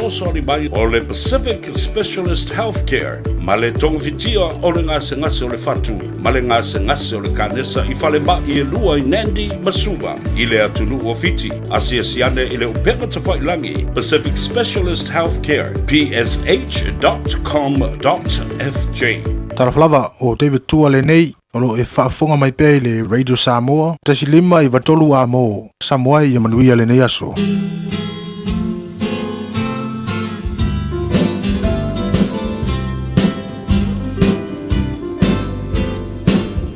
fesoasoani mai o le Pacific Specialist Healthcare ma le togafitia o le gasegase o le fatu ma le gasegase o le kanesa i falemai e lua i Nandi ma Suva i le atunuu o Fiti. Asiasi ane i le upega tafailagi Pacific Specialist Healthcare, psh.com.fj. Talofa lava, o David Tua lenei, o lo o e faafofoga mai pea i le Radio Samoa, 1.5 93 amo Samoa ia manuia lenei aso.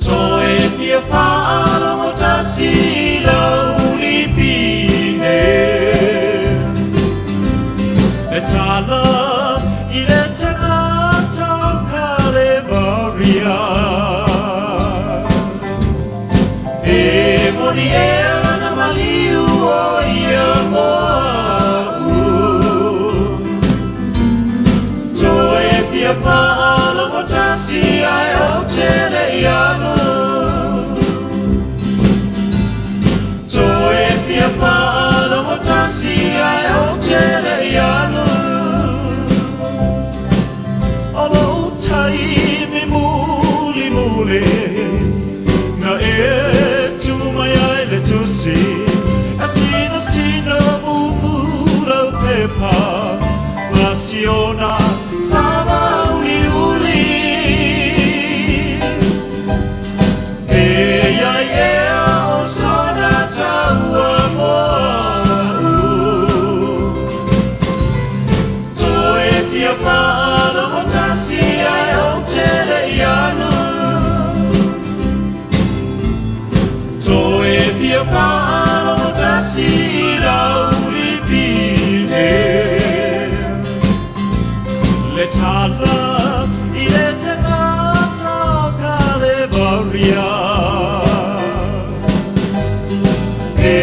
Toe fia faalogo tasi i lau lipine E tala i le tagata o Kalevaria E moni ea na maliu o ia mo au Toe fia faalogo tasi ae ou te le i alu Toe fia faalogo tasi ae ou te le i alu O lou taimi mulimuli Na e tuu mai ai le tusi E sinasina mumu lau pepa Ma si ona faamauliuli E i ai ea o sona taua mo au Toe fia faalogo tasi ae ou te le i alu Toe fia faalogo tasi i lau lipine Le tala i le tagata o Kalevaria E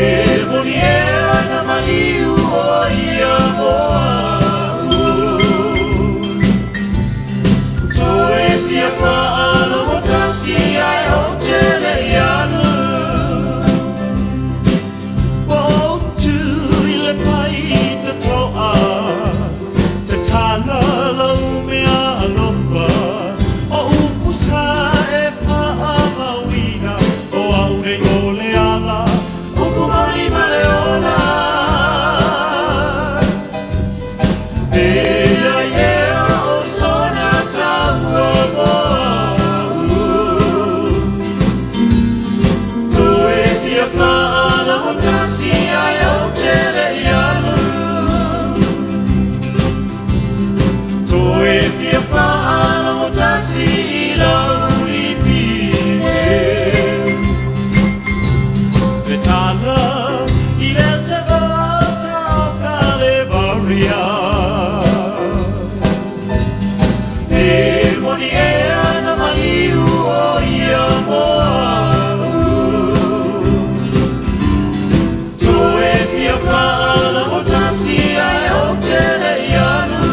moni ea na maliu o ia mo au Toe fia faalogo tasi ae ou te le i alu Ua ou tu i le paita toa Te tala lau mea alofa O upu sa e faamauina O au nei o le ala Upu moni ma le ola E i ai ea o sona taua mo au Toe fia faalogo tasi ae ou te le i alu Toe fia faalogo tasi i lau lipine Le tala i le tagata o Kalevaria E moni ea na maliu o ia mo au Toe fia faalogo tasi ae ou te le i alu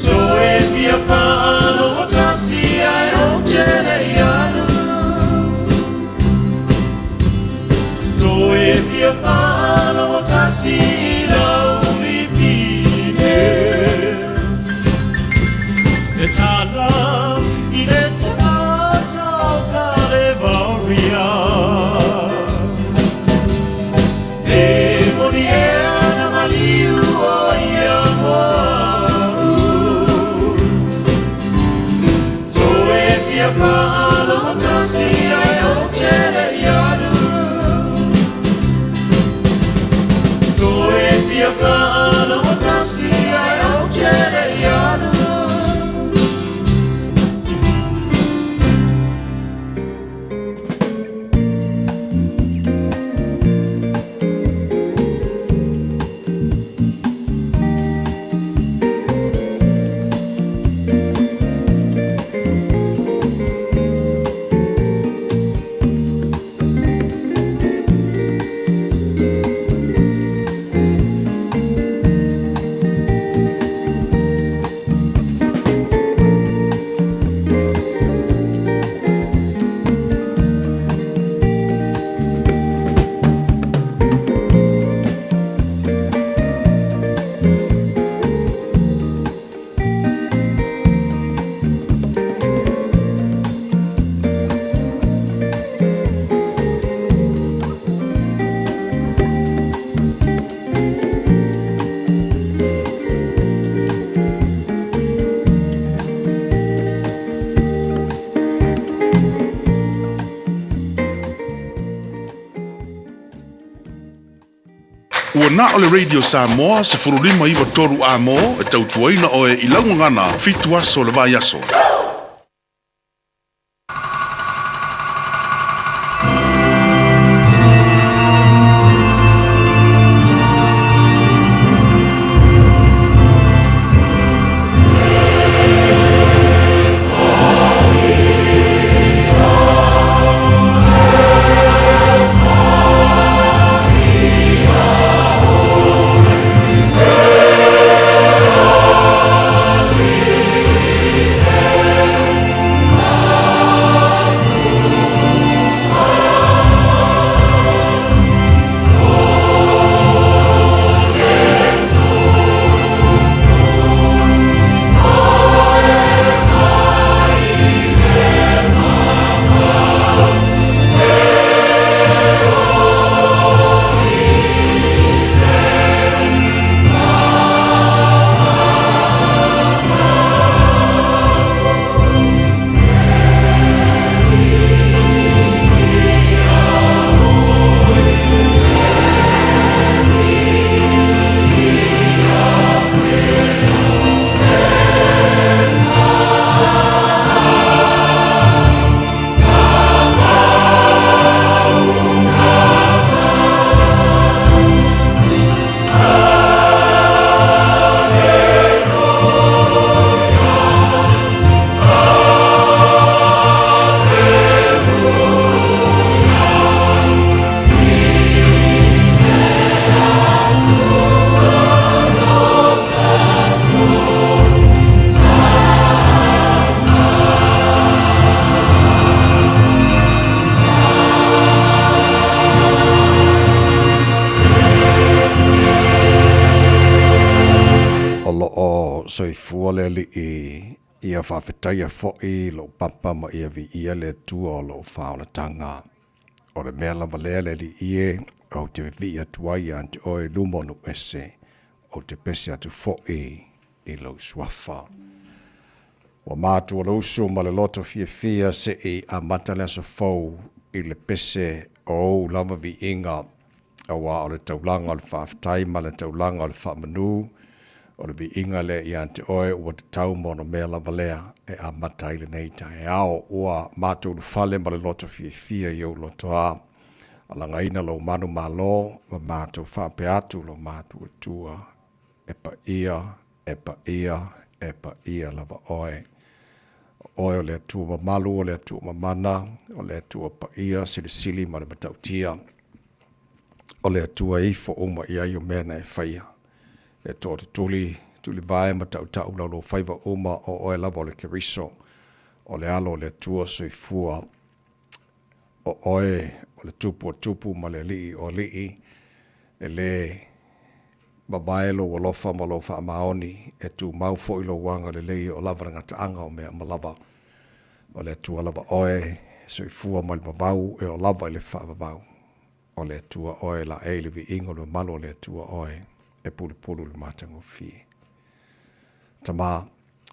Toe fia faalogo tasi ae ou te le i alu Toe fia faalogo tasi i lau lipine E tala i le tagata o Kalevaria E moni ea na maliu o ia mo au Toe fia faalogo tasi ae ou te le i alu Toe fia faalogo tasi ae ou te le i alu. Ua na o le Radio Samoa 15 93 A mo e tautuaina oe i lau gagana 7 aso o le vaiaso. O lo o soifua le Alii ia faafetaia foi lou papa ma ia viia le Atua o lou faaolataga. O le mea lava lea le Alii e, ou te vevii atu ai ia te oe i luma o nuu ese, ou te pese atu foi i lou suafa. Ua matua le usu ma le loto fiafia seʻi amata le aso fou i le pese o ou lava viiga, auā o le taulaga o le faafetai ma le taulaga o le faamanu, o le viiga lea ia te oe ua tatau ma ona mea lava lea e amata ai lenei taeao. Ua matou ulufale ma le loto fiafia i ou lotoā, alagaina lou manumalo ma matou faapea atu lo matou Atua e paia, e paia, e paia lava oe. O oe o le Atua mamalu, o le Atua mamana, o le Atua paia, silisili ma le matautia. O le Atua e ifo uma i ai o mea na e faia. E tootutuli, tulivae ma tautau lauloufaiva uma o oe lava o le Keriso, o le Alo o le Atua soifua. O oe o le Tupu o tupu ma le Alii o alii, e lē mavae lou alofa ma lou faamaoni, e tumau foi lou agalelei o lava le gataaga o mea uma lava. O le Atua lava oe, e soifua mai le vavau e oo lava i le faavavau. O le Atua oe e laei le viiga o le mamalu o le Atua oe e pulupulu i le matagofie. Tama,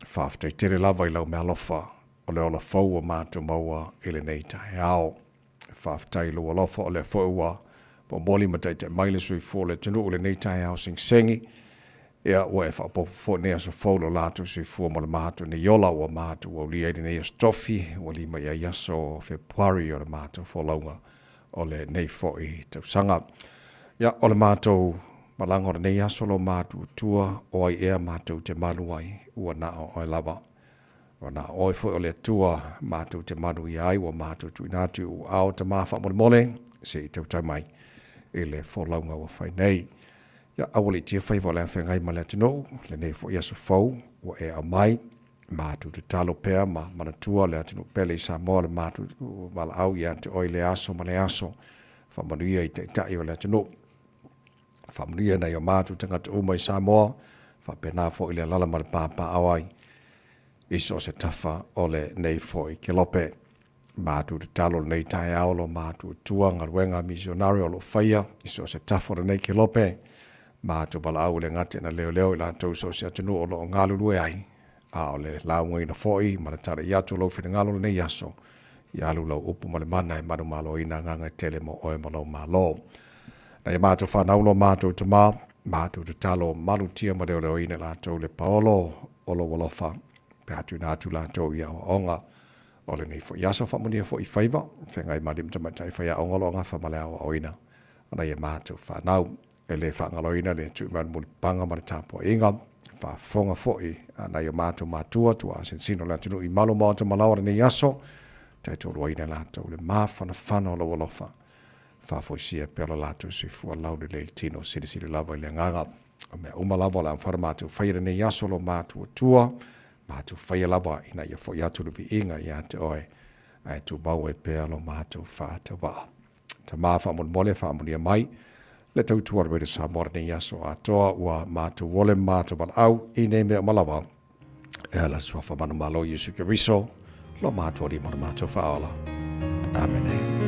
faafetai tele lava i lau meaalofa o le ola fou ua matou maua i lenei taeao. Faafetai i lou alofa o lea foi ua momoli ma taitai mai le soifua o le atunuu i lenei taeao segisegi. Ia, ua e faaopoopo foi lenei aso fou i lo latou soifua ma le matou nei ola ua matou aulia ai lenei aso tofi, ua lima i ai aso o Fepuari o le matou folauga o lenei foi tausaga. Ia, o le matou malaga o lenei aso lo matou Atua, o ai ea matou te malu ai, ua na o oe lava. Ua na o oe foi o le Atua matou te manuia ai, ua matou tuuina atu i ou aao tama faamolemole, se i tautai mai i le folauga ua fai nei. Ia, aua le i tia faiva o le afeagai ma le atunuu, lenei foi aso fou ua e aumai, matou tatalo pea ma manatua le atunuu pele i Samoa le matou valaau ia te oe i lea aso ma lea aso, faamanuia i taitai o le atunuu. Faamanuia nai o matou tagata uma i Samoa, faapena foi le alala ma le papaaao ai i so o se tafa o lenei foi kelope. Matou tatalo lenei taeao lo matou Atua galuega misionare o lo o faia i so o se tafa o lenei kelope. Matou valaau i le gata ina leoleo i latou i so o se atunuu o lo o galulue ai, a o le laugaina foi ma le talai atu o lou finagalo lenei aso, ia alu lau upu ma le mana e manumaloina agaga e tele mo oe ma lou Malo. Nai a matou fanau lo matou tama, matou tatalo malutia ma leoleoina i latou le paolo o lou alofa, pe a tuuina atu latou i aoaoga o lenei foi aso. Faamanuia foi i faiva, feagai ma alii ma tamaitai faiaoga o lo o gafa ma le aoaoina o nai a matou fanau. E le faagaloina le tui mai o le mulipapaga ma le tapuaiga, faafofoga foi a nai o matou matua, tuaa sinosino o le atunuu i malu maota malaoa lenei aso, taitoaluaina i latou le mafanafana o lou alofa. Faafoisia pea lo latou soifua laulelei i le tino, silisili lava i le agaga. O mea uma lava o le a mafai ona matou faia i lenei aso lo matuatua, matou faia lava ina ia foi atu le viiga ia te oe, ae tumau ai pea lo matou faatauvaa. Tama faamolemole faamanuia mai le tautua a le Radio Samoa lenei aso atoa ua matou ole ma matou valaau i nei mea uma lava e ala i le suafa manumalo o Iesu Keriso lo matou Alii ma lo matou Faaola. Amene.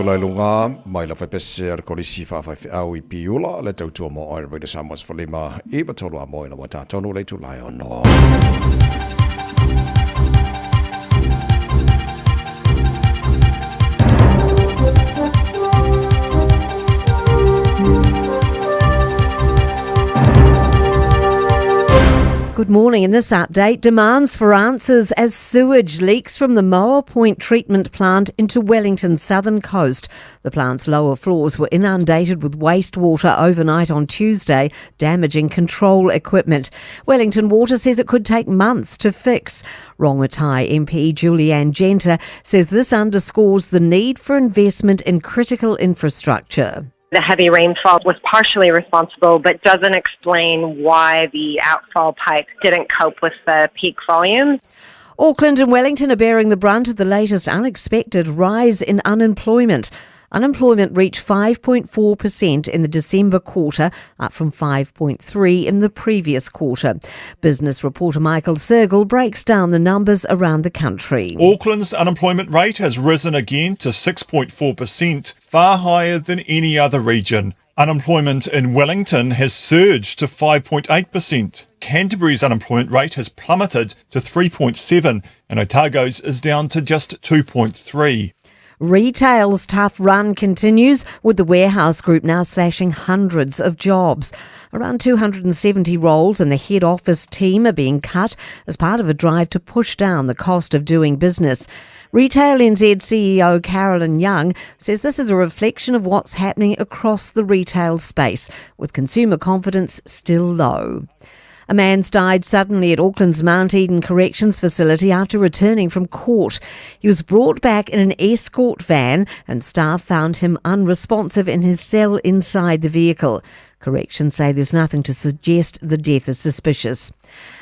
tula i luga mai le faipese a le Kolisi Faafaifeau i Piula le tautua mo oe Radio Samoa 15 i tolu a moe na ua tatonu le itula e ono. Good morning. In this update, demands for answers as sewage leaks from the Moa Point treatment plant into Wellington's southern coast. The plant's lower floors were inundated with wastewater overnight on Tuesday, damaging control equipment. Wellington Water says it could take months to fix. Rongotai MP Julianne Genter says this underscores the need for investment in critical infrastructure. The heavy rainfall was partially responsible, but doesn't explain why the outfall pipe didn't cope with the peak volumes. Auckland and Wellington are bearing the brunt of the latest unexpected rise in unemployment. Unemployment reached 5.4% in the December quarter, up from 5.3 in the previous quarter. Business reporter Michael Sergel breaks down the numbers around the country. Auckland's unemployment rate has risen again to 6.4%, far higher than any other region. Unemployment in Wellington has surged to 5.8%. Canterbury's unemployment rate has plummeted to 3.7 and Otago's is down to just 2.3. Retail's tough run continues, with the warehouse group now slashing hundreds of jobs. Around 270 roles in the head office team are being cut as part of a drive to push down the cost of doing business. Retail NZ CEO Carolyn Young says this is a reflection of what's happening across the retail space, with consumer confidence still low. A man's died suddenly at Auckland's Mount Eden Corrections Facility after returning from court. He was brought back in an escort van and staff found him unresponsive in his cell inside the vehicle. Corrections say there's nothing to suggest the death is suspicious.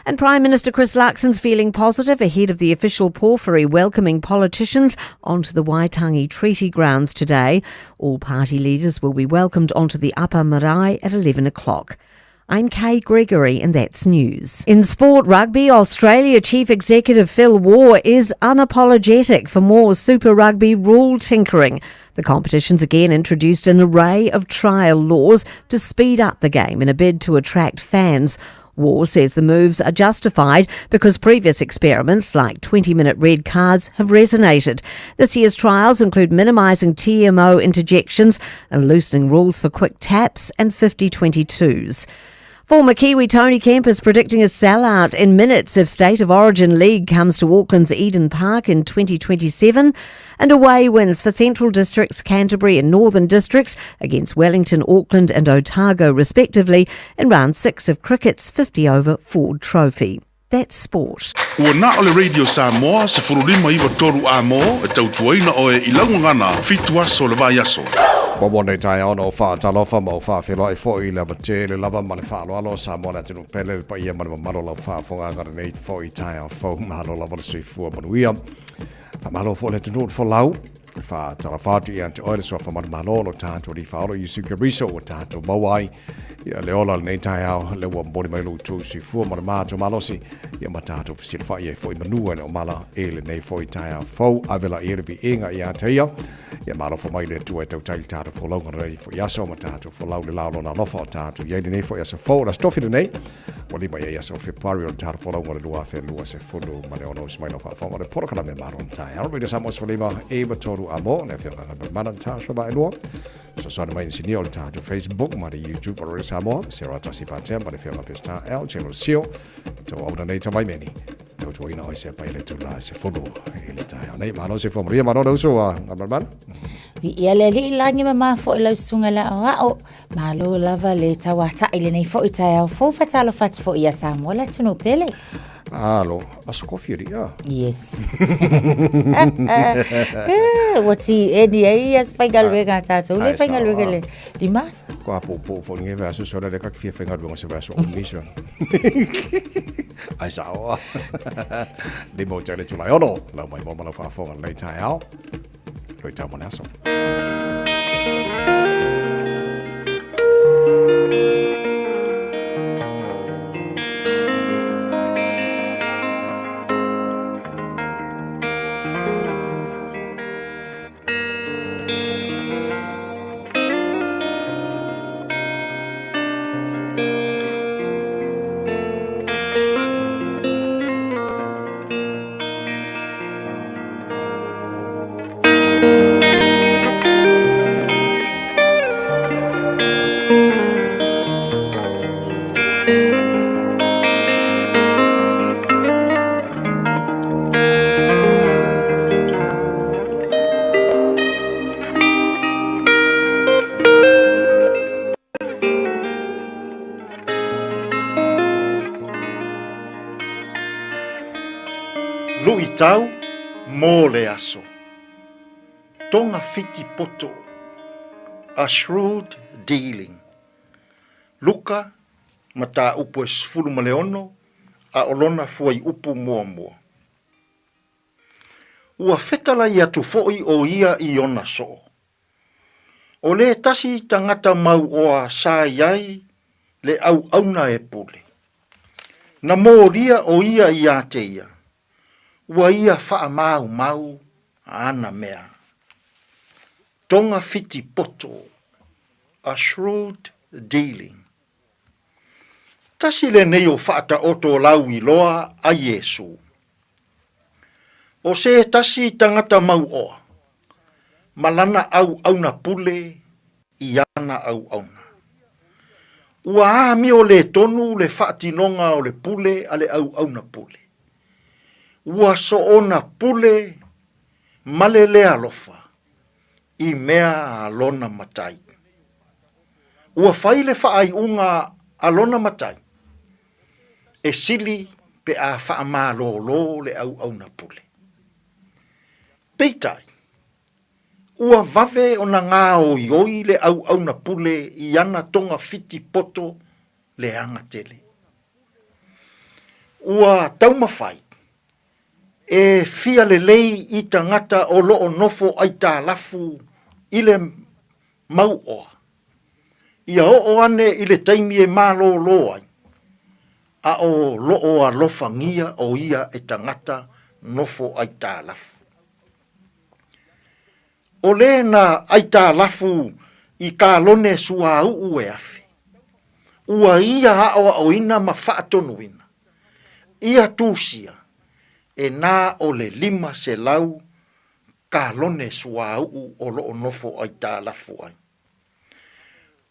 And Prime Minister Chris Luxon's feeling positive ahead of the official pōwhiri welcoming politicians onto the Waitangi Treaty grounds today. All party leaders will be welcomed onto the Upper Marae at 11 o'clock. I'm Kay Gregory, and that's news. In sport rugby, Australia Chief Executive Phil Waugh is unapologetic for more Super Rugby rule tinkering. The competition's again introduced an array of trial laws to speed up the game in a bid to attract fans. Waugh says the moves are justified because previous experiments like 20-minute red cards have resonated. This year's trials include minimising TMO interjections and loosening rules for quick taps and 50-22s. Former Kiwi Tony Kemp is predicting a sellout in minutes if State of Origin League comes to Auckland's Eden Park in 2027. And away wins for Central Districts, Canterbury and Northern Districts against Wellington, Auckland and Otago respectively in round 6 of cricket's 50-over Ford Trophy. That's sport. Ua na o le Radio Samoa 1593 a mo e tautuaina oe i laugagana 7 aso o le vaiaso. Mo nei taeao na o faatalofa ma o faafeiloai foi i le avatele lava ma le faaaloalo o Samoa le atunuu pele le paia ma le mamalu o lau faafofogaaga lenei foi taeao fou. Malo lava le soifua manuia. Faamalo foi le atunuu le folau. Faatalofa atu ia te oe le suafa manumalo o lo tatou alii faaola Iesu Keriso ua tatou maua ai ia le ola lenei taeao le ua momoli mai lo outou soifua ma le matou malosi ia ma tatou fesilafai ai foi manua e le o mala i lenei foi taeao fou. Ave la ia le viiga ia te ia ia malofa mai le Atua e tautai le tatou folauga lenei foi aso ma tatou folau le lao lona alofa o tatou iai lenei foi aso fou. O le aso tofi lenei ua lima i ai aso o Fepuari o le tatou folauga o le 2026 uso mai lau faafofoga o le polokalame malo o le taeao. Radio Samoa 15 e 3 a mo le afioga Galumalemana Natasha Vaelua. Fesoasoani mai inisinia o le tatou Facebook ma le YouTube o Radio Samoa, Sarah Tasi Patea ma le afioga Pestar L, General Sio, tau auna nei tavaimeni. Tautuaina oe se pai le tula se fulu i le taeao nei. Malo se fua maria, malo le uso a Galumalemana. Viia le alii lagi ma mafo i lau susuga le aoao. Malo lava le tauata'i lenei fo'i taeao fou fatalofa atu fo'i ia Samoa le atunuu pele. Alo, aso kofi alii a. Yes. Ua ti eni ai aso faigaluega a tatou le faigaluega le lima aso. Ko a poupou foi lenei vaiaso sona le kake fia faigaluega se vaiaso umi sona. Ai sao a. Lima o te ale tulai ono, lau mai mo ma lau faafofoga lenei taeao. Loi tau mo le aso. Faitau mo le aso. Togafiti poto. A shrewd dealing. Luka, mataupu e 16, a o lona fuaiupu muamua. Ua fetalai atu foi o ia i ona soo. O le tasi tagata mauoa sa i ai le auauna e pule. Na molia o ia ia te ia, ua ia faamaumau ana mea. Togafiti poto, a shrewd dealing. Tasi lenei o faataoto lauiloa a Iesu. O se tasi tagata mauoa, ma lana auauna pule i ana auauna. Ua amio le tonu le faatinoga o le pule a le auauna pule. Ua soona pule ma le le alofa i mea a lona matai. Ua fai le faaiuga a lona matai e sili pe a faamalōlō le auauna pule. Peitai, ua vave ona gaoioi le auauna pule i ana togafiti poto leaga tele. Ua taumafai e fia lelei i tagata o lo o nofo aitalafu i le mauoa, ia oo ane i le taimi e malōlō ai, a o lo o alofagia o ia e tagata nofo aitalafu. O le na aitalafu i kalone suauu e afe, ua ia aʻoaʻoina ma faatonuina, ia tusia e na o le 500 kalone suauu o lo o nofo aitalafu ai.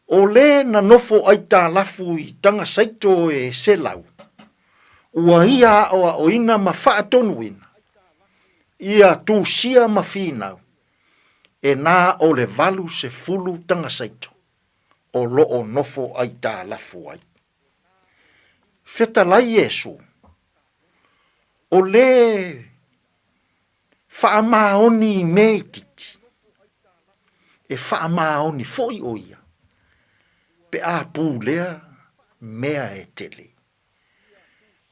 O le na nofo aitalafu i Tagasaito e 100, ua ia aʻoaʻoina ma faatonuina, ia tusia ma finau, e na o le 80 Tagasaito o lo o nofo aitalafu ai. Fetalai Iesu, o le Faamaoni i mea itiiti, e faamaoni foi ʻo ia pe a pulea mea e tele.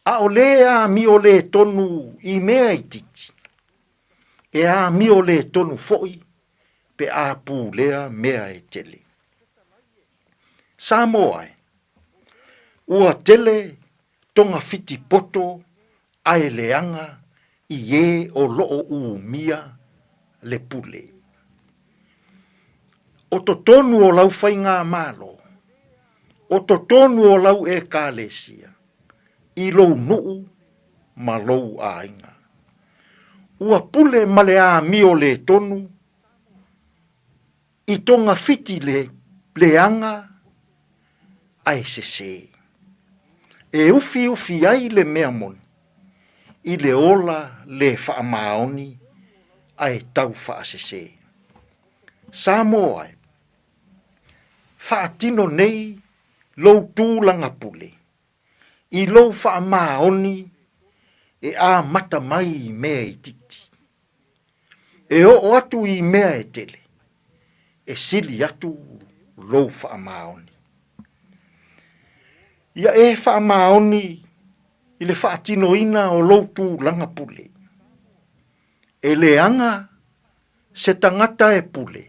ʻAʻole e amio lē tonu i mea itiiti, e amio lē tonu foi pe a pulea mea e tele. Samoa e, ua tele togafiti poto ae leaga i ē o lo o umia le pule. O totonu o lau faigamalo, o totonu o lau Ekalesia, i lou nuu ma lou aiga. Ua pule ma le amio lē tonu i togafiti le leaga ae sese. E ufiufi ai le mea moni i le ola le faamaoni ae tau faasese. Samoa e, faatino nei lou tulaga pule i lou faamaoni e amata mai i mea itiiti, e oo atu i mea e tele, e sili atu lou faamaoni. Ia e faamaoni i le faatinoina o lou tulaga pule, e leaga se tagata e pule,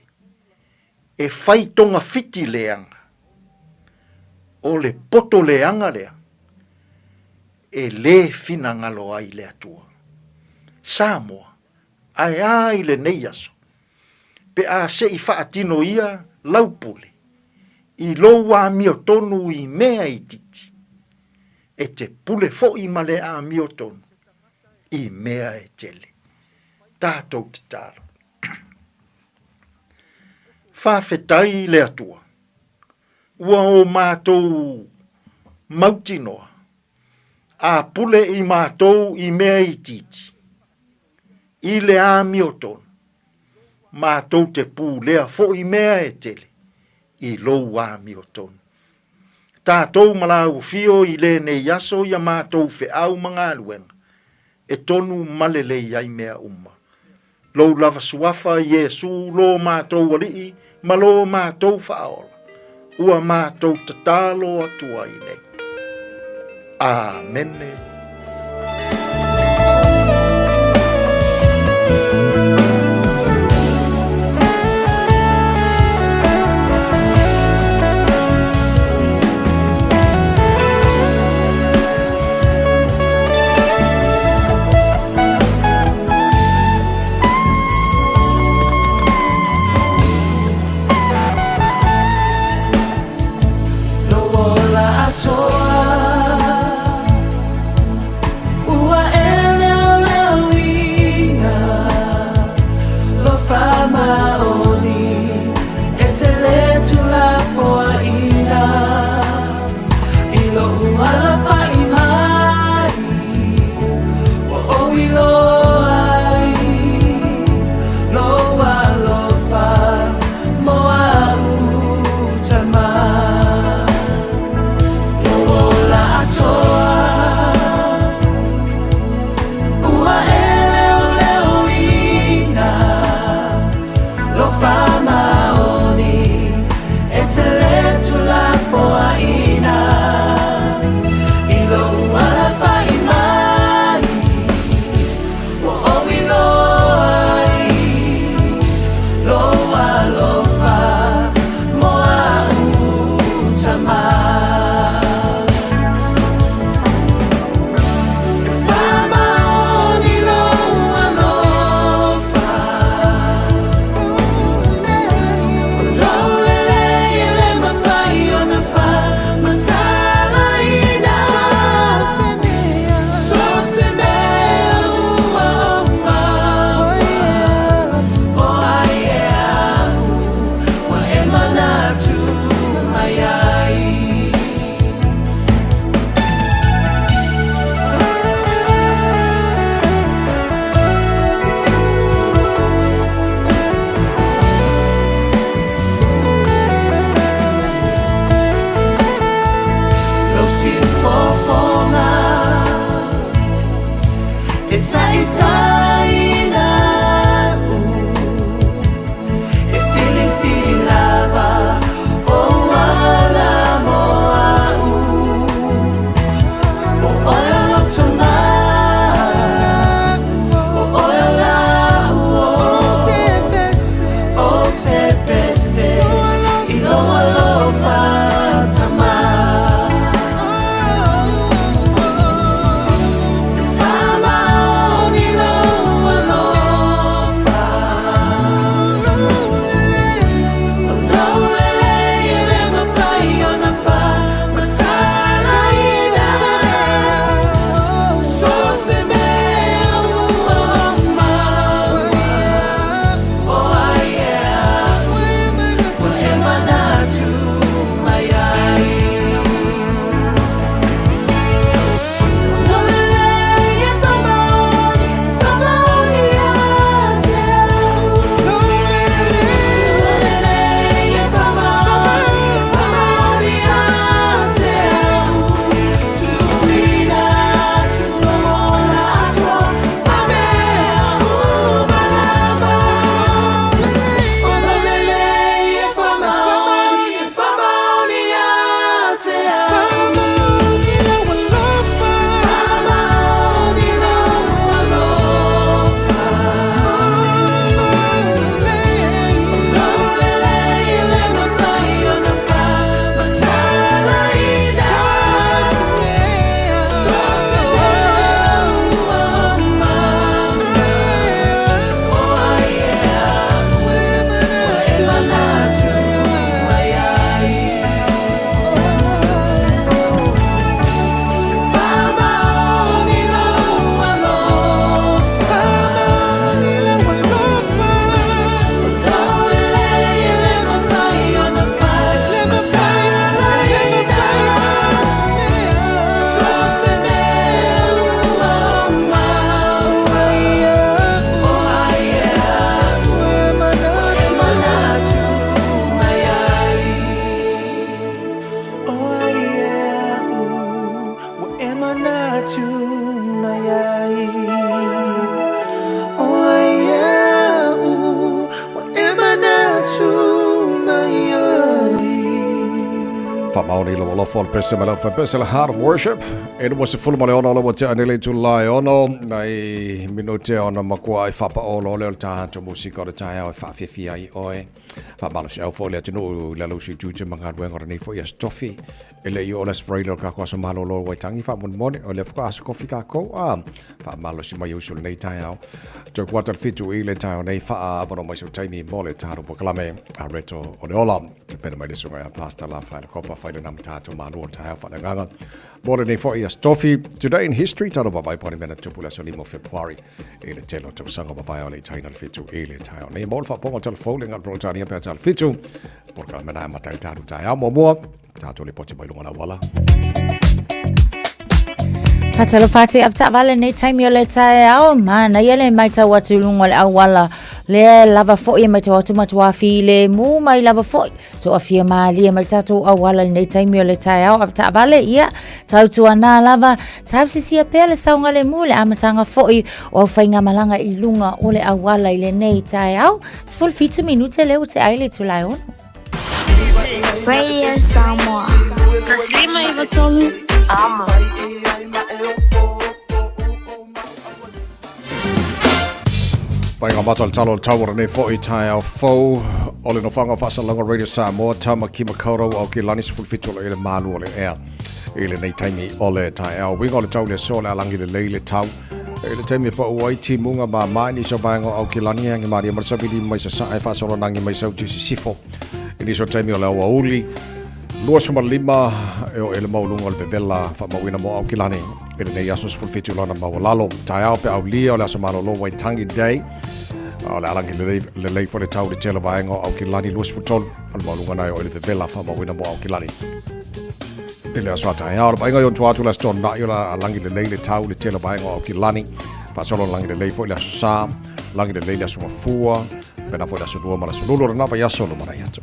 e fai togafiti leaga, o le poto leaga lea e lē finagalo ai le Atua. Samoa, ae a i lenei aso, pe a se i faatino ia lau pule i lou amiotonu i mea itiiti, e te pule foi ma le amiotonu i mea e tele. Tatou tatalo. Faafetai i le Atua, ua o matou mautinoa, a pule i matou i mea itiiti, i le amiotonu, matou te pulea foi mea e tele i lou amiotonu. Tatou ma lau afio i lenei aso ia matou feau ma galuega. e tonu ma lelei ai mea uma. Lou lava suafa Iesu lo matou Alii ma lo matou Faaola, ua matou tatalo atu ai nei. Amene. Faamaoni lau alofa o le pese mai lau faipese le Heart of Worship. E 26 le ua tea nei le itula e ono, nai minute ona matua ai faapaolo lea o le tatou musika o le taeao e faafiafia ai oe. Faamalosiau foi le atunuu i lalo o tiute ma galuega o lenei foi aso tofi. E le i oo le Aso Faraile o le tatou aso malolo o Waitangi faamolemole, o lea faatoa aso kofi tatou, a faamalosi mai uso lenei taeao. Toe kuata le 7 i le taeao nei faaavanoa mai sau taimi mo le tatou polokalame a Reto o le Ola. Pena mai le susuga ia Pastor Lafaele Kopa fai lena ma tatou malu o le taeao faaleagaga. Mo lenei foi aso tofi, Today in History, tatou vaavaai po o ni mea na tupu i le aso 5 o Fepuari i le tele o tausaga mavae o le itaina le 7 i le taeao nei. Mo le faapoga o telefou le galu Peretania pe a tala 7, polokalame na e amata ai le tatou taeao muamua. Tatou lipoti mai luga o le auala. Faatalofa atu i avetaavale lenei taimi o le taeao, manaia le matau atu i luga o le auala, lea lava foi e matau atu matua filemu mai lava foi, toafia malie mai le tatou auala lenei taimi o le taeao avetaavale, ia, tautuana lava, tausisia pea le saogalemu i le amataga foi o au faigamalaga i luga o le auala i lenei taeao, 17 minute lea ua tea ai le itula e ono. Radio Samoa. 153 Amo. Painga mata le talo o le tau o lenei foi taeao fou o le nofoaga o faasalaga Radio Samoa Tamaki Makaurau Aokelani 17 o le ele malu o le ea i lenei taimi o le taeao. Uiga o le tau le aso le alangi lelei le tau i le taimi e pau ai timuga ma mai nisi o vaega o Aokelani e agi malie ma le savili mai sasae faasolonagi mai sauti sisifo i nisi o taimi o le aoauli 25 e o ele mauluga o le vevela faamauina mo Aokelani i lenei aso 17 lona maualalo taeao pe aulia o le aso malolo Waitangi Day o le alangi lelei, lelei foi le tau le tele vaega o Aokelani 23 o le mauluga na e o ele vevela faamauina mo Aokelani i le aso a taeao. Le vaaiga i ona tua atu le aso Toonai o le a lagi lelei le tau i le tele vaega o Aukilani. Faasolo lagi lelei foi le aso Sa, lagi lelei le aso Gafua, pena foi le aso Lua ma le aso Lulu o lena vaiaso lumanai atu.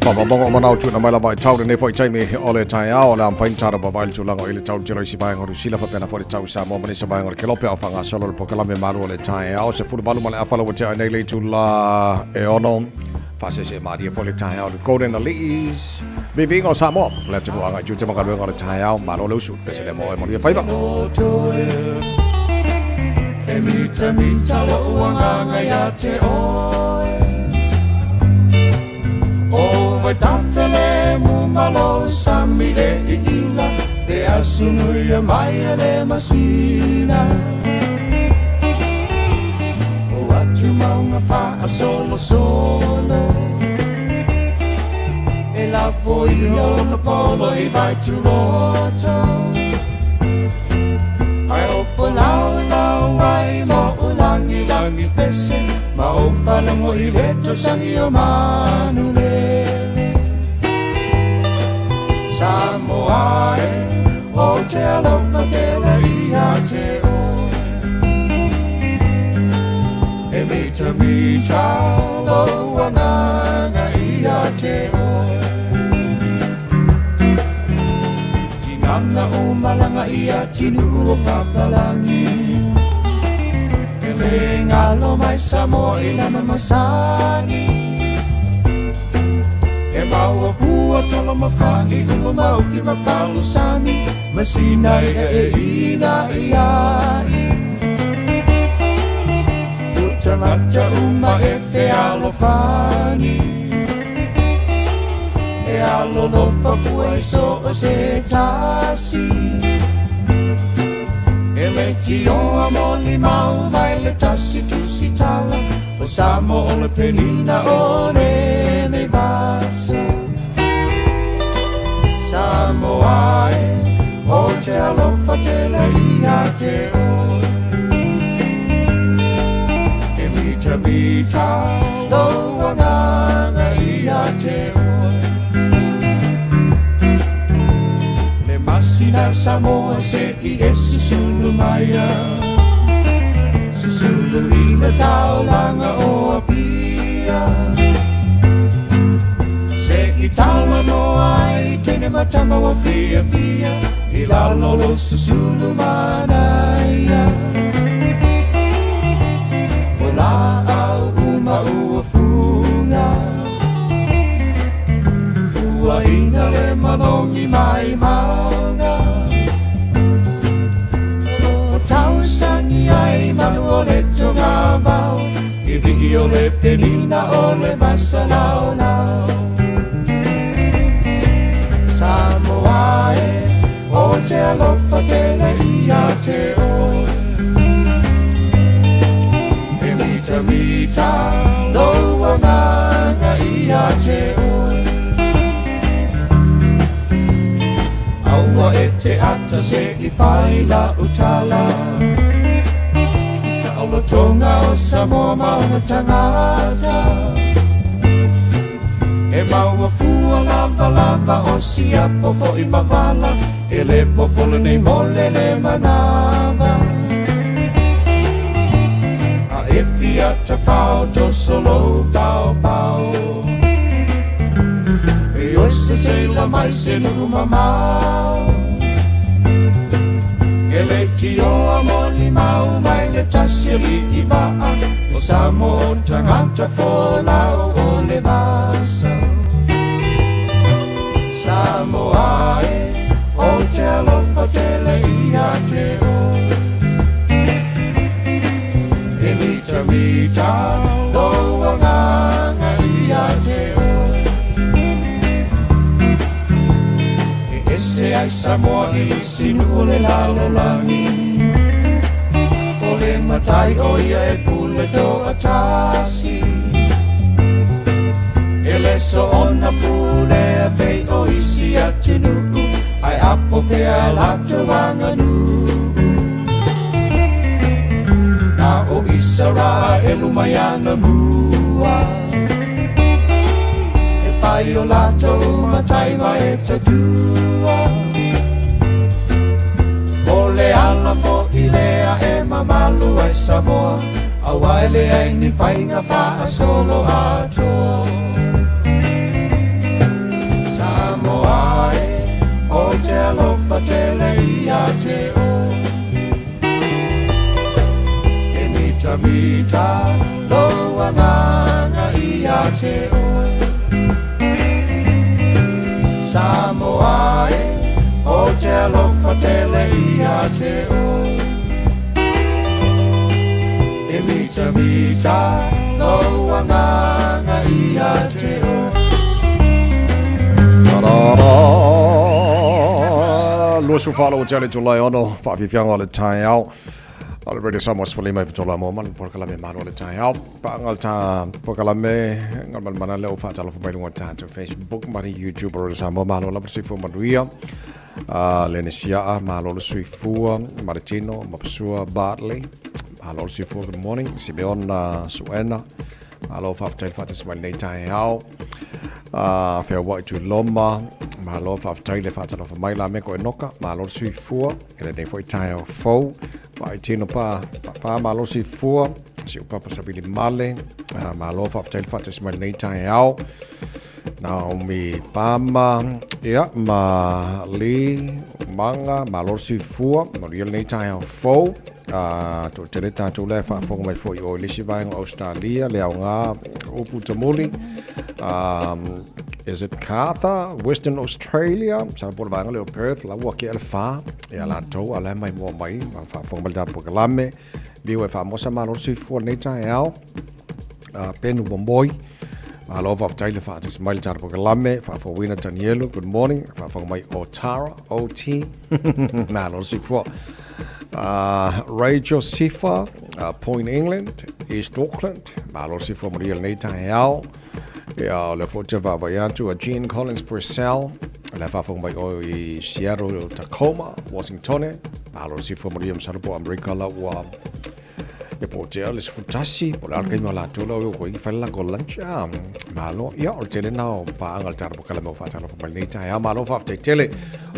Faamaumauga o manao tuuina mai lava i tau lenei foi taimi o le taeao o le a mafai ona tatou vaavaai i le tulaga o i le tau tele o isi vaega o Niu Sila faapena foi le tau i Samoa ma nisi vaega o le Kelope a o faagasolo le polokalame malu o le taeao 18 ma le afa lau ua tea ai nei le itula e ono faaseese malie foi le taeao le Golden Allies viiviiga o Samoa le atunuu agai tiute ma galuega o le taeao malo le usu pese le mo e manuia faiva. E mita mita lou agaga ia te oe O vaitafe le mumalo sami e iila E asunuia mai e le masina O atu maunga faasolosolo E lafo ia ona polo i vaituloto Ai o folau lau ai mo o langi langi pese Ma o falogo i le tausaga o manulele Samoa e o te alofa tele ia te oe E mitamita lou agaga ia te oe Tinana o malaga ia tinuu o papalagi E le galo mai Samoa i lana masani E maua fua tolo ma fagi ulo maufi ma palo sami Masina e e ila i ai Utamata uma e fealofani E alolofa fua i so o se tasi E leitioa mo limau mai le tasi tusitala O Samoa o le penina o lenei vasa Samoa e o te alofa tele ia te oe E mitamita lou agaga ia te oe Le masina Samoa se i e susulu maia Susulu i le taulaga o Apia Se i talanoa ai teine ma tama ua fiafia I lalo o lou susulu manaia O laau uma ua manogi mai mauga O tausagi ai manu o le togavao I vii o le pelina o le vasalaolao Samoa e o te alofa tele ia te oe E mitamita lou agaga ia te oe Aua e te ata se i fai lau tala Saolotoga o Samoa ma ona tagata E maua fua lavalava o siapo fo'i ma vala E lē popole nei mo le lē manava A e fia tafao toso lou paopao E oe seseila mai se nuu mamao E leitioa molimau mai le tasi alii vaa O Samoa o tagata folau o le vasa Samoa e ou te alofa tele ia te oe E mitamita lou agaga ia te oe E ese ai Samoa i isi nuu o le lalolagi O le Matai o ia e pule toatasi E le soona pulea pei o isi atunuu Ae apo pea latou aganuu Na o Isaraelu mai anamua E fai o latou matai ma e tautua O le ala fo'i lea e mamalu ai Samoa Auā e leai ni faiga faasoloatoa Samoa e ou te alofa tele ia te oe E mitamita lou agaga ia te oe Samoa e ou te alofa tele ia te oe E mitamita lou agaga ia te oe Tarara! 24 ua tea le itula e ono, faafiafiaga o le taeao. O le Radio Samoa 15 i fetola mo mana polokalame malo le taeao. Paanga le tā polokalame ngā mana leo whaatalofa mai lunga tātou Facebook, mari YouTube o Radio Samoa malo lava soifua manuia. Lene Siaa, malo le soifua, Maritino, Mapasua, Bartley, malo le soifua, good morning, Simeon Suena, malo faafetai le faatasi mai lenei taeao. Feauai Tuiloma, malo faafetai le faatalofa mai la me ko Enoka, malo le soifua, i lenei foi taeao fou. Vaai pa, pa, malo le soifua, si upapa Savili Male, malo faafetai le faatasi mai lenei taeao. Naomi Pama, ia, ma Lee Manga, malo le soifua, manuia lenei taeao fou. Toatele tatou la e faafofoga mai foi i o i le isi vaega o Australia, le aoga upu tamuli. Is it Cartha, Western Australia? Sa po le vaega lea o Perth, la ua kea le whā, ia latou, a la e mai mua mai, ma faafofoga mai le tatou polokalame. Viu e faamosa malo le soifua lenei taeao. Penu Momoi, malo faafetai le faatasi mai le tatou polokalame. Faafouina Tanielu, good morning. Faafofoga mai o Tara, OT, malo le soifua. Rachel Sifa, Point England, East Auckland, malo le soifua manuia lenei taeao. Ia, o le foi te vaavaai atu a Jean Collins Purcell, le faafofoga mai o i Seattle, Tacoma, Washington, malo le soifua manuia masalo po Amerika la ua Ia po o tea le 11, po o le a le taimi o latou la o koe i fai le latou lunch, a, malo. Ia, o le tele lena o paaga o le tatou polokalame o faatalofa mai lenei taeao. Malo faafetai tele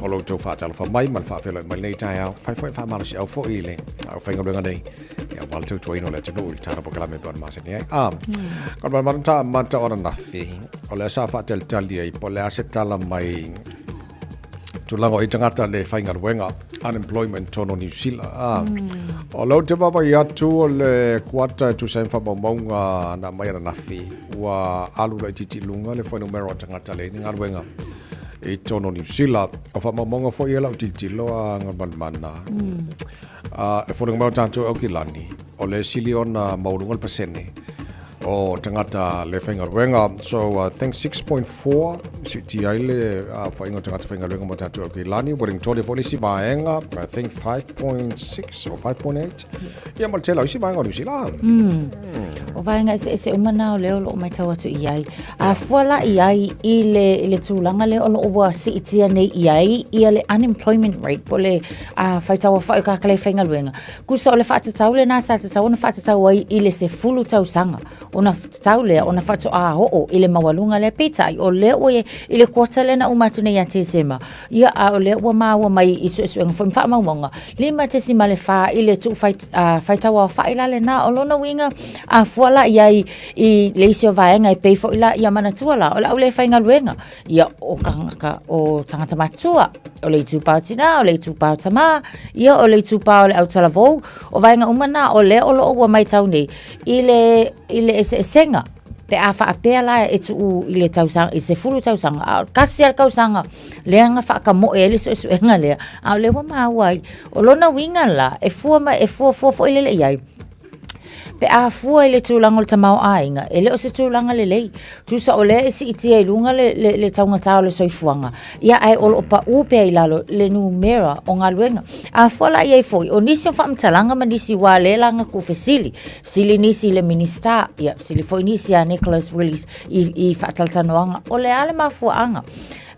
o lo outou faatalofa mai ma le faafeiloai mai lenei taeao. Fai foi faamalosiau foi i le aufaigaluega nei, ia aua le tautuaina o le atunuu i le tatou polokalame e pei ona masani ai. A, ka le malumalu ta amata o ananafi, o lea sa faatalitali ai po o le a se tala mai tulaga o i tagata le faigaluega unemployment tonu o New Zealand. Ah. O lea ou te vaavaai atu o le kuata e tusa ai ma faamaumauga na aumai ananafi ua alu laitiiti i luga le fuainumera o tagata le ni galuega. i totonu o Niu Sila. O faamaumauga foi ia lau tilotilo a Galumalemana. E foliga mai o tatou i Aukilani, o le sili ona maualuga le pasene o tagata le faigaluega. So I think 6.4 siitia ai le aofaiga o tagata faigaluega mo tatou i Aukilani. Wellingtone foi le isi vaega, I think 5.6 or 5.8. Ia ma le tele o isi vaega o Niu Sila. O vaega eseese uma na o lea o lo o matau atu i ai. A fua la i ai i le, i le tulaga lea o lo o ua siitia nei i ai ia le unemployment rate po o le faitauaofai o tagata le faigaluega. Tusa o le faatatau lena sa tatau ona faatatau ai i le 10 tausaga ona tatau lea ona faatoa oo i le maualuga lea. Peitai o lea ua i ai i le kuota lea na uma atu nei ia Tesema, ia a o lea ua maua mai i suesuega foi ma faamaumauga, 5.4 i le tuu faitauaofai la lena. O lona uiga, a fua la i ai i le isi o vaega e pei foi la ia manatua la, o le au le faigaluega, ia o tagata, o tagata matua, o le itupa o tina, o le itupa o tama, ia o le itupa o le autalavou, o vaega uma na o lea o lo o ua matau nei i le, i le eseesega pe a faapea la e tuu i le tausaga, i 10 tausaga, a o le tasi lava le tausaga lea na faatamoe ai le suesuega lea, a o lea ua maua ai. O lona uiga la, e fua mai, e fuafua foi lele i ai, pe a fua i le tulaga o le tamaoaiga, e le o se tulaga lelei. Tusa o lea e siitia i luga le, le, le taugata o le soifuaga, ia ae o lo o pau pea i lalo le numera o galuega. A fua la i ai foi, o nisi o faamatalaga ma nisi ua lea la na tuufesili, sili nisi i le Minisita, ia sili foi nisi ia Nicholas Willies i, i faatalatalanoaga, o le a le mafuaaga.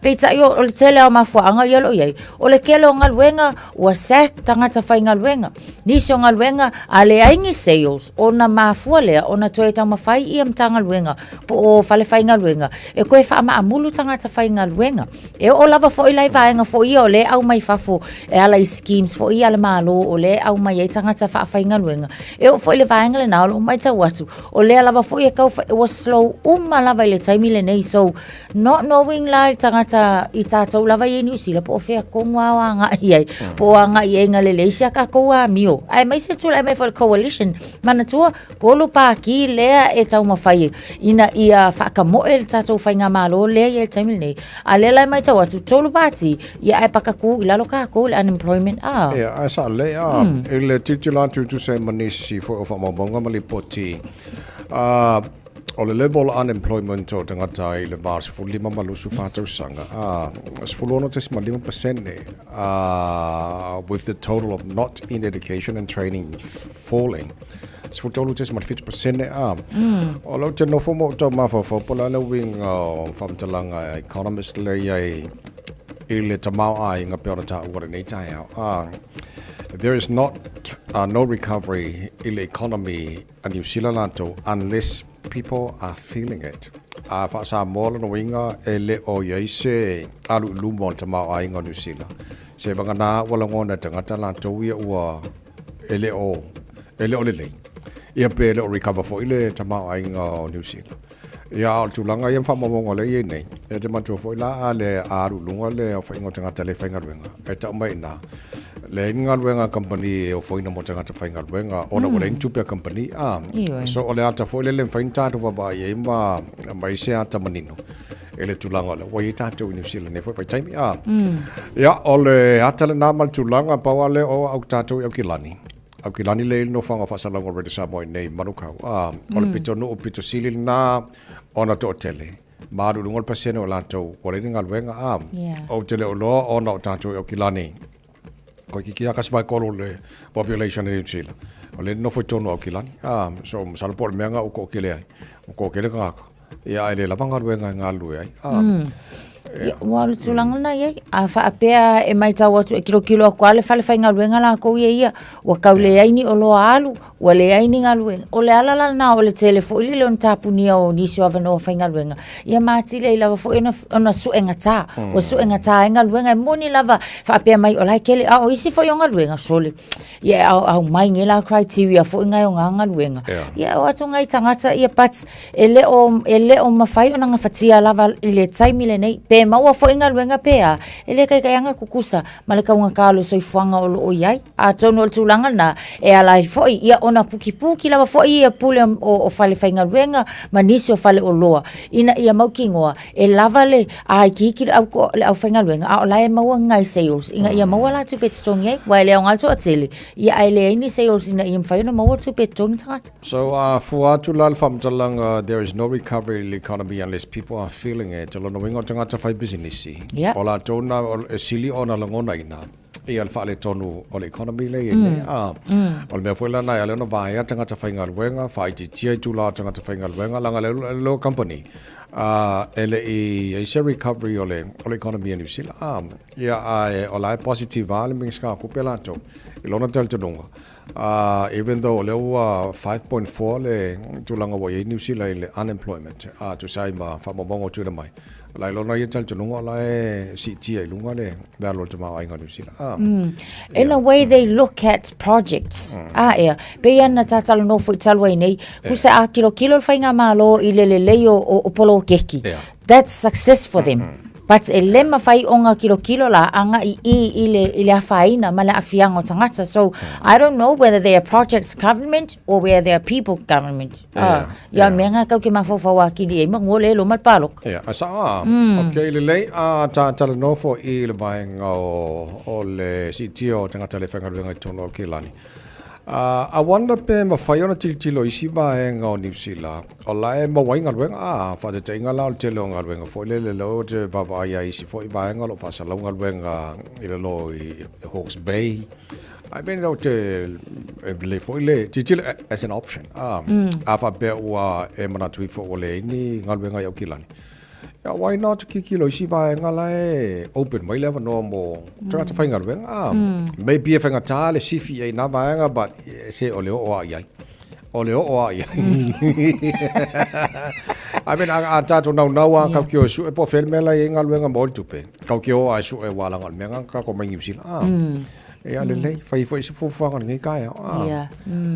Peitai o le tele o mafuaaga ia o lo o i ai, o le tele o galuega ua sack tagata faigaluega. Nisi o galuega a leai ni sales ona mafua lea ona toe taumafai ia Matagaluega po o fale faigaluega e toe faamaamulu tagata faigaluega. E oo lava foi la i vaega foi ia o lea e aumai fafo e ala i schemes foi ia a le Malo o lea e aumai ai tagata faafaigaluega. E oo foi i le vaega lena o lo o matau atu o lea lava foi e tau ua slow uma lava i le taimi lenei. So Not knowing la i le tagata i tatou lava ia i Niu Sila po o fea tonu lava o agai i ai, po o agai i ai na lelei si a tatou amio. Aemaise tulai mai foi le coalition, manatua, tolu pāti lea e taumafai ina ia faatamoe le tatou faigamalo lea e i ai i le taimi lenei. A o lea la e matau atu, tolu pāti, ia ae pakatu i lalo tatou i le unemployment, a. Ia, ae sao lelei a, i le tilotilo atu e tusa ai ma nisi foi o faamaumauga ma lipoti, a, O le level unemployment o tagata i le va 15 ma 24 tausaga, a, 16.5%, a, with the total of not in education and training falling. 13.7%, a. O lea ou te nofo ma ou tau mafaufau po o le a le uiga o faamatalaga economist lea i ai i le tamaoaiga pei ona taua i lenei taeao, a. There is not, no recovery i le economy a Niu Sila latou unless people are feeling it. A faa-Samoa lona uiga e le o i ai se alu i luma o le tamaoaiga o Niu Sila. Se vagana ua lagona e tagata latou ia ua e le o e le o lelei. Ia pe le o recover foi le tamaoaiga o Niu Sila. Ia a o le tulaga ia ma faamaumauga o lea e i ai nei, ia te manatua foi la a le a alu i luga le aofaiga o tagata le faigaluega, e tau mai i ina, leai ni galuega a kamupani e ofoina mo tagata faigaluega ona ua leai ni tupe a kamupani, a. Ioe. So o le ata foi lele e mafai ona tatou vaavaai ai ma aumai se ata manino i le tulaga o lea ua i ai tatou i Niu Sila i lenei foi vaitaimi, a. Ia, o le ata lena ma le tulaga, pau lava lea o au tatou i Aukilani, Aukilani lea i le nofoaga o faasalalauga o Radio Samoa i nei i Manukau. A, o le pitonuu pito sili lena ona toatele. Ma alu i luga le pasene o latou ua leai ni galuega. A, ou te le o iloa ona o tatou i Aukilani, toeitiiti lava 1/3 o le population i Niu Sila, o lea e nonofo i totonu o Aukilani. A, so masalo po o le mea lena ua toatele ai, ua toatele tagata. Ia, ae le lava galuega e galulue ai. Ah. Ia, ua o le tulaga lena e i ai. A faapea e matau atu e kilokilo atu lava le fale faigaluega latou ia ia, ua tau leai ni oloa alu, ua leai ni galuega. O le ala la lena o le tele foi lele o ni tapunia o nisi o avanoa faigaluega, ia ma atili ai lava foi ona, ona suegata. Ua suegata ai galuega. E moni lava faapea mai o la e tele, a o isi foi o galuega, sole, Ia e aumai nei la criteria foi ngai o ngā galuega. Ia o atu ngai tagata ia but e le o, e le o mafai ona gafatia lava i le taimi lenei. Pe maua foi galuega pe a, e le kaikai aga kukusa ma le taugata o le soifuaga o lo o i ai. Atonu o le tulaga lena e ala ai foi ia ona pukipuki lava foi ia pule o fale faigaluega ma nisi o fale oloa ina ia mautinoa e lava le āikiiki le au le aufaigaluega a o la e maua nai sales ina ia maua la tupe e totogi ai. Aua e le aoga le toatele ia ae leai ni sales ina ia mafai ona maua tupe e totogi tagata. So a fua atu la le faamatalaga there is no recovery in the economy unless people are feeling it, o lona uiga o tagata fai pisinisi, o latou na e sili ona lagonaina ia le faaletonu o le economy lea e i ai nei. A, o le mea foi lena e ala ai ona vaea tagata faigaluega, faaitiitia itula o tagata faigaluega, leaga le leo company e le i i ai se recovery o le economy a Niu Sila. A, ia ae o la e positive lava le Minisita o Tupe latou i lona talitonuga. Even though o lea ua 5.4 le tulaga ua i ai Niu Sila i le unemployment, a tusa ai ma faamaumauga ua tuuina mai, o la e lona ia talitonuga o la e siitia i luga le alo o le tamaoaiga o Niu Sila. In a way they look at projects. A ea, pei lava na ta talanoa foi talu ai nei, kusa a kilokilo le faigamalo i le lelei o poloketi. That's success for them. But e le mafai ona kilokilo la agai i i le, i le afaina ma le aafiaga o tagata. So I don't know whether they are projects government or where they are people government. Yeah, ia mea ngā kau ke mafaufau akili ai ma ngō le lo ma le pāloka. Yeah, a sao a. Okay, lelei a tā talanoa i le vaega o le siitia o tagata le whaigaluega i totonu o Aokelani. I wonder pe mafai ona tilotilo i isi vaega o Niu Sila o la e maua ai galuega. A, faataitaiga la o le tele o galuega foi lele lea ou te vaavaai ai i isi foi vaega o lo o faasalau galuega i lalo i Hawke's Bay. I mean, ou te e lelei foi le tilotilo as an option. A, a faapea ua e manatu ifo ua leai ni galuega i Aukilani, Ia, why not kikilo isi vaega la e open mai le avanoa mo tagata faigaluega. Ah, maybe e faigata le sifi ai nā vaega, but se o le oo a i ai. O le oo a i ai. I mean, a tātou naunau a kau ki o e sue po whea le mea la i ai galuega mo le tupe. Kau ki o a e sue wā langa o le mea ngā kako mai New Zealand. Ah, Ia, lelei, whai foi se fuafuaga o lenei taeao. Ah,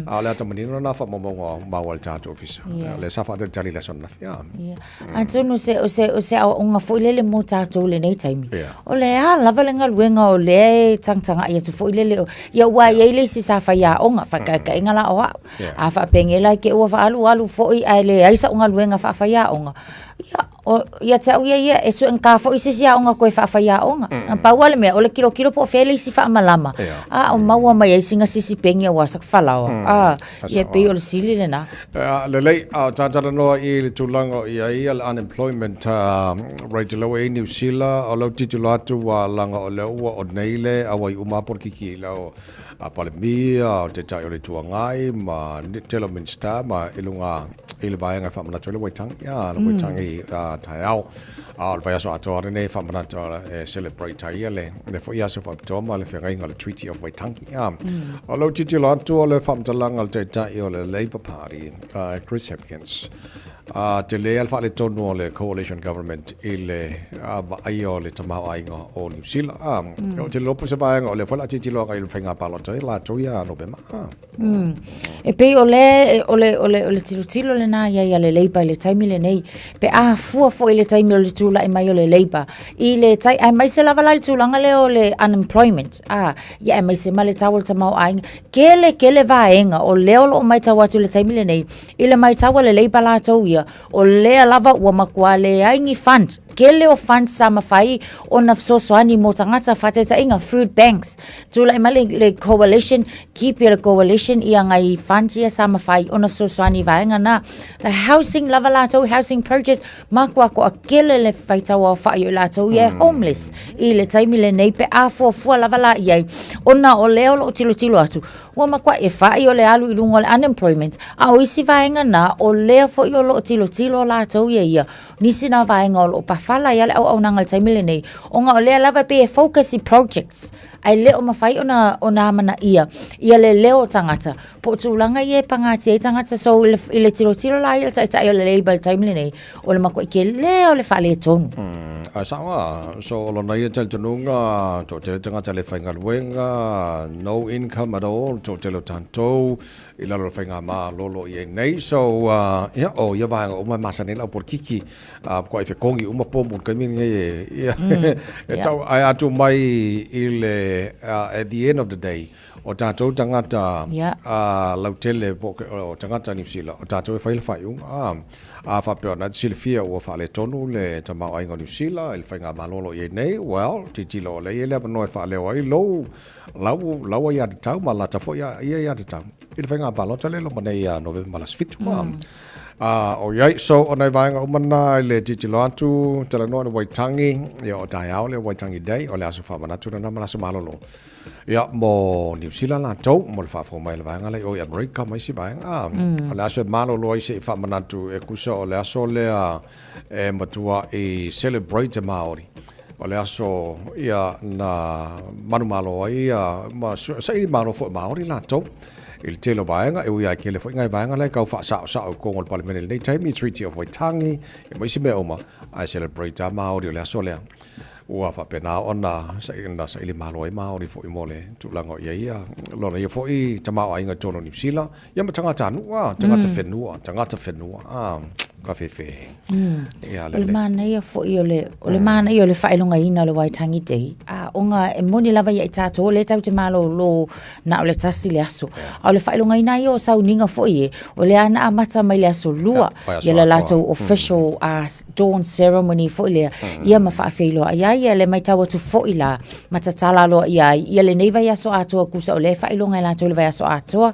A o le ata manino nā whaamaumauga o maua i le tātou ofisa. Le sa whaatalitali le aso ananafi. Ah. Yeah. Atonu se, o se, o se aoaoga foi lele mo tātou i lenei taimi. O le a lava le galuega o lea e tagatagai atu foi lele o, ia ua i ai le isi sa faiaoga, faataitaiga la o au. A faapenge la ke ua faaalualu foi ae leai sa'u galuega faafaiaoga, ia, o, ia te au ia ia, e suegata foi se isi aoga koe faafaiaoga. Na pau lava le mea, o le kilokilo po o fea le isi faamalama, a o maua mai ai sina sisi peni aua sa falaoa. A, Ia e pei o le sili lena. Lelei, a o talanoa i le tulaga o i ai le unemployment rate lea ua i ai Niu Sila, o lau tilotilo atu ua laga o lea ua onei le auai uma lava polokiki i lau Palemia, o le Taitai o le Itu Agai ma tele o Minista ma i luga i le vaega e faamanatu ai le Waitangi, le Waitangi taeao. A o le vaiaso atoa lenei e faamanatu e celebrate ai ia le foi aso faapitoa ma le feagaiga o le Treaty of Waitangi. O lou tilotilo atu o le faamatalaga a le Taitai o le Labour Party, Chris Hipkins, tele le faaletonu o le Coalition Government i le vaaia o le tamaoaiga o Niu Sila. Ou te iloa po o se vaega o lea foi o le a tilotilo agai i le faiga palota ia latou ia Novema. E pei o le, o le, o le, o le tilotilo lena i ai a le Labour i le taimi lenei, pe a fua foi i le taimi o le tulai mai o le Labour, i le tai, aemaise lava la i le tulaga lea o le unemployment, a, ia aemaise ma le tau o le tamaoaiga, tele tele vaega o lea o lo o matau atu i le taimi lenei, i le matau a le Labour latou ia, o lea lava ua matua leai ni fund, tele o funds sa mafai ona fesoasoani mo tagata, faataitaiga food banks, tulai mai le, le coalition, keep ia le coalition ia ngai funds ia sa mafai ona fesoasoani i vaega na. The housing lava latou, housing projects, matua toatele le faitau aofai o i latou ia e homeless i le taimi lenei pe a fuafua lava la i ai, ona o lea o lo o tilotilo atu, ua matua e fai o le alu i luga o le unemployment, a o isi vaega na, o lea foi o lo o tilotilo latou ia ia, nisi na vaega o lo o pafala ai le auaunaga i le taimi lenei, ona o lea lava e pei e focus i projects, ae le o mafai ona amanaia ia le leo o tagata, po o tulaga ia e pagatia ai tagata. So, i le tilotilo la ia a le taitai o le Labour i le taimi lenei, o le matuai tele o le faaletonu. Ae sao lava, so o lona ia talitonuga, toatele tagata le faigaluega, no income at all, toatele o tatou i lalo o le faigamalo i ai nei. So, ia, o ia vaega uma e masani ai le au polokiki, matua i fetogi uma pomu i le taimi lenei e, ia, e tau, ae a tuu mai i le, at the end of the day, o tatou tagata lautele po o tagata Niu Sila, o tatou e fai le faaiuga. A, a faapea o lena e te silafia ua faaletonu le tamaoaiga o Niu Sila i le faigamalo o lo o i ai nei, well, tilotilo o lea e i ai le avanoa e faaleo ai lou, lau, lau aiatatau ma lata foi ia aiatatau i le faiga palota lea e loma nei ia Novema le aso 7. Mm. A o iai, so o nai vaega uma na i le tilotilo atu, talanoa i le Waitangi, ia o taeao lea Waitangi Day, o le aso faamanatu lena ma le aso malolo. Ia, mo Niu Sila latou, mo le faafofoga mai a le vaega lea i o i Amerika ma isi vaega. O le aso e malolo ai se i faamanatu e tusa o le aso lea e matuai celebrate e Māori. O le aso ia na manumalo ai ia ma saili malo foi Māori latou i le tele o vaega, e ui lava e tele foi nai vaega la e tau faasaosao i totonu o le Palemene i lenei taimi, Treaty of Waitangi, ia ma isi mea uma, ae celebrate lava Māori o le aso lea. Ua faapena ona saili malo ai Māori foi mo le tulaga o i ai ia lona ia foi tamaoaiga i totonu o Niu Sila, ia ma tagatanuu, tagata whenua, tagata whenua, ka whewhe. Ia, O le lelei. manaia foi o le, o le manaia o le faailogaina o le Waitangi Day, a, ona e moni lava ia i tatou, o lea tatou te malolo na o le tasi le aso. A o le faailogaina ia o sauniga foi e, o lea na amata mai le aso lua, Vaiaso ia le atoa. latou official dawn ceremony foi lea, ia ma faafeiloai ai ia le matau atu foi la, ma tatala loa ia ai, ia lenei vaiaso atoa kusa o lea e faailoga e latou le vaiaso atoa.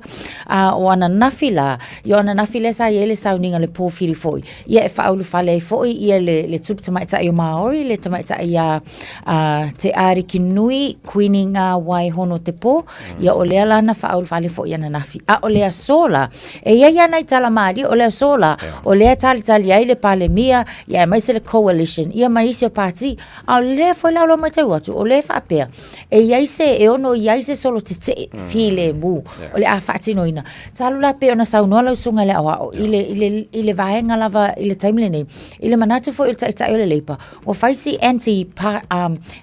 A o ananafi la, ia o ananafi lea sa i ai le sauniga le pōwhiri foi, ia e faaulufale ai foi ia le, le Tupu Tamaitai o Māori, le tamaitai ia a Te Arikinui Kuini Ngā Wai Hono Te Pō, ia o lea la na faaulufale foi ananafi. A o le aso la, e i ai lava nai tala malie, o le aso la, o lea e talitali ai le Palemia, ia aemaise le Coalition, ia ma nisi o pati, a o lea foi la o lo o matau atu, o lea e faapea, e i ai se, e ono i ai se solo tetee, filemu, o le a faatinoina. Talu la pei ona saunoa lau susuga i le aoao, i le, i le, i le vaega lava i le taimi lenei, i le manatu foi o le Taitai o le Leipa, ua fai si anti, pa,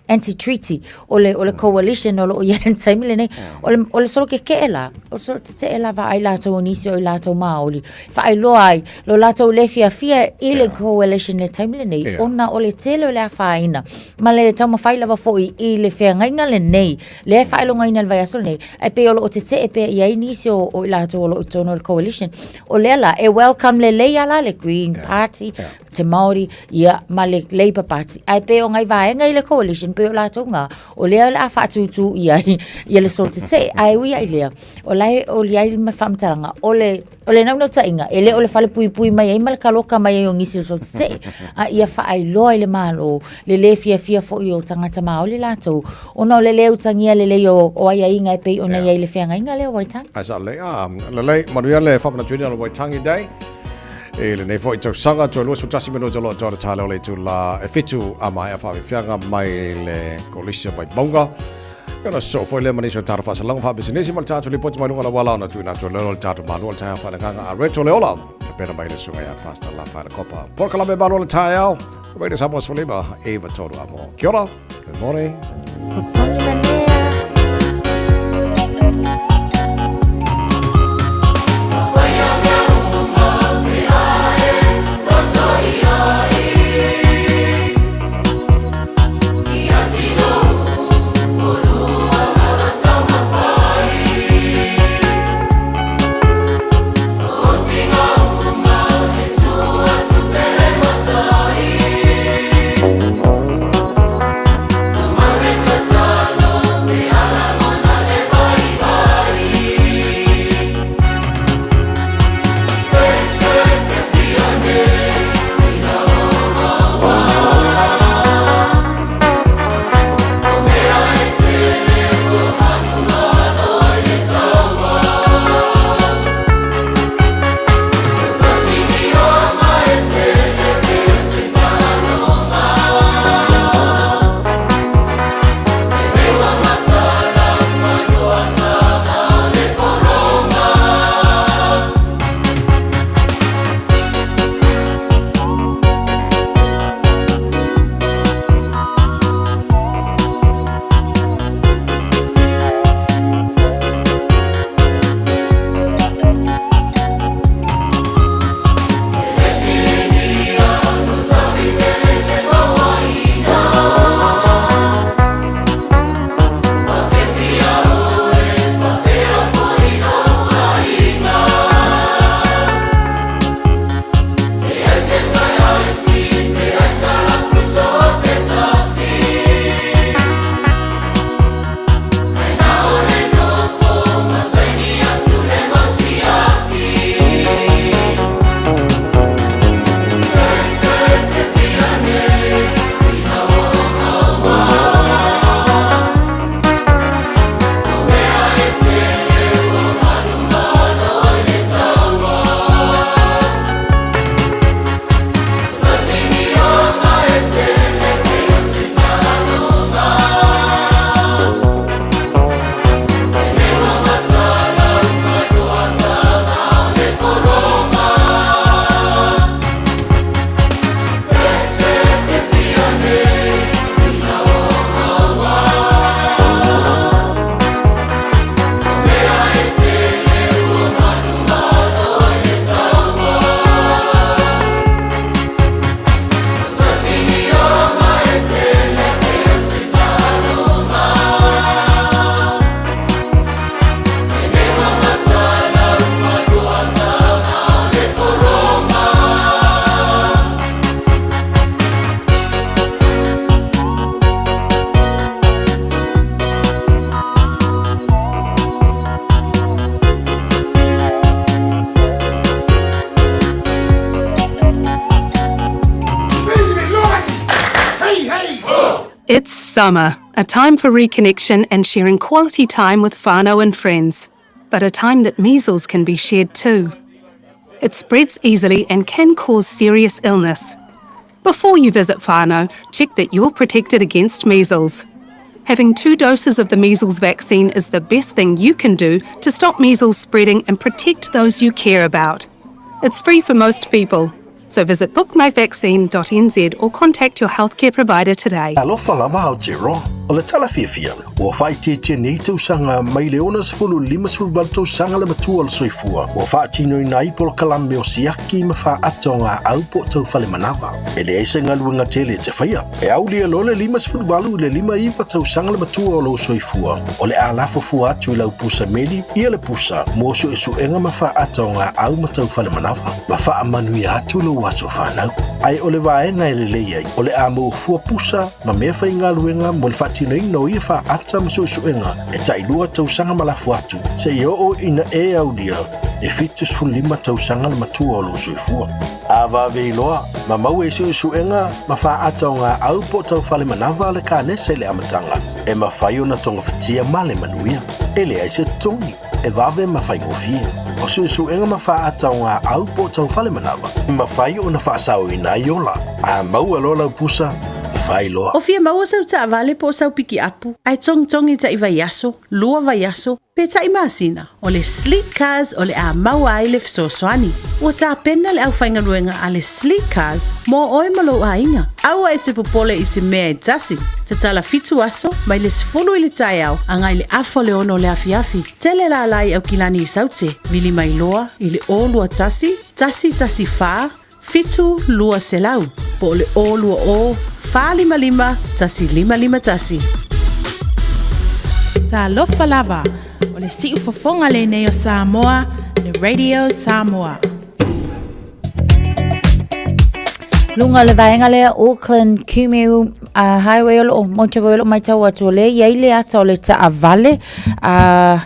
anti treaty o le, o le coalition o lo o i ai i le taimi lenei. O le, o le solo kekeʻe la, o le solo tetee lava a i latou o nisi o i latou Māori, faailoa ai lo latou le fiafia i le coalition i le taimi lenei, ona o le tele o le afaina ma le taumafai lava foi i le feagaiga lenei, lea e faailogaina i le vaiaso lenei, ae pei o lo o tetee pea i ai nisi o, o i latou o lo o i totonu o le coalition. O lea la, e welcome lelei lava la le Green Party, te Māori, ia, ma le Labour Party. Ae pei o ngai vaega i le coalition, pei o latou ngā, o lea o le a faatūtū i ai ia le solo tetee. Ae ui ai lea, o la e oli ai ma le faamatalaga, o le, o le naunautaiga, e le o le falepuipui mai ai ma le kaloka mai ai o nisi o le solo tetee, a ia faailoa i le Malo le lē fiafia foi o tagata Māori latou, ona o le lē utagia lelei o, o aiaiga e pei ona i ai i le feagaiga lea o Waitangi. Ae sao lelei, ah, lelei, manuia le faamanatuina o le Waitangi Day. I lenei foi tausaga, toe 21 minute o lo o toa le taele o le itula e 7 a maea faafeafeaga mai le Kolisi o Vaimauga. Ia ona sosoo foi lea ma nisi o tatou faasalaga faapisinisi ma le tatou lipoti mai luga o le auala ona tuuina atu ai lea o le tatou malu o le taeao faaleagaga a Reto le Ola. Tapena mai le susuga ia Pastor Lafaele Kopa. Polokalame malo o le taeao. Radio Samoa 15, 93 a mo. Kia ora. Good morning. Tangi manea. Summer, a time for reconnection and sharing quality time with whānau and friends, but a time that measles can be shared too. It spreads easily and can cause serious illness. Before you visit whānau, check that you're protected against measles. Having two doses of the measles vaccine is the best thing you can do to stop measles spreading and protect those you care about. It's free for most people. So visit bookmyvaccine.nz or contact your healthcare provider today. Alofa lava Aotearoa, o le tala fiafia, ua faaitiitia nei tausaga mai le 60 i le 58 tausaga le matua o le soifua ua faatinoina ai polokalame o siaki ma faaata o gaau po o tau fale manava. E leai se galuega tele e te faia. E aulia loa le 58 i le 59 tausaga le matua o lou soifua, o le a lafo fua atu i lau pusa meli ia le pusa mo suesuega ma faaata o gaau ma tau fale manava, ma faamanuia atu lou aso fanau. Ae o le vaega e lelei ai, o le a maua fua pusa ma mea faigaluega mo le faatinoina o ia faaata ma suesuega e tailua tausaga ma lafo atu, seia oo ina e aulia e 75 tausaga le matua o lou soifua. A vave iloa, ma maua i suesuega ma faaata o gaau po o tau fale manava a le kanesa i le amataga, e mafai ona togafitia ma le manuia. E leai se totogi, e vave ma faigofie. O suesuega ma faaata o gaau po o tau fale manava, e mafai ona faasaoina ai ola. A maua loa lau pusa, fai loa. O fia maua sau taavale po o sau pikiapu, ae togitogi taʻi vaiaso, lua vaiaso, pe taʻi masina, o le Sleek Cars o le a maua ai le fesoasoani. Ua tapena le aufaigaluega a le Sleek Cars mo oe ma lou aiga. Aua e te popole i se mea e tasi. Tatala fitu aso, mai le 10 i le taeao agai le afa o le 6 o le afiafi. Tele lala i Aukilani i Saute, vili mai loa i le 021 114 7200 po o le 020 455 1551. Talofa lava, o le siufofoga lenei o Samoa, le Radio Samoa. Luga o le vaega lea Auckland Kumeu uh, Highway o loo motorway o loo maitau atu o lea i ai le ata o le taavale uh,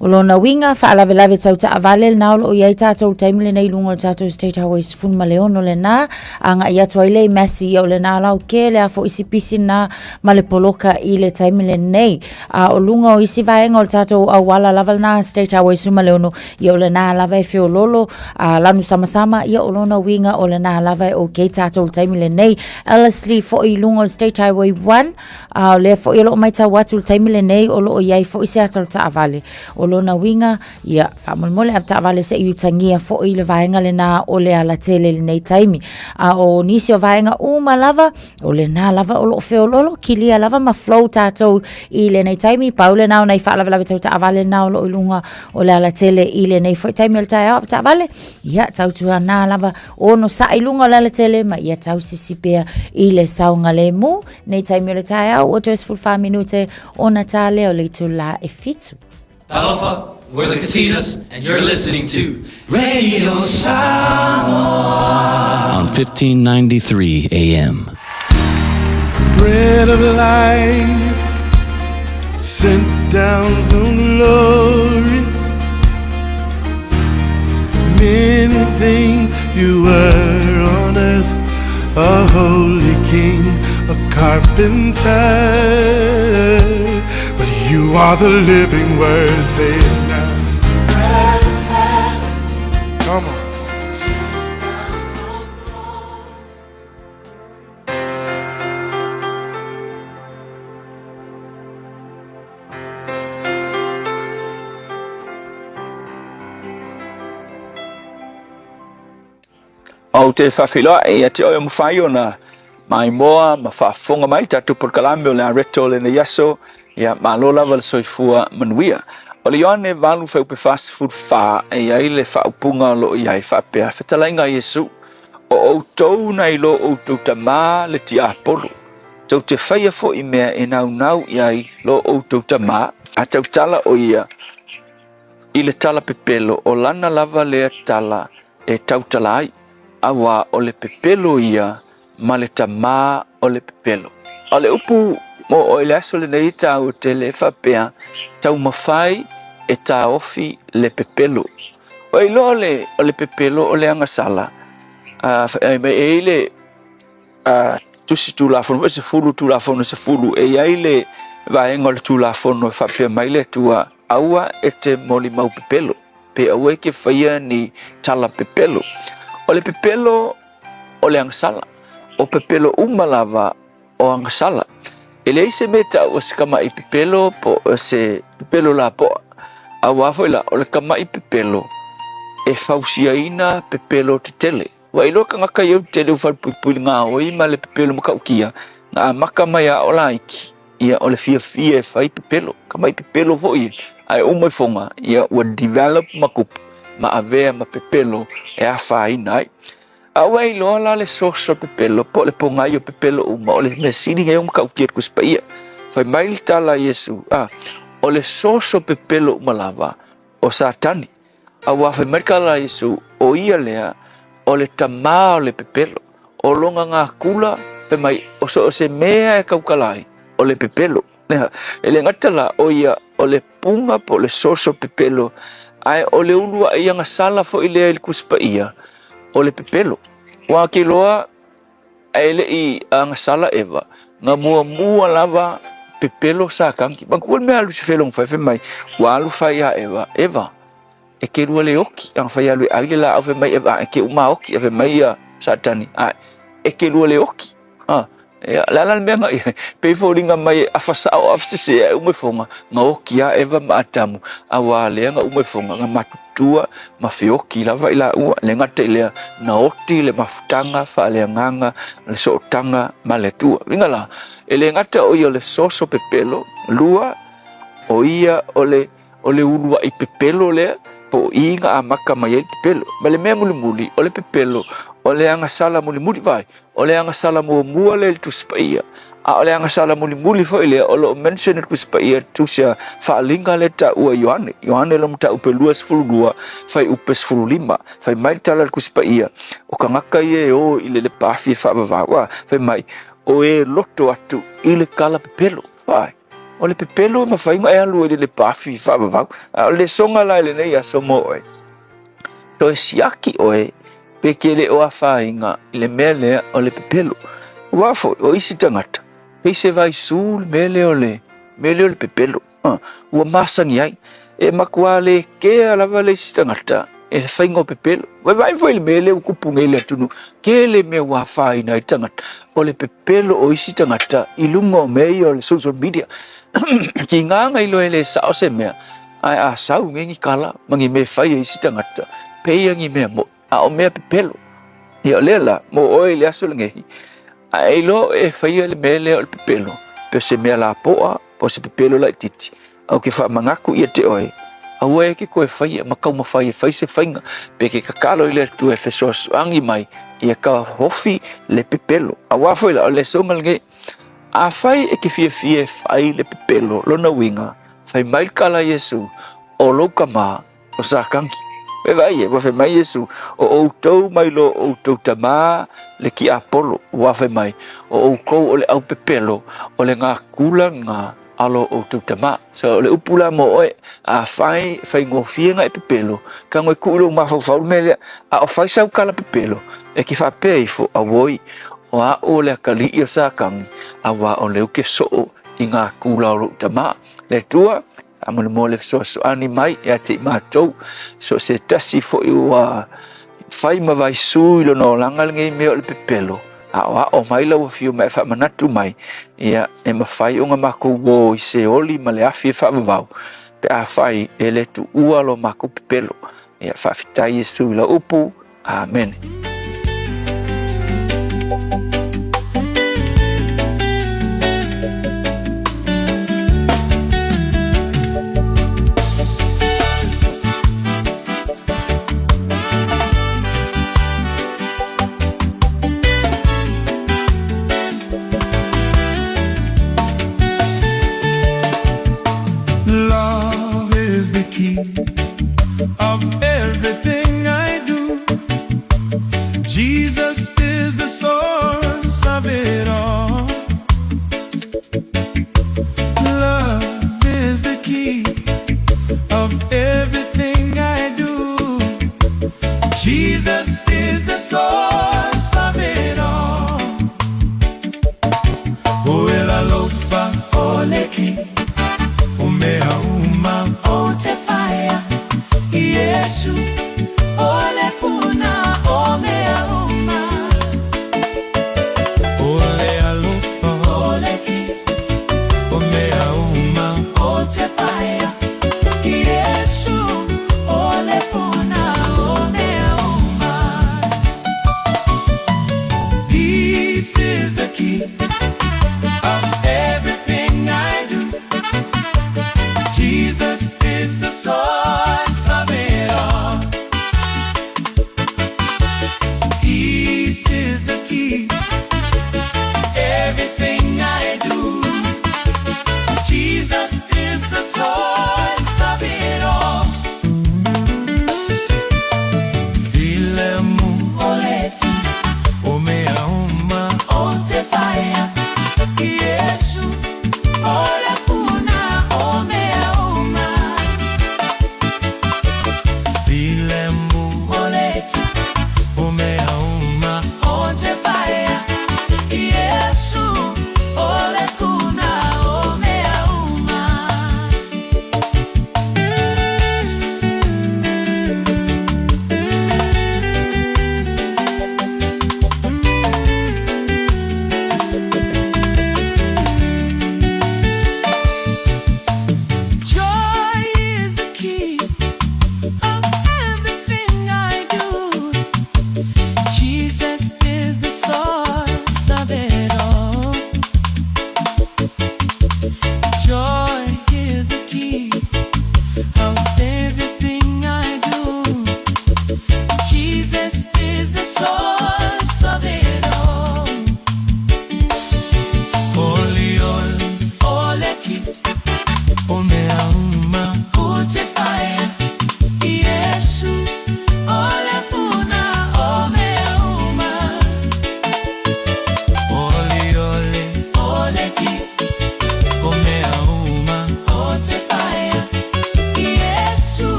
O lona uiga, faalavelave tau taavale lena o lo o i ai tatou i le taimi lenei i luga o le tatou State Highway 16 lena, agai atu ai lea i Massey, ia o lena la o kele lava foi isi pisi lena ma le poloka i le taimi lenei. A o luga o isi vaega o le tatou auala lava lena State Highway 16, ia o lena lava e feololo, a lanu samasama, ia o lona uiga o lena lava e okay tatou i le taimi lenei. Ellerslie foi i luga o le State Highway 1, A o lea foi o lo o matau atu i le taimi lenei o lo o i ai foi se ata o le taavale. O lona uiga, ia, faamolemole avetaavale se i utagia foi le vaega lena o le alatele i lenei taimi. A o nisi o vaega uma lava, o lena lava o lo o feololo, kilia lava ma flow tatou i lenei taimi. Pau lena o nai faalavelave tau taavale lena o lo o i luga o le alatele i lenei foi taimi o le taeao avetaavale. Ia, tautuana lava onosai i luga o le alatele ma ia tausisi pea i le saogalemu. Nei taimi o le taeao, ua toe 14 minute ona tā lea o le itulā e fitu. Talofa, we're the Katinas, and you're listening to Radio Samoa on 1593 AM. Bread of life sent down from glory. Many things you were on earth, a holy king, a carpenter. But you are the living word, say it now. Come on. Ou te faafeiloai ia te oe o mafai ona maimoa ma faafofoga mai tatou polokalame o le Areto o lenei aso. Ia, malo lava le soifua manuia. O le Ioane 8 fuaiupu 44 e i ai le faaupuga o lo o i ai faapea, Fetalaiga a Iesu, o outou na i lo outou tamā le tiapolo, tou te faia foi mea e naunau i ai lo outou tamā, a tautala o ia i le tala pepelo, o lana lava lea tala e tautala ai, auā o le pepelo ia ma le tamā o le pepelo. O le upu mo oe i le aso lenei e tāua tele e faapea, taumafai e taofi le pepelo. Ua iloa le, o le pepelo o le agasala, a, e i ai le, a, Tusi Tulafono foi 10, Tulafono 10, e i ai le vaega o le Tulafono e faapea mai le Atua, Aua e te molimau pepelo, pe aua e ke faia ni tala pepelo. O le pepelo o le agasala. O pepelo uma lava o agasala. E leai se mea e taua o se kamaʻi pepelo po o se pepelo lapoa. Auā foi la, o le kamaʻi pepelo e fausiaina pepelo tetele. Ua iloa tagata ia tetele ua falepuipui le gaoi ma le pepelo matautia, na amata mai a o laiti, ia o le fiafia e fai pepelo, kamaʻi pepelo foi ia, ae uma ifoga, ia ua develop ma kupu ma avea ma pepelo e afaina ai. A ua iloa la le soso pepelo po o le pogai o pepelo uma, o le mea sili nei ona matautia i le Tusi Paia. Fai mai le tala a Iesu, a, o le soso pepelo uma lava o Satani. A ua fai mai le tala a Iesu, o ia lea o le tamā o le pepelo. O lona gakula, fai mai, o so o se mea e tautala ai, o le pepelo. E le gata la o ia o le puga po o le soso pepelo, ae o le uluai agasala foi lea i le Tusi Paia, o le pepelo. Ua ke iloa ae le i agasala Eva, na muamua lava pepelo Satani. Manatua le mea a Lusifelo na fai, fai mai, ua alu fai ia Eva, Eva, e ke lua le oki, a fai alu e ai le laau, fai mai Eva, e ke uma oki, a fai mai ia Satani, ae, e ke lua le oki. A, ia, le a la le mea na i ai? Pei e foliga mai e afa sao afa sese ae uma ifoga, na oki lava Eva ma Atamu, auā lea na uma ifoga, na matutua ma feoki lava i laua. E le gata i lea, na oti le mafutaga faaleagaga, le sootaga ma le Atua. Uiga la, e le gata o ia o le soso pepelo, lua, o ia o le O le uluaʻi pepelo lea, po o i na amata mai ai le pepelo. Ma le mea mulimuli, o le pepelo, o le agasala mulimuli, vaai, o le agasala muamua lea i le Tusi Paia, a o le agasala mulimuli foi lea o lo o mention i le Tusi Paia, le Tusi a Faaaliga lea e taua e Ioane, Ioane lona mataupu e 22, fuaiupu 15, fai mai le tala a le Tusi Paia, o tagata ia e o i le lepa afi e faavavau, a, fai mai, o e loto atu i le kala pepelo, vaai. O le pepelo e mafai ona e alu ai i le lepa afi faavavau. A o le lesoga la i lenei aso mo oe, toe siaki oe pe ke le o afaina i le mea lea o le pepelo. Aua foi, o isi tagata, pei se vaisu le mea lea o le mea lea o le pepelo. Ua masani ai. E matua le kea lava le isi tagata e le faiga o pepelo. Vaivai foi i le mea lea ua tupu nei i le atunuu, tele mea ua afaina ai tagata. O le pepelo o isi tagata i luga o mea ia o le social media. Tiga na iloa e le sao se mea, ae a sau nei ni tala ma ni mea e fai e isi tagata, pei ni mea moʻi, a o mea pepelo. Ia o lea la, mo oe i le aso lenei, a e iloa oe e faia le mea lea o le pepelo, pe o se mea lapoa, po o se pepelo laitiiti, Ou te faamanatu ia te oe, aua e te toe faia ma taumafai e fai se faiga, pe te tatalo i le Atua e fesoasoani mai ia taofi le pepelo. Aua foi la, o le lesoga lenei, afai e te fiafia e fai le pepelo, lona uiga, fai mai le tala a Iesu, o lou tama, o Satani. E vaai e, ua fai mai Iesu, o outou mai lo outou tamā le tiapolo, ua fai mai, o outou o le aupepelo, o le gakula lena a lo outou tamā. So, o le upu la mo oe, afai faigofie na e pepelo, tago e tuu i lou mafaufau le mea lea, a o fai sau tala pepelo, e ke faapea ifo, auoi, o a'u o le atalii o Satani, auā o lea ou te soo i gakula o lou tamā. Le Atua, Faamolemole fesoasoani mai ia te i matou, so o se tasi foi ua fai ma vaisū i lona olaga lenei mea o le pepelo, aoao mai lau afio ma e faamanatu mai, ia e mafai ona matou uō i Seoli ma le afi e faavavau, pe afai e le tuua lo matou pepelo. Ia faafetai Iesu i lau upu. Amene. Love is the key of everything I do. Jesus is the source of it all. Love is the key of everything I do. Jesus is the source of it all.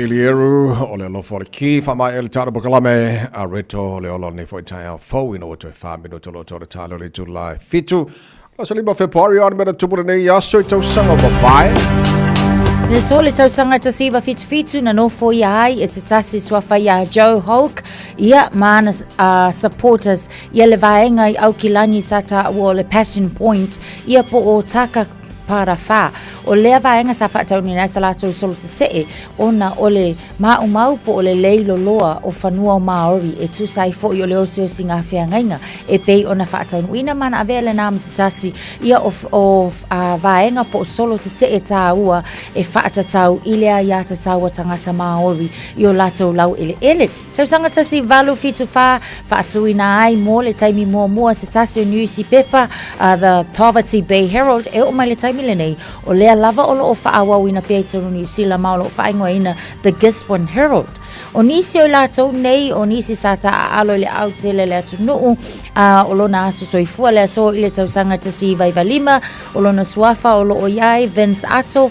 Billy Eru, o le alofa o le ki, whaamae le tāna pokalame, a reto le ola nei foi taeao fou ina ua toe wha minuta lo tō le tāna o le itula e fitu. Aso lima Februari ana mea na tupu lenei aso i tausaga ua mavae. Le so le tausaga tasi iwa fitu fitu na nofo ia ai e se tasi suafa ia Joe Holk ia ma ana supporters ia le vaega i Aukilani sa taua o le Passion Point ia po o Taka Parawha. O lea vaega sa faataunina ai sa latou solo tetee ona o le Maumau po o le lei loloa o fanua o Māori e tusa ai foi o le osiosi ngā feagaiga e pei ona faataunuuina ma na avea lenā ma se tasi ia o, o a, vaega po o solo tetee tāua e faatatau i le aiatatau a tagata Māori i o latou lau eleele. Tausaga 1874, faatuina ai mo le taimi muamua se tasi o niusipepa a The Poverty Bay Herald e oo mai le taimi lenei O lea lava o loo faaauauina pea i totonu o Niu Sila ma o loo faaigoaina The Gisborne Herald. O nisi o i latou nei, o nisi sa taaalo i le autele le atunuu, a o lona aso soifua le aso i le tausaga 1995, o lona suafa o loo iai Vince Aso,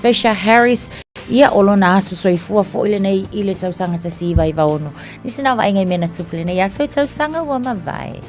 Fisher Harris, ia o lona aso soifua foi lenei i le tausaga 1996. Nisi na vaaiga i mea na tupu lenei aso i tausaga ua mavae.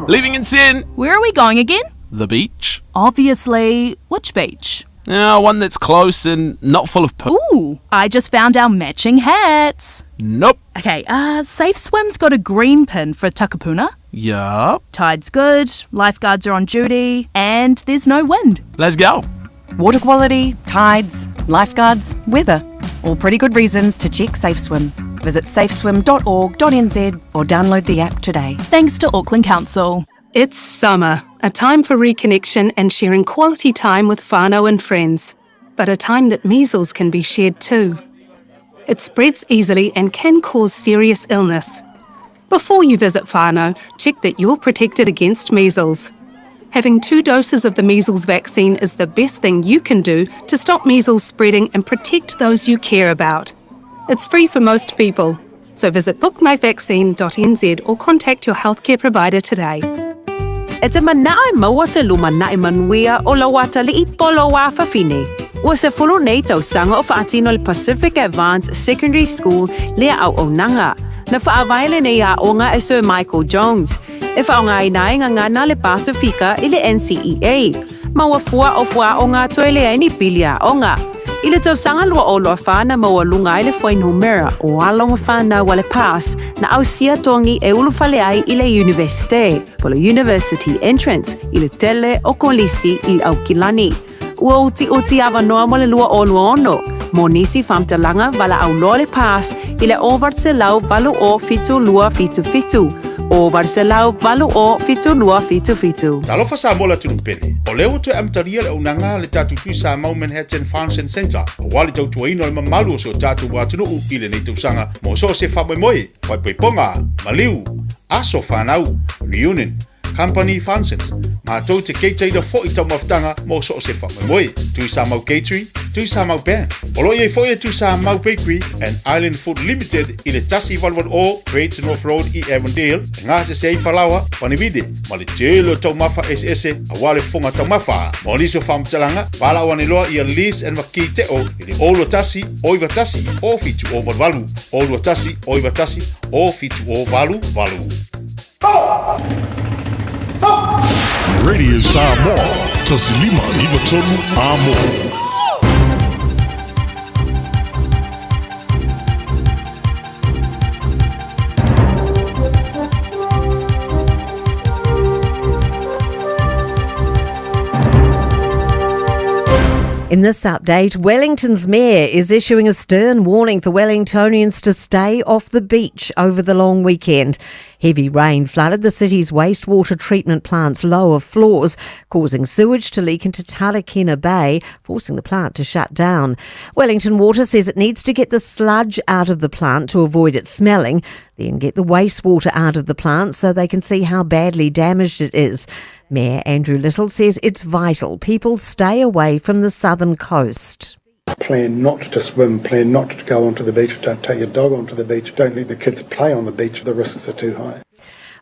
Leaving in sin. Where are we going again? The beach. Obviously, which beach? Yeah, one that's close and not full of poo. Ooh, I just found our matching hats. Nope. Okay, Safe Swim's got a green pin for Takapuna. Yup. Tide's good, lifeguards are on duty, and there's no wind. Let's go. Water quality, tides, lifeguards, weather. All pretty good reasons to check Safe Swim. Visit safeswim.org.nz or download the app today. Thanks to Auckland Council. It's summer, a time for reconnection and sharing quality time with whānau and friends, but a time that measles can be shared too. It spreads easily and can cause serious illness. Before you visit whānau, check that you're protected against measles. Having two doses of the measles vaccine is the best thing you can do to stop measles spreading and protect those you care about. It's free for most people, so visit bookmyvaccine.nz or contact your healthcare provider today. E te manao e maua se lumanai manuia o lau atalii po lou afafine. Ua sefulu nei tausaga o faatino le Pacific Advance Secondary School lea auaunaga. Na faavae lenei aoga e Sir Michael Jones. E faaaogaina ai gagana le Pasifika i le NCEA. Ma ua fua o fuaaoga toe leai ni pili aoga. I le tausaga 2024 na maualuga ai le fuainumera o alo ma fanau a le PASS na ausia togi e ulufale ai i le Iunivesite po le University Entrance i le tele o Kolisi i Aukilani. Ua utiuti avanoa mo le 2026 mo nisi faamatalaga valaau loa le PASS i le 880 7277, 880 7277. Talofa Samoa le atunuu pele, o lea ua toe amatalia le auaunaga a le tatou Tui Samoa Manhattan Function Centre aua le tautuaina o le mamalu o si o tatou atunuu i lenei tausaga mo so o se faamoemoe, faaipoipoga, maliu, aso fanau, reunion, Company Functions, matou te keitaina foi taumafataga mo so o se faamoemoe. Tui Samau Catering, Tui Samau Band. O lo o i ai foi le Tui Samau Bakery and Island Food Limited i le 1880 Great North Road i Avondale, e gasese ai falaoa, panivide, ma le tele o taumafa eseese aua le fofoga taumafa. Mo nisi o faamatalaga, valaau ane loa ia Liz and Makii Teo i le 021 091 0788, 021 091 0788. Radio Samoa, Tasilima Ivatonu Amo. In this update, Wellington's mayor is issuing a stern warning for Wellingtonians to stay off the beach over the long weekend. Heavy rain flooded the city's wastewater treatment plant's lower floors, causing sewage to leak into Tarakena Bay, forcing the plant to shut down. Wellington Water says it needs to get the sludge out of the plant to avoid it smelling, then get the wastewater out of the plant so they can see how badly damaged it is. Mayor Andrew Little says it's vital people stay away from the southern coast. Plan not to swim, plan not to go onto the beach, don't take your dog onto the beach, don't let the kids play on the beach, the risks are too high.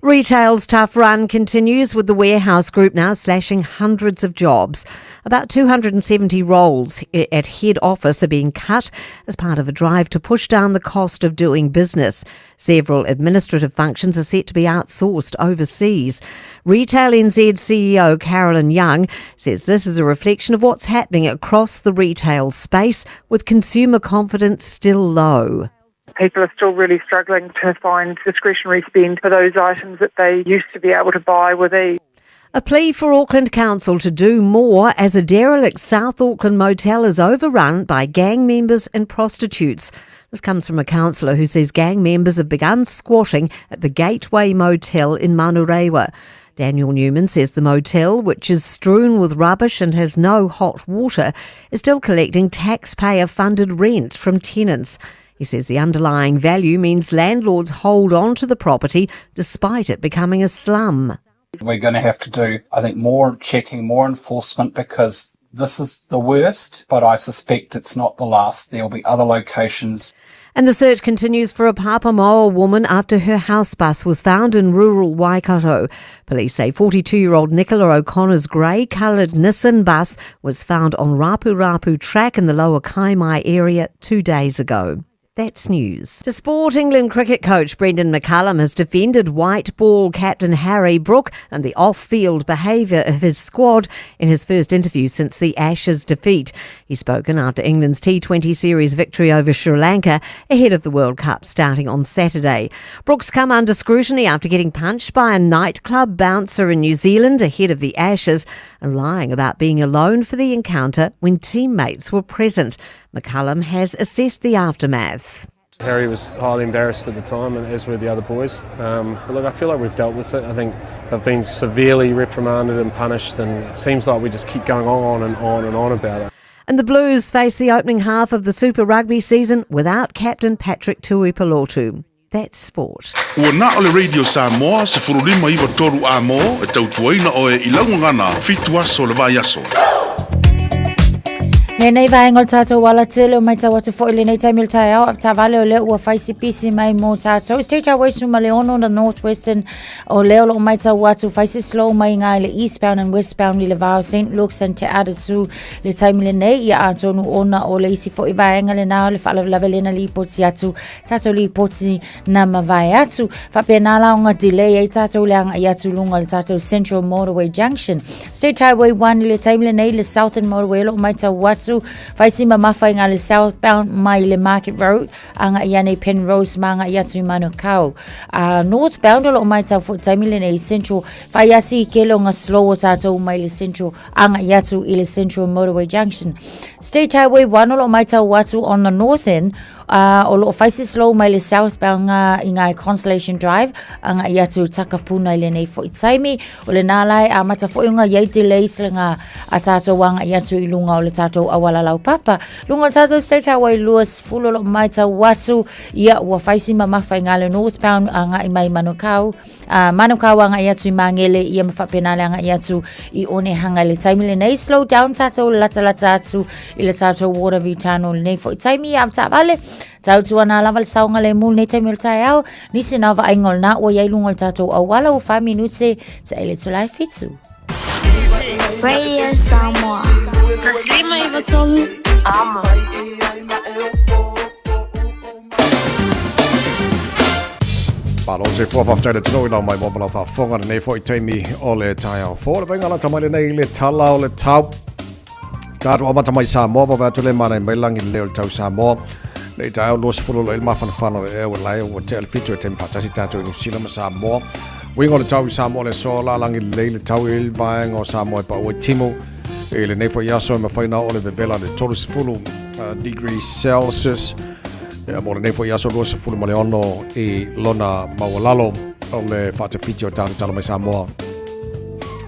Retail's tough run continues with the warehouse group now slashing hundreds of jobs. About 270 roles at head office are being cut as part of a drive to push down the cost of doing business. Several administrative functions are set to be outsourced overseas. Retail NZ CEO Carolyn Young says this is a reflection of what's happening across the retail space with consumer confidence still low. People are still really struggling to find discretionary spend for those items that they used to be able to buy with ease. A plea for Auckland Council to do more as a derelict South Auckland motel is overrun by gang members and prostitutes. This comes from a councillor who says gang members have begun squatting at the Gateway Motel in Manurewa. Daniel Newman says the motel, which is strewn with rubbish and has no hot water, is still collecting taxpayer funded rent from tenants. He says the underlying value means landlords hold on to the property despite it becoming a slum. We're going to have to do, I think, more checking, more enforcement because this is the worst, but I suspect it's not the last. There'll be other locations. And the search continues for a Papamoa woman after her house bus was found in rural Waikato. Police say 42 year old Nicola O'Connor's grey coloured Nissan bus was found on Rapu Rapu track in the lower Kaimai area two days ago. That's news. To sport, England cricket coach Brendan McCullum has defended white ball captain Harry Brook and the off field behaviour of his squad in his first interview since the Ashes defeat. He's spoken after England's T20 series victory over Sri Lanka ahead of the World Cup starting on Saturday. Brook's come under scrutiny after getting punched by a nightclub bouncer in New Zealand ahead of the Ashes and lying about being alone for the encounter when teammates were present. McCullum has assessed the aftermath. Harry was highly embarrassed at the time, and as were the other boys. Um, but look, I feel like we've dealt with it. I think they've been severely reprimanded and punished, and it seems like we just keep going on and on and on about it. And the Blues face the opening half of the Super Rugby season without captain Patrick Tuipulotu. That's sport. Ua na o le Radio Samoa, 159 A mō, e tautuaina oe i laugagana, fitu aso le vaiaso. Lenei vaega o le tātou ala tele o mai tau atu foi lenei taimi o le taeao a taavale o lea ua fai si pisi mai mo tātou. State Highway suma le ono na Northwestern o lea o loo mai tau atu fai si slow mai ngā i le eastbound and westbound i le vao St. Luke's and Te Atatu le taimi lenei ia atonu ona o le isi foi vaega lena o le faalavelave lena lipoti atu tātou lipoti na mavae atu. Faapena la ona delay ai tātou le agai atu luga o le tātou Central Motorway Junction. State Highway 1 i le taimi lenei le Southern Motorway o loo matau atu fai si mamafa i ngā le southbound mai le Market Road agai ane i Penrose ma agai atu i Manukau. Uh, northbound o loo matau foi taimi lenei Central fai asi i kele o ngā slow o tātou mai le Central agai atu i le Central Motorway Junction. State Highway 1 o loo matau atu on the north end uh, o loo fai se slow mai le southbound ngā i ngā Constellation Drive a ngā i atu Takapuna i lenei foi taimi o le nā lai a mata foi o ngā iai delays le ngā a tātou a ngā i atu i lunga o le tātou awala lau papa lunga o le tātou State Highway Lewis fulo lo mai tau atu ia ua fai si mamafa i ngā le northbound a ngā i mai Manukau a Manukau a ngā i atu i Mangele ia ma whapena le a ngā i atu i Onehanga i le taimi lenei slow down tātou latalata atu i le tātou Waterview Tunnel lenei foi taimi a taavale tautu ana lava le saoga le mu lenei taimi o le taeao nisi na vaaiga o lena ua iai luga o le tātou auala ua 4 minute te ai le tulae fitu Radio Samoa. Taslima i Vatomu. Amo. Malo se fua whawhtai le tino i lau mai mō malau whafonga nei foi taimi o le taeao. Fō le venga la tamai le nei le tala o le tau. Tātou amata mai Samoa, wawe atu le mana i mailangi le leo le tau Samoa. Nei taeao 20 lo il mafanafana o le ea ua lae ua tea le fitu e taimi whaatasi tātou i New Zealand ma Samoa. Uiga o le tau i Samoa le aso lalagi lelei le tau i le vaega o Samoa e pau ai timu. I lenei foi aso e mafai ona oo le vevela le 30 degrees Celsius. Ia mo lenei foi aso 26 i lona maualalo o le faatafiti o talu mai Samoa.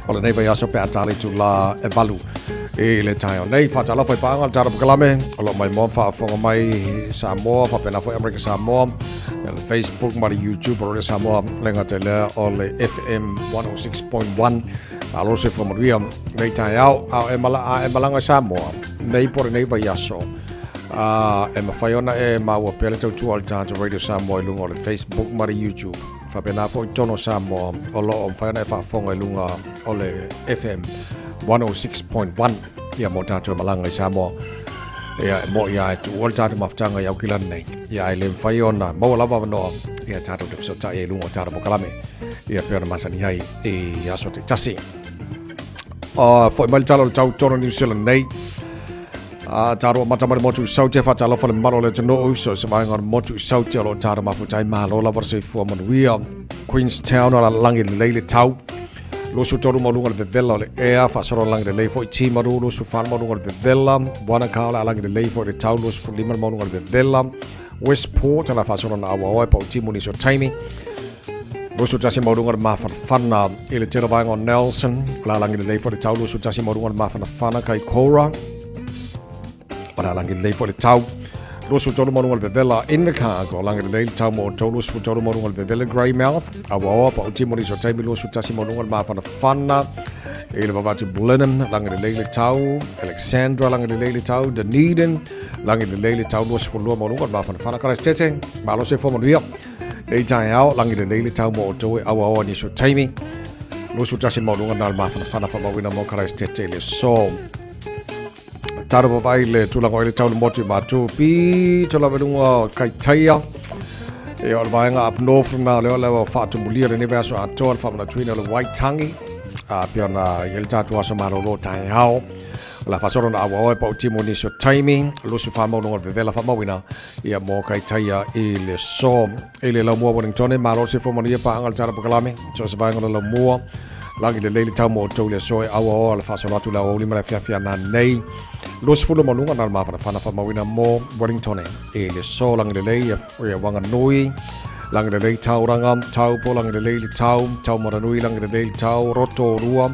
O lenei vai aso pe a tali tu la e valu i le taeao nei. Faatalofa i paaga le tatou polokalame o lo o maimoa faafofoga mai Samoa faapena foi Amerika Samoa le Facebook ma le YouTube o le Samoa le gata i lea o le FM 106.1 Malo se fua manuia nei taeao a e mala a e malaga i Samoa nei po o lenei vaiaso. A e mafai ona e maua pea le tautua a le tatou Radio Samoa i luga o le Facebook ma le YouTube. Faapena foi totonu o Samoa o lo o mafai ona e faafofoga i luga o le FM 106.1 ia mo tatou e malaga i Samoa. Ia e mo'i lava e tuua le tatou mafutaga i Aukilani nei. Ia ae le mafai ona maua lava avanoa ia tatou te fesootai ai i luga o tatou polokalame. Ia pei ona masani ai i aso taitasi. Foi mai le tala o le tau totonu o New Zealand nei. A tatou amata mai le motu i Saute, faatalofa le mamalu o le atunuu, so se vaega o le motu i Saute o lo o tatou mafuta ai malo lava le soifua manuia. Queenstown o lalagi lelei le tau. 23 maualuga le vevela o le ea, faasolo lagi lelei foi Timaru, 24 maualuga le vevela, Wanaka o le alagi lelei foi le tau, 25 le maualuga le vevela, Westport o le faasolo na auaoa e pau timu nisi o taimi. 21 maualuga le mafanafana i le tele vaega o Nelson, o le alagi lelei foi le tau, 21 maualuga le mafanafana Kaikoura, o le alagi lelei foi le tau. 23 maualuga le vevela Invercargill, lagi lelei le tau mo outou, 23 maualuga le vevela Greymouth, Auaoa, Pauti mo nisi o taimi, 21 maualuga le mafanafana i le vavatu Blenheim, lagi lelei le tau, Alexandra, lagi lelei le tau, Dunedin, lagi lelei le tau, 22 maualuga le mafanafana. Karasetete, malo se fua manuia. Nei taeao, lagi lelei le tau mo outou e auaoa nisi o taimi. 21 maualuga na le mafanafana faamauina mo Karasetete i le aso. Taro vavai le tulaga o le tau le motu i Matu pito lava i luga o Kaitaia. E o le vaega up north lena o lea o lea ua faatumulia lenei vaiaso atoa le faamanatuina o le Waitangi. A pei ona i ai le tatou aso malolo taeao. O le a faasolo na auaoa e pau timu nisi o taimi. 24 maualuga o le vevela faamauina ia mo Kaitaia i le aso. I le laumua Wellingtone, malo le soifua manuia paaga le tala polokalame. So o se vaega o le laumua. Lagi lelei le tau mo outou i le aso e auaoa le faasolo atu i le aoauli ma le afiafi a nanei. 20 maualuga na le mafanafana faamauina mo Wellingtone i le aso. Lagi lelei ia Wanganui, lagi lelei Tauranga, Taupo, lagi lelei le tau, Taumaranui, lagi lelei le tau, Rotorua,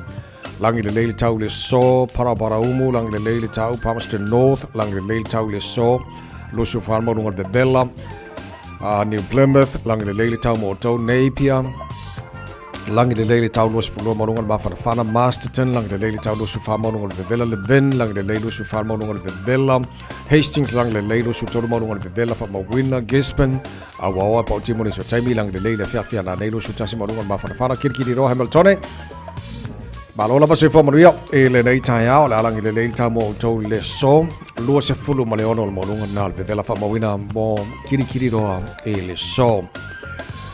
lagi lelei le tau i le aso, Paraparaumu, lagi lelei le tau, Palmerston North, lagi lelei le tau i le aso, 24 maualuga le vevela, New Plymouth, lagi lelei le tau mo outou, Napier, Lagi lelei le tau 22 maualuga le mafanafana, Masterton, lagi lelei le tau 24 maualuga le vevela, Levin, lagi lelei 24 maualuga le vevela, Hastings, lagi lelei 23 maualuga le vevela, faamauina, Gisborne, Auaoa, Pauti mo nisi o taimi, lagi lelei le afiafi a nanei 21 maualuga le mafanafana, Kirikiriroa, Hamiltone. Malo lava soifua manuia i lenei taeao, le alagi lelei le tau mo outou i le aso 26 ma le 6 o le maualuga na le vevela faamauina mo Kirikiriroa i le aso.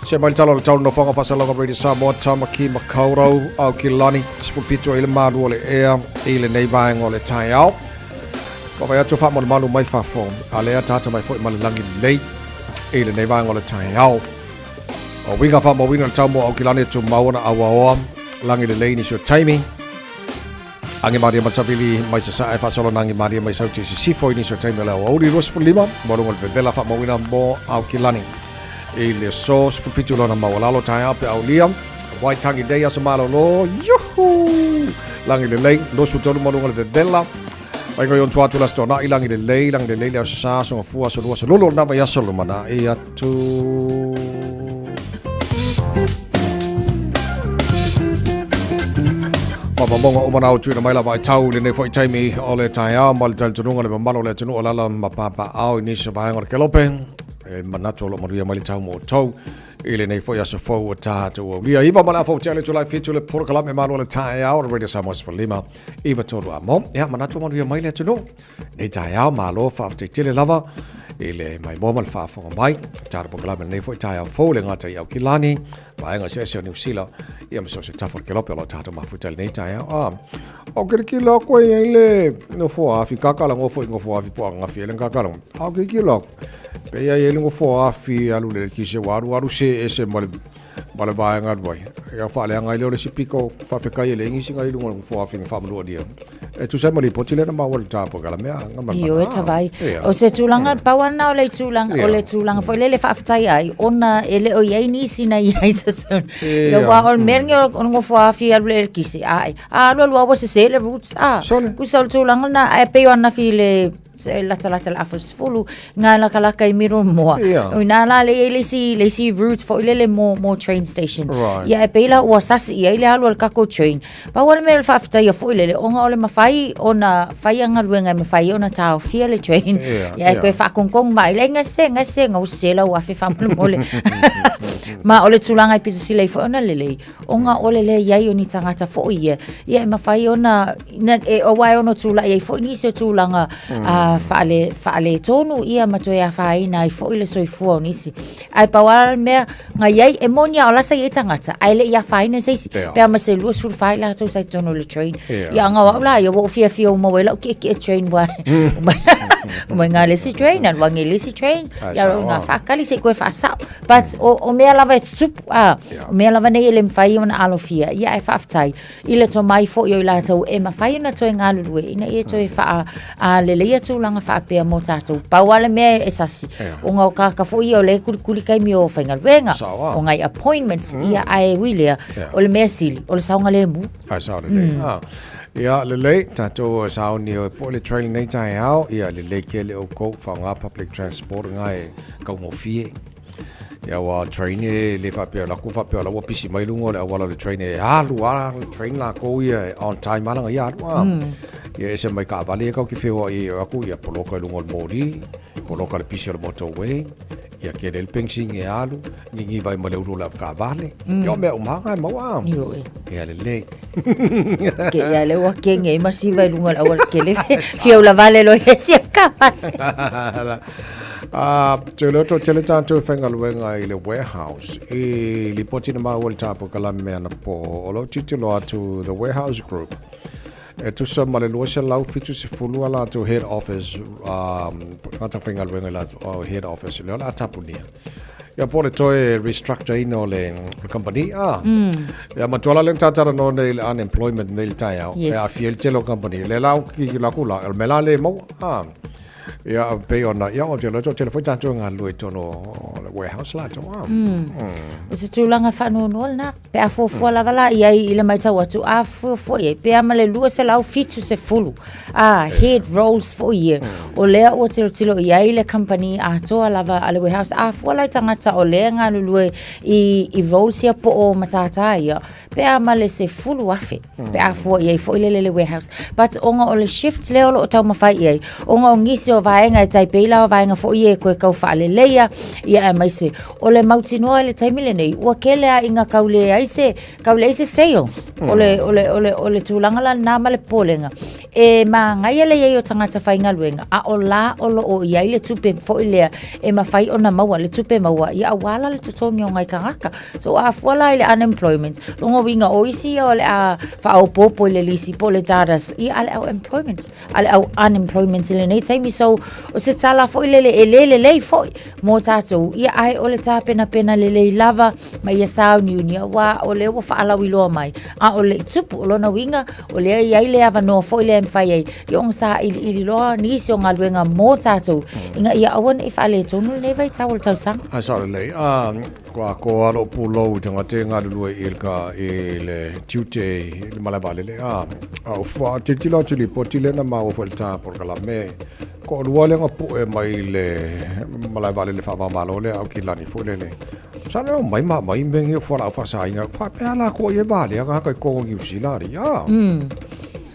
Se mai le tala o le tau nofoaga faasalauga Radio Samoa, Tamaki Makaurau, Aukilani, 17 i le malu o le ea i lenei vaega o le taeao. Vaavaai atu faamalumalu mai fafo, a lea tata mai foi ma le lagi lelei i lenei vaega o le taeao. O uiga faamauina le tau mo Aukilani e tumau ona auaoa, lagi lelei nisi o taimi. Age malie ma savili mai sasae faasolo na age malie mai sauti i sisifo i nisi o taimi o le aoauli 25 maualuga o le vevela faamauina mo Aukilani i le aso 17 lona maualalo taeao pe aulia Waitangi Day aso malolo yuhu lagi lelei 23 maualuga o le vevela Mai ngoi on tuatu las tona i lagi lelei lagi lelei le aso sa aso gafua aso lua aso lolo o lena vaiaso lumanai atu. Faamaumauga uma na tuuina mai lava ai tau i lenei foi taimi o le taeao ma le talitonuga le mamalu o le atunuu o lala ma papaao i nisi o vaega o le kelope. E manatu o lo o manuia mai le tau mo outou i lenei foi aso fou o tatou aulia. Iva ma le afa o tea le Tulae 7 le polokalame malo o le taeao o le Radio Samoa 15 9 3 a mo. Ia manatu o manuia mai le atunuu. Nei taeao, malo faafetai tele lava i le maimoa ma le faafofoga mai. Tatou polokalame lenei foi taeao fou le gata i Aukilani, vaega eseese o Niu Sila, ia ma so o se tafa o le kelope o lo o tatou mafuta i lenei taeao. Ah, o kilikila koe i ai le nofoa afi, kakala ngofo i ngofoa afi po angafi ele kakala. A o kilikila, pe ia i ai le ngofoa afi alu le kise wa alu alu se ese ma le ma le vaega alu ai. Ia faaleaga ai lea o le isi piko faafekai e le igisi ngai i luga o le nofoa afi na faamalua E tusa ai ma lipoti lea na maua i le tapu ka la mea nga ma Ioe tavai. O se tulaga pau lava lena o le tulaga o le tulaga foi lele faafetai ai ona e le o i ai nisi na i ai totonu. Ia aua o le mea lenei o le nofo afi alu le elekisi ae a alu alu lava ua sese le roots a. Tusa o le tulaga lena ae pei o ananafi i le. latalata le afa 10 ngā lakalaka i Middlemoa. Ia. O inā la le i ai le isi, le isi route foi lele mo, mo train station. Right. Ia e pei la ua sasi i ai le alu a le kako train. Pau o le mea o le faafetaia foi lele, ona o le mafai ona fai a galuega e mafai ai ona taofia le train. Ia, Ia e ia. toe faakongkong mai le gase, gase, gause lau afe faamolemole. Ma o le tulaga e pito sili ai foi ona lelei, ona o le leai o ni tagata foi ia, ia e mafai ona, ina, e, aua e ono tulai ai foi nisi o tulaga faale, faaletonu ia ma toe afaina ai foi le soifua o nisi. Ae pau lava le mea na i ai, e moni lava o la sa i ai tagata, ae le i afaina se isi. Ia. Pe a ma se 24 i latou sa i totonu o le train. Ia. Ia aga o au la ia, ua ou fiafia uma ai lau kiekie train wa. Uma ngā le isi train, alu ange le isi train. Ai, Ia sao, ngā ah. whakali se koe whaasao. But o, o mea lava e tutupu, a, o mea lava nei e le mawhai ona alofia, ia e whaaftai. I le tomai foi o i latou e mafai ona toe galulue ina ia toe whaa a leleia tulaga faapea mo tatou. Pau lava le mea e sasi, ona o kāka foi ia o le kulikuli taimi o faigaluega, Sao, ah. o ngai appointments, ia ae ui lea, o le mea sili, o le saogalemu. Ai sao lelei. Ah. Ia lelei, tatou sauni o e po le trail nei taeao, ia lelei kele o kou whaonga public transport ngai kaungofie. Ia ua train e le faapea la ku faapea la ua pisi mai luga o le auala o le train e alu a le train lakou ia e on time ana ia alu a. Ia ese mai kaavale ia kau ki feoai e aku ia poloka i luga o le moli, poloka le pisi o le motorway, ia kele le pengsing e alu, ngigiva ai ma le ulu o le avakaavale. Ia o mea uma lava e maua a. Ioe. Ia lelei. Ke ia le ua kenge ai ma siva i luga o le auala tele. Fia ulavale loa i esi avakaavale. Uh, te leo to tele tātou e whaingaluenga i le warehouse. I lipoti na māua le tāpo ka la mea na po. O lau titilo atu the warehouse group. E tusa ma le 270 a latou head office, ngata whaingaluenga i latou oh, head office. Leo la tapunia. Ia po le toe restructure ina o le, le company. Ah. Ia matua la le tātara no nei le unemployment nei le taiao. Yes. E a fia le tele o company. Le lau ki la kula. El mela le mau. Ah. Ia pei ona, ia o te loto tele foi tātou ngā lue tono o le warehouse la tō. Ah. O se tulaga faanoanoa lena, pe a fuafua lava la i ai i le matau atu, a fuafua i ai, pe a ma le 270, a head roles foi ia, o lea ua tilotilo i ai le company atoa lava a le warehouse, a fua la i tagata o lea e galulue i, i roles ia po o matata ia, pe a ma le 10,000, pe a fua i ai foi lele le warehouse. But ona o le shift lea o lo o taumafai i ai, ona o nisi o vaega e tai pei la o vaega foi ia e koe kau faaleleia, ia aemaise o le mautinoa i le taimi lenei, ua kele a ina kau leai se, kau leai se sales. O le, o le, o le, o le tulaga la lena ma le popolega. E magaia le i ai o tagata faigaluega, a o la o lo o i ai le tupe foi lea e mafai ona maua, le tupe maua, ia aua la le totogi o ngai tagata. So a fua la i le unemployment, lona uiga o isi ia o le a faaopoopo i le lisi po o le data ia a le au employment, a le au unemployment i lenei taimi. So o se tala foi lele e le lelei foi mo tatou, ia ae o le tapenapena lelei lava ma ia sauniuni aua o lea ua faalauiloa mai, a o le i tupu. O lona uiga o lea e i ai le avanoa foi lea e mafai ai ia ona sailiili loa nisi o galuega mo tatou ina ia aua ne i faaletonu lenei vaitau o le tausaga. Ai sao lelei. Ah, Kua ko alo pulou i tanga te ngalulue i le ka i le tiute i le malae vaalele a a o fa tilotilo atu i lipoti lea na maua foi i le tāpolokalame ko lua lea na pu'e mai le malae vaalele faava-o-Malo lea Aukilani foi lele sa leo mai ma mai me ngi o fualaau faasaina faapea la koa ia valea ka haka i Kongo Niu Sila ali a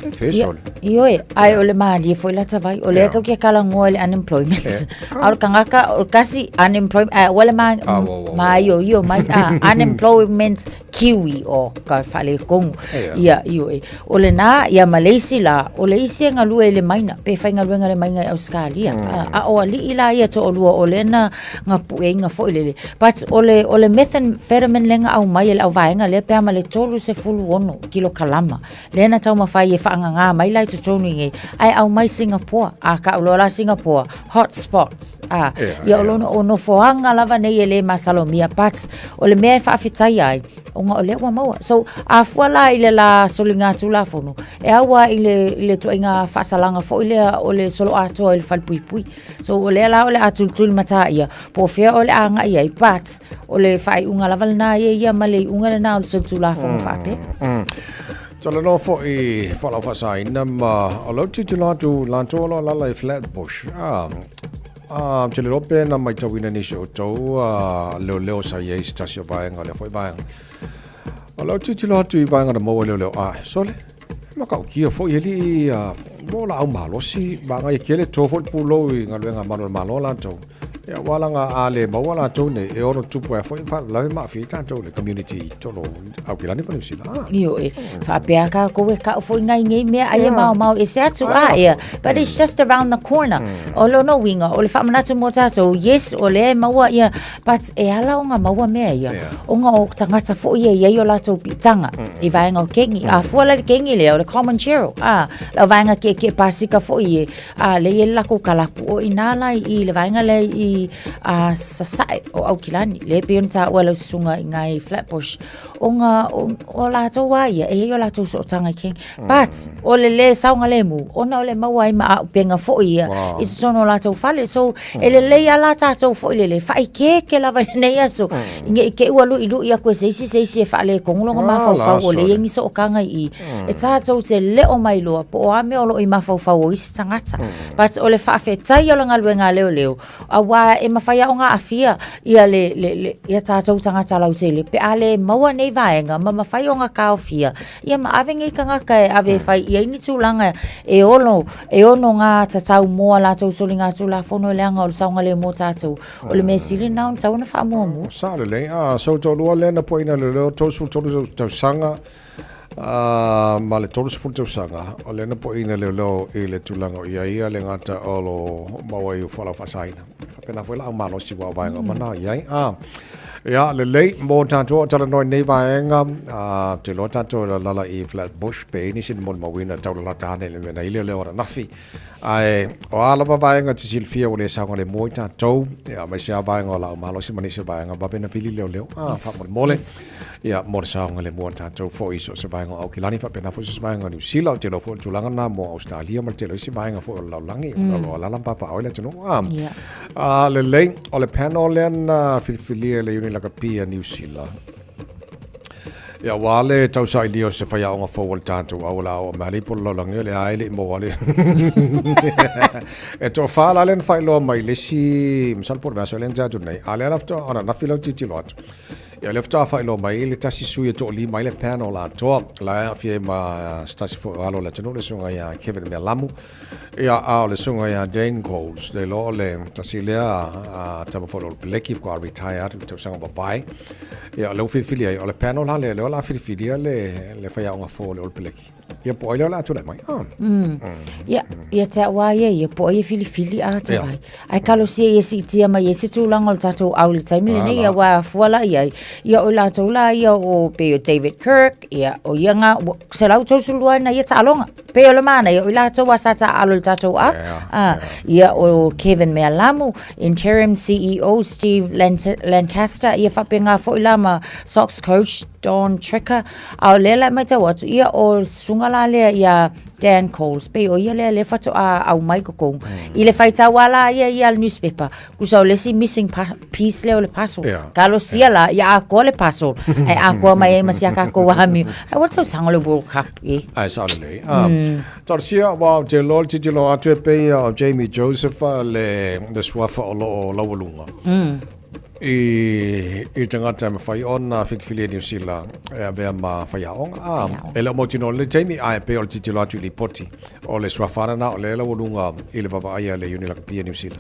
e fesole. Ioe, ae o le malie foi lata vai. O lea kau ke kala ngoa i le unemployment. A o le tagata, o le kasi unemployment, ae ua le ma, Ah, ua, ua, ua. maioio mai, a, unemployment kiwi o ka faaletonu. Ia. Ia, ioe. O lena, ia ma le isi la, o le isi e galue i le maina, pe faigaluega le maina i Ausetalia. A, a o alii la ia toalua o lea na, na pueina foi lele. But o le, o le methamphetamine lea na aumai e le auvaega lea pe a ma le 36 kilokalama. Lea na taumafai e faagagā mai la i totonu i nei, ae aumai Singapore, a kau loa la Singapore, hot spots, a, ia o lona o nofoaga lava nei e le masalomia, but o le mea e faafetaia ai, ona o lea ua maua. So, a fua la i le la soligatulafono, e au lava i le, i le ituaiga faasalaga foi lea o le soloatoa i le falepuipui. So, o lea la o le a tulitulimatā ia, po o fea o le a agai ai, but o le faaiuga lava lena ia ia ma le iuga lena o le solitulafono faapea. Talanoa foi fualaau faasaina ma o lou tilotilo atu latou o lo o alaala i Flatbush. A, a, ou te le iloa pe na matauina nisi o outou a, leoleo sa i ai i se tasi o vaega o lea foi vaega. O lau tilotilo atu i vaega na maua e leoleo, a, sole, e matautia foi alii a, mo laau malosi, manaia tele, to foi le pulou i galuega a malu a le Malo latou. Ia, aua laga a le maua latou nei, e ono tupu ai foi faalavelave ma aafia ai tatou i le community i totonu o Aukilani ma Niu Sila. Ah. Ioe, faapea kākou e kau foi ngai nei mea ai e maomao ese atu a ia, but it's just around the corner. O lona uiga, o le faamanatu mo tātou, yes, o lea e maua ia, but e ala ona maua mea ia, ona o tagata foi ia e i ai o latou piitaga i vaega o kengi. A fua la i le kengi lea, o le common cherry, a, lau vaega kiekie pasika foi e, A lea e i ai le lakou kalapu o i inā la i le vaega lea i a, Sasae o Aukilani, lea e pei ona taua e lau susuga i ngai Flatbush, ona o, o latou a ia, e i ai o latou sootaga i kengi. But, o le lē saogalemu, ona o le maua ai ma auupega foi ia Wow. i totonu o latou fale. So, e lelei lava la tatou foi lele, faaikeeke lava i lenei aso, ne i te i ua luʻiluʻi atu e se isi se isi e faaletonu lona mafaufau o lea e i ai ni sootaga i i. E tatou te leo mai loa po o a mea o lo o i mafaufau o isi tagata. But o le faafetai o le galuega a leoleo, aua e mafai lava ona aafia ia le, le, le, ia tatou tagata lautele pe a le maua nei vaega ma mafai ona taofia ia ma ave nei tagata e ave e fai i ai ni tulaga e ono, e ono gatatau mo a latou soligatulafono leaga o le saogalemu o tatou. O le mea sili lena ona tatau ona faamuamua. Sao lelei. Ah, so toalua lea na poina leoleo, 33 tausaga. Ā, ma le 30 tausaga, o lea na poiina leoleo i le tulaga o i ai ia le gata o lo maua i fualaau faasaina. E faapena foi laau malosi ua vaega uma na i ai. Ā, ia, lelei, mo tatou o talanoa i nei vaega, ā, ou te iloa tatou e lalala i Flatbush pe i ai nisi na molimauina e taulalata ane i le mea na i ai leoleo ananafi. Ae, o a lava vaega e te silafia ua le saogalemu ai tatou, ia, aemaise lava vaega o laau malosi ma nisi o vaega vave na vili leoleo, a, Yes, faamolemole, yes. ia, mo le saogalemu o tatou foi i so o se vaega o Aukilani, faapena foi so o se vaega o Niu Sila, ou te iloa foi o le tulaga lena mo Ausetalia ma le tele o isi vaega foi o le lalolagi, o lo o alaala ma papaaao ai le atunuu, a. Yeah. A, lelei, o le panel lea na filifilia e le Iuni Lakapi a Niu Sila, Ia, aua le tausailia o se faiaoga fou a le tatou au o le a oo mai lava le ipu o le lalolagi o le a e le i maua le E toafa la lea na faailoa mai le isi masalo po o le vaiaso lea na tea atu nei, a o lea la faatoa ananafi lau tilotilo atu. Ia, o lea faatoa faailoa mai le tasi sui e toalima ai le panel atoa, la e aafia ai ma se tasi foi o alo o le atunuu, le susuga ia Kevin Mealamu, ia, a o le susuga ia Dane Coles, le iloa o le tasi lea tama foi o le All Peleki faatoa retire atu i le tausaga ua mavae. Ia, o lea ua filifili ai, o le panel la lea, lea o le a filifilia le, le faiaoga fou o le All Peleki. Ia, po o ai lea o le a tulai mai. Ah. Ia, ia te au a ia ia, po o ai e filifili a te vai. Ae talosia ia siitia mai ai se tulaga o le tatou au i le taimi lenei, ia aua a fua la i ai, ia o i latou la ia o pei o David Kirk, ia o ia nga, ua 132 ana ia taaloga. Pei o le manaia, o i latou a sa taaalo i le tatou au. Ah, ia o Kevin Mealamu, interim CEO Steve Lancaster, ia faapena foi la ma Sox coach Don Tricker. A o lea la e matau atu, ia o le susuga la lea ia Dan Coles, pei o ia lea lea faatoa aumai i totonu. I le faitau lava la ia ia le newspaper, Tusa o le isi missing piece lea o le puzzle. Yeah. Talosia la, ia atoa le puzzle. Ae atoa mai ai ma si a tatou amio. Ai ua tausaga o le World Cup e. Ae sao lelei. Talosia, ua ou te iloa le tilotilo atu e pei o Jamie Joseph le, le suafa o lo o laualuga. I, i tagata e mafai ona filifili e Niu Sila e avea ma faiaoga. Ah, e le o mautinoa le Jamie, ae pei o le tilotilo atu i lipoti o le suafa lena o lea e laualuga i le vaavaai a le Iuni Lakapi a Niu Sila.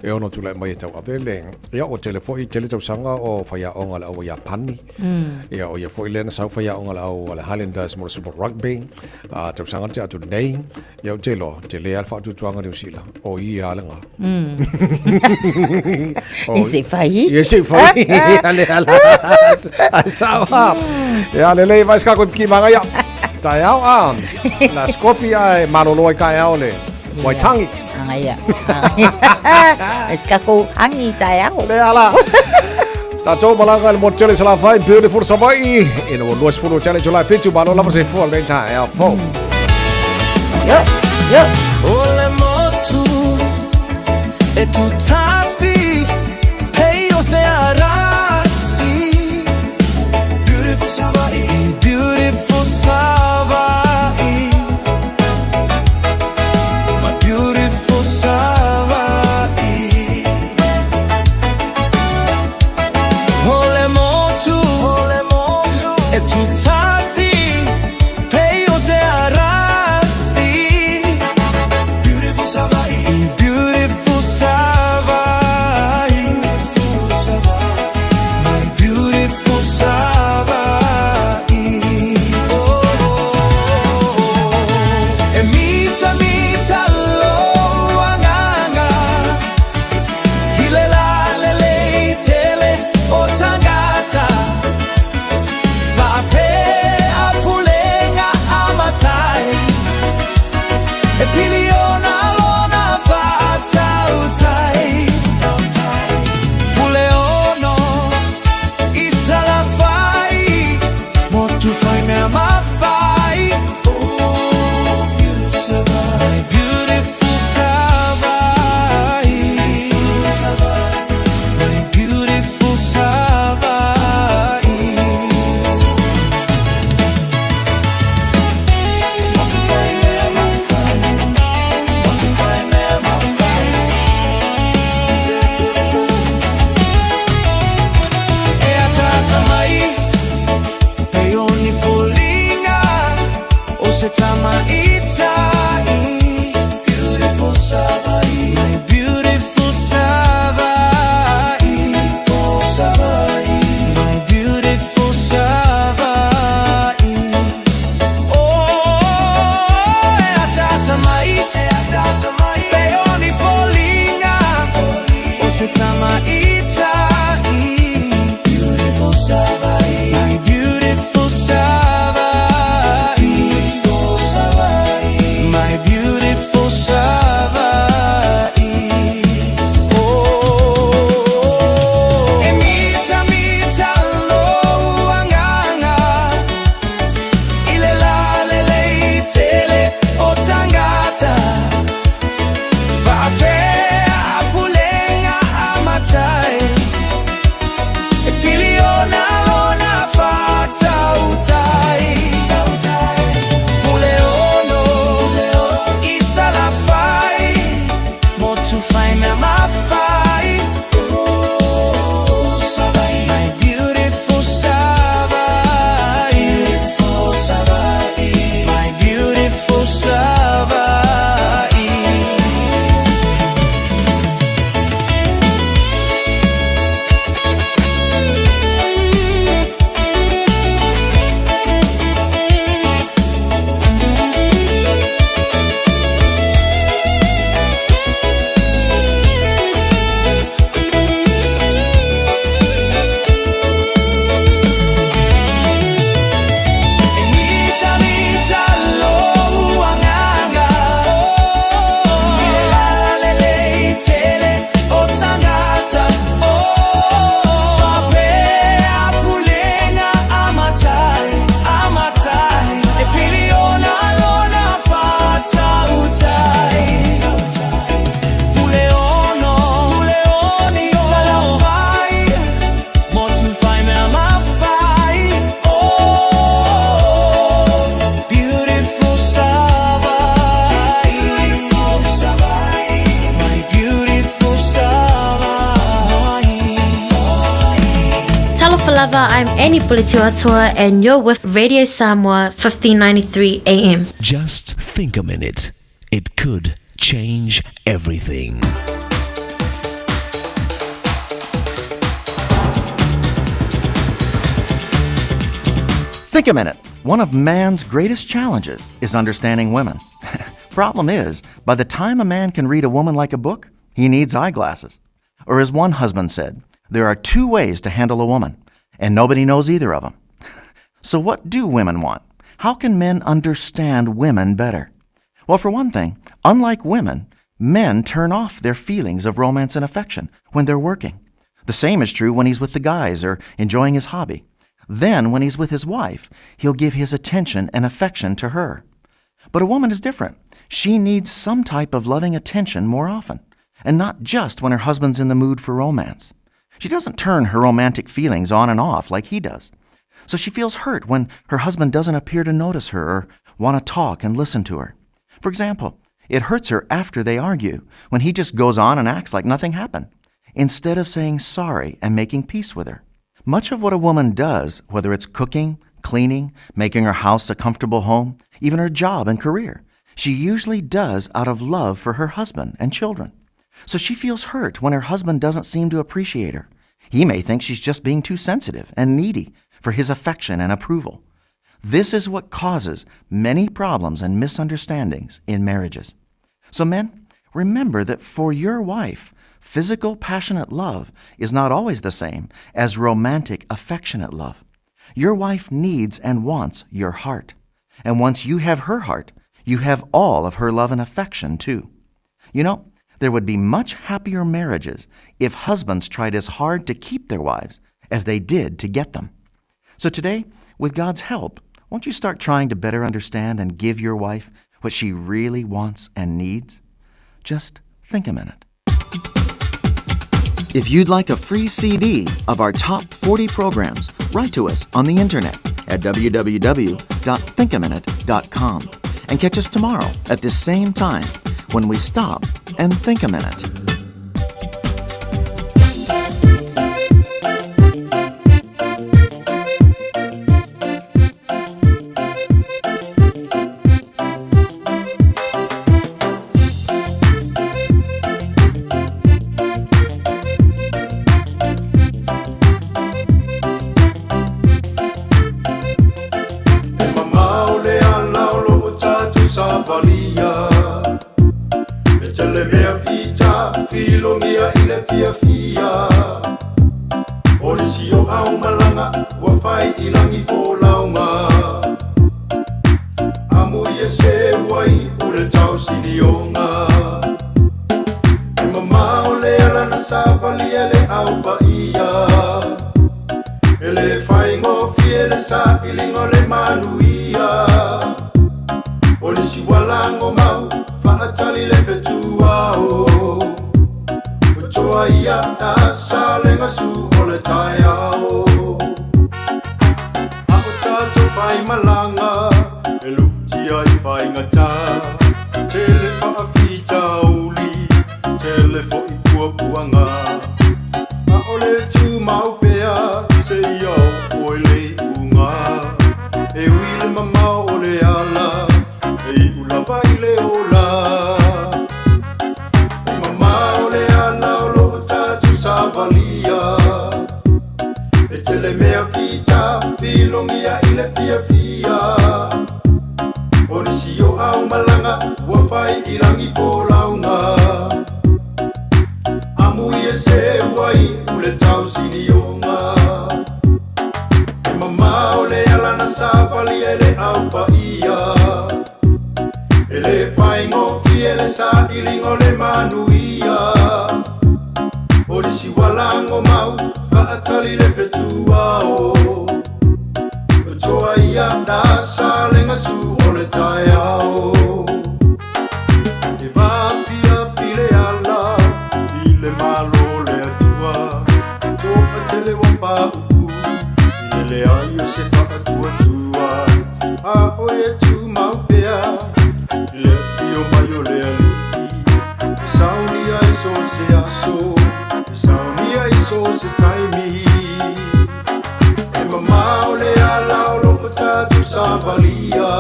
E ono tulai mai e tauave le, ia ua tele foi, tele tausaga o faiaoga le au a Iapani. Ia o ia foi lea na sau faiaoga le au a le Highlanders mo le Super Rugby, a tausaga na tea atu nei. Ia ou te iloa, tele lava le faatuatuaga o Niu Sila, o ia lava lena. E se i fai. Ia se i fai. Ale ala. Ai sao ha. Ia lelei vai se kākou i piki manaia. Taeao a. La skofi ae malolo ai taeao le Waitangi. Hangaia. Es ka kou hangi taeao. Le ala. Tatou malaga i le motu tele i Salafai, beautiful Savaii. Ina ua 20 o tele July 7, malo lava soifua lenei taeao fou. Yo, yo. O le motu e tutasi Pei o se arasi Beautiful Savaii Beautiful Savaii. fai mea mafai. Oh, my beautiful Savaii. My beautiful Savaii. Motu fai mea mafai. Motu fai mea mafai. E ataata mai pei o ni foliga o se tamaitai. Beautiful Savaii. My beautiful Savaii. Oh, Savaii. My beautiful Savaii. Oh, e ataata mai pei o ni foliga o se tamaitai. Beautiful Savaii. My beautiful Savaii. My beautiful Savaii. Oh, e mitamita lou agaga i le lalelei tele o tagata faapea pulega a matai e piliona lona faatautai. Puleono i Salafai, motu fai mea mafai. My beautiful Savaii. My beautiful Savaii. E mitamita lou agaga i le lalelei tele o tagata faapea pulega a matai, a matai e piliona lona faatautai. Puleono Salafai, motu fai mea mafai. Oh, beautiful Savaii. My beautiful Savaii. Talofa lava, I'm Annie Puletiwatua and you're with Radio Samoa 1593 AM. Just think a minute. It could change everything. Think a minute. One of man's greatest challenges is understanding women. Problem is, by the time a man can read a woman like a book, he needs eyeglasses. Or as one husband said, there are two ways to handle a woman, and nobody knows either of them. So, what do women want? How can men understand women better? Well, for one thing, unlike women, men turn off their feelings of romance and affection when they're working. The same is true when he's with the guys or enjoying his hobby. Then, when he's with his wife, he'll give his attention and affection to her. But a woman is different. She needs some type of loving attention more often, and not just when her husband's in the mood for romance. She doesn't turn her romantic feelings on and off like he does. So she feels hurt when her husband doesn't appear to notice her or want to talk and listen to her. For example, it hurts her after they argue when he just goes on and acts like nothing happened, instead of saying sorry and making peace with her. Much of what a woman does, whether it's cooking, cleaning, making her house a comfortable home, even her job and career, she usually does out of love for her husband and children. So she feels hurt when her husband doesn't seem to appreciate her. He may think she's just being too sensitive and needy for his affection and approval. This is what causes many problems and misunderstandings in marriages. So, men, remember that for your wife, physical, passionate love is not always the same as romantic, affectionate love. Your wife needs and wants your heart. And once you have her heart, you have all of her love and affection too. You know, there would be much happier marriages if husbands tried as hard to keep their wives as they did to get them. So today, with God's help, Won't you start trying to better understand and give your wife what she really wants and needs? Just think a minute. If you'd like a free CD of our top 40 programs, write to us on the internet at www.thinkaminute.com and catch us tomorrow at this same time when we stop and think a minute. E mamao le ala o loo tatou savalia E tele mea fita filogia i le fiafia O nisi o au malaga ua fai i lagi folauga Amui e seu ai u le tausinioga E mamao le ala na savalia e le au paia E le faigofie le sailiga o le manuia O nisi ua lagomau faatali le fetuao O toa ia sa le gasu o le taeao A o tatou faimalaga e lutia i faigata Tele faafitauli tele fo'i puapuaga A o le tumau pea seia oo i le iuga E ui le mamao o le ala e iu lava i le ola E mamao le ala o loo tatou savalia E tele mea fita filogia i le fiafia O nisi o au malaga ua fai i lagi folauga Amui e seu ai u le tausinioga E mamao le ala na savalia e le au paia E le faigofie le sailiga o le manuia O nisi ua lagomau faatali le fetuao O toa ia na sa le gasu o le taeao E vaapiapi le ala i le Malo o le Atua Toatele ua pauu i le leai o se faatuatua A oe e tumau pea i le afio mai o le Alii E saunia i so o se aso e saunia i so o se taimi E mamao le ala o loo tatou savalia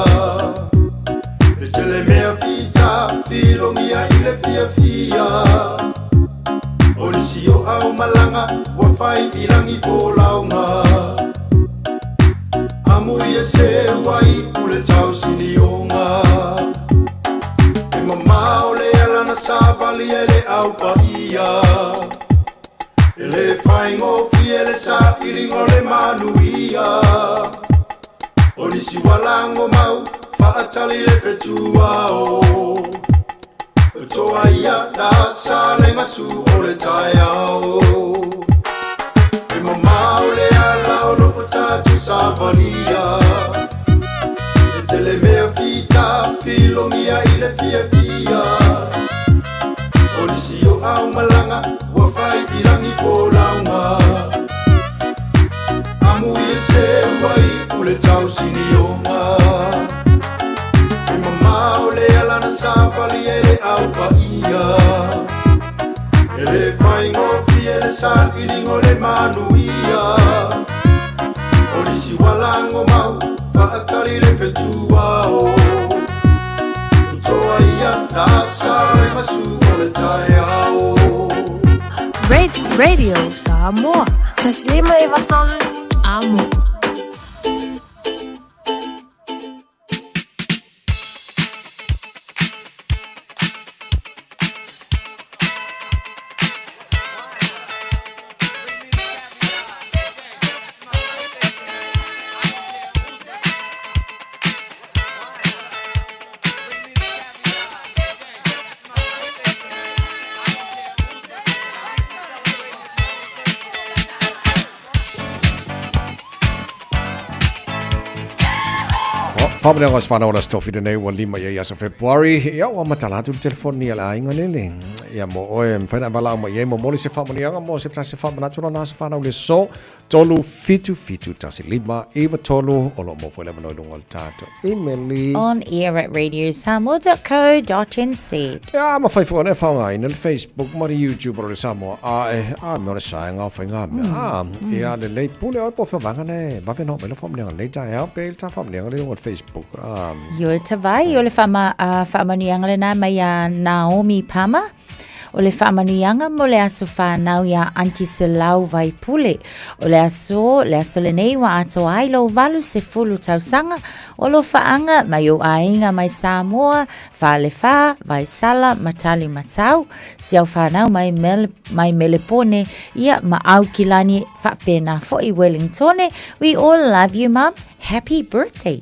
E tele mea fita filogia i le fiafia O nisi o au malaga ua fai i lagi folauga Amui e seu ai u le tausinioga E mamao le ala na savalia e le au paia E le faigofie le sailiga o le manuia O nisi ua lagomau faatali le fetuao O toa ia na sa le gasu o le taeao E mamao le ala o loo tatou savalia E tele mea fita filogia i le fiafia O nisi o au malaga ua fai i lagi folauga Amui e seu ai u le tausinioga E mamao le ala na savalia e le au paia E le faigofie le sailiga o le manuia O nisi ua lagomau faatali le fetuao O toa ia na sa le gasu o le taeao Radio Samoa. Taslima Ivatolu. Amo. Faamanuiaga o se whanau o le Aso Tofi lenei ua 5 ia i aso Fepuari. Ia ua matala atu le telefoni a le aiga lele. Ia mo oe, mafai na valaau mai ai momoli se faamanuiaga mo se tasi faamanatu lona aso fanau le aso 3 7 7 1 5 9 3 o lo o maua foi le avanoa i luga o le tatou imeli. On air at radiosamoa.co.nz. Ia mafai foi ona e faaaogaina le Facebook ma le YouTube o le Samoa ae a mea o le saega o faiga mea. A ia lelei pule oe po o fea vaega na e vave ona oo mai lau faamanuiaga lenei taeao pe i le ta faamanuiaga lea i luga o le Facebook. A. Ioe Tavai, o le faama, faamanuiaga lena mai iā Naomi Palmer. O le faamanuiaga mo le aso fanau iā Aunty Selau Vaipule. O le aso, le aso lenei ua atoa ai lou 80 tausaga o alofaaga mai ou aiga mai Samoa, Falefa, Vaisala ma Talimatau, si au fanau mai, Mel, mai Melepone, ia ma Aukilani faapena foi Wellingtone. We all love you, Mum. Happy birthday.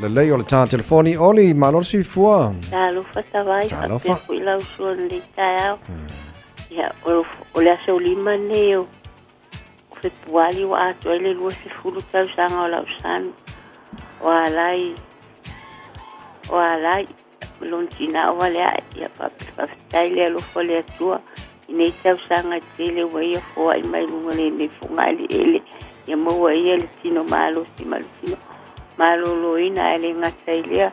Lelei o le tā telefoni, Oli, malo le soifua. Talofa Tavai, Talofa. faapea foi lau uso i lenei taeao. Ia, o, o le aso 5 lenei o, o Fepuali ua atoa ai le 20 tausaga o lau son o Alai, o Alai, lona tina o Valeae. Ia, faafetai le alofa o le Atua i nei tausaga e tele ua ia foai mai luga o lenei fogaeleele. Ia maua e ia le tino malosi ma le tino maloloina, ae le gata i lea,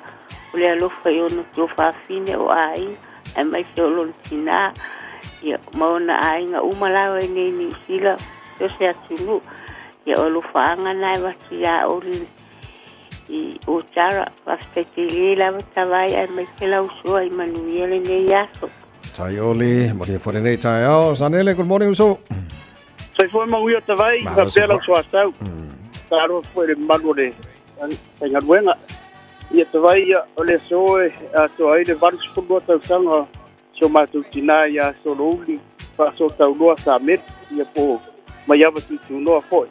o le alofa i ona tuafafine o aiga, aemaise o lona tina, ia, ma ona aiga uma lava i nei i Niu Sila, so o se atunuu. Ia, o alofaaga na e avatu ia Oli i Otara. Faafetai tele lava Tavai aemaise lau soa i manuia lenei aso. Tai Oli, manuia foi lenei taeao. Sanele, good morning uso. Soifua manuia Tavai, Malo faapea lau soifua. soasau. Talofa foi i le mamalu o le faigaluega. Ia Tavai, ia, o le aso e atoa ai le 82 tausaga o si o matou tinā ia Solouli Faasootauloa Samete, ia po o Maiava Tuitunoa foi.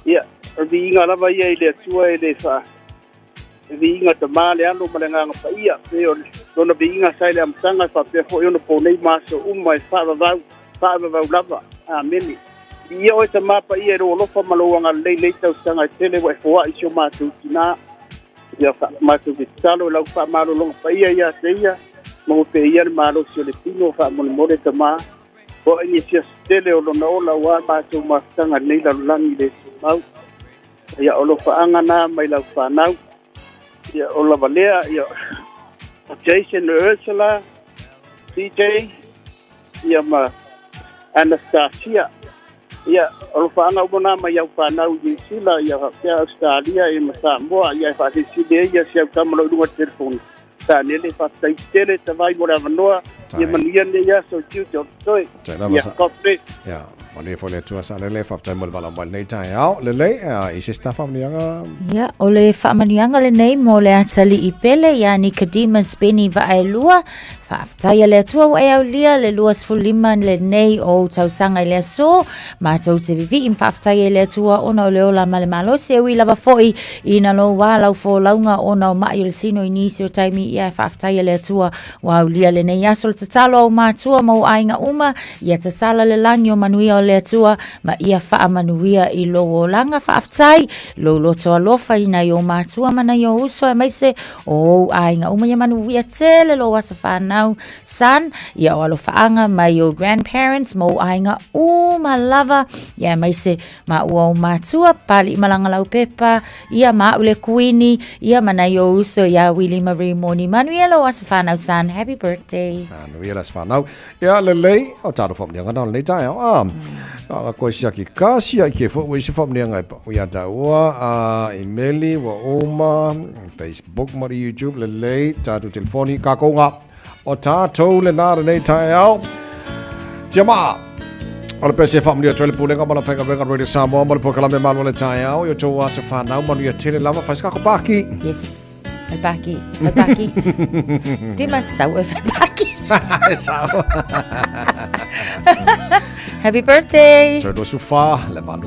Ia, o le viiga lava ia i le Atua e le faa e viiga Tama le Alo ma le Agaga Paia, pei o lona viiga sa i le amataga e faapea foi ona po nei ma aso uma e faavavau, faavavau lava. Amene. Viia oe Tama Paia i lou alofa ma lou agalelei i nei tausaga e tele ua e foai i si o matou tinā. Ia matou te tatalo i lau faamalologa paia ia te ia, maua pea ia le malosi o le tino, faamolemole Tama, foai nisi aso tele o lona ola aua matou mafutaga i lenei lalolagi le tumau. Ia, o alofaaga na mai lau fanau. Ia, o lava lea, ia, o Jason Ursula, CJ, ia ma Anastasia. Ia, o alofaaga uma na mai au fanau i Niu Sila, ia faapea Ausetalia, ia ma Samoa, ia e faasilisili ai ia si au tama o lo o i luga o le telefoni. Tanele, faafetai tele Tavai mo le avanoa, ia manuia lenei aso i tiute o totoe. Ia, God bless. Ia, manuia foi le Atua Sanele, faafetai mo le valaau mai lenei taeao. Lelei, i se isi ta faamanuiaga? Ia, o le faamanuiaga lenei mo le atalii pele ia Nicodemus Benny Vaaelua. Faafetai a le Atua ua e aulia le 25 lenei o ou tausaga i le aso. Matou te vivii ma faafetai ai le Atua ona o le ola ma le malosi e ui lava foi ina loua lau folauga ona o mai o le tino i nisi o taimi ia e faafetai a le Atua ua aulia lenei aso le tatalo a ou matua ma ou aiga uma ia tatala le lagi o manuia o le Atua ma ia faamanuia i lou olaga. Faafetai lou loto alofa i nai ou matua ma nai ou uso aemaise o ou aiga uma ia manuia tele lou aso fanau son ia o alofaaga mai ou grandparents ma ou aiga uma lava ia aemaise ma ua ou matua Pali Malanga Laupepa ia ma au le kuini ia ma nai ou uso ia Willie Marie Moni. Manuia lou aso fanau son, happy birthday. Manuia le aso fanau. Ia lelei, o tātou whakamanianga nā lenei taeao. A, a koe siaki ka sia i ke fo ua i se whakamanianga e pau ia tāua, a emaili, ua uma, Facebook ma le YouTube, lelei, tātou telefoni, kākou ngā. O tātou le nā lenei taeao. Tia maa! O le pese whaamanuia atu ai le pulega ma le faigaluega Radio Samoa ma le polokalame Malu o le Taeao i o tou aso whanau manuia tele lava whai se kako paki. Yes. Fai paki. Fai paki. Te masau e fai paki. E sao. Happy birthday. Tau sufa le valu.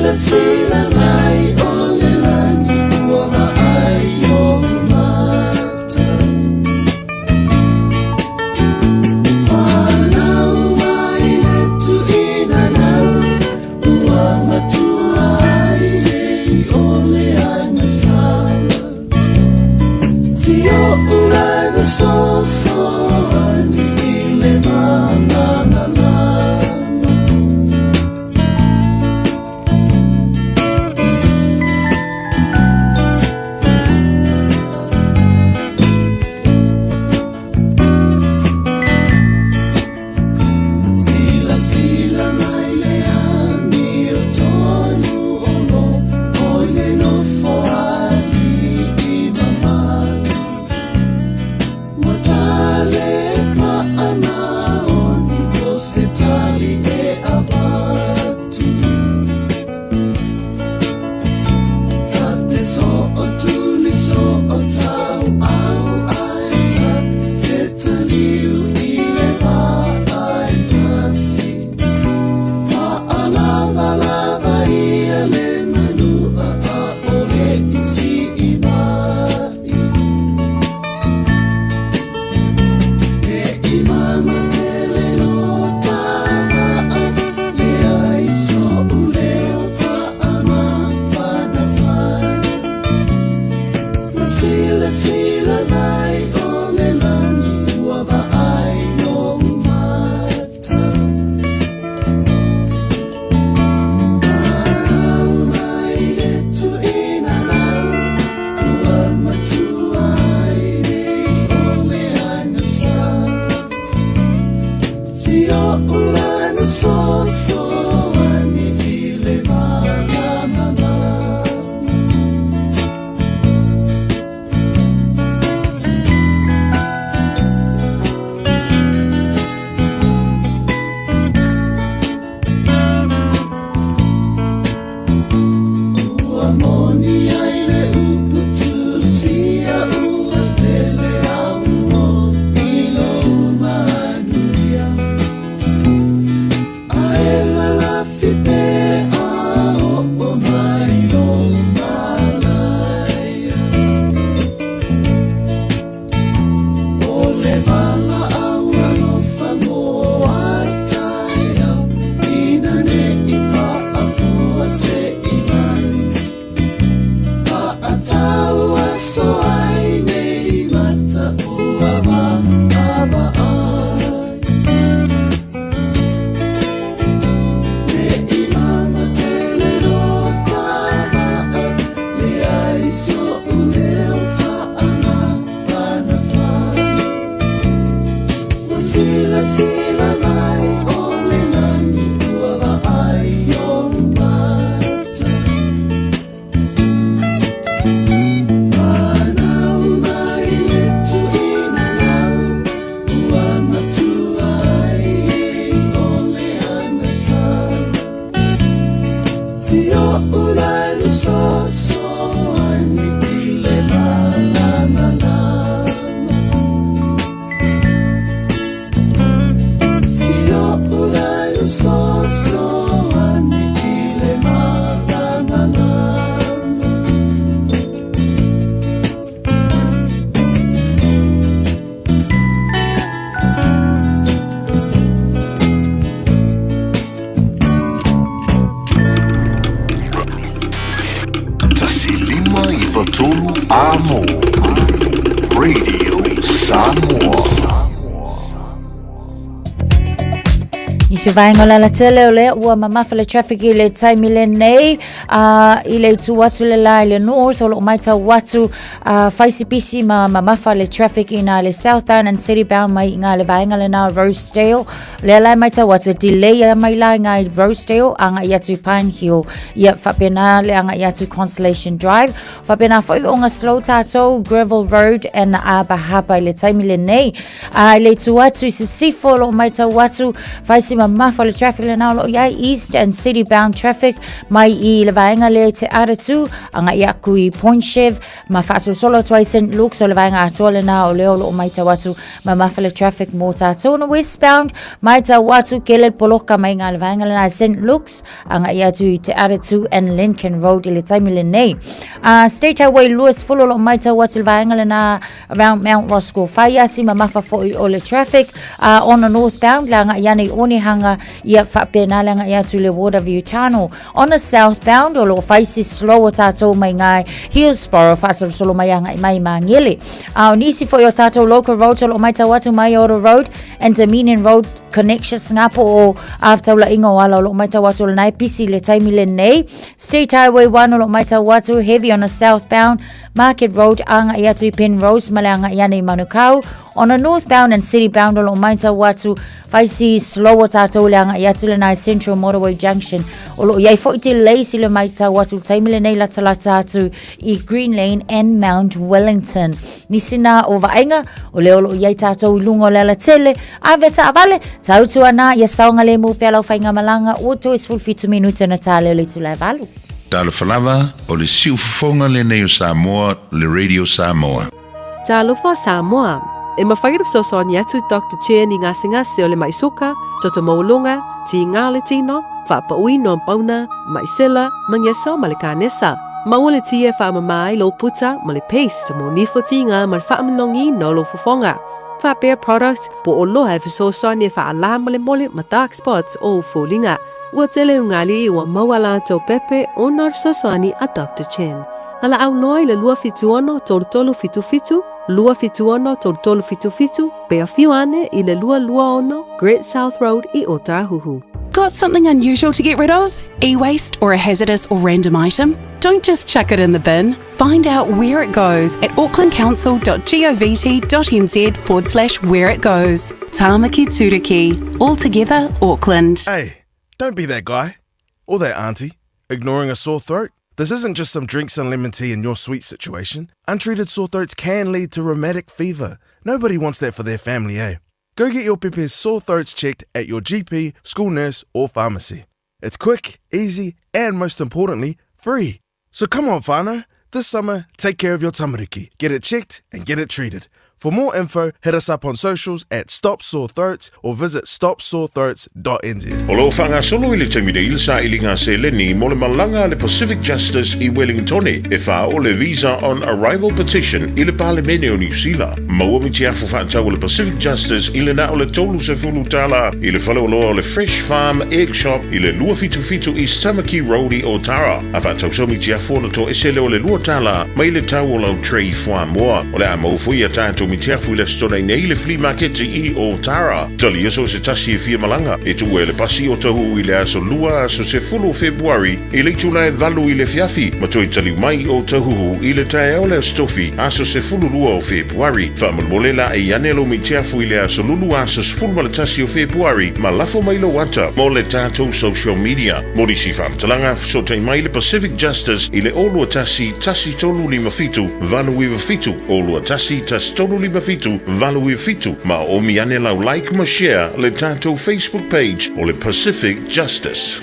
Silasila mai o le lani ua vaai ou mata. Whanau mai le tuina lau, ua matua ai nei o le agasala. Si o ulaga sosoani i le malamalama. Silasila mai le amio tonu o lo o i le nofo ali'i mamalu. Ua tale faamaoni o se tali e avatu. Ta te so'o tuli so'o tau au ai ta te taliu i le vā ai tasi. Fa'alavalava ia le manua a o le isi i mai. Ne i mama tele lo ta va'a leai so'u leo fa'amafanafana. Ma silasila mai o le lani ua vaai nou mata. Whanau mai le tuina lau, ua matua ai nei o le agasala. Si o ulana sosoani i le malamalama. Ua moni ai le upu tusia ua tele au o i lou manuia. Ae lalafi pea o'o mai lou malaia. O le valaau alofa mo a taeao, ina ne i faafua se i mai. Fa'atau aso ai nei mata ua vaavaai. Ne i mama tele lo ta va'a, leai so'u leo fa'amafanafana. Ua silasila mai o le lani ua vaai ou mata. Whanau mai le tuina lau, ua matua ai nei o le agasala. Si o ulani sosoani i le malamalama. Si o ulani sosoani i le malamalama. 153 Amo Radio Samoa. I se vaenga o le alatele o lea ua mamafa le traffic i le taimi lenei i le itu atu le la i le north o loo maitau atu fai si pisi ma mamafa le traffic i na le southbound and city bound mai i ngā le vaenga le nā Rosedale lea la e maitau atu e delay a mai la i ngā i Rosedale anga i atu Pine Hill ia whapena le anga i atu Constellation Drive whapena foi o ngā slow tātou Gravel Road and Aba Hapa i le taimi lenei. A i le itu atu i Sisifo o loo maitau atu fai si mamafa o le traffic lena o lo o i ai east and city bound traffic mai i le vaega lea i Te Aratū agai aku i Point Chev ma faasolosolo atu ai St Luke's o le vaega atoa lena o lea o lo o matau atu mamafa le traffic mo tātou. On the westbound matau atu kele le poloka mai ngā le vaega lena i St Luke's agai atu i Te Aratū and Lincoln Road i le taimi lenei. State Highway 20 o lo o matau atu le vaega lena around Mount Roskill. Whai asi mamafa foi o le traffic on the northbound le agai ane i Onehunga ia faapena le agai atu i le Waterview Tunnel. On the southbound o lo o whai si slow o tātou mai ngai Hillsborough whaasolosolo mai agai mai Mangere. O nisi foi o tātou local roads o lo o maitau atu mai Oro Road and Dominion Road connections ngā po o āwhataulainga o ala o lo o maitau atu o lenai pisi le taimi lenei. State Highway 1 o lo o maitau atu heavy on the southbound Market Road agai atu i Penrose ma le agai ane i Manukau. On a northbound and city bound o lo o maitau atu whaisi slow o tātou le agai atu lenai Central Motorway Junction. O lo o iai foi delays i le maitau atu taimi lenei latalata atu i Green Lane and Mount Wellington. Nisi nā o vaaiga o lea o lo o iai tātou i lunga o le alatele, ave taavale, tautu ana ia saogalemu pea lau faigamalaga ua toe 17 minute ona tā lea o le itula e valu. Talofa lava, o le siufofoga lenei o Samoa, le Radio Samoa. Talofa Samoa! E mafai ona fesoasoani atu Doctor Chen i gasegase o le mai soka, toto maualuga, tiga o le tino, faapauina o pauna, mai sela, mageso ma le kanesa. Maua le ti e faamama ai lou puta ma le paste mo nifo tiga ma le faamanogiina o lou fofoga. Faapea product po o loa e fesoasoani e faalā molemole ma dark spots o ou foliga. Ua tele ugali ua maua latou pepe ona o le fesoasoani a Doctor Chen. Valaau loa i le 276 3377, 276 3377, pe afio ane i le 226 Great South Road i Ōtāhuhu. Got something unusual to get rid of? E-waste or a hazardous or random item? Don't just chuck it in the bin. Find out where it goes at aucklandcouncil.govt.nz forward slash where it goes. Tāmaki Tūruki. All together, Auckland. Hey, don't be that guy. Or that auntie. Ignoring a sore throat. This isn't just some drinks and lemon tea in your sweet situation. Untreated sore throats can lead to rheumatic fever. Nobody wants that for their family, eh? Go get your pepe's sore throats checked at your GP, school nurse, or pharmacy. It's quick, easy, and most importantly, free. So come on, whānau. This summer, take care of your tamariki. Get it checked and get it treated. For more info, hit us up on socials at Stop Sore Throats or visit stopsorethroats.nz. O lo o faagasolo i le taimi nei le sailiga seleni mo le malaga a le Pacific Justice i Wellingtone e faaoo le Visa on Arrival Petition i le Palemene o Niu Sila. Maua mitiafu faatau o le Pacific Justice i le na o le $30 i le faleoloa o le Fresh Farm Egg Shop i le 277 East Tamaki Road i Otara. A faatau sau mitiafu ona toese lea o le $2 mai le tau o lau tray fuamoa. O le a maua foi a tatou mitiafu i le Aso Toonai nei i le Flea Market i Otara. Talia so o se tasi e fia malaga e tuua e le pasi o Tahuhu i le aso Lua aso 10 o Fepuari i le itula e 8 i le afiafi ma toe taliu mai o Tahuhu i le taeao o le Aso Tofi aso 12 o Fepuari. Faamolemole la e ane lou mitiafu i le aso Lulu aso 11 o Fepuari ma lafo mai lou ata mo le tatou social media. Mo nisi faamatalaga, fesootai mai le Pacific Justice i le 021 1357 897, 021 1357 897 ma oomi ane lau like ma share le tatou Facebook page o le Pacific Justice.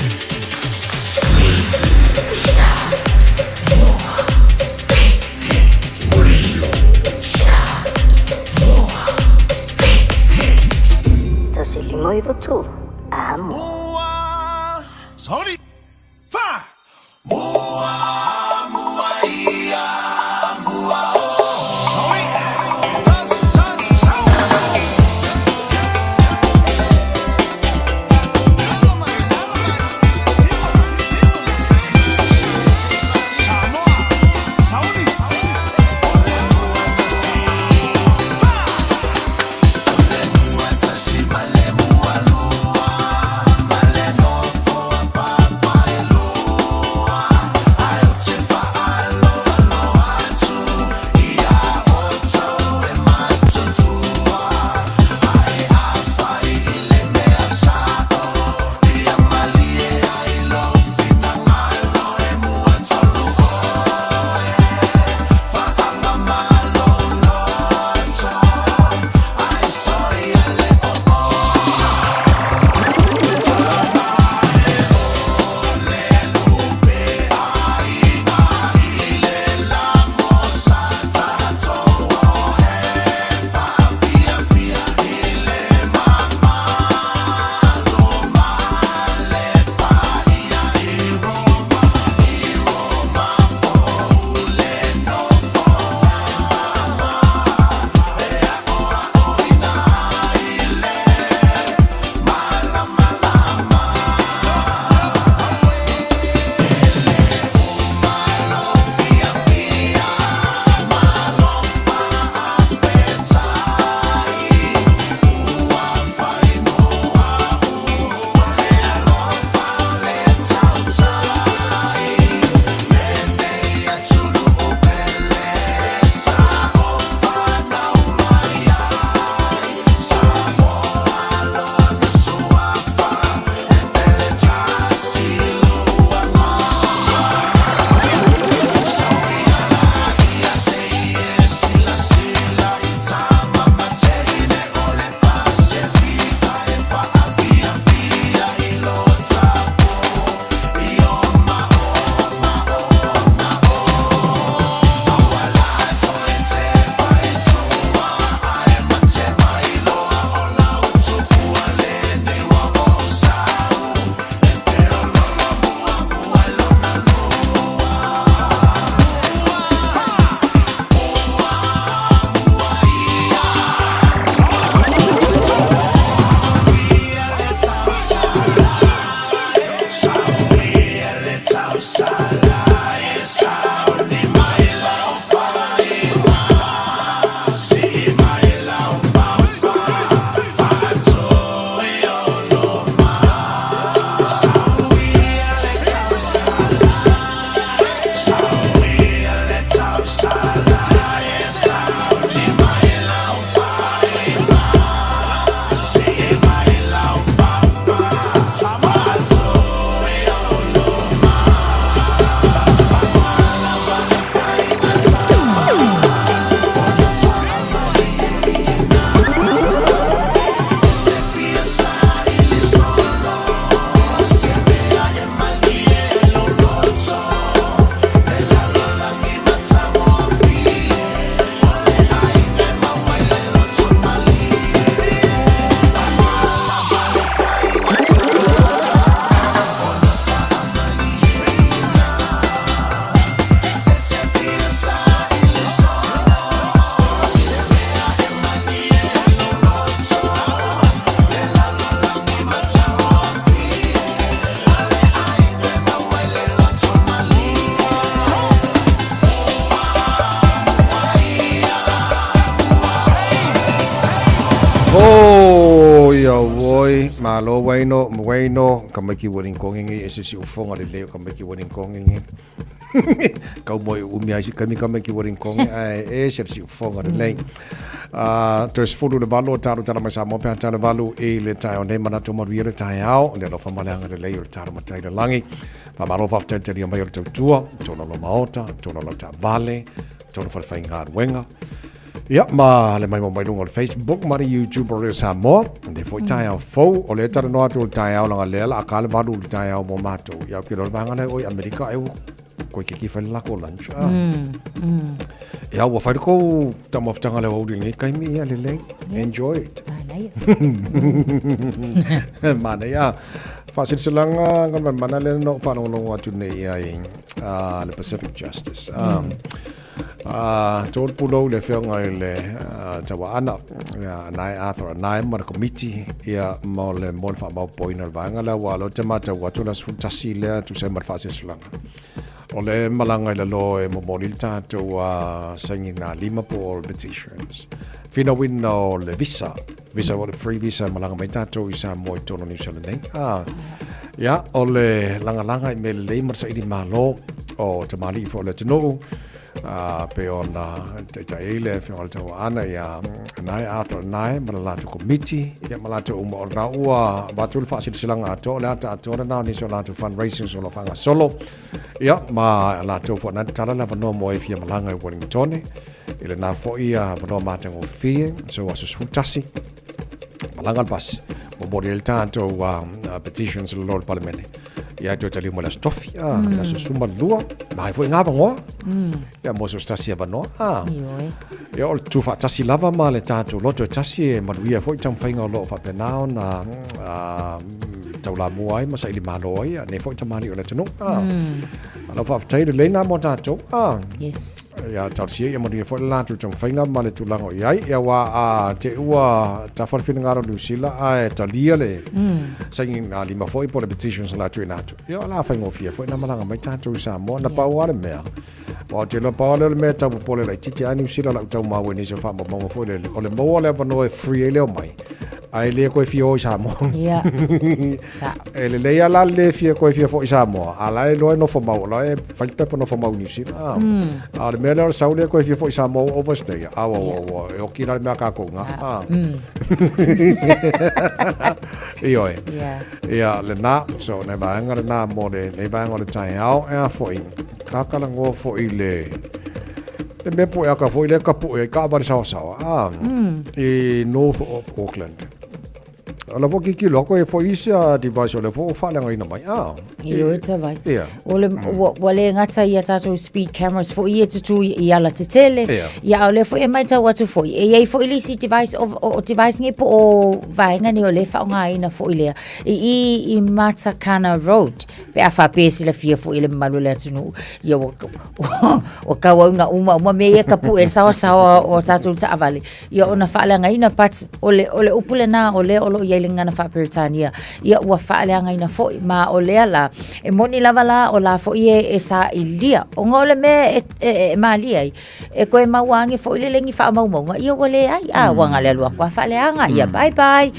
Tasi lima iwa tolu. Amo. Sorry. Fa! Oh, ia woi, malo waino, waino, ka mai ki warin kongingi, e se si ufonga le leo ka mai ki warin kongingi. Kau moi umi ai si kami ka mai ki warin kongi, ai e se si ufonga le nei. Toe 18 o talo tala mai Samoa pe talo valu i le taeao nei manatu manuia le taeao, le alofa ma le agalelei o le talo matai le lagi. Faamalo faafetai le talia mai o le tautua, tona lo maota, tona lo taavale, tona falefaigaluega. Ia, ma le maimoa mai luga o le Facebook ma le YouTube o Radio Samoa. Le foi taeao fou, o lea e talanoa atu o le taeao leaga lea la a ka le valu o le taeao mo matou. Ia, ou te iloa le vaega lea oi Amerika e ua koe ke ki whai le lako lunch. Ah. Ia, ua whai le kou taumafataga le aoauli lenei taimi, ia lelei. Enjoy it. Manaia. Manaia. Faasilasilaga Galumalemana lea na ou faalogologo atu nei i ai le Pacific Justice. Tolu pulou le afioga i le Tauaana, ia Anae Arthur Anae ma le Komiti ia mo le mo le faamaopoopoina o le vaega lea aua o lea ou te matau atu o le aso 11 lea e tusa ai ma le faasilasilaga. O le malaga i lalo e momoli le tatou sainiga lima po o le petitions. Finauina o le visa, visa o le free visa e malaga mai tatou i Samoa i totonu o Niu Sila nei. Ia, o le lagalaga i mea lelei ma le saili malo o tamalii foi o le atunuu, pei ona taitai ai le Afioga i le Tauaana ia Anae Arthur Anae ma le latou komiti, ia ma latou uma o lena ua avatu le faasilasilaga atoa, o le ata atoa lena o nisi o latou fundraisings o lo o faagasolo, ia ma latou foi na tatala le avanoa mo e fia malaga i Wellingtone i lena foi avanoa matagofie, so aso 11 malaga le pasi momoli ai le tatou petitions i lalo o le Palemene. Ia toe taliu mai le aso tofi, le aso 12, ma ai foi ngā vangoa. Ia mo se tasi avanoa. Ioe. Ia o le tuufaatasi lava ma le tatou loto e tasi e manuia foi taumafaiga o lo o faapena ona taulamua ai ma saili malo ai nei foi tamalii o le atunuu. Lau faafetai lelei na mo tatou. Yes. Ia talosia ia manuia foi le latou taumafaiga ma le tulaga o i ai. Ia aua a te i ua tafa le finagalo o Niu Sila ae talia le sainiga lima foi po o le petitions na tuuina atu. Ia o le a faigofie foi na malaga mai tatou i Samoa. Na pau lava le mea, aua ou te iloa pau lava lea o le mea e tau popole laitiiti ai Niu Sila lau tau maua i nisi o faamaumauga foi lele, o le maua o le avanoa e free ai le omai, ae le toe fia o i Samoa. Ia. E lelei lava la le le fia toe fia foi i Samoa, a la e iloa e nofo mau, o la e fai le pepa nofo mau i Niu Sila. A o le mea lea o le sau le toe fia foi i Samoa ua overstay, a ua, ua, ua, e oki la le mea a kākou i ina. Ioe. Ia, lena, so nai vaega lena mo lenei vaega o le taeao, e a foi, kakalagoa foi le le mea pueaka foi lea ka pue ai taavale saoasaoa, i North of Auckland. O la foi kikilo aku e foi isi a device o lea foi ua faaleagaina mai, Ioe tavai. Ia. O le, ua, ua le gata ia tātou speed cameras foi ia tutū i, i ala tetele. Ia. Ia, a o lea foi e matau atu foi. E i ai foi le isi device, o, o, o device nei po o vaega nei o lea e faaaogaina foi lea. I, i, i Matakana Road, pe a faapea e silafia foi e le mamalu o le atunuu, ia ua, ua tauauga uma uma mea ia ka pue le saoasaoa o tātou taavale. Ia ona faaleagaina, but o le, o le upu lena o lea o lo o i ai ai le gagana faa-Peretania, ia ua faaleagaina foi, ma o lea la, e moni lava la o la foi e, e sailia, ona o le mea e, e, e malie ai, e toe maua ane foi le leni faamaumauga, ia ua leai, a, ua na o le alu atu lava faaleaga, ia bye bye.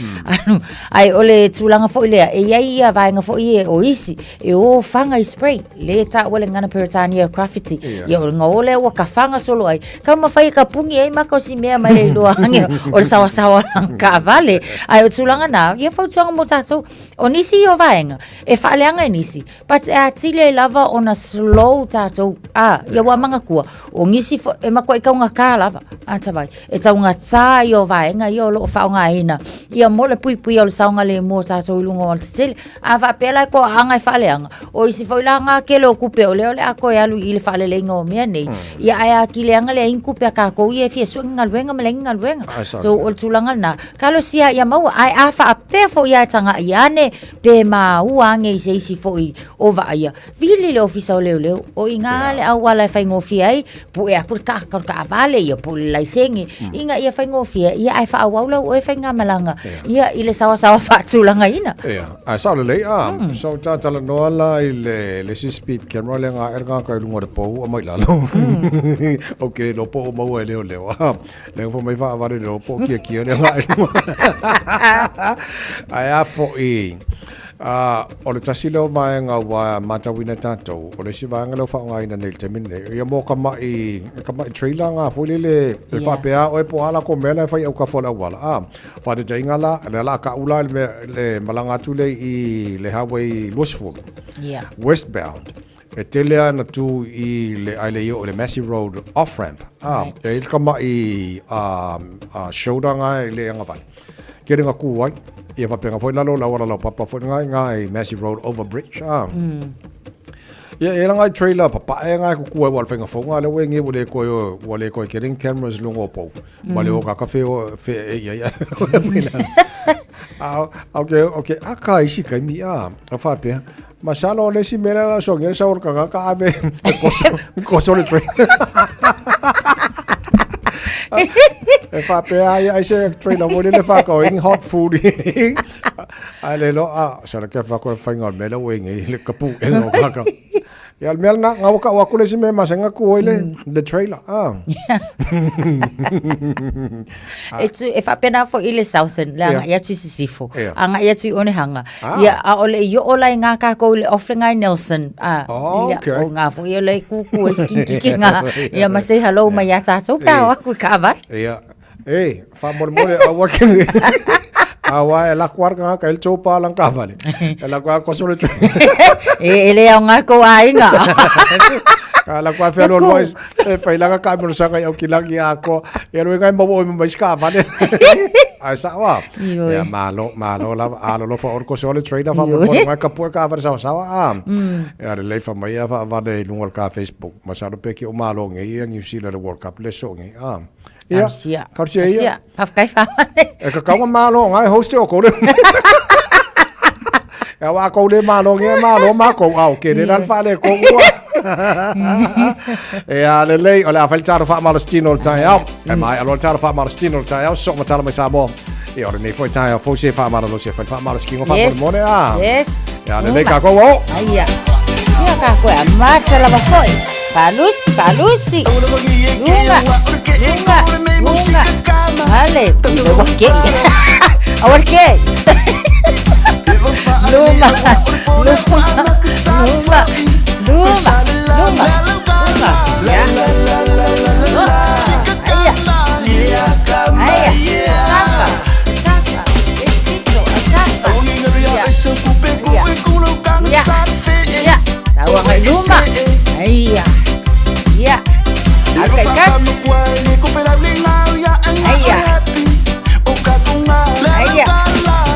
Ae o le tulaga foi lea, e i ai ia vaega foi e o isi, e o faga i spray, le taua le gagana Peretania graffiti, ia ona o lea ua tafaga solo ai, taumafai e tapuni ai maka o si mea mai le iloa ane o le saoasaoa o lana taavale. Ae o tulaga na, ia fautuaga mo tatou, o nisi ia o vaega, e faaleaga e nisi, but e atili ai lava ona slow tatou, a, ia ua manatua, o nisi foi, e matuai taugata lava, a tavai, e taugata ia o vaega ia o lo o faaaogaina, ia mo le puipuia o le saogalemu o tatou i luga o aualatetele. A faapea la e toaaga e faaleaga, o isi foi la na tele o tupe o lea o le a toe alu i le faaleleiga o mea nei, ia ae atili ai ona leai ni tupe a tatou ia e fia sue ni galuega ma leai ni galuega. Ai, saʻo. So o le tulaga lena, talosia ia maua, ae a faapea foi lava e tagai ane pe maua ane i se isi foi o vaaia, vili le Ofisa o Leoleo, o i ina le auala e faigofie ai, pue atu le taata o le taavale ia po o le laisene, ina ia faigofie, ia ae faaauau lau oe faigamalaga, ia i le saoasaoa faatulagaina. Ia, ae sao lelei, a, so ta talanoa la i le, le isi speed camera lea na ae le tagata i luga o le pou aumai i lalo. Ou te le iloa po o maua e leoleo, a, lea na fai mai faavale le iloa po o kiakia lea na ae i luga. Ae a foi, A, o le tasi lea o vaega ua matauina e tatou, o le isi vaega lea ua faaaogaina nei i le taimi lenei, ia mo ka ma'i, ka ma'i trailer ngā foi lele, e faapea oe po o a latou mea la e fai i autafa o le auala. A, faataitaiga la, lea o le a ta'u la le mea, le malaga atu lea i le highway 20, westbound, e tele lava ina tū i le, ae le i oo i le Massey Road off ramp, a, e i ai le kama'i shoulder ngā e le agavale. Kere nga kū ai, ia faapena foi lalo o le auala laupapa foi lena i ngā i Massey Road Overbridge, a. Ia, e la ngai trailer papae ngai kuku ai wa le whainga fonga, le ue nge ua le koe, ua le koe kere cameras lunga o pou. Ma le o ka kafe o fe e ia ia. A, okay, okay, a ka isi kai mi a, a whapea. Masalo o le isi mea lea la soangi ai le sau o le tagata ave e koso, koso le trailer. E faapea ai ai se trailer mo le whakao ingi hot food. Ai le lo a sa le ke whako e whainga o le mea lea ua ingi le kapu e ngau kaka. Ia le mea lena, ngau ka aku le isi mea masenga ku oi le, le trailer. Ah. E, tu, e faapena foi i le Southern, le agai atu i Sisifo, agai atu i Onehunga. Ia, a o le i oo la i ngā kākou i le off le ngai Nelson. A, Oh, ia, okay. o ngā foi o le kūkū e skinkiki ngā, ia ma say hello mai iā tātou, pā o aku i kaavale. Ia, e, faamolemole aua ke aua e lako ara ka ka el chopa lang ka vale. E lako a koso le E, e le au ngā kou āinga. Ka lako a whea loa e whailanga ka mono sanga i au ki langi a ko. E roi ngai maua oi mai ska vale. Ai sa wa. Ia malo, malo lava alo lofa o koso le trader fa mo ngai ka pue ka vale sawa sawa a. E are lei fa mai a fa vale i lunga o le ka Facebook. Masalo pe ki o malo ngai ia New Zealand World Cup le so ngai a. Ia. Tausia. Tausia ia. Whawhetai whawane. E ka kaunga malo ngai host o kou le. E wa kou le malo nge malo ma kou au ke le lan whale kou ua. E a le lei, o le a whai taro wha malo stino le tai au. E mai alo taro wha malo stino le tai au, sok matala mai Samoa. E ore nei foi tai au, fo se wha malo lo se whai wha malo skingo wha Yes. mone a. Yes. E a le lei ka kou o. Aia. Ia ka koe a mata lava foi. Falusi, falusi. Lunga, lunga, lunga. Ale, le wa ke. Awa ke. Luma, luma, luma, luma, luma, luma. Ya. Aia. Aia. Tapa, tapa. Espito, tapa. Ya. Ya. Ya. Ya. Saua ngai luma. Aia. Ya. Alu kai kasi. Aia. Aia.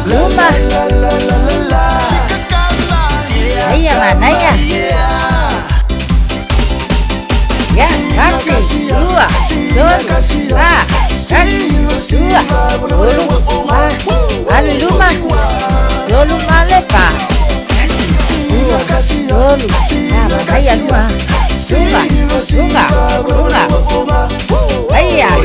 Luma. Aia manaia. Ya, kasi, dua, tolu, fa, kasi, dua, tolu, fa, alu i luma, tolu ma le fa, kasi, dua, tolu, fa, manaia lua, lunga, lunga, lunga, aia. Ya.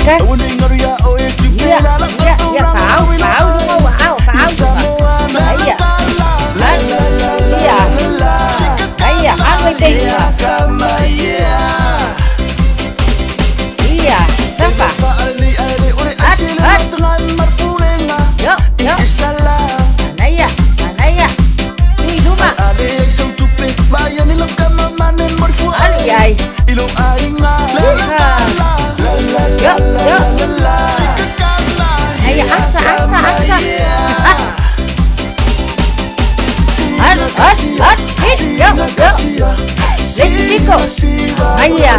Tasi. Ia, ia, ia, fa'au, fa'au luga ua ao, fa'au luga. Aia. Alu. Ia. Aia, alu ai pea i luga. Ia, tafa. At, at. Yo, yo. Manaia, manaia. Sui luma. Alu i ai. Uha. Yo, yo. Manaia, ata, ata, ata. At. At, at, at. Hit, yo, yo. Le isi piko. Aia.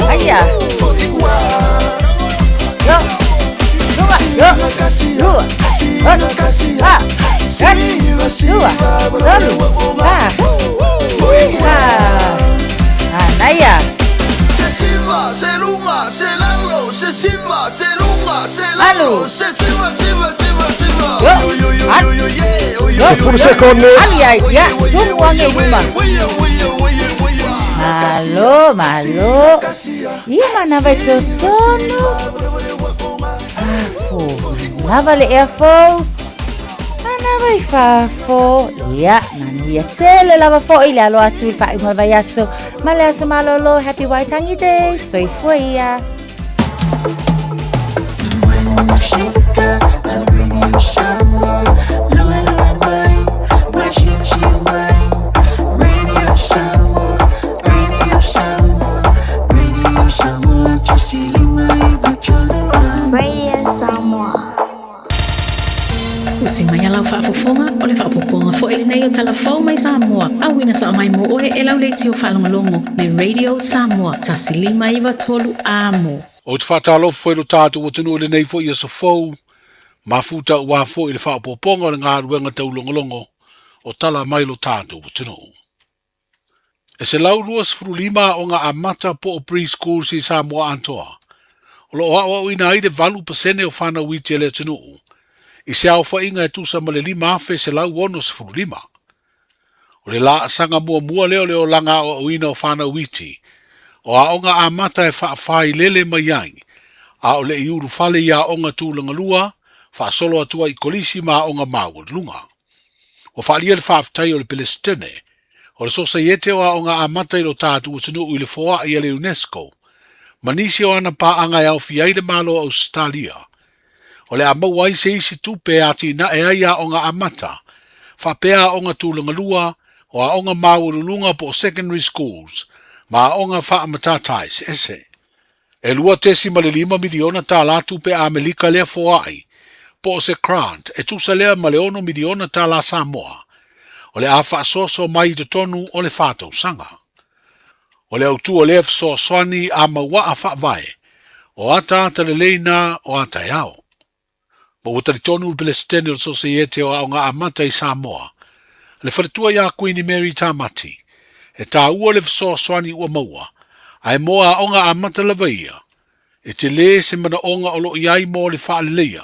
Aia. Yo. Lua, yo. Lua. Olu. Ha. Tasi. Lua. Tolu. Fa. Uha. Manaia. Alu. Yo. Alu. Yo. 10 sekone. Alu ia, ia, sumu age i luma. Malo, malo. Ia manava i totonu. Fafo. Manava le ea fou. Manava i fafo. Ia, manuia tele lava fo'i le alo atu i le faaiuga o le vaiaso. Ma le aso malolo. Happy Waitangi Day. Soifua ia. Radio Samoa. Usi mai a lau faafofoga, o le faaopoopoga foi lenei o Tala Fou mai Samoa, auina sao mai mo oe e lau leitio faalogologo le Radio Samoa 1 5 9 3 Amo. Ou te faatalofa foi i lo tatou atunuu i lenei foi aso fou, mafuta aua foi le faaopoopoga o le galuega taulogologo o tala mai lo tatou atunuu. E 125 aoga amata po o preschools i Samoa atoa, o lo o aoaoina ai le 8% o fanau iti a le atunuu, i se aofaiga e tusa ma le 5,165. O le laasaga muamua lea o le olaga aoaoina o fanau iti, o aoga amata e faafailele mai ai, a o le i ulufale i aoga tulagalua, faasolo atu ai i kolisi ma aoga maualuluga. Ua faaalia le faafetai o le Pelesitene o le Sosaiete o Aoga Amata i lo tatou atunuu i le foai a le UNESCO ma nisi o ana paaga e aofia ai le Malo o Ausetalia, o le a maua ai se isi tupe e atinae ai aoga amata, faapea aoga tulagalua, o aoga maualuluga po o secondary schools, ma aoga faamatata eseese. E $2.5 miliona tupe Amerika lea foai, po o se grant e tusa lea ma le $6 miliona Samoa, o le a faasoasoa mai i totonu o le 4 tausaga. O le autu o lea fesoasoani a mauaa faavae, o ataata lelei na o a taeao. Ma ua talitonu le Pelesitene o le Sosaiete o Aoga Amata i Samoa, le faletua ia Kuini Mary Tamati, e taua le fesoasoani ua maua, ae mo aoga amata lava ia, e tele se manaoga o lo o i ai mo le faaleleia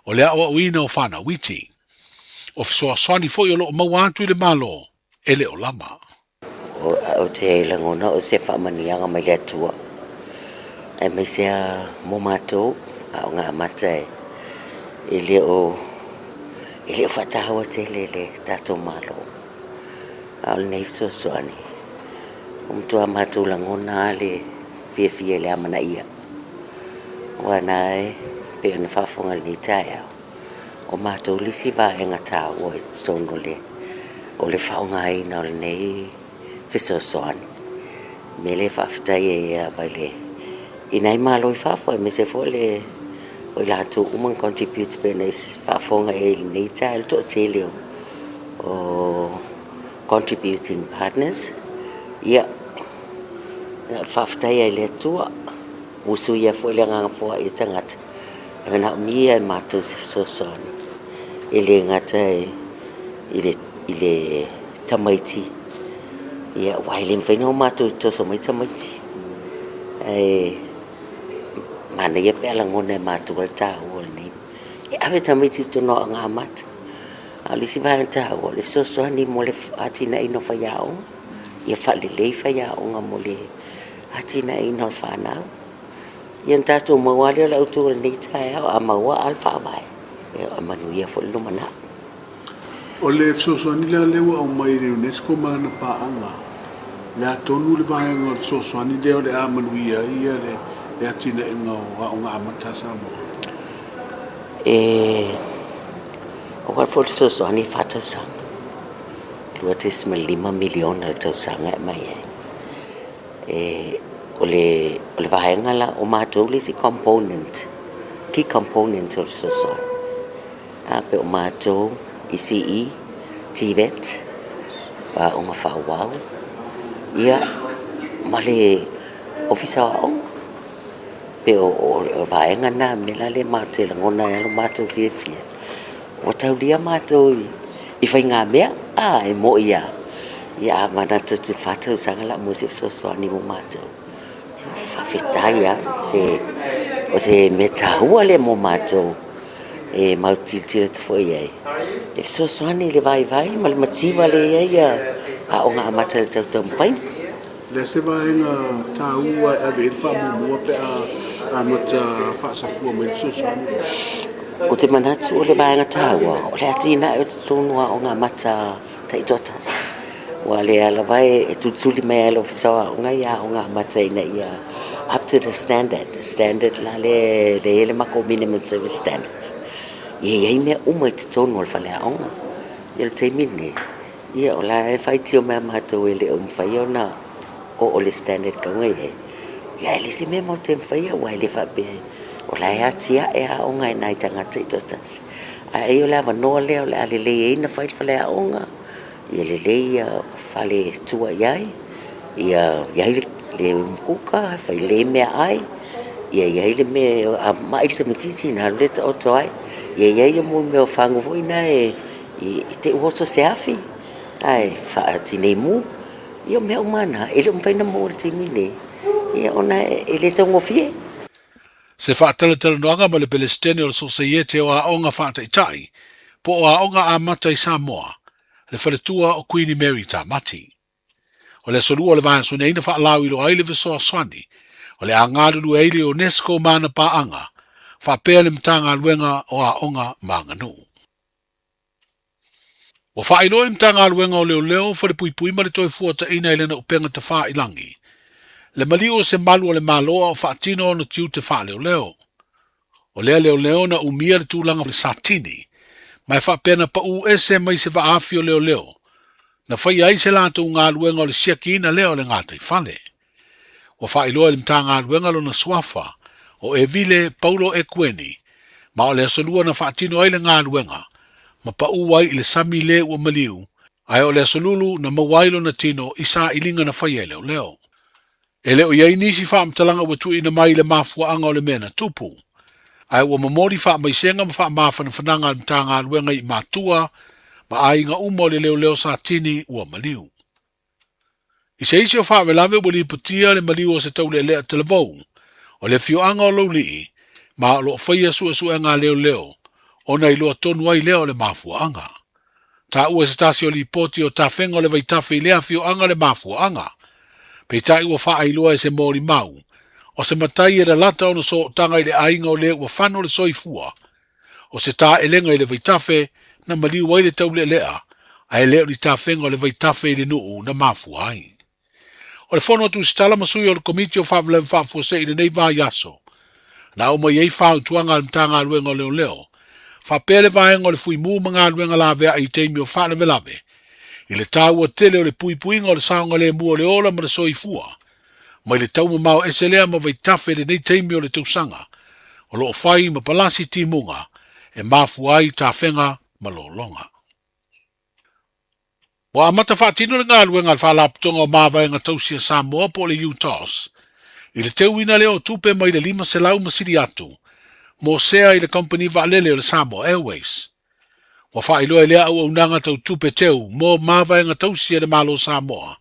o le aoaoina o fanau iti. O fesoasoani foi o lo o maua atu i le Malo e le o lava. Ou te lagona o se faamanuiaga mai le Atua aemaise a mo matou aoga amata e e le o e le o faataua tele e le tatou Malo. A o lenei fesoasoani, ua matua matou lagona lava le fiafia i le amanaia. Aua na e pei ona faafofoga i lenei taeao, o matou le isi vaega taua i totonu o le o le faaaogaina o lenei fesoasoani. O le mea lea e faafetai ai lava i le i nai malo i fafo aemaise foi le o i latou uma na contribute pei ona e faafofoga i ai i lenei taeao i le toatele o contributing partners. Ia, na o le faafetai ai i le Atua, ua suia foi le agaga foai o tagata, e manaomia e matou se fesoasoani e le gata i le i le tamaiti, ia, aua e le mafai ona o matou toso mai tamaiti. Ae manaia pe a lagona e matou le taua o lenei. E ave tamaiti i totonu o aoga amata. A o le isi vaega taua, o le fesoasoani mo le atinaeina o faiaoga, ia faalelei faiaoga mo le atinaeina o le fanau. Ia ona tatou maua lava lea o le autu o lenei taeao, a maua lava le Faavae, ia e manuia foi le lumanai. O le fesoasoani la lea ua aumai e le UNESCO ma lana paaga, o le a tonu le vaega o le fesoasoani lea o le a manuia ai le atinaega o Aoga Amata a Samoa? E aua foi le fesoasoani e faatausaga, $2.5 miliona le tausaga e aumai ai. E, o le, o le vaega la, o matou le isi component, key component o le fesoasoani. A pe o matou, ECE, TVET, aoga faaauau, ia, ma le Ofisa o Aoga. Pe o, o, o vaega na, mea la lea matou te lagona ai lo matou fiafia. Ua taulia matou i, i faigamea, a, e moi lava. Ia, a manatu atu i le fa tausaga o le a maua se fesoasoani mo matou. Faafetai lava, se, o se mea taua lea mo matou e matou te tilotilo atu foi i ai, e fesoasoani i le vaivai ma le mativa lea e i ai aoga amata i le tau taumafaiga. O le a se vaega taua e ave i ai le faamuamua pe a amata faasafua mai le fesoasoani lea? Ou te manatu o le vaega taua, o le atinae o totonu o aoga amata taitoatasi. Aua o lea lava e tulituli mai lava e le Ofisa o Aoga ia aoga amata ina ia up to the standard, standard la lea e i ai le matou minimum service standards. Ia i ai mea uma i totonu o le faleaoga. Ia o le taimi lenei, Ia, o la e faitio mai a matou e le o mafai ona oo le standard e tatau ona i ai. Ia, e leai se mea matou te mafaia aua e le faapea o la e atiae aoga e nai tagata taitoatasi. Ae ai o le avanoa lea o le a lelei ai ona fai le faleaoga, ia lelei ia fale e tua i ai, ia i ai le umukuka e fai lelei ai meaai, ia i ai le mea a mai le tamaitiiti ona alu lea taoto ai, ia i ai mea o fagu foi na e I te i ua oso se afi, ae faatinei mu. Ia o mea uma na, e le o mafai ona maua i le taimi lenei, ia ona e le taugofie. Se faatalatalanoaga ma le Pelesitene o le Sosaiete o Aoga Faataitai po o Aoga Amata i Samoa, le faletua o Kuini Mary Tamati. O le aso Lua o le vaiaso nei na faalauiloa ai le fesoasoani o le a galulue ai le UNESCO ma ana paaga faapea le Matagaluega o Aoga ma Aganuu. Ua faailoa e le Matagaluega o Leoleo, Falepuipui ma le Toefuataiga i lana upega tafailangi le maliu o se malu a le Malo a o faatino ona tiute faaleoleo. O lea leoleo na umia le tulaga le Satini, ma e faapea na pau ese mai se vaafi o leoleo, na faia ai se latou galuega o le siakiina lea o le gataifale. Ua faailoa e le Matagaluega lona suafa, o Evile Paulo Ekueni, ma o le aso Lua na faatino ai le galuega, ma pau ai i le sami le ua maliu, ae o le aso Lulu na maua ai lona tino i sailiga na faia e leoleo. E le o i ai nisi faamatalaga ua tuuina mai i le mafuaaga o le mea na tupu, ae ua momoli faamaisega ma faamafanafanaga a le Matagaluega i matua ma aiga uma o le leoleo Satini ua maliu. I se isi o faalavelave ua lipotia le maliu o se taulealea talavou o le afioaga o Laulii ma o lo o faia suesuega a leoleo ona iloa tonu ai lea o le mafuaaga. Taua e se tasi o lipoti o tafega o le vaitafe i lea afioaga le mafuaaga. Peitai ua faailoa e se molimau o se matai e lalata ona sootaga i le aiga o le ua fano le soifua o se taelega i le vaitafe na maliu ai le taulealea ae le o ni tafega o le vaitafe i le nuu na mafua ai. O le fono a Tusitala ma sui o le Komiti o Faalavelave Faafuasei i lenei vaiaso, na aumai ai fautuaga a le Matagaluega o Leoleo, faapea le vaega o le Fuimu ma galuega laveai i taimi o faalavelave, i le taua tele o le puipuiga o le saogalemu o le ola ma le soifua, mai le taumamao ese lea ma vaitafe i lenei taimi o le tausaga, o lo o fai ma palasi timuga e mafua ai tafega ma lologa. Ua amata faatino le galuega a le Faalapotopotoga o Mavaega Tausi a Samoa po o le UTOS i le teuina lea o tupe mai le 500 ma sili atu mo sea i le kamupani vaalele o le Samoa Airways. Ua faailoa i lea auaunaga tau tupe teu mo mavaega tausi a le Malo Samoa,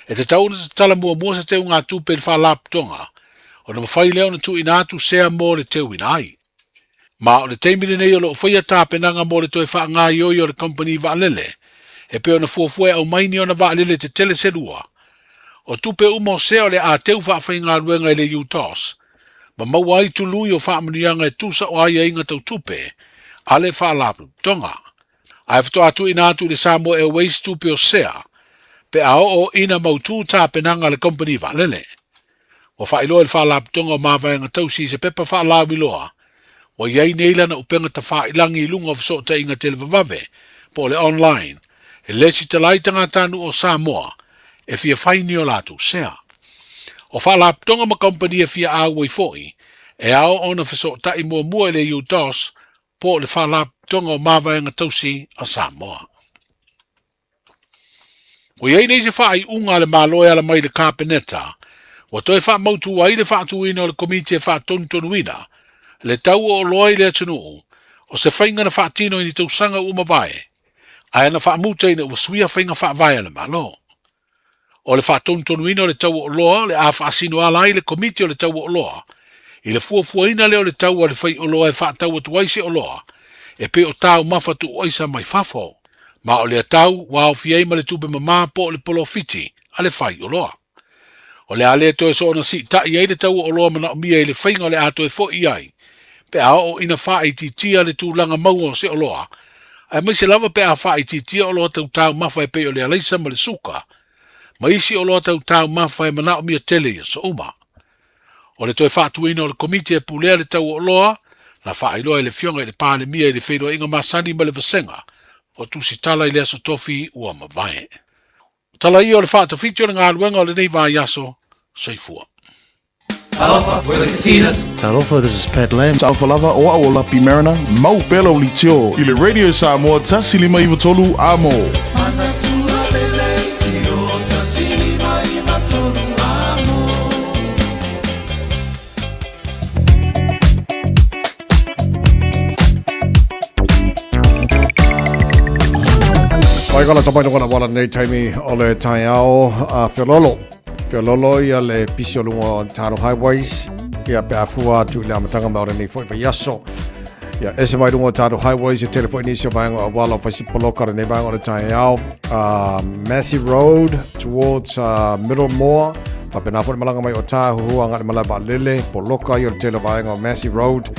e tatau ona tatala muamua se teugatupe i le Faalapotopotoga ona mafai lea ona tuuina atu sea mo le teuina ai. Ma o le taimi lenei o lo o faia tapenaga mo le toe faagaioi o le kamupani vaalele, e pei ona fuafua e aumai ni ona vaalele tetele se lua. O tupe uma o sea o le a teu faafaigaluega i le UTOS, ma maua ai tului o faamanuiaga e tusa o aiaiga tau tupe a le Faalapotopotoga. Ae faatoa tuuina atu i le Samoa Airways tupe o sea pe a oo ina mautu tapenaga a le kamupani vaalele. Ua faailoa e le Faalapotopotoga o Mavaega Tausi i se pepa faalauiloa ua i ai nei lana upega tafailangi i luga o fesootaiga televavave po o le online e lesitala ai tagatanuu o Samoa e fia fai ni o latou sea. O faalapotopotoga ma kamupani e fia auai foi e ao ona fesootai muamua i le UTOS po o le Faalapotopotoga o Mavaega Tausi a Samoa. Ua i ai nei se faaiuga a le Malo e ala mai i le Kapeneta, ua toe faamautu ai le faatuina o le Komiti e faatonutonuina le tau o oloa i le atunuu, o se faiga na faatino i ni tausaga ua mavae, ae na faamuta ina ua suia faiga faavae a le Malo. O le faatonutonuina o le tau o oloa o le a faasino ala ai le Komiti o le Tau o Oloa i le fuafuaina lea o le tau a le faioloa e faatau atu ai se oloa e pei o taumafa tuuaisa mai fafo, ma o lea tau ua aofia ai ma le tupe mama po o le polofiti a le faioloa. O le a le toe soona siitai ai le tau o oloa manaomia i le faiga o le a toe foi ai pe a oo ina faaitiitia le tulaga maua o se oloa, aemaise lava pe a faaitiitia oloa tau taumafa e pei o le alaisa ma le suka, ma isi oloa tau taumafa e manaomia tele i aso uma. O le toe faatuina o le Komiti e pulea le tau o oloa, na faailoa e le Afioga i le Palemia i le feiloaiga masani ma le Vasega o Tusitala i le Aso Tofi ua mavae. O tala ia o le faatafiti o le galuega o lenei vaiaso. Soifua. Talofa, we're the Katinas. Talofa, this is Pat Lam. Talofa lava, o au o Lapi Mariner. Mau pea lau leitio i le Radio Samoa 153 Amo. Mai kala tapai no kala wala nei taimi o le taiao a Whiololo. Whiololo ia le pisi o lunga o Taro Highways ia pe afua atu i le amatanga mai o lenei foi vaiaso. Ia ese mai lunga o Taro Highways e tele foi nisi o vaenga o awala o Faisipoloka lenei vaenga o le taiao. Massey Road towards Middlemore. Faapena foi le malaga mai o Tāhuhu a ngā le malae vaalele, poloka ia o le tele o vaenga o Massey Road.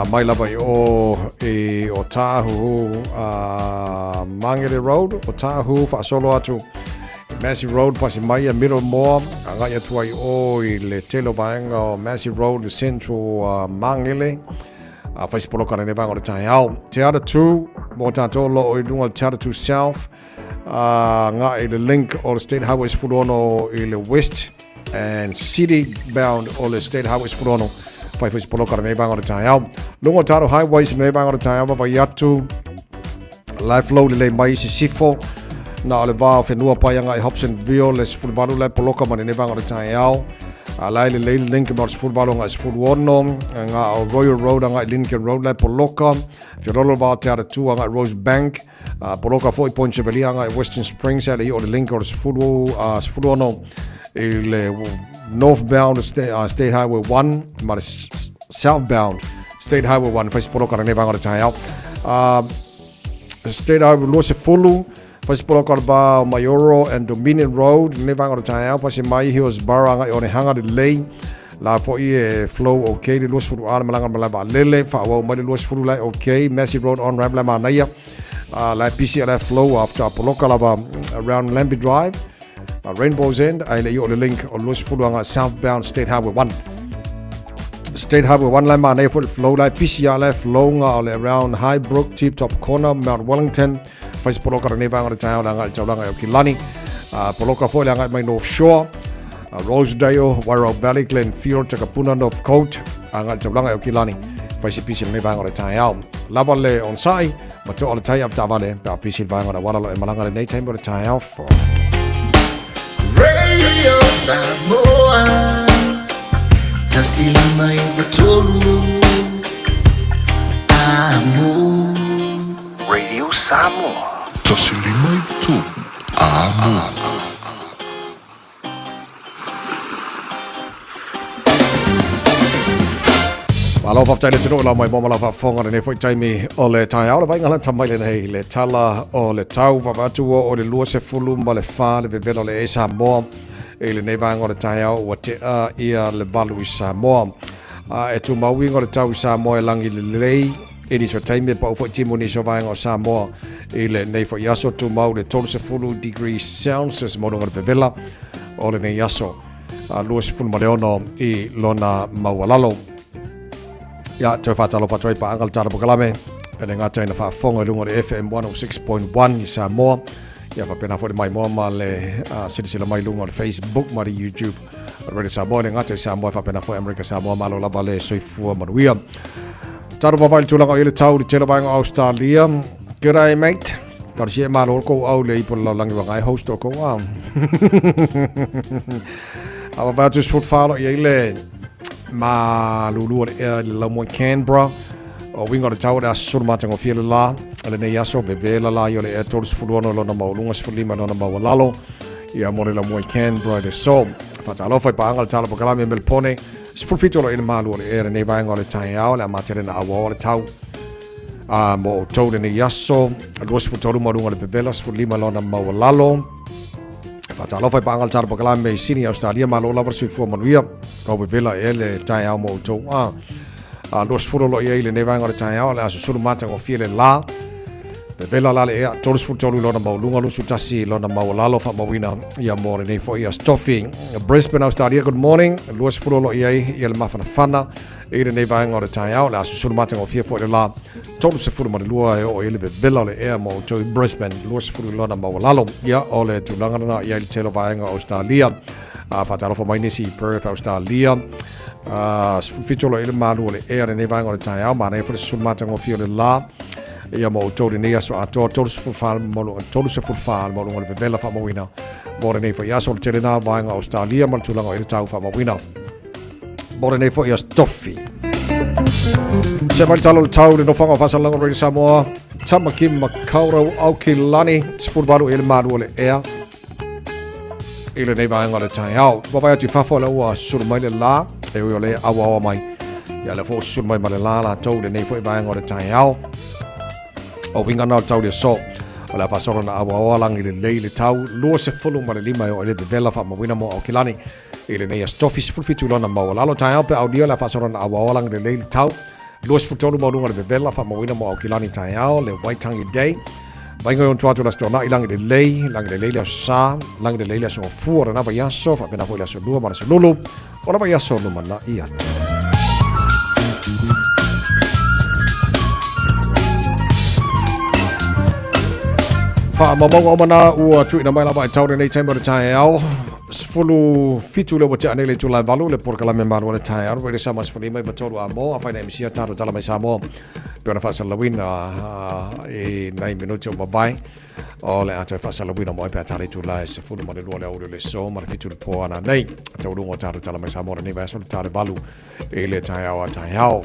Mai lava i o i o Tāhuhu Mangere Road, o Tāhuhu whaasolo atu i Massey Road pasi mai a Middlemore, a ngai atu ai o i le tele o vaenga o Massey Road, le Central Mangere. A whaisi poloka lenei vaenga o le taeao. Te Ara 2, mō tātou lo o i lunga o Te Ara 2 South, ngā i le link o le State Highway 16 i le West and City bound o le State Highway 16 whai whaisi poloka lenei vaenga o le taeao. Lunga o Taro Highways lenei vaenga o le taeao wawai atu Life low lelei mai i sisifo na o le vā o whenua pai anga i Hobsonville le 18 lai poloka ma lenei vaenga o le taeao. A lai le lei link ma o le 18 anga i 16 ngā o Royal Road anga i Lincoln Road lai poloka. Whiorolo vā o Te Ara Tū anga i Rosebank. Poloka foi Point Chevalier anga i Western Springs a le i o le link o le 16 i le northbound State Highway 1 ma le southbound State Highway 1 whai poloka lenei vaenga o le taeao. State Highway 20, whai poloka o le vā o Maioro and Dominion Road lenei vaenga o le taeao, pasi mai Hillsborough anga i Onehanga le lei, la foi e flow ok le 20 a le malaga malae vaalele, whaawau mai le 20 lai ok, Massey Road on ramp lai manaia, lai pisi a lai flow after poloka lava around Lambie Drive, Rainbow's End, ai le i o le link o le 20 anga southbound State Highway 1. State Highway 1 lai manaia foi le flow lai pisi a lai flow nga o le around Highbrook, Tip Top Corner, Mount Wellington, whai se poloka lenei vaenga o le taeao le agai i le taulaga i Aukilani. Poloka foi le agai mai North Shore, Rosedale, Wairau Valley, Glenfield, Takapuna, North Coast, agai i le taulaga i Aukilani. Whai se pisi lenei vaenga o le taeao. Lava le onosai, ma toa o le tai avetaavale, pe a pisi le vaenga o le auala lo e malaga lenei taimi o le taeao fou. Radio Samoa 153 Amo. Radio Samoa. 153 Amo. Malo faafetai le atunuu lau mai mo ma lau faafofoga lenei foi taimi o le taeao le vaaiga lata mai lenei le tala o le tau vaavaatu ua o le 24 le vevela o le e Samoa i lenei vaega o le taeao ua tea ia le 8 i Samoa. E tumau uiga o le tau i Samoa e lagi lelei i nisi o taimi e pau foi timu i nisi o vaega o Samoa i lenei foi aso. Tumau le 30 degrees Celsius mo luga o le vevela o lenei aso 26 i lona maualalo. Ia, toe faatalofa atu ai paaga le tala pokalame e le gata ina faafofoga i luga o le FM 106.1 i Samoa, ia faapena foi le maimoa ma le silasila mai i luga o le Facebook ma le YouTube Radio Samoa, e le gata i Samoa e faapena foi Amerika Samoa. Malo lava le soifua manuia. Taro vavai le tulaga o i le tau i le tele vaega o Australia. G'day mate. Talosia e malo le kou au le ipo le lalolagi wa ngai host o kou au. A vavai atu sefulu fa lo i ai le malulu o le ea i le laumua i Canberra. O uiga o le tau o le aso sulu matagofie le la. Lenei aso vevela la i o le ea 36 lona maualuga 15 lona maualalo. Ia mo le lamua i Canberra i le aso. Faatalofa i paaga le tala pokalame Melpone. 17 o lo i le malu o le ea lenei vaega o le taeao le a matele na auao o le tau. A mo outou lenei aso, 23 maluga le vevela, 15 lona maualalo. Faatalofa i paaga le tala pokalame i Sydney, Australia, malo lava le soifua manuia. Kau vevela e le taeao mo outou. A, a 20 lo i ai lenei vaega o le taeao, le aso sulu matagofie le la. Vevela la le ea, 33 lona maualuga, 21 lona maualalo faamauina ia mo lenei foi aso tofi. Brisbane, Australia, good morning. 20 lo i ai ia le mafanafana i lenei vaega o le taeao, le aso sulu matagofie foi le la. 32 e oo i le vevela o le ea mo outou i Brisbane, 20 lona maualalo. Ia, o le tulaga lena i ai le tele o vaega o Australia. Faatalofa mai nisi i Perth, Australia. 17 lo i le malu o le ea lenei vaega o le taeao, manaia foi le susulu matagofie o le la. Ia mo outou lenei aso atoa, 34 le maualuga o le vevela faamauina mo lenei foi aso. O le tele na vaega o Australia ma le tulaga o i le tau faamauina mo lenei foi aso tofi. Se mai le tala o le tau le nofoaga o Faasalalaga Radio Samoa, Tamaki Makaurau Aukilani, 18 i le malu o le ea i lenei vaega o le taeao. Vavae atu i fafo lea ua susulu mai le la, e ui o le auaoa mai. Ia lea foi ua susulu mai ma le la latou lenei foi vaega o le taeao. O uiga na o le tau le aso. O le a faasolo na auaoa lagi lelei le tau 25 e oo i le vevela faamauina mo Aukilani i lenei aso tofi 17 lona maualalo taeao pe aulia le a faasolo na auaoa lagi lelei le tau 23 maualuga le vevela faamauina mo Aukilani taeao le Waitangi Day. Vainga i ona tua atu le Aso Toonai, lagi lelei, lagi lelei le Aso Sa, lagi lelei le Aso Gafua o lena vaiaso, faapena foi le Aso Lua ma le Aso Lulu o le vaiaso lumanai atu. Faamaumauga uma na ua tuuina mai lava i tau lenei taimi o le taeao. 17 le ua tea nei le itula e 8 le polokalame malo o le taeao Radio Samoa 15 i 3 a mo afai na MC a tatou tala mai Samoa pe ona faasalalauina i nai minuti o mavae o le a toe faasalalauina mo ai pe a tala itula e 12 le aoauli o le aso ma le 7 le po ana nei taualuga o tatou tala mai Samoa lenei vaiaso le tale 8 i le taeao a taeao.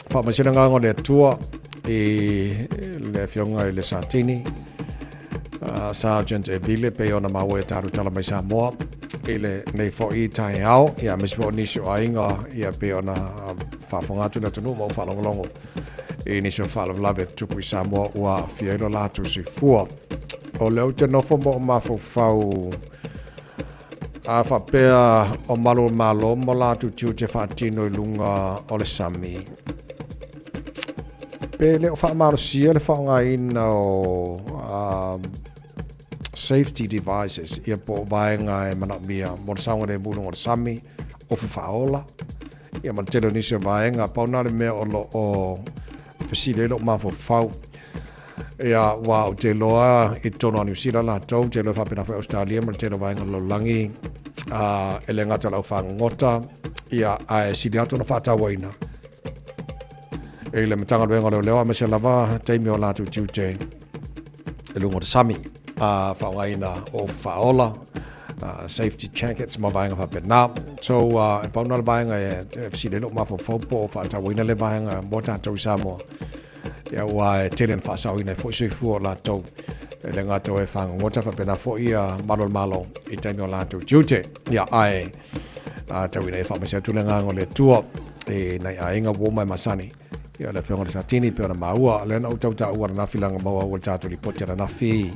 Faamaisina agaga o le Atua i le afioga i le Satini, Sergeant Evile, pei ona maua e tatou tala mai Samoa i lenei foi taeao, ia aemaise foi o nisi o aiga, ia pei ona faafofoga atu le atunuu ma ua faalogologo i nisi o faalavelave e tutupu i Samoa ua aafia ai lo latou soifua. O lea ou te nofo ma ou mafaufau A faapea o malu o Malo ma latou tiute faatino i luga o le sami, pe le o faamalosia le faaaogaina o safety devices, ia po o vaega e manaomia mo le saogalemu i luga o le sami, ofu faaola, ia ma le tele o nisi o vaega. Pau na le mea o lo o fesili ai lou mafaufau. Ia, ua ou te iloa i totonu o Niu Sila latou, ou te iloa faapena foi Ausetalia ma le tele o vaega o le lalolagi, e le gata o le aufagogota, ia, ae sili atu ona faatauaina i le Matagaluega o Leoleo aemaise lava taimi o latou tiute i luga o le sami, faaaogaina o faaola, safety jackets ma vaega faapena. So, e pau na le vaega e fesili ai lou mafaufau po o faatauaina le vaega mo tatou i Samoa. Ia ua e tele na faasaoina ai foi soifua o latou e le gata o e fagogota faapena foi ia malu o le Malo i taimi o latou tiute. Ia ae a tau ina ia faamaise atu le agaga o le Atua i nai aiga ua uma e masani. Ia le afioga i le Satini pei ona maua lea na ou tau taua ananafi leaga maua ua le tatou lipoti ananafi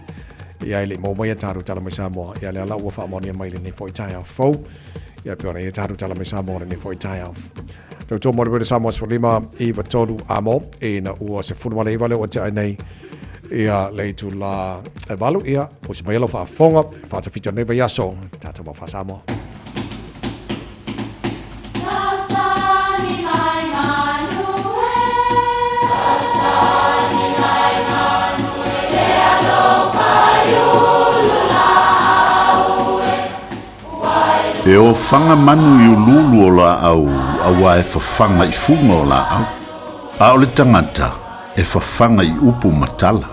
ia e le i maua mai a tatou tala mai Samoa. Ia lea la ua faamaonia mai i lenei foi taeao fou. Ia pei ona i ai tatou tala mai Samoa lenei foi taeao. Tautua mo le Radio Samoa 15 i 3 amo ina ua 19 lea ua tea ai nei ia le itula e 8 ia usi mai lau faafofoga faatafita nei vaiaso tatou mau faa-Samoa. E ofaga manu i uluulu o laau auā e fafaga i fuga o laau, a o le tagata e fafaga i upu ma tala.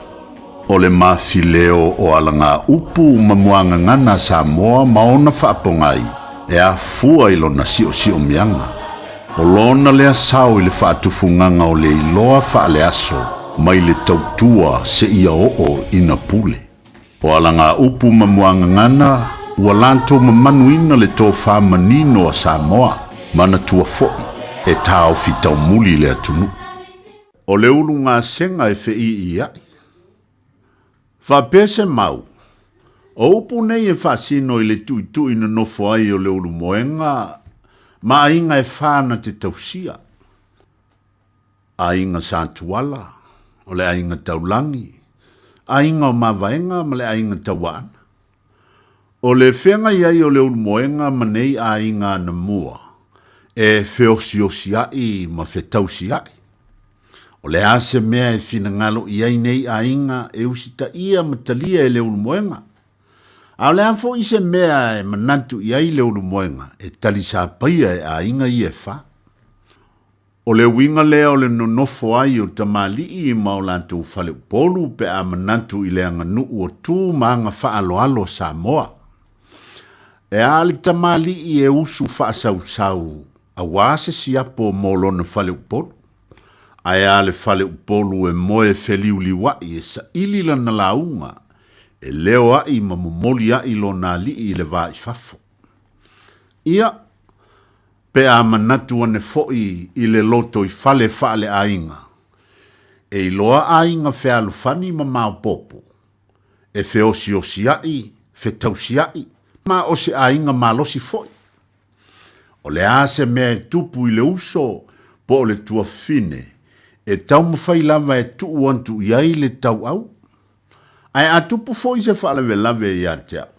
O le mafileo o alagaupu ma muagagana a Samoa ma ona faapogai e afua i lona siosiomiaga. O lona lea sao i le faatufugaga o le iloa faaleaso mai le tautua seia oo ina pule. O alagaupu ma muagagana ua latou mamanuina le tofa manino a Samoa, manatua foi e taofi taumuli le atunuu. O le ulu gasega e feʻiiiaʻi. Faapea se mau, o upu nei e faasino i le tuitui nonofo ai o le ulumoega ma aiga e fa na te tausia. Aiga Sa Tuala, o le Aiga Taulagi, Aiga o Mavaega ma le Aiga Tauaana. O le feagai ai o le ulumoega ma nei aiga anamua e feosiosiaʻi ma fetausiaʻi. O le a se mea e finagalo i ai nei aiga e usitaia ma talia e le ulumoega? A o le a foi se mea e manatu i ai le ulumoega e talisapaia e aiga ia e fa? O le uiga lea o le nonofo ai o tamalii ma o latou faleupolu pe a manatu i le aganuu o tu ma aga faaaloalo a Samoa. E a le tamalii e usu faasausau auā se siapo mo lona faleupolu? Ae a le faleupolu e moe feliuliuaʻi e saili lana lauga, e leo aʻi ma momoli aʻi lona alii i le va i fafo. Ia, Pe a manatu ane foi i le lotoifale faaleaiga, e iloa aiga fealofani ma maopoopo, e feosiosiaʻi, fetausiaʻi, ma o se aiga malosi foi. O le a se mea e tupu i le uso po o le tuafafine, e taumafai lava e tuu atu i ai le tauau. Ae a tupu foi se faalavelave ia te au,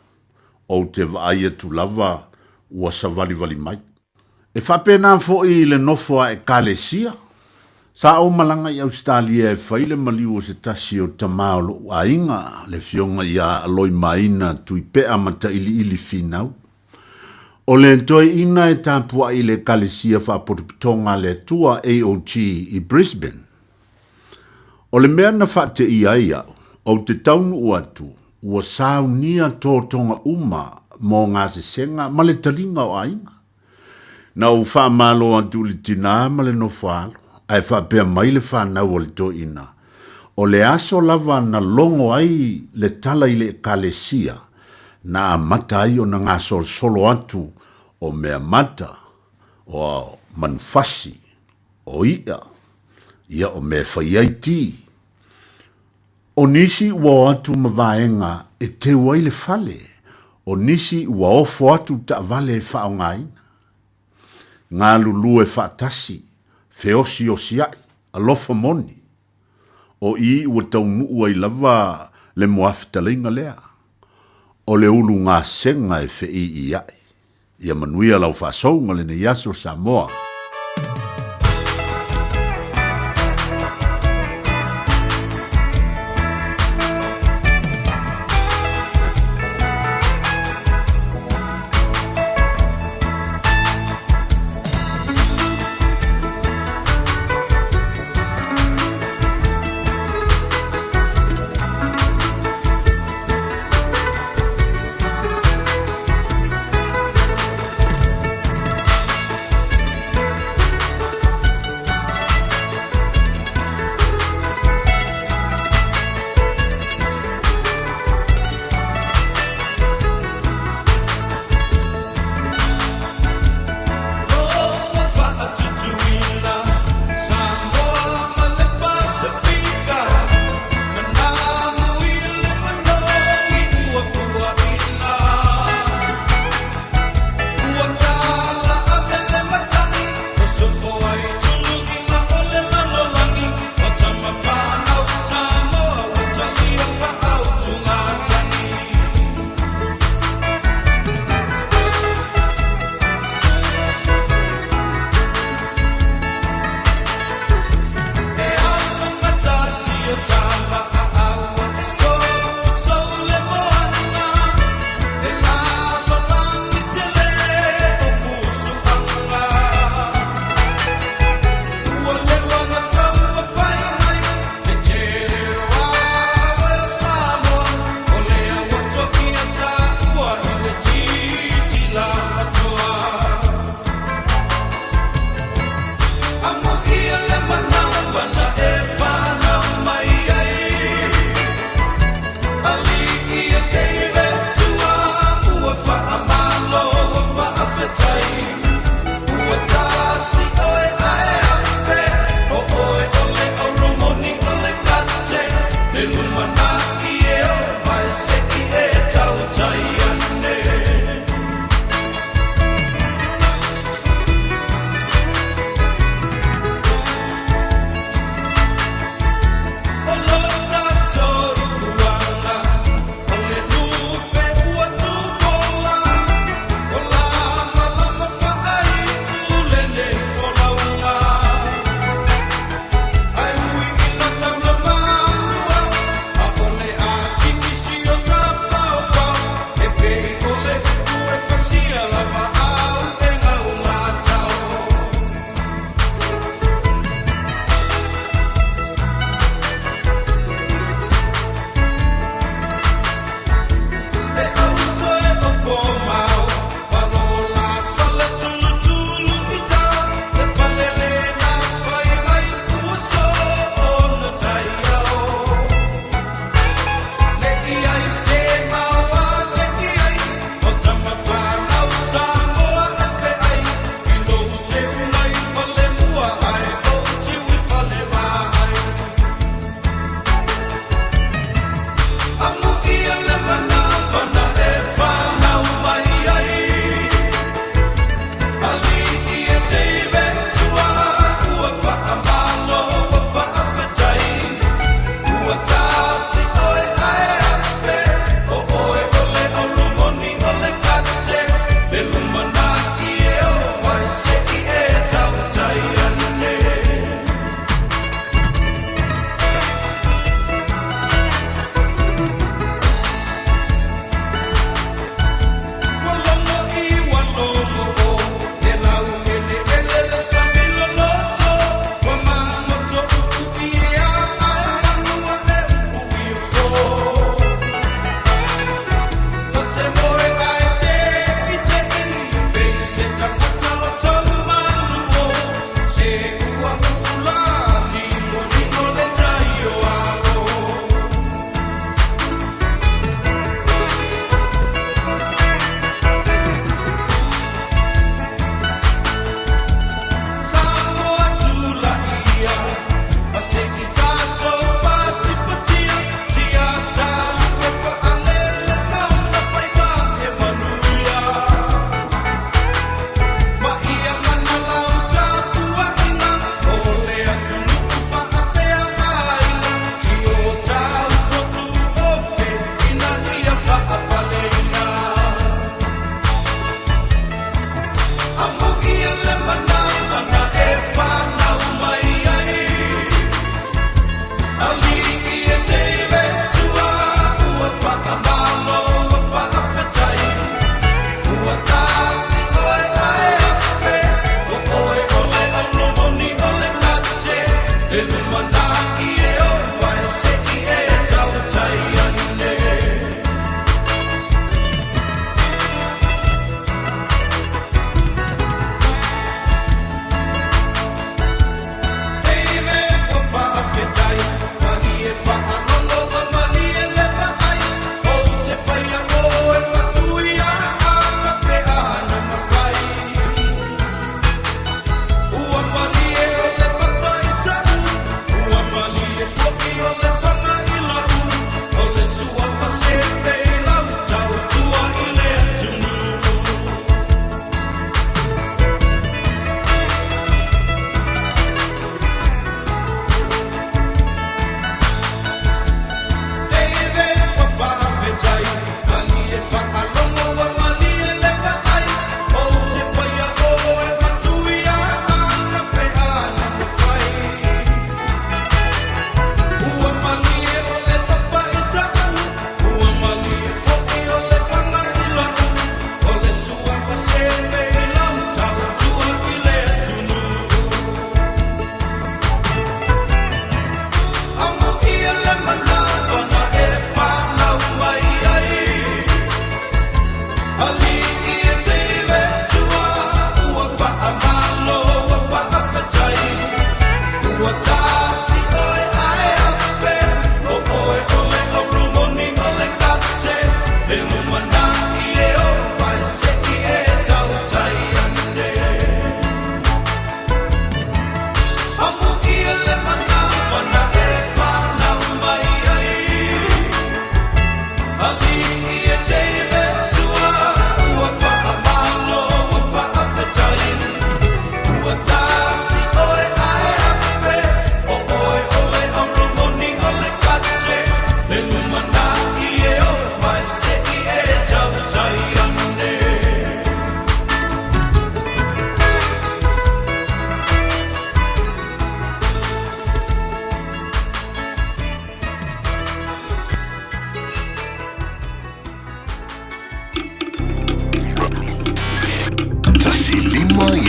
Ou te vaai atu lava ua savalivali mai. E faapena foi i le nofo a Ekalesia. Sa ou malaga i Ausetalia e fai le maliu o se tasi o tama o loʻu aiga, le afioga ia Aloimaina Tuipea Matailiili Finau. O le toeaina e tapuai i le Ekalesia Faapotopotoga a le Atua, AOG, i Brisbane. O le mea na faateia ai au, ou te taunuu atu, ua saunia totoga uma mo gasesega ma le taliga o aiga. Na ou faamalo atu i le tinā ma le nofoaalo, ae faapea mai le fanau a le toeaina, o le aso lava na logo ai le tala i le Ekalesia, na amata ai ona gasolosolo atu o meamata, o manufasi, o iʻa, ia o mea e fai ai tī. O nisi ua o atu ma vaega e teu ai le fale, o nisi ua ofo atu taavale e faaaogaina. Galulue faatasi, feosiosiaʻi, alofa moni. O i ua taunuu ai lava le muafetalaiga lea, o le ulu gasega e feʻiiaʻi. Ia manuia lau faasouga lenei aso Samoa.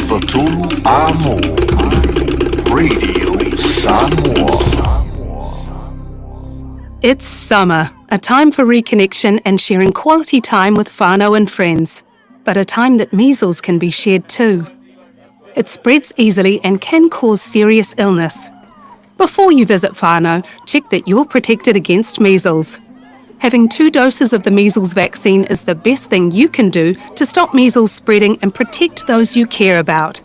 93 Amo. Radio Samoa. It's summer, a time for reconnection and sharing quality time with whānau and friends, but a time that measles can be shared too. It spreads easily and can cause serious illness. Before you visit whānau, check that you're protected against measles. Having two doses of the measles vaccine is the best thing you can do to stop measles spreading and protect those you care about.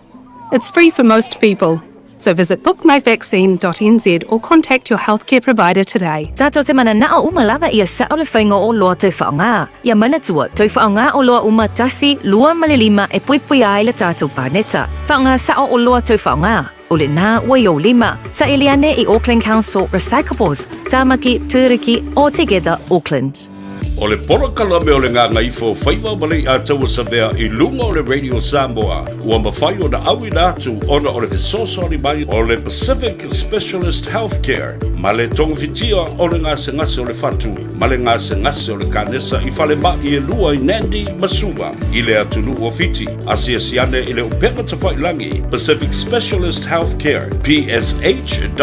It's free for most people. So visit bookmyvaccine.nz or contact your healthcare provider today. Tātou te mananao uma lava ia sa'o le faiga o oloa toe faaaoga. Ia manatua, toe faaaoga oloa uma tasi, lua ma le lima e puipuia ai le tātou paneta. Faaaoga sa'o oloa toe faaaoga. O lenā ua i ou lima. Saili ane i Auckland Council Recyclables, Tāmaki, Tūruki, or Together Auckland. O le polokalame o le Gagaifo o Faiva ma le Iataua Savea i luga o le Radio Samoa ua mafai ona auina atu ona o le fesoasoani mai o le Pacific Specialist Healthcare ma le togafitia o le gasegase o le fatu ma le gasegase o le kanesa i falemai e lua i Nandi ma Suva i le atunuu o Fiti. Asiasi ane i le upega tafailagi Pacific Specialist Healthcare, psh.com.fj.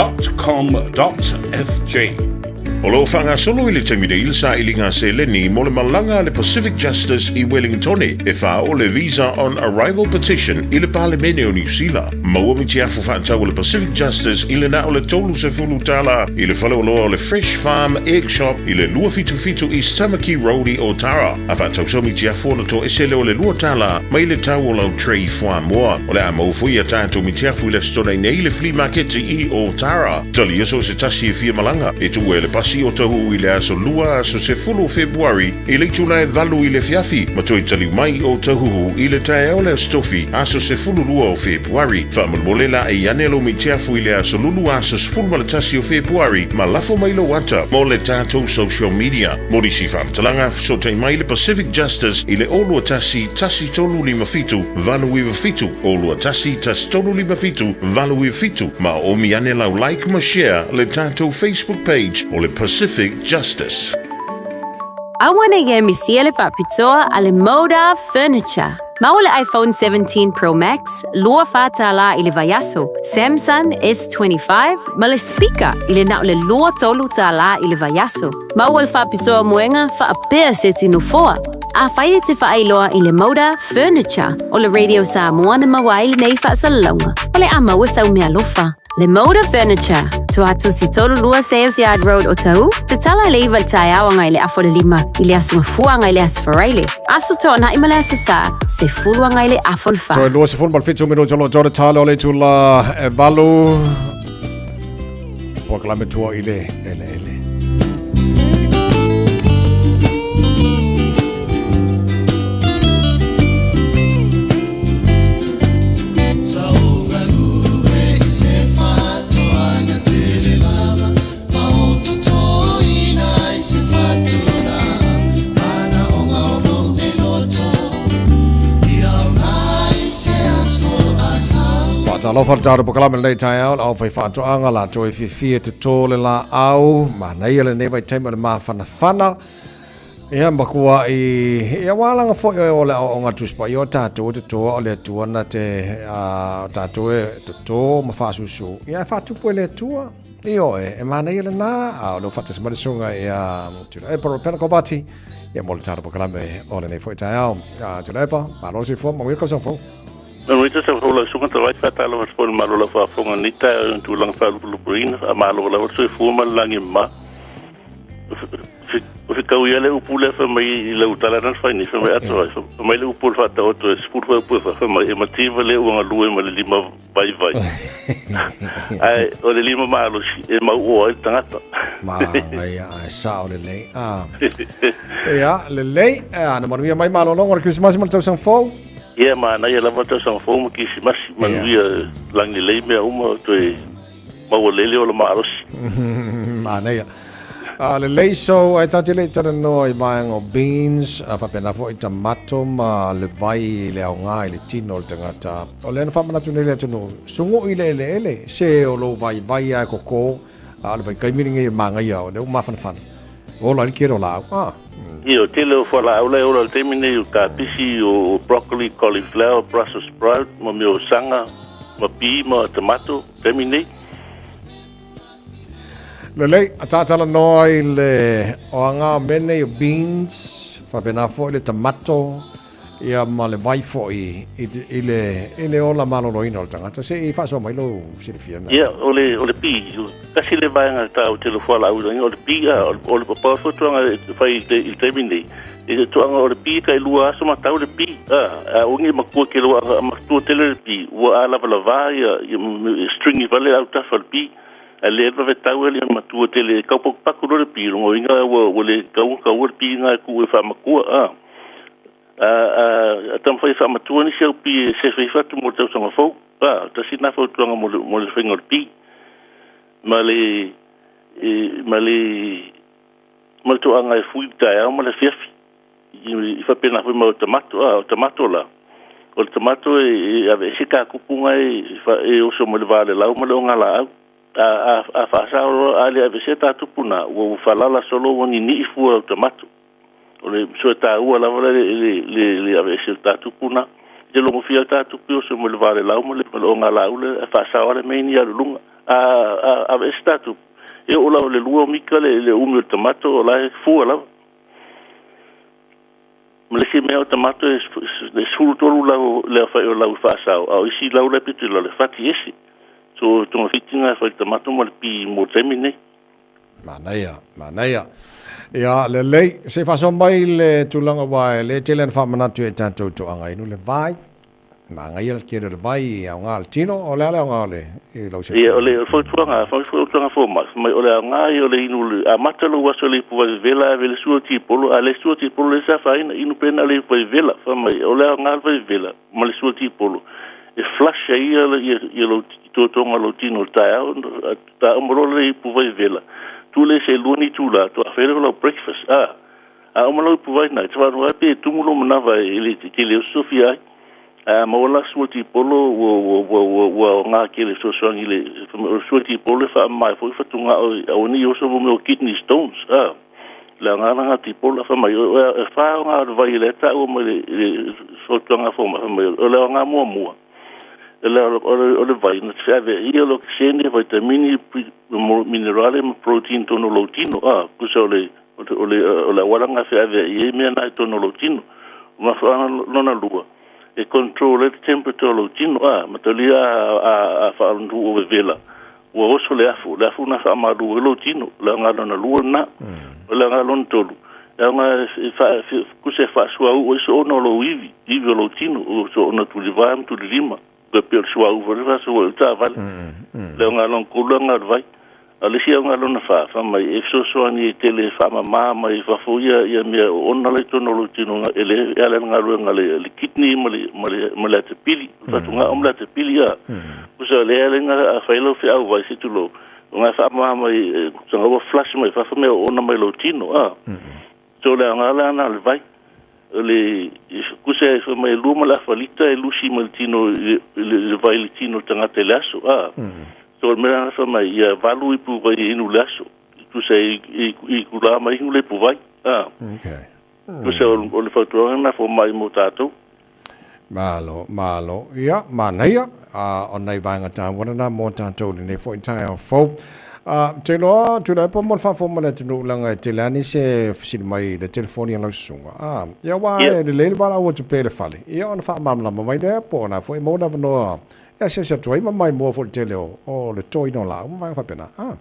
O lo o faagasolo i le taimi nei le sailiga seleni mo le malaga a le Pacific Justice i Wellingtone e faaoo le Visa on Arrival Petition i le Palemene o Niu Sila. Maua mitiafu faatau a le Pacific Justice i le na o le $30 i le faleoloa o le Fresh Farm Egg Shop i le 277 East Tamaki Road i Otara. A faatau sau mitiafu ona toese lea o le $2 mai le tau o lau tray fuamoa. O le a maua foi a tatou mitiafu i le Aso Toonai nei i le Flea Maketi i Otara. Talia so o se tasi e fia malaga, e tuua e le pasi o Tahuhu i le aso Lua, aso 10 o Fepuari, i le itula e 8 i le afiafi, ma toe taliu mai o Tahuhu i le taeao o le Aso Tofi, aso 12 o Fepuari. Faamolemole laei ane lou mitiafu i le aso Lulu, aso 11 o Fepuari, ma lafo mai lou ata mo le tatou social media. Mo nisi faamatalaga, fesootai mai le Pacific Justice i le 021 1357 897, 021 1357 897, ma oomi ane lau like ma share le tatou Facebook page o le Pacific Justice. Aua ne i misia le faapitoa a le Moda Furniture. Maua le iPhone 17 Pro Max, $24 i le vaiaso, Samsung S25 ma le speaker i le na o le $23 i le vaiaso. Maua le faapitoa moega faapea se ti nofoa. Afai e te faailoa i le Moda Furniture o le Radio Samoa na maua ai lenei faasalalauga, o le a maua sau meaalofa. Le Moda Furniture, Tuatosi 32 Sales Yard Road Otahuhu, tatala i le 9 i le taeao agai i le afa o le 5 i le aso Gafua agai i le aso Faraile, Aso Toonai ma le Aso Sa, 10 agai i le afa o le 4. Toe 27 minute o lo o tale o le itula e 8. Polokalame tua i le eleele. Faatalofa le tatou polokalame lenei taeao le aufaifaatoaga latou e fiafia e toto le laau manaia lenei vaitaimi o le mafanafana ia makuaʻi ia ua alaga foi o le aoaoga a le Tusi Paia o tatou e totoa o le Atua na te o tatou e toto ma faasusu ia e faatupu e le Atua Ioe, e manaia lena, a o lea ua faatasi mai le susuga ia Tuilaepa Ropena Kovati, ia mo le tatou polokalame o lenei foi taeao. Tuilaepa, malo le soifua, manuia le tausaga fou. Manuia le tausaga fou lau susuga Tavai, faatalofa atu foi i le malo o lau faafofoga i lenei taeao i ona tulaga faalupulupuina, faamalo lava le soifua ma le lagi e mama. O fetau ia le upu lea fai mai i lau tala na fai nei, fai mai atoa ai, fai mai le upu o le faataoto e 10 fuaiupu e fa, fai mai e mativa le ua galue ma le lima vaivai. Ae o le lima malosi e mauoa ai le tagata. Manaia, ae sao lelei. Ah. Ia, lelei. Ah, na manuia mai malologa o le Kerisimasi ma le tausaga fou. Ia, manaia lava le tausaga fou ma Kerisimasi, manuia lagi lelei mea uma, toe maua lele o le malosi. Manaia. A lelei so ai tātou le talanoa i vaega o beans, a faapena foi tamato ma le vai i le aoga i le tino o le tagata. O lea na faamanatu nei le atunuu, sugu'i le eleele, se o lou vaivai lava e koko, a o le vaitaimi lenei e manaia o lea ua mafanafana. Ola ai le tele o laau. Ah. Ia, o tele o fualaau la e ola i le taimi nei, o kapisi, o broccoli, cauliflower, brussels sprout, ma mea o saga, ma pi ma tomato, taimi nei. Lelei, a tātalanoa i le oaga o mea nei o beans, faapena foi le tamato, ia ma le vai foi i, i, le, i le ola maloloina o le tagata. Se i faasoa mai lou silafia na. Ia, o le, o le pi, tasi le vaega ta o te le fualaau o le pi, a, o le papa fautuaga e fai i le taimi nei, i le tuaga o le pi ka i lua aso ma tau le pi, a, a ongi makua ke loa, a matua tele le pi, ua a lava lava ia, ia stringi vale au tafa le pi, a le vave tau e le matua tele, kau paku paku le pi, longo inga ua, ua le kau kau le pi ngā ku e whamakua, a. A, a, a taumafai e faamatua nisi au pi e sefe ifo atu mo le tausaga fou. A, tasi lena fautuaga mo le, mo le faiga o le pi. Ma le, e, ma le, ma le toaga e fui i le taeao ma le afiafi. I, i faapena foi ma o tamato, a, o tamato la. O le tamato e, e aveese kakupu e, e oso mai le va le lau ma le ogalaau. A, a, a faasao loa, a le aveesea tatupu na, ua ua falala solo ua ninii fua o tamato. O le soe taua lava le le le le aveese o le tatupu na. I te logofia le tatupu i oso mai le va le lau ma le ma le ogalaau le e faasao ale mea ni alu luga. A a aveese tatupu, e oo lava i le lua o mika le le umi o le tamato o la e fua lava. Ma le isi mea o tamato e e 13 lau le aofai o lau i faasao, a o isi lau la e pito i lalo e fati ese. So togafitiga e fai i le tamato ma le pi mo le taimi lenei. Manaia, manaia. Ia, lelei, se i faasoa mai le tulaga aua e le tele ana faamanatu e tatou toaga inu le vai. Manaia le tele o le vai i aoga o le tino, o le a le aoga o le i lau Ia, o le fautuaga, fautuaga fomai, fai mai o le aoga ia o le inu, amata lou aso i le ipu vai vevela ave i le sua o tipolo, a le sua o tipolo le sa afaina, inu pea na o le ipu vai vevela. Fai mai, o le aoga o le vai vevela ma le sua o tipolo, e flush ai ia, ia, ia lou totoga o lou tino i le taeao, ta uma loa le ipu vai vela, tu le se lua ni itula, toa fai lea o lau breakfast, a, a uma lau ipu vai na, e te whanau ai pe tumu lou manava e le te le o sofia ai. A maua la sua tipolo, ua, ua, ua, ua, ua aoga tele fesoasoani i le, o le sua tipolo e faamama ai foi fatugao aua ne i oso mo mea o kidney stones, a. Le aoga la nga tipolo, fai mai, o, e wha aoga o le vai le taua mai le, le fautuaga fomai, fai mai, o le aoga muamua. O le, o le, o le vai, na te feave ia le okesene, vitamini, minerale ma protein tonu o lou tino, a, kusa o le, o le, o le, o le auala nga feave ia i mea na i tonu o lou tino. O mafuaaga lona lua, e control ai le temperature o lou tino, a, matalia a, a, a whaarondu o vevela, ua oso le afu, le afu na faamalu ai lou tino, o le aoga lona lua lena. O le aoga lona tolu, e aoga e fa, kusa e faasuauu ai soona o lou ivi, ivi o lou tino, o soona tulivā ma tulilima, pe pei o le suauu foi le faasuauu ai le taavale. Le aoga lona tolu, aoga o le vai. A o le isi aoga lona fa, fai mai e fesoasoani e tele e faamamā mai i fafo ia ia mea o ona la i totonu o lou tino e le e ala i le galuega a le le kidney ma le ma le ma le atapili, le fatugao ma le atapili a. Kusa o le ala a fai lau feau vai se tulou, o nga faamamā mai sanga ua flush mai fafo mea o ona mai lou tino a. So le aoga la na o le vai. O le kusa e fai mai e lua ma le afa lita e lusi mai le tino i le, le vai i le tino o le tagata i le aso a. So o le mea lana fai mai ia valu ipu vai e inu le aso. Kusa i, i, i kulā mai inu le ipu vai a. Okay. Kusa o le fautuaga na fomai mo tātou. Malo, malo. Ia, manaia, a o nai vaega taua lena mō tātou lenei foi taeao fou. A, te iloa, Tuilaepa, mo le faafofoga mai le atunuu leaga e tele lava nisi e fesili mai i le telefoni a lau susuga. A, ia aua e lelei le valaau atu pea i le fale, ia ona faamalamalama mai lea po o na foi e maua le avanoa e asiasi atu ai ma maimoa foi i le tele o, o le toina o laau ma vaega faapena. A.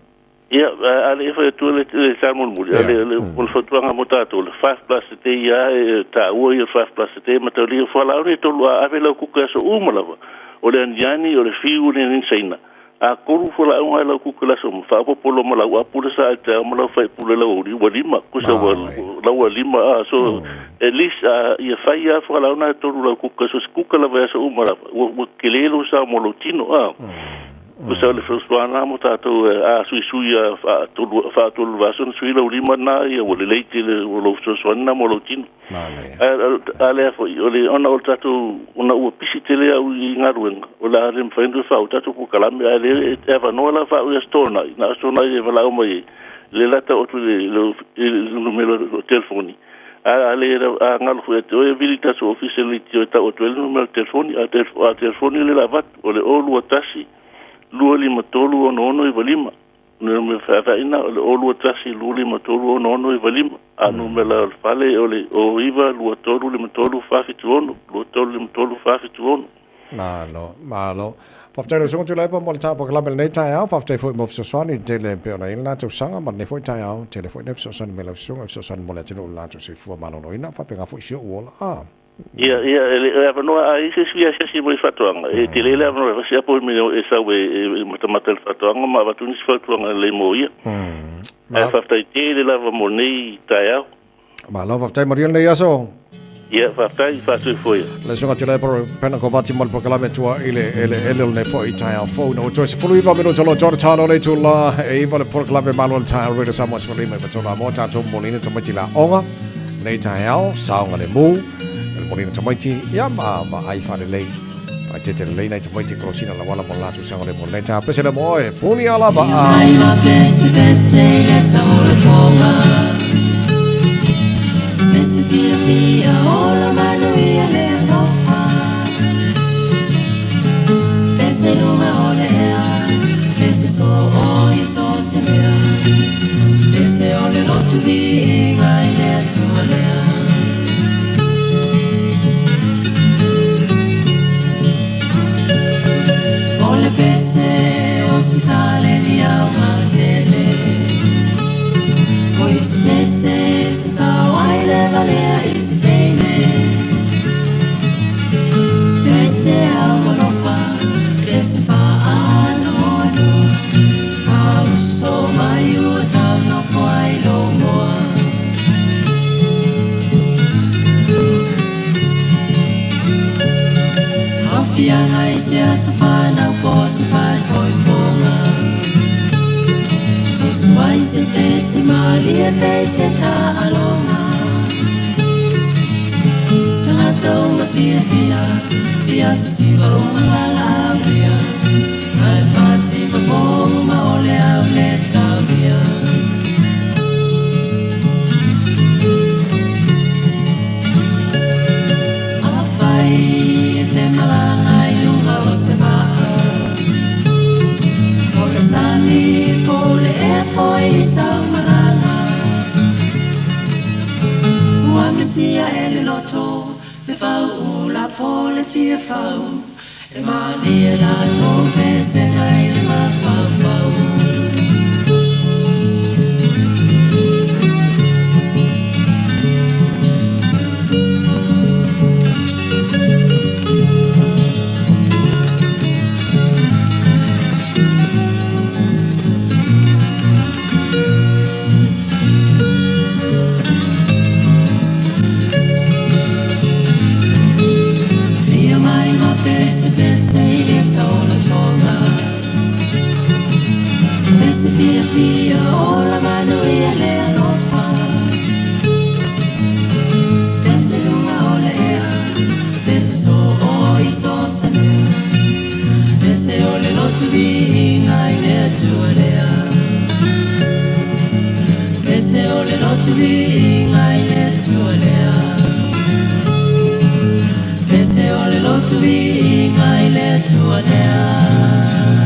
Ia, a le i fai atu le, le tala mulimuli, a le, le, o le fautuaga mo tātou, le 5 plus a day ia e taua ia le 5 plus a day, mataulia fualaau nei tolu a ave lau kuka i aso uma lava, o le aniani, o le fiu, o le aniani Saina. A tolu fualaau ngai lau kuka i le aso uma, faaopoopo loa ma lau apula sa i taeao ma lau faipule lau auli, ua lima, kusa ua, lau ua lima, a, so, at least, a, ia fai lava fualaau na e tolu lau kuka, so se kuka lava i aso uma lava, ua, ua tele lou sao mo lou tino, a. Kusa o le fesoasoani mo tātou e a suisui a whaatolu, whaatolu vaaso na sui lau lima nā ia ua lelei tele o lou fesoasoani nā mo lou tino. A, a, a lea foi, o le ona o le tātou, ona ua pisi tele au i galuega, o le a le mawhai ona whaau tātou polokalame, a le e avanoa la whaau i aso tōnai, na aso tōnai e valaau mai e, le lata o atu le, le, le numero o telefoni. A le a galo foi te oe vili tatou ofisa le tio e tau atu ai le numera telefoni a telefoni le la avatu o le 021 253 6695 numera feavaina o le 021 253 6695 a numera o le fale o le 09 23 53 476 23 53 476. Malo, malo. Faafetai lau Susuga Tuilaepa mo le polokalame i lenei taeao. Faafetai foi mo fesoasoani i le tele e pei ona i ai le la tausaga ma lenei foi taeao. Tele foi nei fesoasoani mai lau Susuga e fesoasoani mo le atunuu i le latou soifua maloloina faapena foi si ou ola. Ah. Ia, ia, e le avanoa a i se isi asiasi mai faatoaga, e tele le avanoa e fasi apo e sau e matamata i le faatoaga ma avatu nisi fautuaga lelei mo ia. Ae faafetai tele lava mo lenei taeao. Malo, faafetai manuia lenei aso. Ia, faafetai, faatuifua ia. Le Susuga Tuilaepa Pena Kovati mo le polokalame tua i le eleele o lenei foi taeao fou. Ina ua toe 19 minuta loa tona talo le itula e 9 le polokalame malo le taeao Radio Samoa 15 i Fatona mo tatou momoliina tamaiti la aoga. Lenei taeao, saogalemu, le momoliina tamaiti, ia ma vaai faalelei. Faaeteete lelei nai tamaiti kolosina lauala mo le latou saogalemu o lenei taeao. Pese lea mo oe, puni a lava a.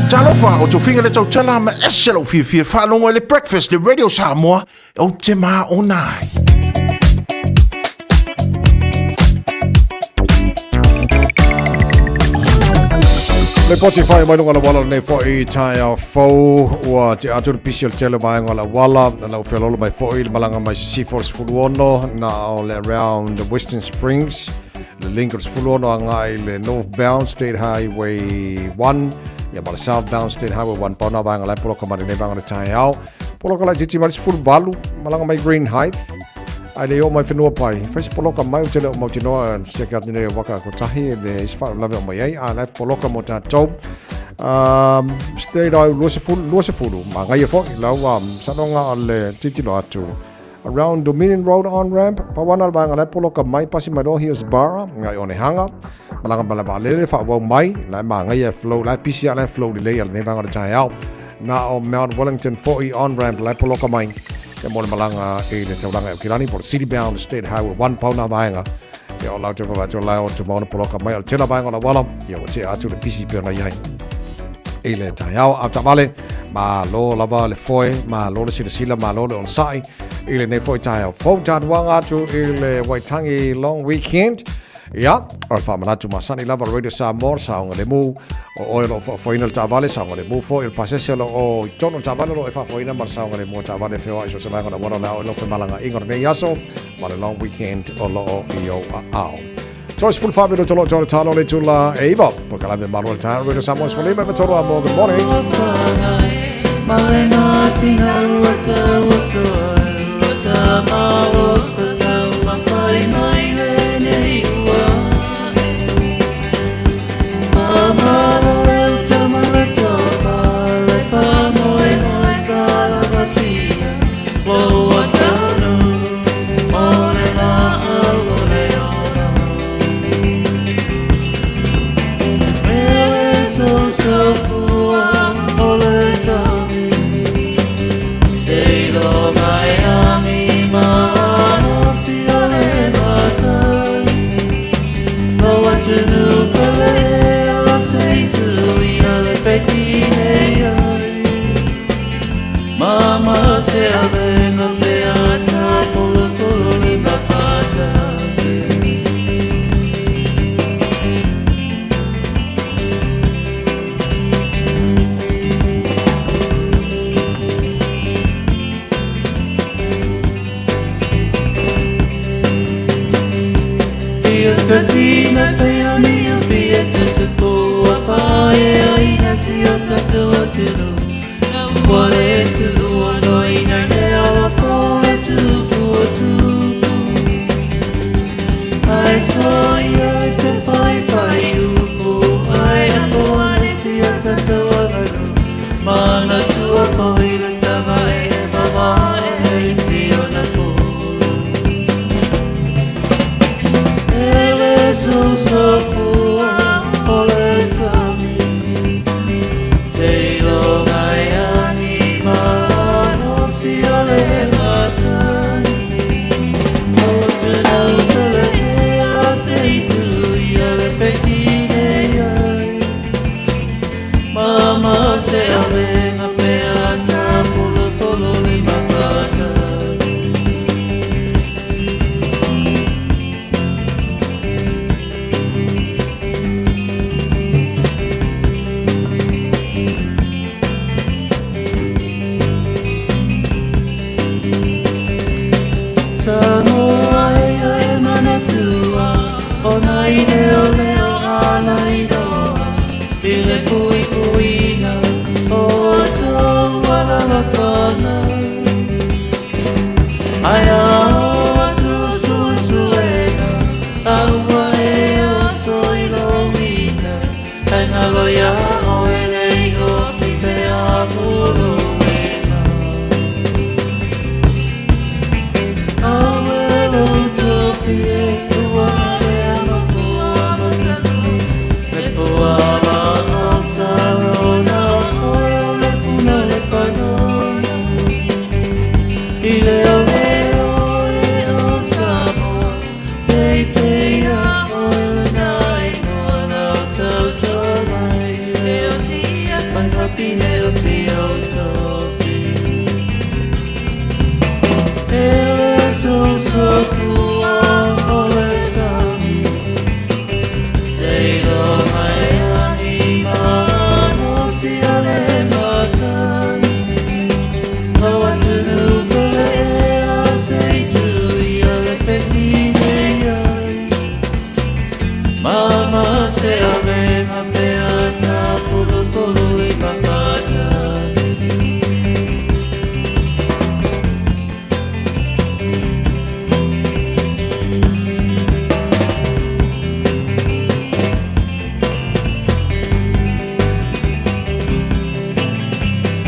Talofa, o tofiga le tautala ma ese lou fiafia faalogo i le breakfast le Radio Samoa ou te maona ai. Le poti whai mai lunga la wala nei foi taeao fou ua te atu le pisi o le tele vaega o le auala na lau feoloolo mai foi le malaga mai Sisifo le 16 na o le around Western Springs le link o le 16 agai le northbound State Highway 1 ia ma le southbound State Highway 1 pau na vaega la e poloka mai lenei vaega o le taeao. Poloka laitiiti mai le 18 malaga mai Greenhithe ae le i oo mai whenua pai. Fai se poloka mai o te le o mautinoa siaki atu nei o waka kotahi e le isi faalavelave o mai ai a la e poloka mo tātou. State Highway 20, magaia foi lau sanoga o le titilo atu. Around Dominion Road on ramp, pawana le vaega la e poloka mai pasi mai loa Hillsborough ngai Onehanga. Malaga ma le vaalele faaauau mai la e magaia e flow la e pisi a la e flow lelei a lenei vaega o le taeao. Na o Mount Wellington foi on ramp la e poloka mai. Ia mo le malaga i le taulaga i Aukilani po o le City Bound State Highway 1 pau nā vaega. Ia o lau te whawhai atu lai o te maona poloka mai o le tela vaega o la wala. Ia ua tea atu le pisi pe ona iai i le taeao a taavale. Malo lava le foe, malo le silasila, malo le onosai i lenei foi taeao fou. Tanuaga atu i le Waitangi Long Weekend. Ia, o le faamanatu masani lava o le Radio Samoa, le saogalemu o oe o lo o faafoeina le taavale, saogalemu foi o le pasese o lo o i totonu o le taavale o lo o e faafoeina ma le saogalemu o taavale e feoai i so o se vaega o le auala o le a oo i lau femalagaaiga o lenei aso ma le long weekend o lo o i ou aao. 34 minuto lo tolo talo le tula e iwa. Polokalame Malo le Taeao Radio Samoa 15 ma tolu a mo. Good morning.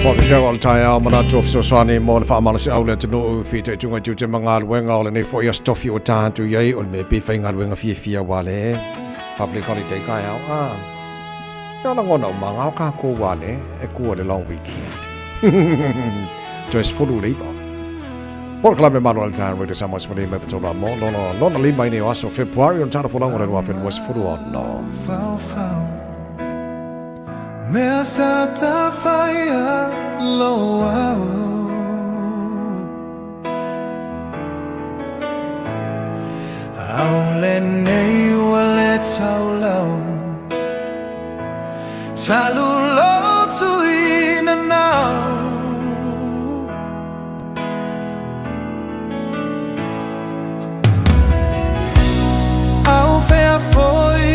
Whakahea o le taeao manatu o fesoasoani mo le faamalosiau le atunuu fitaituga i tiute ma galuega o lenei foi aso tofi ua ta atu i ai o le mea pe faigaluega fiafia ua le public holiday taeao a Ia lagona uma ngao kākou wā le e kua le long weekend. Toe 19. Polokalame malo a le taeao Radio Samoa 15 i tolu a mo lona lona lima i nei o aso Fepuari o le tala folaga o le 2026. Faufau Mea sa tafaia lou au Au lenei ua le taulau Talu lou tuina nau Au fea foi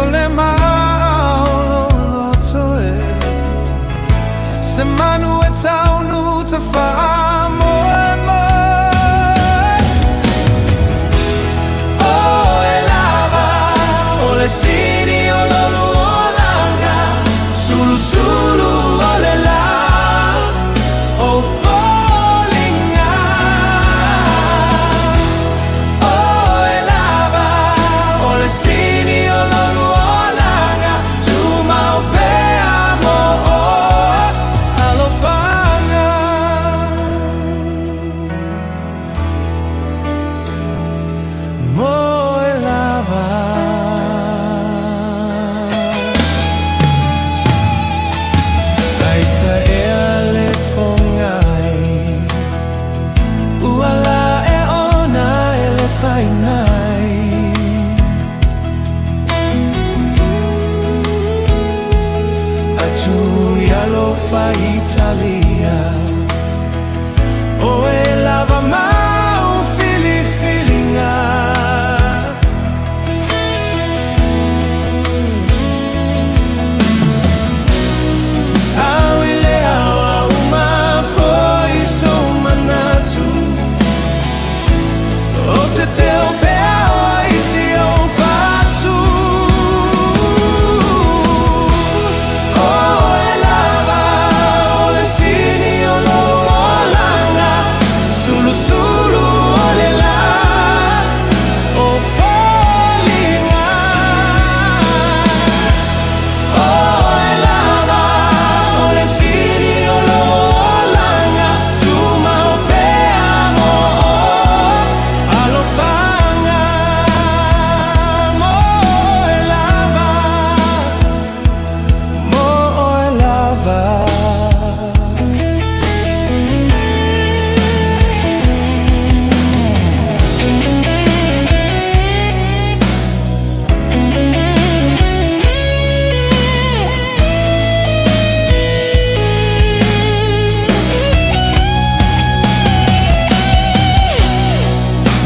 o le maa o lou loto e Se manu e taunu ta faamoemoe Oe lava o le sini o lou olaga Sulusulu o le la o foliga Oe lava o le sini o lou olaga Tumau pea mo oe Alofaga Mo oe lava. Aisa ea le pogai Ua la e ona e le fainai Atu i alofa Italia Oe lava mau filifiliga. Au i le ao a uma foi sou manatu O te teo pea o isi o fatu Oe lava o le sini o lou olaga Sulusulu o le la o foliga Oe lava o le sini o lou olaga Tumau pea mo oe Alofaga mo oe lava Mo oe lava.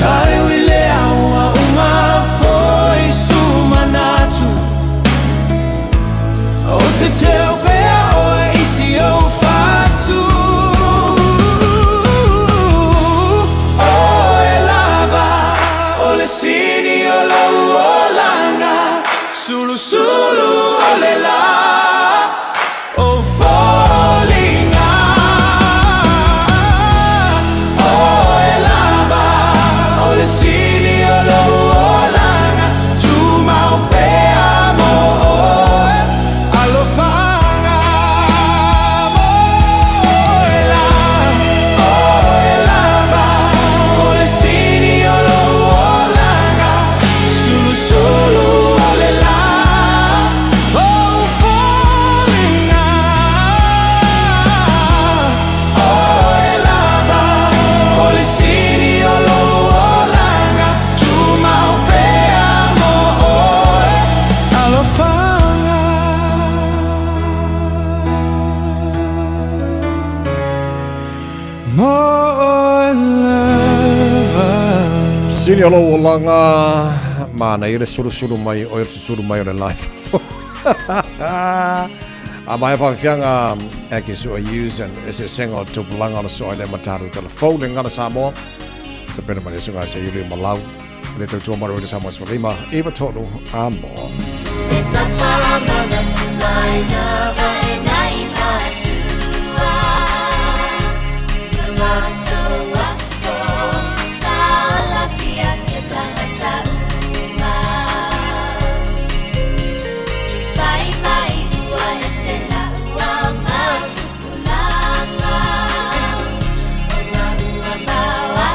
Ai ui le ao a uma foi su manatu O te teo pea oe i si ou fatu Oe lava o le sini o lou olaga Sulusulu o le la o foliga Oe lava o le sini o lou olaga Tumau pea mo oe Alofaga mo oe la Oe lava o le sini o lou olaga Sulusulu o le la o foliga Oe lava o le sini o lou olaga Tumau pea mo oe Alofaga Mo oe lava. Sini o lou olaga manaia le sulusulu mai oe le susulu mai o le life. A mai whawhianga e ki sua use and eseesega o tupulaga o le soa i le mataru telefou le gagana Samoa. Tapena mai le susuga se Iuli Malau le tautua mai le Samoa 15 iva tolu a mo. E tawhamanatu mai lava e nai matua No mātou aso sa ola fiafia tangata uma Whai mai ua ese la ua o ngā tupulaga O ngā ua mau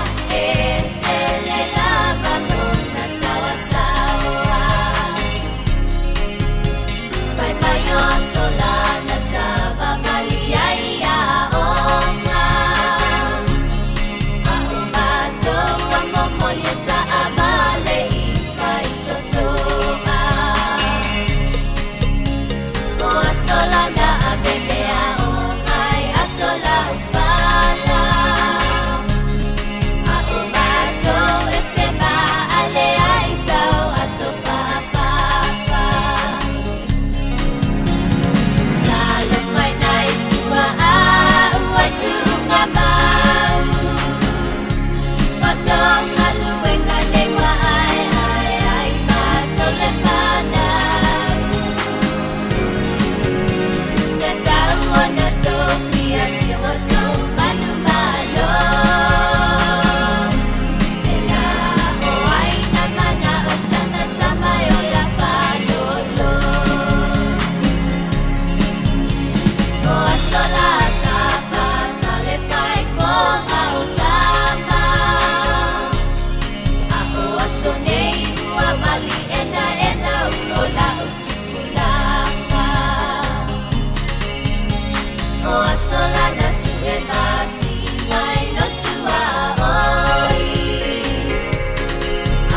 lana su'e masi mai lotu a oi.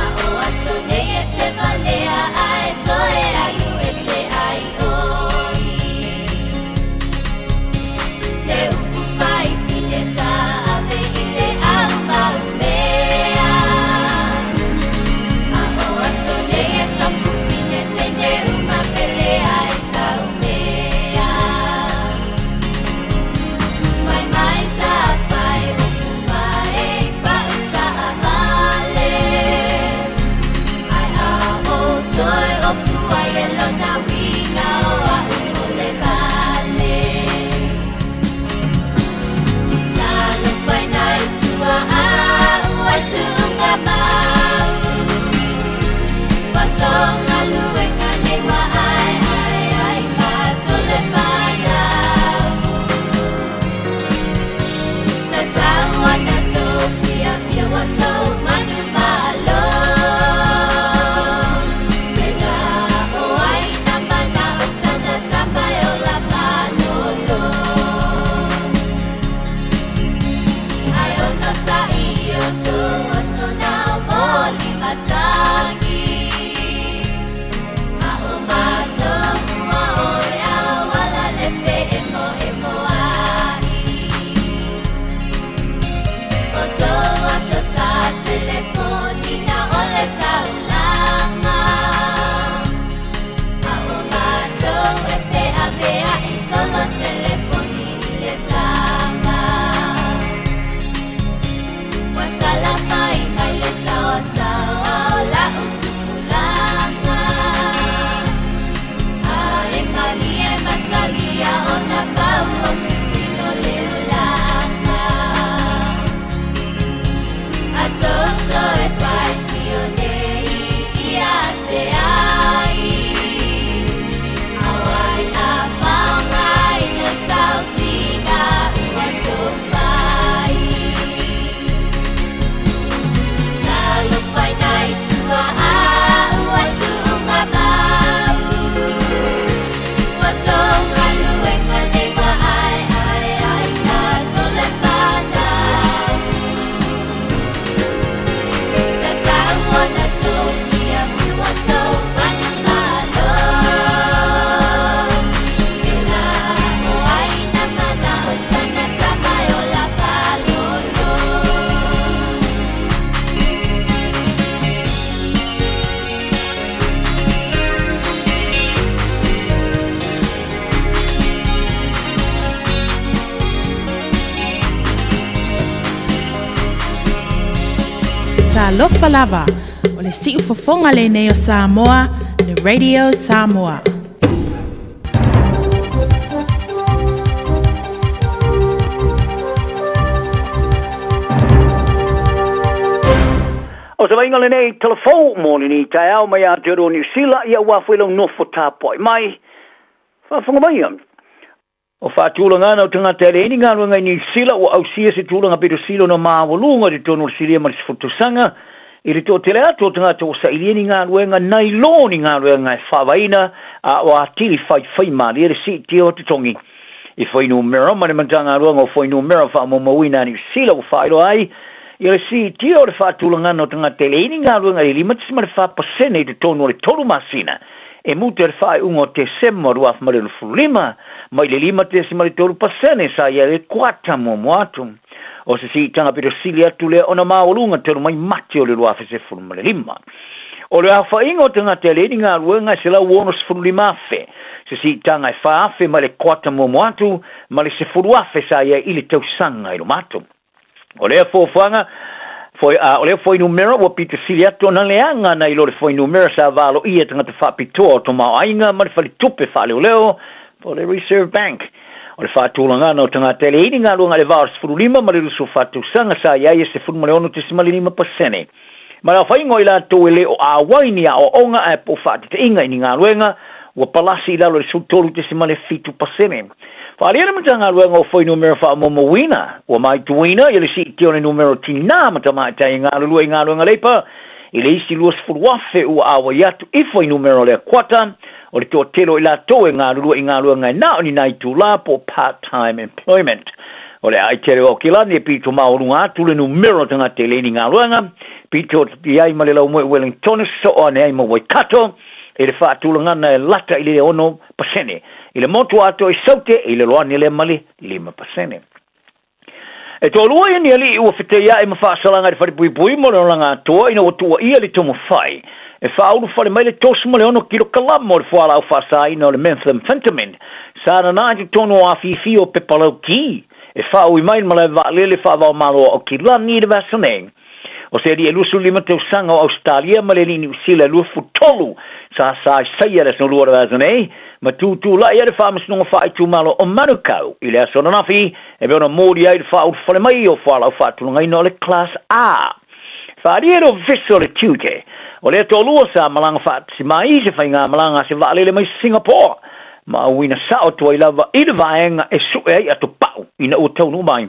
A o aso nei e te valea ae toe alu e te ai oi. Le upu fai pine sa ave i le au mau mea. A o aso nei e tofu pine tene uma pelea e sau mea. Mai mai sa fai o mai pa uta a vale. Ai a o toi o fua i lona winga o a o le vale. Talo whai nai tua a ua tunga mau. Watonga luenga nei wa ai ai ai ma tole whanau. Ta tau ana tō pia pia wa tō manu malo. Me la o ai na mana o sana tapa e o la malolo. Ai ono sa i o tō aso nao moli matangi. A o mātou mua o e au ala le fe e mo e mo ai. O tō aso sa telefoni na o le taulanga. A o mātou e fe a vea i solo telefoni i le tanga. Ua sala mai mai le sawa sawa o la utupulanga. A e mali e matalia o na pau o suino le olanga. A toto e whai tio nei ia te ai. A wai a whaongai na tau tina ua tō whai. Talo whai nai tua a ua tuunga mau. Ua tonga luenga nei wa ai ai ai ma tole whanau. Ta tau ona tō pia piwa tō manu malo. E la o ai na mana o sana tama e o la palolo. Talofa lava, o le siufofoga lenei o Samoa, le Radio Samoa. O se vaaiga lenei tala fou mo lenei taeao mai Aotearoa Niu Sila, ia ua foi lau nofo tapuai mai. Faafofoga maia. O faatulagana o tagata e leai ni galuega i Niu Sila ua ausia se tulaga pito sili ona maualuga i totonu o le silia ma le 10 tausaga i le toatele atu o tagata ua sailia ni galuega nai lo ni galuega e faavaina a o atili faifai malie le siitia o totogi i fuainumera ma le Matagaluega o Fuainumera Faamaumauina a Niu Sila ua faailoa ai ia le siitia o le faatulagana o tagata e leai ni galuega i le 5.4% i totonu o le tolu masina e muta i le faaiuga o Tesema 2025 mai le 5.3% sa i ai le kuata muamua atu. O se siitaga pito sili atu lea ona maualuga talu mai Mati o le 2015. O le aofaiga o tagata e leai ni galuega e 165,000, se siitaga e 4,000 mai le kuata muamua atu ma le 10,000 sa i ai i le tausaga i luma atu. O lea fuafuaga foi, a o lea fuainumera ua pito sili atu ona leaga nai lo le fuainumera sa valoia e tagata faapitoa o tamaoaiga ma le faletupe faaleoleo po o le Reserve Bank. O le faatulagana o tagata e leai ni galuega i le va o le 15 ma le 24 tausaga sa i ai e 16.5%. Ma le aofaiga o i latou e le o auai ni aoaoga ae po o faateteiga i ni galuega ua palasi i lalo i le 13.7%. Faaalia le Matagaluega o Fuainumera Faamaumauina ua maituina ia le siitia o le numera o tinā ma tamaitai e galulue i galuega leipa i le isi 20,000 ua auai atu i fuainumera o lea kuata O le toatele o i latou e galulue i galuega e na o ni nai itulā po o part-time employment. O le aai tele o Aukilani e pito maualuga atu le numera o tagata e le ni galuega, pito i ai ma le laumoe o Wellingtone, sosoo ane ai ma Waikato, i le faatulagana e lata i le 6%. I le motu atoa i Saute, e i lalo ane lea ma le 5%. E toalua ia ni alii ua fetaiaʻi ma faasalaga i le falepuipui mo le olaga atoa ina ua tuuaia le tomofai e faaulufale mai le 36 kilokalama o le fualaau faasaina o le methamphetamine sa nanaa i totonu o afifi o pepa lauki e faaui mai i le malae vaalele faava-o-Malo o Aukilani i le vaiaso nei. O se alii e 25 tausaga o Ausetalia ma le alii Niu Sila e 23 sa saesaia i le aso Lua o le vaiaso nei, ma tutulai ai le Faamasinoga Faaitumalo o Manukau i le aso ananafi e pei ona moli ai le faaulufale mai o fualaau faatulagaina o le Class A. Faaalia e le Ofisa o le Tiute, o lea toalua sa malaga faatasi mai i se faigamalaga a se vaalele mai Singapore, ma auina sao atu ai lava i le vaega e sue ai atopau ina ua taunuu mai.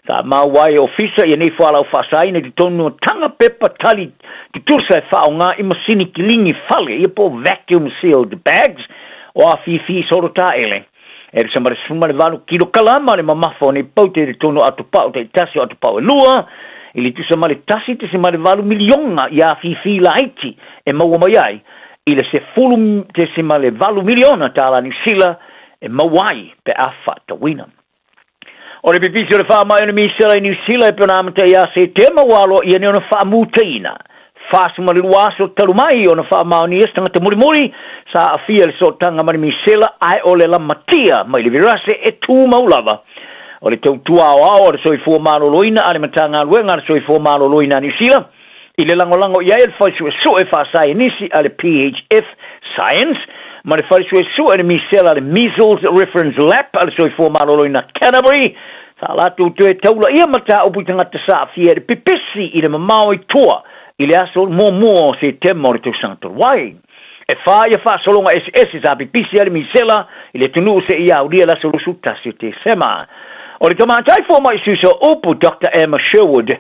Sa maua ai e Ofisa ia nei fualaau faasaina i totonu o taga pepa tali tutusa e faaaoga i masini kiligi fale ia po o vacuum sealed bags o afifi i solo taele. E tusa ma le 18 kilokalama le mamafa o nei paute i totonu o atopau taitasi o atopau e lua, i le tusa ma le 1.8 miliona i afifi laiti e maua mai ai i le 10.8 miliona tālā Niu Sila e maua ai pe a faatauina. O le pipisi o le faamai o le misela i Niu Sila e pei ona amata ia Setema ua aloaia nei ona faamutaina. 42 aso talu mai ona faamaonia se tagata mulimuli sa aafia i le sootaga ma le misela ae o le lamatia mai le virase e tumau lava. O le tautua aoao a le Soifua Maloloina a le Matagaluega a le Soifua Maloloina a Niu Sila i le lagolago i ai o le Fale Suesue Faasaienisi a le PHF Science ma le Fale Suesue o le Misela a le Measles Reference Lab a le Soifua Maloloina Canterbury, sa latou toe taulaia mataupu i tagata sa aafia i le pipisi i le mamao i tua i le aso muamua o Setema o le tausaga talu ai. E fa ia faasologa eseese sa pipisi ai le misela i le atunuu seia aulia le aso 21 o Tesema. O le tamaitai fomai suiso upu Doctor Emma Sherwood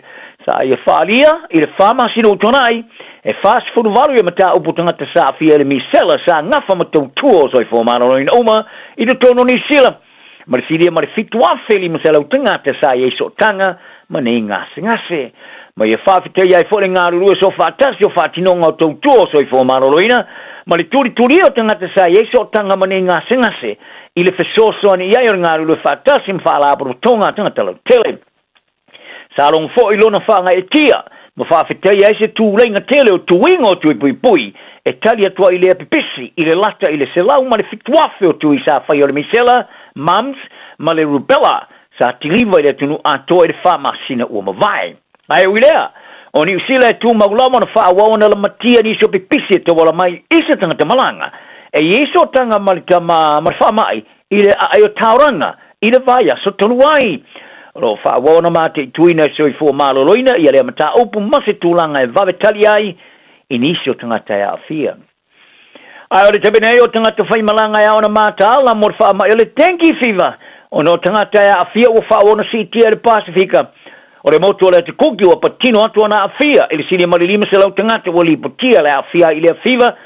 sa ia faaalia i le fa masina ua tuanai, e 48 ia mataupu tagata sa aafia i le misela sa gafa ma tautua o soifua maloloina uma i totonu o Niu Sila ma le silia ma le 7,500 tagata sa i ai sootaga ma nei gasegase. Ma ia faafetaia ai foi le galulue soofaatasi o faatinoga o tautua o soifua maloloina ma le tulitulia o tagata sa i ai sootaga ma nei gasegase i le fesoasoani i ai o le galulue faatasi ma faalapotopotoga a tagata lautele. Sa logo foi lona faagaeetia ma faafetaia ai se tuleiga tele o tuiga o tui puipui e tali atu ai lea pipisi i le lata i le 107,000 o tui sa faia o le misela, mumps, ma le rubella sa tiliva i le atunuu atoa i le fa masina ua mavae. Ae ui lea, o Niu Sila e tumau lava ona faaauau ona lamatia nisi o pipisi e tauala mai i se tagata malaga e i ai sootaga ma le tama ma le faamai i le aai o Tauranga i le vaiaso talu ai. O lo o faaauau ona mataituina e Soifua Maloloina ia lea mataupu ma se tulaga e vave tali ai i nisi o tagata e aafia. Ae o le taimi nei o tagata faimalaga e ao ona mataala mo le faamai o le dengue fever ona o tagata e aafia ua faaauau ona siitia i le Pasefika. O le motu o le Atukuki ua patino atu ona aafia i le silia ma le 500 tagata ua lipotia le aafia ai i lea fever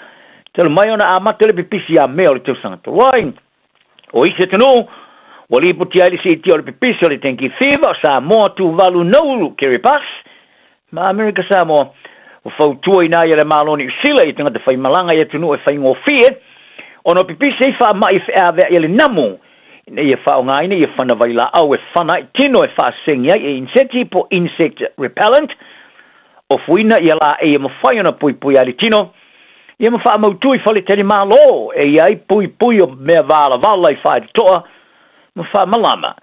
talu mai ona amata le pipisi ia Mea o le tausaga talu ai. O isi atunuu ua lipotia ai le siitia o le pipisi o le dengue fever, o Samoa, Tuvalu, Nauru, Kiribati ma Amerika Samoa. Ua fautuaina ai e le Malo o Niu Sila i tagata faimalaga i atunuu e faigofie ona pipisi ai faamai e feaveai e le namu ina ia faaaogaina ia fana vailaau e fana ai tino e faasegi ai e inseti po insect repellent, ofuina ia laei e mafai ona puipui ai le tino, ia ma faamautu i faletalimalo e i ai puipui o mea valavala i faitotoa ma faamalama.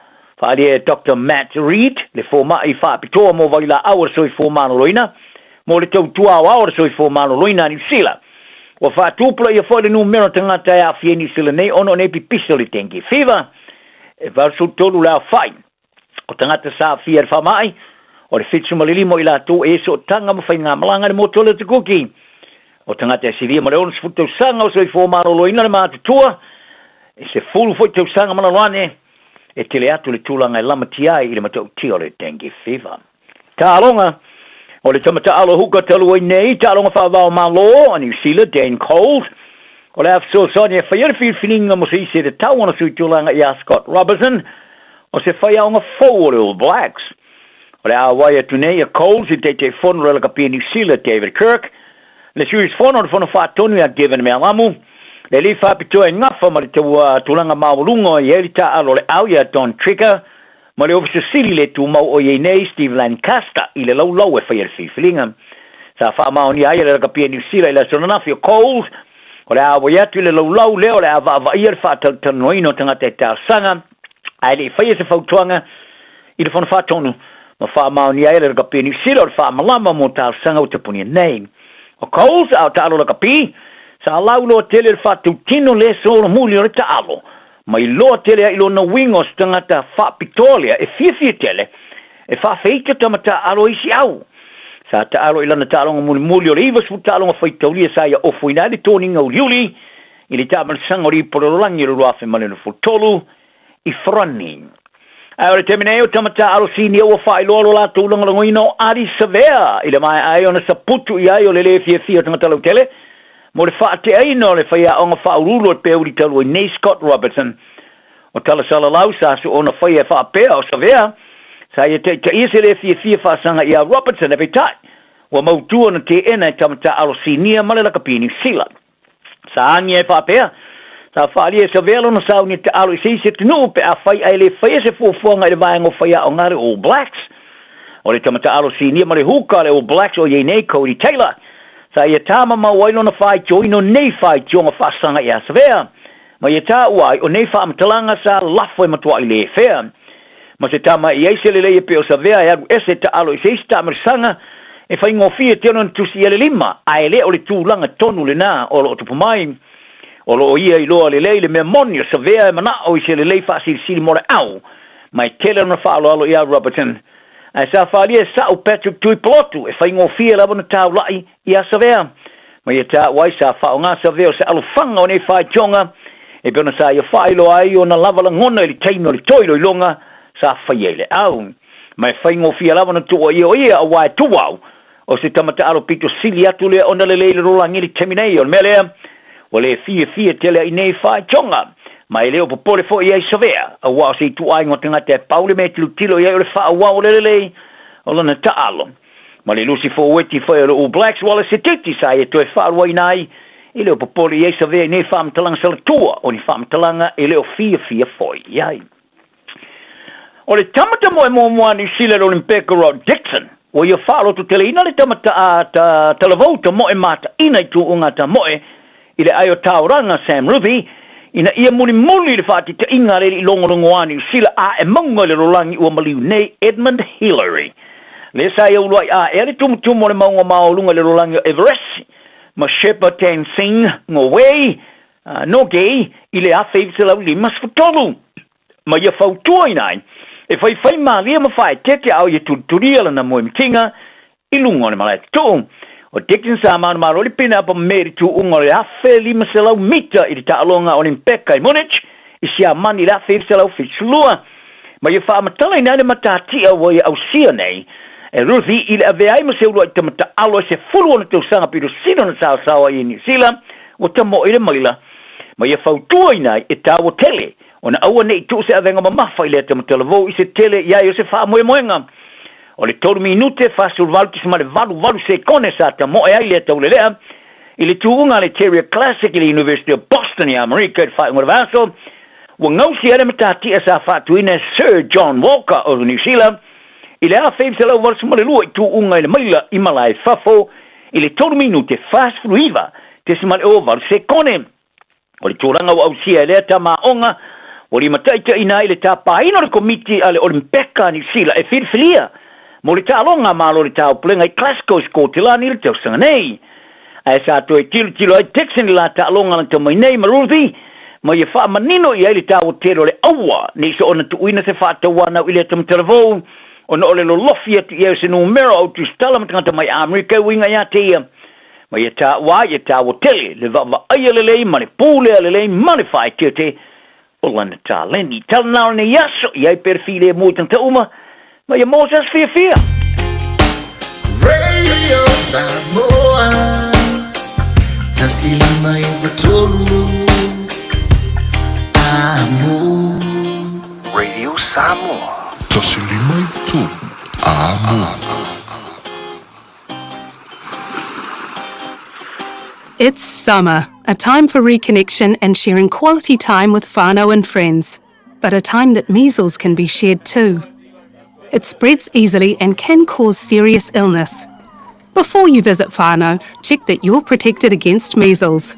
Faaalia e Doctor Matt Reid, le fomai faapitoa mo vailaau o le soifua maloloina, mo le tautua aoao o le soifua maloloina a Niu Sila. Ua faatupulaia foi le numera o tagata e aafia i Niu Sila nei ona o nei pipisi o le dengue fever. E 83 le aofai o tagata sa aafia i le faamai, o le 75 o i latou e sootaga ma faigamalaga i le motu o le Atukuki. O tagata e silia ma le 60 tausaga o soifua maloloina le matutua, e 10 foi tausaga ma lalo ane, e tele atu le tulaga e lamatia ai i le matautia o le dengue fever. Taaloga, O le tama taalo huka talu ai nei, taaloga faavao Malo a Niu Sila, Dane Coles, O le a fesoasoani e faia le filifiliga mo se isi e tatau ona suitulaga ia Scott Robertson, o se faiaoga fou o le All Blacks. O le a auai atu nei a Coles i le Taitaifono o le Lakapi a Niu Sila David Kirk, le sui usufono o le Fono Faatonu ia Gavin Mealamu, le alii faapitoa e gafa ma le tulaga maualuga o i ai le taaalo o le au ia Don Trigger, ma le Ofisa Sili le tumau o i ai nei Steve Lancaster i le laulau e faia le filifiliga. Sa faamaonia ai e le Lakapi a Niu Sila i le aso ananafi o Coles, o le a auai atu i le laulau lea o le a vaavaaia le faatalatalanoaina o tagata e talosaga, ae le i faia se fautuaga i le Fono Faatonu ma faamaonia ai e le Lakapi a Niu Sila o le faamalama mo talosaga ua tapunia nei. O Coles, a o taalo lakapi, sa lauloa tele le faatautino le solomuli o le taalo, ma iloa tele ai lona uiga o se tagata faapitoa lea e fiafia tele e faafeita tama taaalo e isi au. Sa taalo i lana taaloga mulimuli o le 90 taaloga faitaulia sa ia ofoina ai le toniga uliuli i le taamalasaga o le ipu o le lalolagi o le 2023 i Farani. Ae o le taimi nei o tama taaalo sinia ua faailoa lo latou lagolagoina o Ardie Savea i le maea ai ona saputu i ai o le lē fiafia o tagata lautele mo le faateaina o le faiaoga faauluulu o le peuli talu ai nei Scott Robertson. O tala salalau sa soona faia e faapea o Savea sa ia taitaia se lē fiafia faasaga iā Robertson ae peitai ua mautu ona teena e tama taaalo sinia ma le lakapi Niu Sila. Sa agi ai faapea, sa faaalia e Savea lona sauni e taalo i se isi atunuu pe afai ae le faia se fuafuaga i le vaega o faiaoga a le All Blacks. O le tama taalo sinia ma le huka a le All Blacks o iai nei Codie Taylor, sa ia tāmamau ai lona faitioina o nei faitioga faasaga iā Savea, ma ia tāua ai o nei faamatalaga sa lafo e matuai lē fea. Ma se tama i ai se lelei e pei o Savea e alu ese taalo i se isi taamilisaga e faigofie tele ona tusi ia le lima, ae le o le tulaga tonu lena o lo o tupu mai. O lo o ia iloa lelei le mea moni o Savea e manao i se lelei faasilisili mo le au, ma e tele ona faaaloalo ia Robertson. Ae sa faaalia e sa'u Patrick Tuipulotu e faigofie lava ona taula'i iā Savea. Ma ia taua ai sa faaaoga Savea o se alofaga o nei faitioga e pei ona sa ia faailoa ai ona lava lagona i le taimi o le toiloiloga sa faia i le au. Ma e faigofie lava ona tuuaia o ia auā e tuau o se tama taalo pito sili atu lea ona lelei i le rolagi i le taimi nei. O le mea lea, ua le fiafia tele ai nei faitioga. Ma e le o popole foi i ai Savea, auā o se ituaiga o tagata e pau le mea e tilotilo i ai o le faaauau o le lelei o lana taalo. Ma le lusi foueti foi o le All Blacks Wallace Sititi sa ia toe faaluaina ai e le o popole i ai Savea i nei faamatalaga salatua o ni faamatalaga e le o fiafia foi i ai. O le tama tamoe muamua a Niu Sila i le Olimpeka Rod Dixon, ua ia faalototeleina le tama ta talavou tamoe mataina i tuuga tamoe i le ai o Tauranga Sam Ruthie ina ia mulimuli le faataitaiga a le alii logologoa Niu Sila ae mauga i le lolagi ua maliu nei Edmund Hillary. Lea sa ia uluai aea le tumutumu o le mauga maualuga i le lolagi o Everest ma Sherpa Tenzing Norway, Norgay i le 1953. Ma ia fautuaina ai e faifai malie ma faaeteete a o ia tulitulia lana moemitiga i luga o le malae tutuu. O Dickens sa manumalo i le pine apa me i le tuuga o le 1,500 mita i le taaloga Olimpeka i Munich i Siamani i le 1972. Ma ia faamatalaina ai le matatia ua ia ausia nei e Ruthie i le avea ai ma se uluai tama taalo e 16 tausaga pito sili ona saosao ai i Niu Sila ua tamoe i le maila ma ia fautuaina ai e taua tele ona aua ne i tuu se avega mamafa i lea tama talavou i se tele i ai o se faamoemoega. O le 3 minute 48.88 sekone sa tamoe ai lea taulelea i le tuuga a le Terrier Classic i le University of Boston i Amerika i le faaiuga o le vaiaso, ua gausia ai le matatia sa faatuina e Sir John Walker o Niu Sila i le 1982 i tuuga i le maila i malae fafo i le 3 minute 49.08 sekone. O le tulaga ua ausia e lea tama aoga, ua limataitaiina ai le tapaina o le Komiti a le Olimpeka a Niu Sila e filifilia mo le taaloga a Malo o le Taupulega i Glasgow i Sikotilani i le tausaga nei. Ae sa toe tilotilo ai Dixon i la taaloga lata mai nei ma Ruthie, ma ia faamanino i ai le taua tele o le aua ne i soona tuuina se faatauanau i lea tamatalavou ona o le lolofi atu i ai o se numera o au tusitala ma tagata mai Amerika e uiga ia te ia. Ma ia taua ai e taua tele le vaavaaia lelei ma le pulea lelei ma le faaeteete o lana taleni. Tala na o lenei aso, i ai pea le filemu i tagata uma, ma ia maua se aso fiafia. Radio Samoa. 1 5 9 3 Amo. Radio Samoa. 1 5 9 3 Amo. It's summer, a time for reconnection and sharing quality time with whānau and friends, but a time that measles can be shared too. It spreads easily and can cause serious illness. Before you visit whānau, check that you're protected against measles.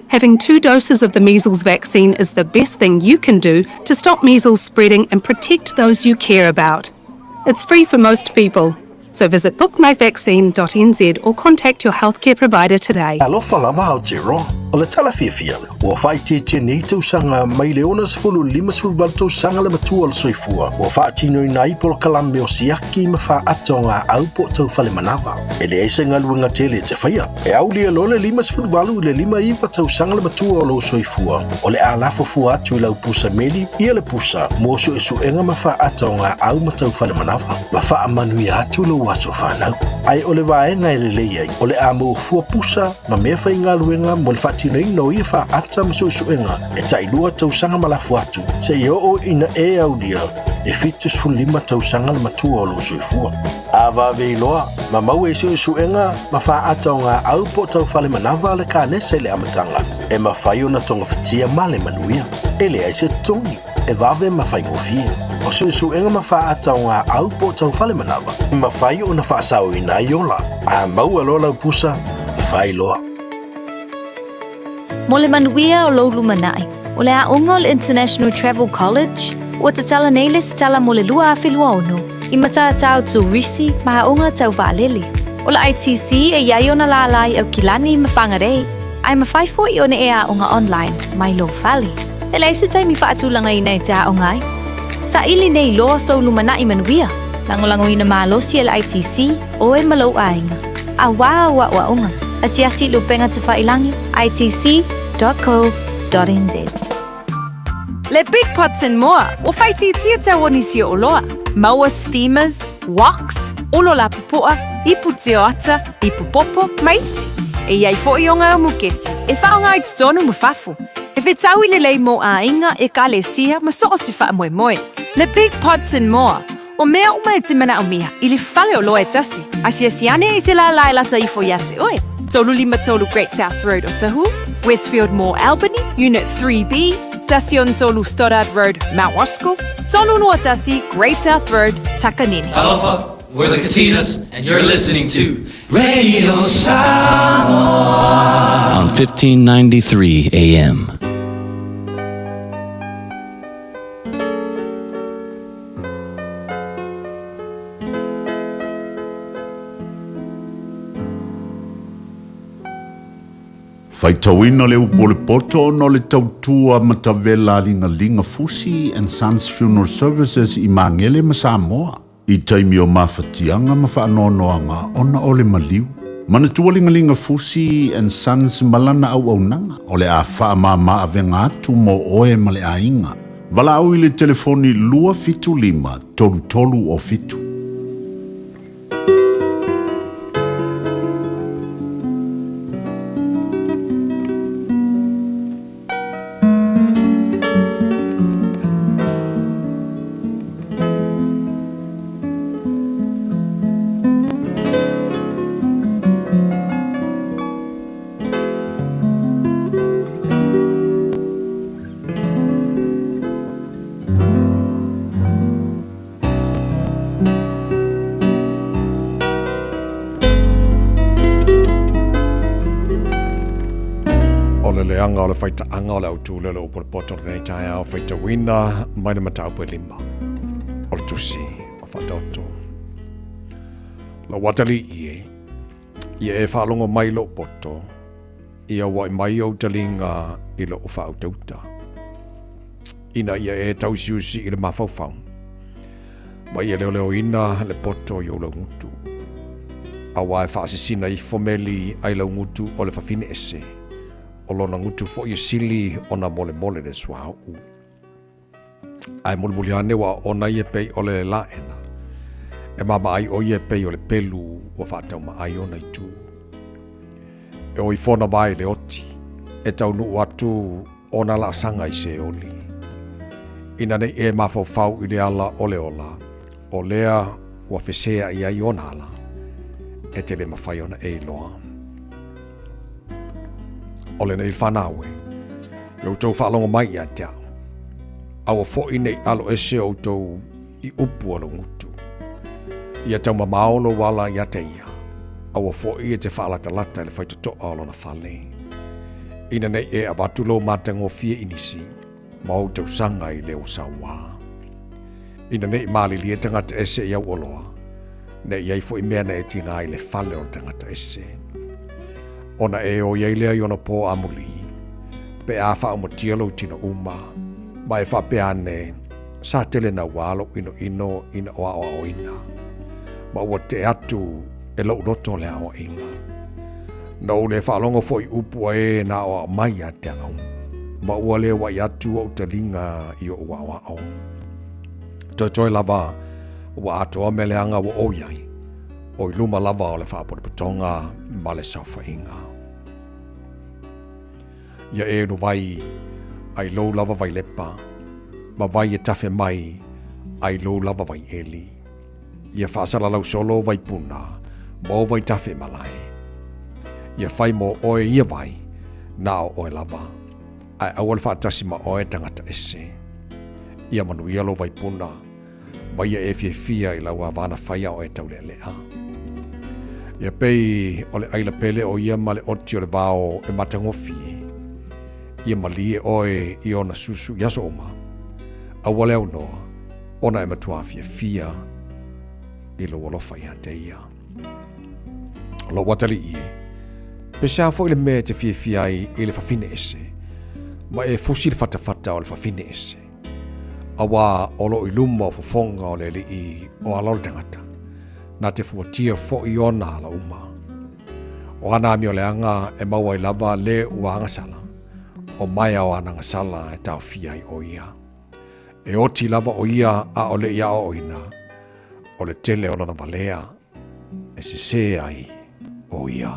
Having two doses of the measles vaccine is the best thing you can do to stop measles spreading and protect those you care about. It's free for most people. So visit bookmyvaccine.nz or contact your healthcare provider today. Alofa lava Aotearoa, o le tala fiafia, ua faaitiitia nei tausaga mai le 60 i le 58 tausaga le matua o le soifua, ua faatinoina ai polokalame o siaki ma faaata o gaau po o taufale manava. E leai se galuega tele e te faia. E aulia loa le 58 i le 59 tausaga le matua o lou soifua, o le a lafo fua atu i lau pusa meli ia le pusa mo suesuega ma faaata o gaau ma taufale manava, ma faamanuia atu lou aso fanau. Ae o le vaega e lelei ai, o le a maua fua pusa ma mea faigaluega mo le faatinoina o ia faaata ma suesuega e tailua tausaga ma lafo atu, seia oo ina e aulia le 75 tausaga le matua o lou soifua. A vave iloa, ma maua i suesuega ma faaata o gaau po o taufale manava le kanesa i le amataga, e mafai ona togafitia ma le manuia. E leai se totogi, e vave ma faigofie. O suesuega ma faaata o gaau po o taufale manava, e mafai ona faasaoina ai ola. A maua loa lau pusa, fai loa. Mo le manuia o lou lumanai, o le aoga o le International Travel College, ua tatala nei le setala mo le 2026 i matatau turisi ma aoga tau vaalele. O le ITC e i ai ona lālā i Aukilani ma Whangarei, ae mafai foi ona e aoga online mai lou fale. E leai se taimi faatulagaina e te aoga ai. Saili nei loa sou lumanai manuia, lagolagoina malosi e le ITC, oe ma lou aiga. Auā au aoaoga, asiasi i le upega tafailangi, itc.co.nz. Le Big Pots and More, ua faaitiitia tau o nisi o oloa. Maua steamers, woks, olo lapupoa, ipu tioata, ipu popo, ma isi. E i ai foi o ngā mukesi e faaaoga i totonu ma fafo. He whetaui lelei mō āinga, ekalesia ma so o se faamoemoe. Le Big Pots and More, o mea uma e te manaomia i le fale oloa e tasi, asiasi ane i se lālā e lata ifo iā te oe. 353 Great South Road Otahuhu, Westfield Mall Albany, Unit 3B, 13 Stoddard Road, Mount Roskill, 321 Great South Road, Takanini. Talofa, we're the Katinas, and you're listening to Radio Samoa on 1593 AM. Faitauina le upu o le poto ona o le tautua matavela a Ligaliga Fusi and Sons Funeral Services i Magele ma Samoa i taimi o mafatiaga ma faanoanoaga ona o le maliu. Manatua Ligaliga Fusi and Sons ma lana auaunaga o le a faamama avega atu mo oe ma le aiga. Valaau i le telefoni 275 33 o 7. O le leaga o le faitaaga o le autū lele o Polepoto lenei taeao faitauina mai le mataupu e lima o le tusi o Faataoto. Lou atalii e, ia e faalogo mai lou poto, ia aua'i mai ou taliga i lou faautauta, ina ia e tausiusi i le mafaufau, ma ia leoleoina le poto i ou laugutu. Auā e faasisina ifo meli ai laugutu o le fafine ese, o lona gutu foi e sili ona molemole le suauu. Ae mulimuli ane ua ona ia pei o le laena, e māmā ai ʻo ia pei o le pelu ua faataumaʻai ona itu. E o ifo ona vae i le oti, e taunuu atu ona laasaga i Seoli. Ina ne i e mafaufau i le ala o le ola, o lea ua feseai ai ona ala, e te le mafai ona e iloa. O lenei fanau e, i outou faalogo mai ia te au, aua foi ne i alo ese outou i upu a lou gutu. Ia taumamao lou ala ia te ia, aua foi e te faalatalata i le faitotoa o lona fale. Ina ne i e avatu lou matagofie i nisi, ma ou tausaga i le ua sauā. Ina ne i malilie tagata ese i au oloa, ne i ai foi mea na e tiga i le fale o le tagata ese. Ona e oi ai lea i ona pō amulī, pe a faaumatia lou tino uma, ma e faapea ane, Sa tele nauā lou inoino ina o aoaoina, ma ua tee atu e lou loto le aoaiga. Na ou le faalogo foi i upu a e na aoao mai ia te au, ma ua le wa'i atu ou taliga i oʻu aoao. Toetoe lava ua atoa mea leaga ua ou i ai, o i luma lava o le faapotopotoga ma le saofaiga. Ia e unu vai ai lou lava vailepa, ma vai e tafe mai ai lou lava vaieli. Ia faasalalau solo vaipuna ma o vaitafe malae. Ia fai mo oe ia vai, na o oe lava, ae aua le faatasi ma oe tagata ese. Ia manuia lou vaipuna, ma ia e fiafia i lau avana fai a o e taulealea. Ia pei o le ʻaila pele o ia ma le oti o le vao e matagofie. Ia malie oe i ona susu i aso uma, aua le aunoa, ona e matua fiafia i lou alofa iā te ia. O lou atalii e, pese a foi le mea e te fiafia ai i le fafine ese, ma e fusi le fatafata o le fafine ese. Auā o loo i luma o fofoga o le Alii o ala o le tagata, na te fuatia foi ona ala uma. O ana amioleaga e maua ai lava le ua agasala, o maea o ana agasala e taofia ai o ia. E oti lava o ia a o le i aoaoina, o le tele o lona valea e sesē ai o ia.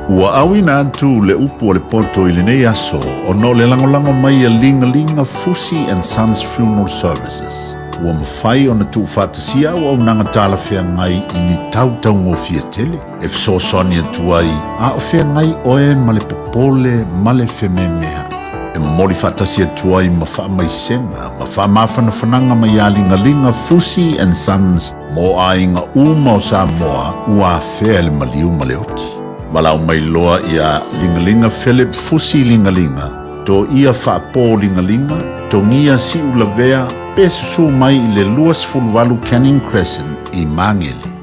Ua auina atu le upu o le poto i lenei aso ona o le lagolago mai a Ligalinga Fusi and Sons Funeral Services. Ua mafai ona tuufaatasia auaunaga talafeagai i ni tau taugofie tele e fesoasoani atu ai a o feagai oe ma le popole ma le fememea'i. E momoli faatasi atu ai ma faamaisega ma faamafanafanaga mai ia Ligaliga Fusi and Sons mo aiga uma o Samoa ua afea e le maliu ma le oti. Valaau mai loa ia Ligaliga Philip Fusi Ligaliga, to ia Faapo Ligaliga, Togia Siulavea pe susu mai i le 28 Canning Crescent i Magele.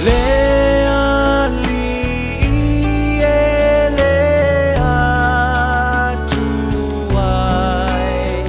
Le Alii e le Atua e.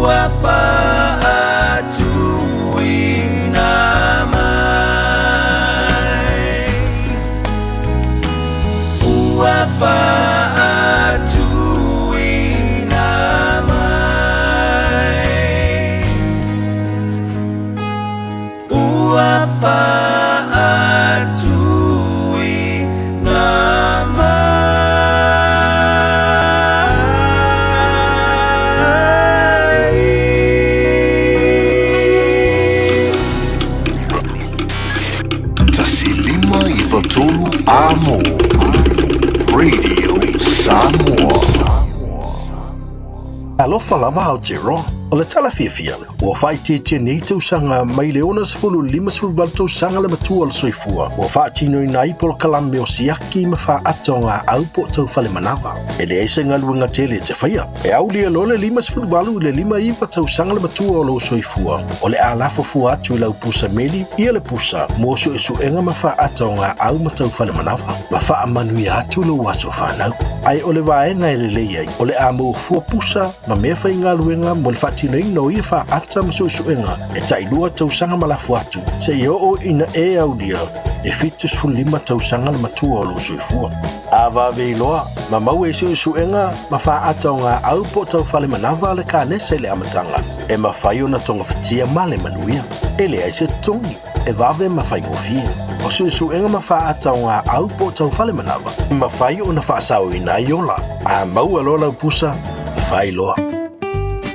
Ua faatuina mai. Ua faatuina mai. Ua faatuina mai. 1 5 9 3 Amo Radio Samoa. Alofa lava Aotearoa. O le tala fiafia, ua faaitiitia nei tausaga mai le 60 58 tausaga le matua o le soifua, ua faatinoina ai polokalame o siaki ma faaata o gaau po o taufale manava. E leai se galuega tele e te faia. E aulia loa le 58 i le 59 tausaga le matua o lou soifua, o le a lafo fua atu i lau pusa meli ia le pusa mo suesuega ma faaata o gaau ma taufale manava, ma faamanuia atu lou aso fanau. Ae o le vaega e lelei ai, o le a maua fua pusa ma mea faigaluega mo le faatinoina o ia faaata ma suesuega e tailua tausaga ma lafo atu, seia oo ina e aulia e 75 tausaga le matua o lou soifua. A vave iloa, ma maua i suesuega ma faaata o gaau po o taufale manava le kanesa i le amataga, e mafai ona togafitia ma le manuia. E leai se totogi, e vave ma faigofie. O suesuega ma faaata o gaau po o taufale manava, e mafai ona faasaoina ai ola. A maua loa lau pusa, fai loa.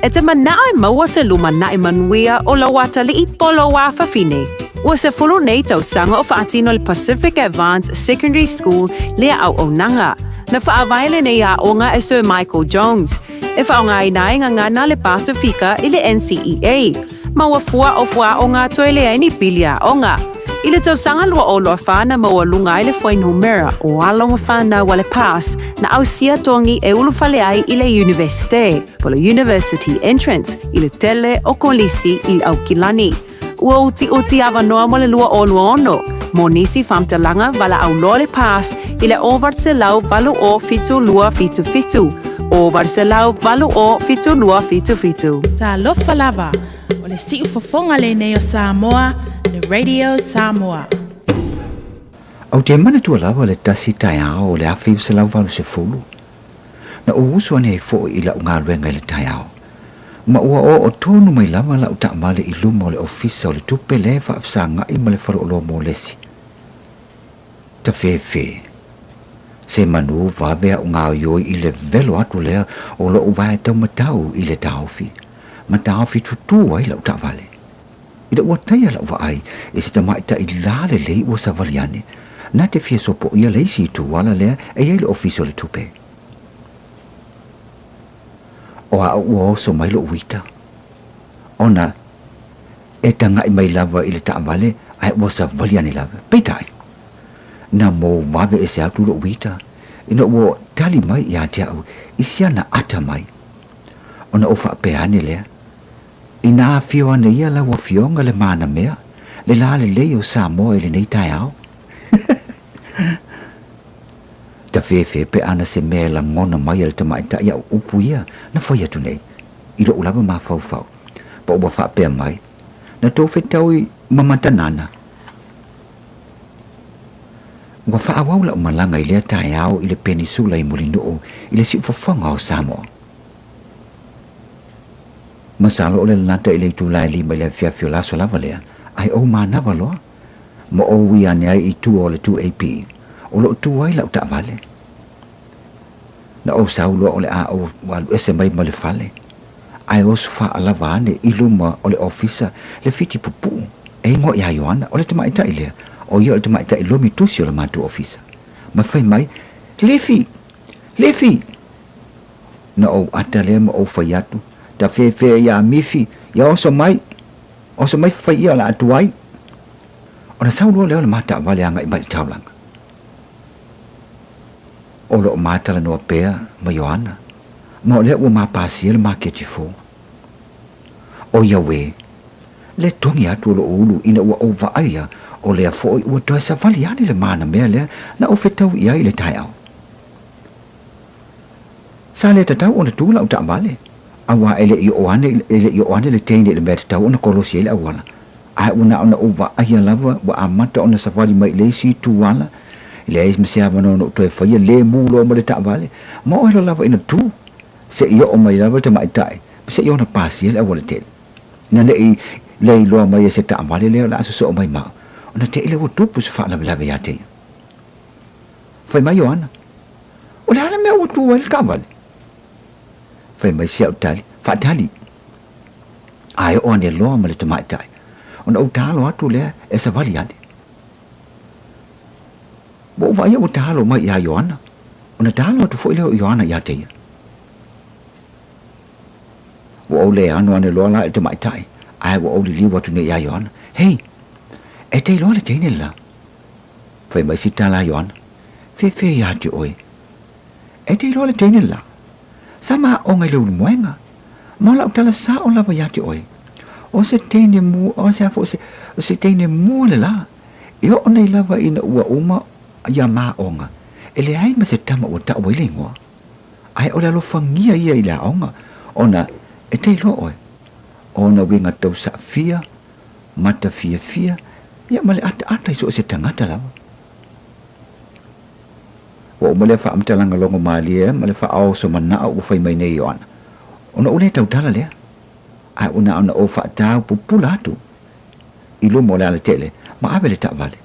E te manao e maua se lumanai manuia o lou atalii po o lou afafine. Ua 10 nei tausaga o faatino le Pacific Advance Secondary School lea auaunaga. Na faavae lenei aoga e Sir Michael Jones, e faaaogaina ai gagana a le Pasifika i le NCEA, ma ua fua o fuaaoga toe leai ni pili aoga. I le tausaga 2024 na maualuga ai le fuainumera o alo ma fanau a le PASS na ausia togi e ulufale ai i le Iunivesite, po o le University Entrance, i le tele o kolisi i le Aukilani. Ua utiuti avanoa mo le 2026 mo nisi faamatalaga valaau loa le PASS i le 800 80 7277, 800 80 7277. Talofa lava, o le siufofoga lenei o Samoa, le Radio Samoa. Ou te manatua lava le tasi taeao o le 1980, na ou usu ane ai foi i la'u galuega i le taeao, ma ua oo tonu mai lava la'u taavale i luma o le Ofisa o le Tupe lea e faafesaga'i ma le Faleoloa Molesi. Tafefe. Se manu vave a'u gaoioi i le velo atu lea o lo'u vae taumatau i le taofi, ma taofi tutū ai la'u taavale. Ina ua taia la'u vaai i se tamaitai la lelei ua savali ane, na te fia sopoia le isi itu ala lea e i ai le Ofisa o le Tupe. O a'u ua oso mai lo'u ita, ona e taga'i mai lava i le taavale ae ua savali ane lava. Peitai, na mou vave ese atu lo'u ita, ina ua tali mai ia te a'u i si ana ata mai. Ona ou faapea ane lea, Inā afio ane ia lau afioga le manamea, le lā lelei o Samoa i lenei taeao. Tafefe pe ana se mea e lagona mai e le tamaitai a'u upu ia na fai atu nei, i lo'u lava mafaufau, po ua faapea mai, Na tou fetau i ma matanana. Ua faaauau la'u malaga i lea taeao i le penisula i Mulinuu i le siufofoga o Samoa. Masalo o le lalata i le itula e lima i le afiafi o le aso lava lea, ae ou manava loa, ma ou ui ane ai i tua o le 2AP, o lo o tu ai lau taavale. Na ou sau loa o le a ou alu ese mai ma le fale, ae oso faalava ane i luma o le ofisa le fiti pupuu e igoa ia Ioana, o le tamaitai lea, o ia o le tamaitai lomi tusi o le matou ofisa. Ma fai mai, Lefi! Lefi! Na ou ata lea ma ou fai atu, Tafefe iā Mifi, ia oso mai! Oso mai fai ia o le a tuai! Ona sau loa lea o le ma taavale agai mai i le taulaga. O lo o ma talanoa pea ma Ioana, ma o lea ua ma pasia le maketi fou. O ia uē, le togi atu o lou ulu ina ua ou vaaia o lea foi ua toe savali ane le manamea lea na ou fetau i ai i le taeao. Sa le tatau ona tu lau taavale, Auā e le i oo ane e le i oo ane le teine i le mea tatau ona kolosi ai le auala. Ae ua na ona ou vaaia lava ua amata ona savali mai i le isi itu ala, e leai ma se avanoa na ou toe faia le mu loa ma le taavale, ma oe loa lava ina tu, seia oo mai lava le tamaitai, ma seia ona pasia le auala tele. Ina ne i le iloa mai e se taavale lea o le a sosoo mai ma au, ona te i lea ua tupu se faalavelave ia te ia. Fai mai Ioana, O le a le mea ua tu ai le taavale? Fai mai si au tali, Faatali! Ae oo ane loa ma le tamaitai, ona ou taalo atu lea e savali ane. Ua ou vaaia ua taalo mai iā Ioana, ona taalo atu foi lea o Ioana iā te ia. Ua ou le ano ane loa la i le tamaitai, ae ua ou liliu atu nei iā Ioana, Hei! E te iloa le teine le la? Fai mai si tala a Ioana, Fefe iā te oe. E te iloa le teine le la? Sa ma aoga i le ulumoega. Ma o lau tala sao lava iā te oe. O se teine mua, o se a foi, o se teine mua le la. E oo nei lava ina ua uma ia ma aoga, e leai ma se tama ua tau ai le igoa. Ae o le alofagia ia i le aoga, ona e te iloa oe, ona uiga tau saafia, mata fiafia, ia ma le ataata i so o se tagata lava. Ua uma lea faamatalaga logo malie ma le faaoso manao ua fai mai nei Ioana. Ona ou le tautala lea, ae ua na ona ou faatau pupula atu i luma o le alatele ma ave le taavale.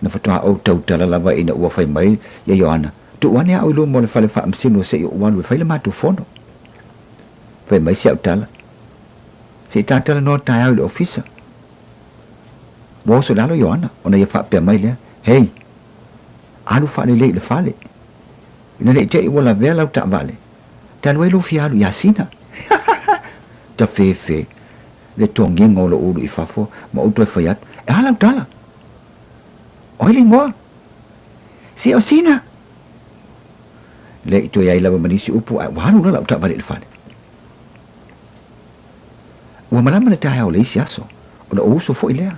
Na faatoa ou tautala lava ina ua fai mai ia Ioana, Tuu ane au i luma o le fale faamasino se i ou alu e fai le matou fono. Fai mai si au tala, Se i ta talanoa taeao i le ofisa. Ua oso i lalo Ioana, ona ia faapea mai lea, Hei! Alu faalelei i le fale. Ina ne i te i ua lavea lau taavale, talu ai lou fia alu iā Sina. Tafefe le togiga o lou ulu i fafo ma ou toe fai atu, E a lau tala? O ai le igoa? Se o Sina! Le i toe ai lava ma nisi upu ae ua alu loa lau taavale i le fale. Ua malama le taeao o le isi aso, ona ou uso foi lea.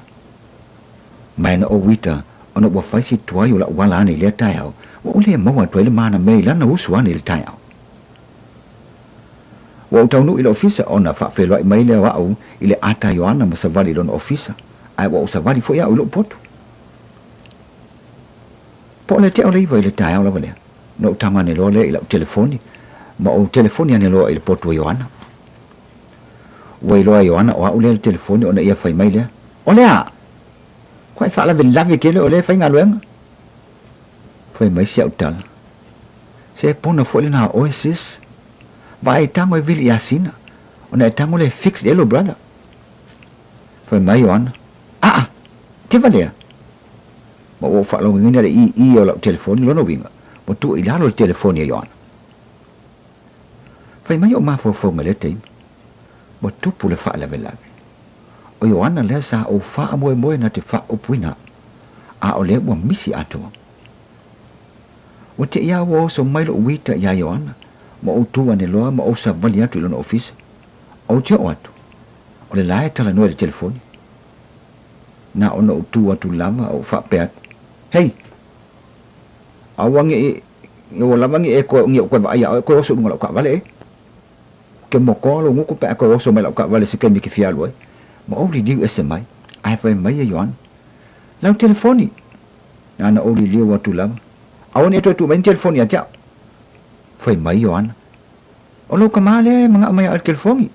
Mai na ou ita, ona ua fai si tuai o la'u ala ane i lea taeao, ua ou le maua atu ai le mana mea i lana uso ane i le taeao. Ua ou taunuu i le ofisa, ona faafeiloai mai lea o a'u i le ata Ioana ma savali i lona ofisa, ae ua ou savali foi a'u i lo'u potu. Po o le tea o le iva i le taeao lava lea, na ou tago ane loa lea i la'u telefoni, ma ou telefoni ane loa i le potu o Ioana. Ua iloa e Ioana o a'u lea i le telefoni ona ia fai mai lea, O le a? Kua e faalavelave tele o lea e faigaluega? Fai mai si a'u tala, Se pona foi lena a oe sis. Vaai e tago e vili iā Sina, ona e tago lea e fix i lou brother. Fai mai Ioana, Aa! Teva lea! Ma ua ou faalogoina le ii o lau telefoni lona uiga, ua tuu i lalo le telefoni a Ioana. Fai mai ou mafaufauga i lea taimi, ua tupu le faalavelave. O Ioana lea sa ou faamoemoe na te faaupuina au, a o lea ua misi atoa. Ua te i a ua oso mai lou uita iā Ioana, ma ou tu ane loa ma ou savali atu i lona ofisa. Ou te oo atu, o le la e talanoa i le telefoni. Na ona ou tu atu lava a ou faapea atu, Hei! Aua nge i ua lava nge e koe nge ou koe vaai iā oe e koe oso i luga o lau kaavale e. Ke mokoa lou guku pe a koe oso mai lau kaavale se taimi e ke fia alu ai. Ma ou liliu ese mai, ae fai mai e Ioana, Lau telefoni! Nāna ou liliu atu lava, Aua ne i toe tuu mai ni telefoni ia te au. Fai mai Ioana, O lou kamā lea e manao mai ia oe i le telefoni.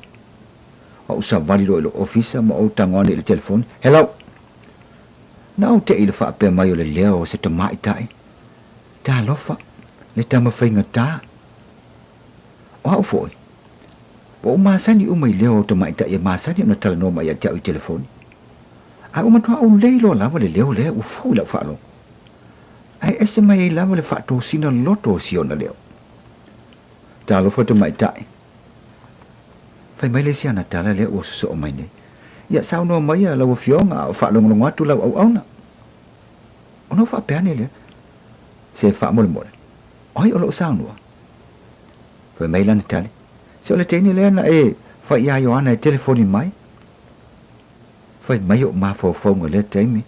Ou savali loa i lou ofisa ma ou tago ane i le telefoni, Hello! Na ou te'i i le faapea mai o le leo o se tamaitai, Talofa, le tama faigata. O au foi, ua ou masani uma i leo o tamaitai e masani ona talanoa mai ia te au i telefoni. Ae ua matua ou lei loa lava le leo lea ua fou i lau faalogo. Ae ese mai ai lava le faatosina loto o si ona leo. Talofa tamaitai. Fai mai le isi ana tala lea ua sosoo mai nei. Ia saunoa maia lau afioga a o faalogologo atu lau auauna. Ona ou faapea ane lea, Se faamolemole, o ai o lo o saunoa? Fai mai lana tali, Se o le teine lea na e fai iā Ioana e telefoni mai. Fai mai ou mafaufauga i lea taimi,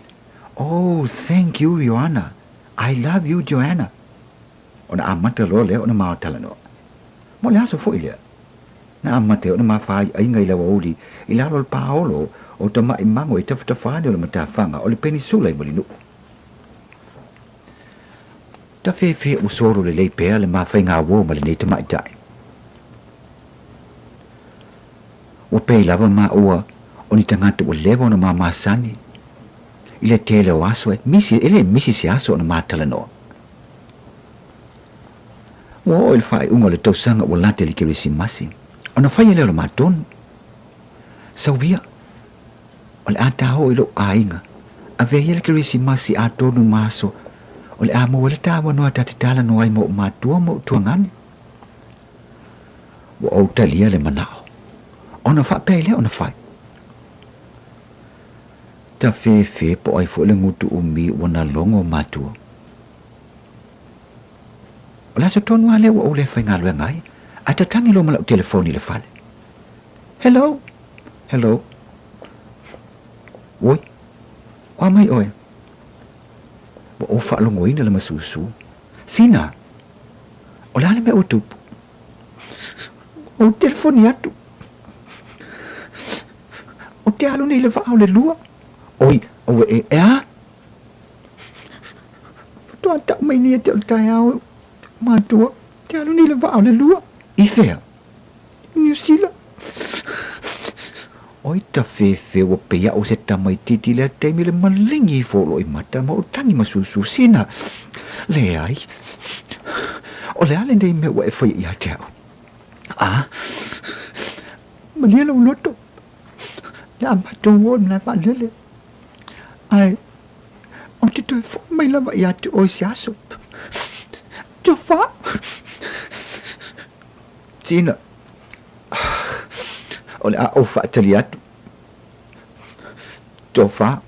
Oh, thank you Ioana, I love you Joanna. Ona amata loa lea ona maua talanoa. Ma o le aso foi lea, na amata ai ona ma faaiaiga i le aoauli i lalo o le paolo o tama'i mago i tafatafa ane o le matafaga o le Penisula i Mulinuu. Tafefe ua solo lelei pea le ma faigauo ma lenei tamaitai. Ua pei lava maua o ni tagata ua leva ona ma masani i le tele o aso e misi, e le misi se aso ona ma talanoa. Ua oo i le faaiuga o le tausaga ua lata i le Kerisimasi, ona faia lea o le ma tonu. Sauia, o le a ta oo i lou aiga, avea ia le Kerisimasi atonu ma aso o le a maua ai le tāvanoa ta te talanoa ai ma ou matua ma ou tuagane. Ua ou talia le manao, ona faapea ai lea ona fai. Tafefe po o ai foi le gutu umi ua na logo matua. O le aso tonu lava lea ua ou le faigaluega ai, ae tatagi loa ma lau telefoni i le fale. Hello! Hello! Oi, o a mai oe? Ua ou faalogoina le masusu. Sina! O le a le mea ua tupu? Ou telefoni atu. Ou te alu nei i le vaa o le lua. Oi, aua e, e a? Faatoa tau mai nei ia te au i le taeao, matua, te alu nei i le vaa o le lua. I fea? I Niu Sila. Oi tafefe ua pei au o se tamaitiiti i lea taimi le maligi ifo o loo i mata ma ou tagi masusu sina. Leai. O le a lenei mea ua e faia ia te au? A, malie lou loto. Le a matou o i le malae vaalele. Ae, ou te toe foi mai lava ia te oe i se aso. Tofa! Tina, o le a ou faatali atu. Tofa!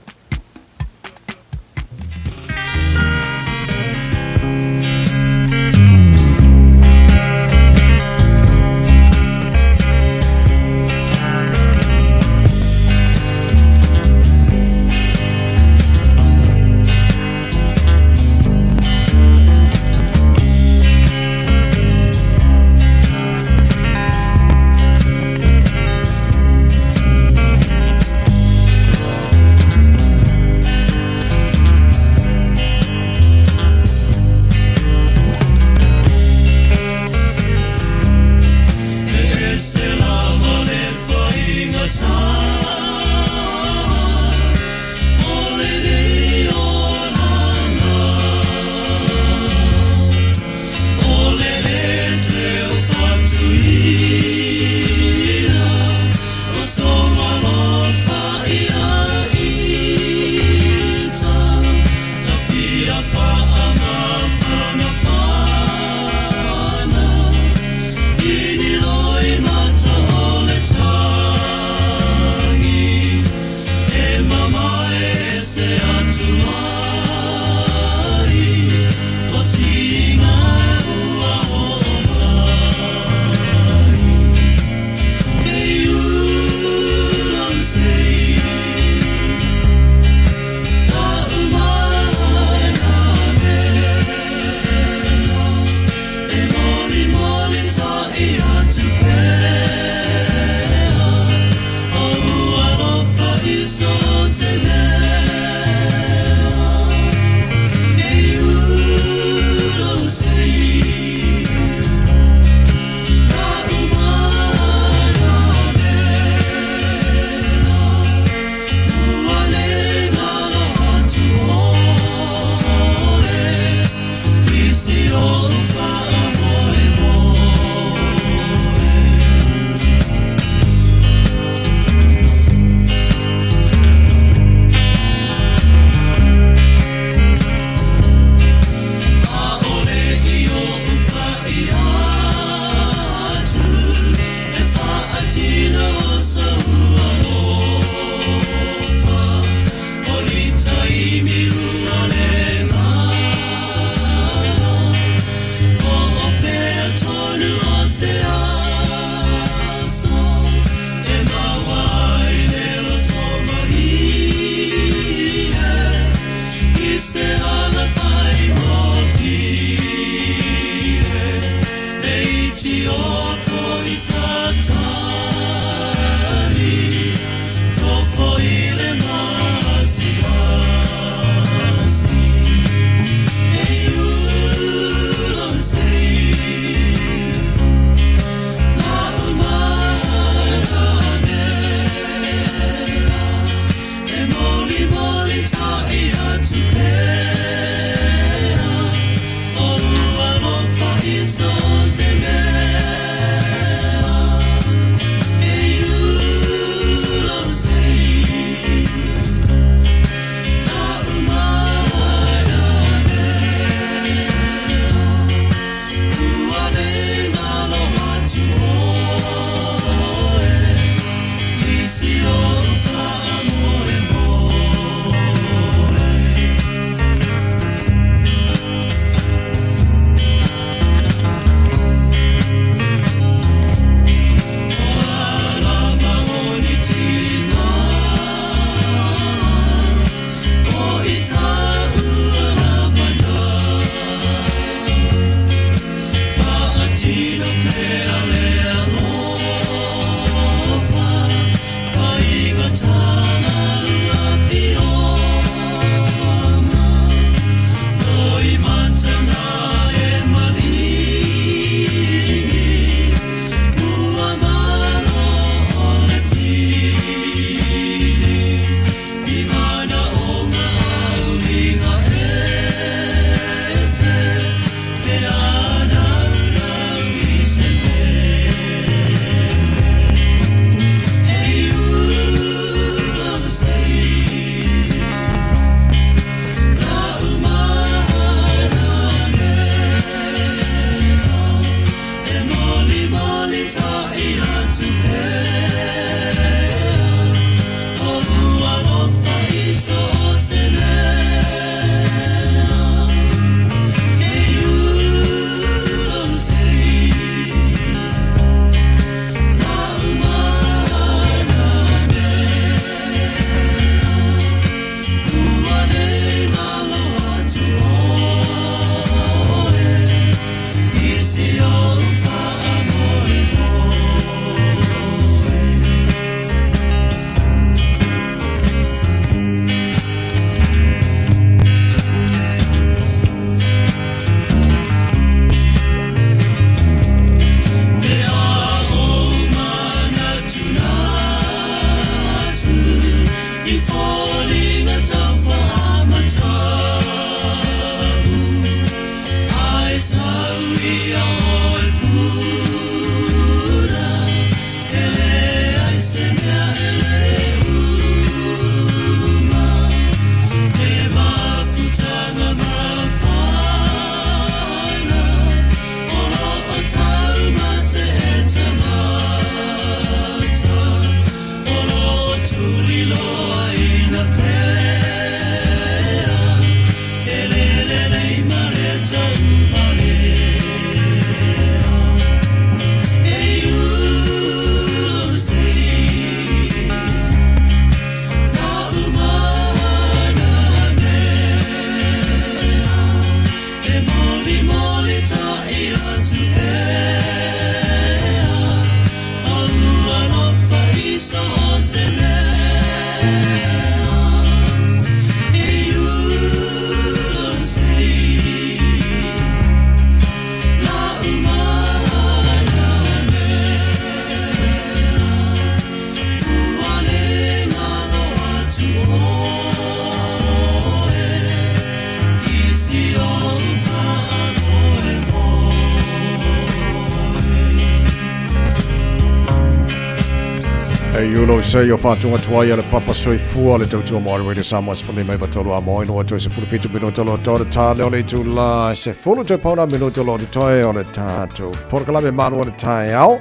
E iulo se o whātunga tuai a le papa soifua le tautua mo Radio Samoa se fuli mai vatolu a moi no se fulu fitu minuta lo tore tā leo le tu la se fulu te pauna minuta lo te toe o le tātou porokalame malu o le tai au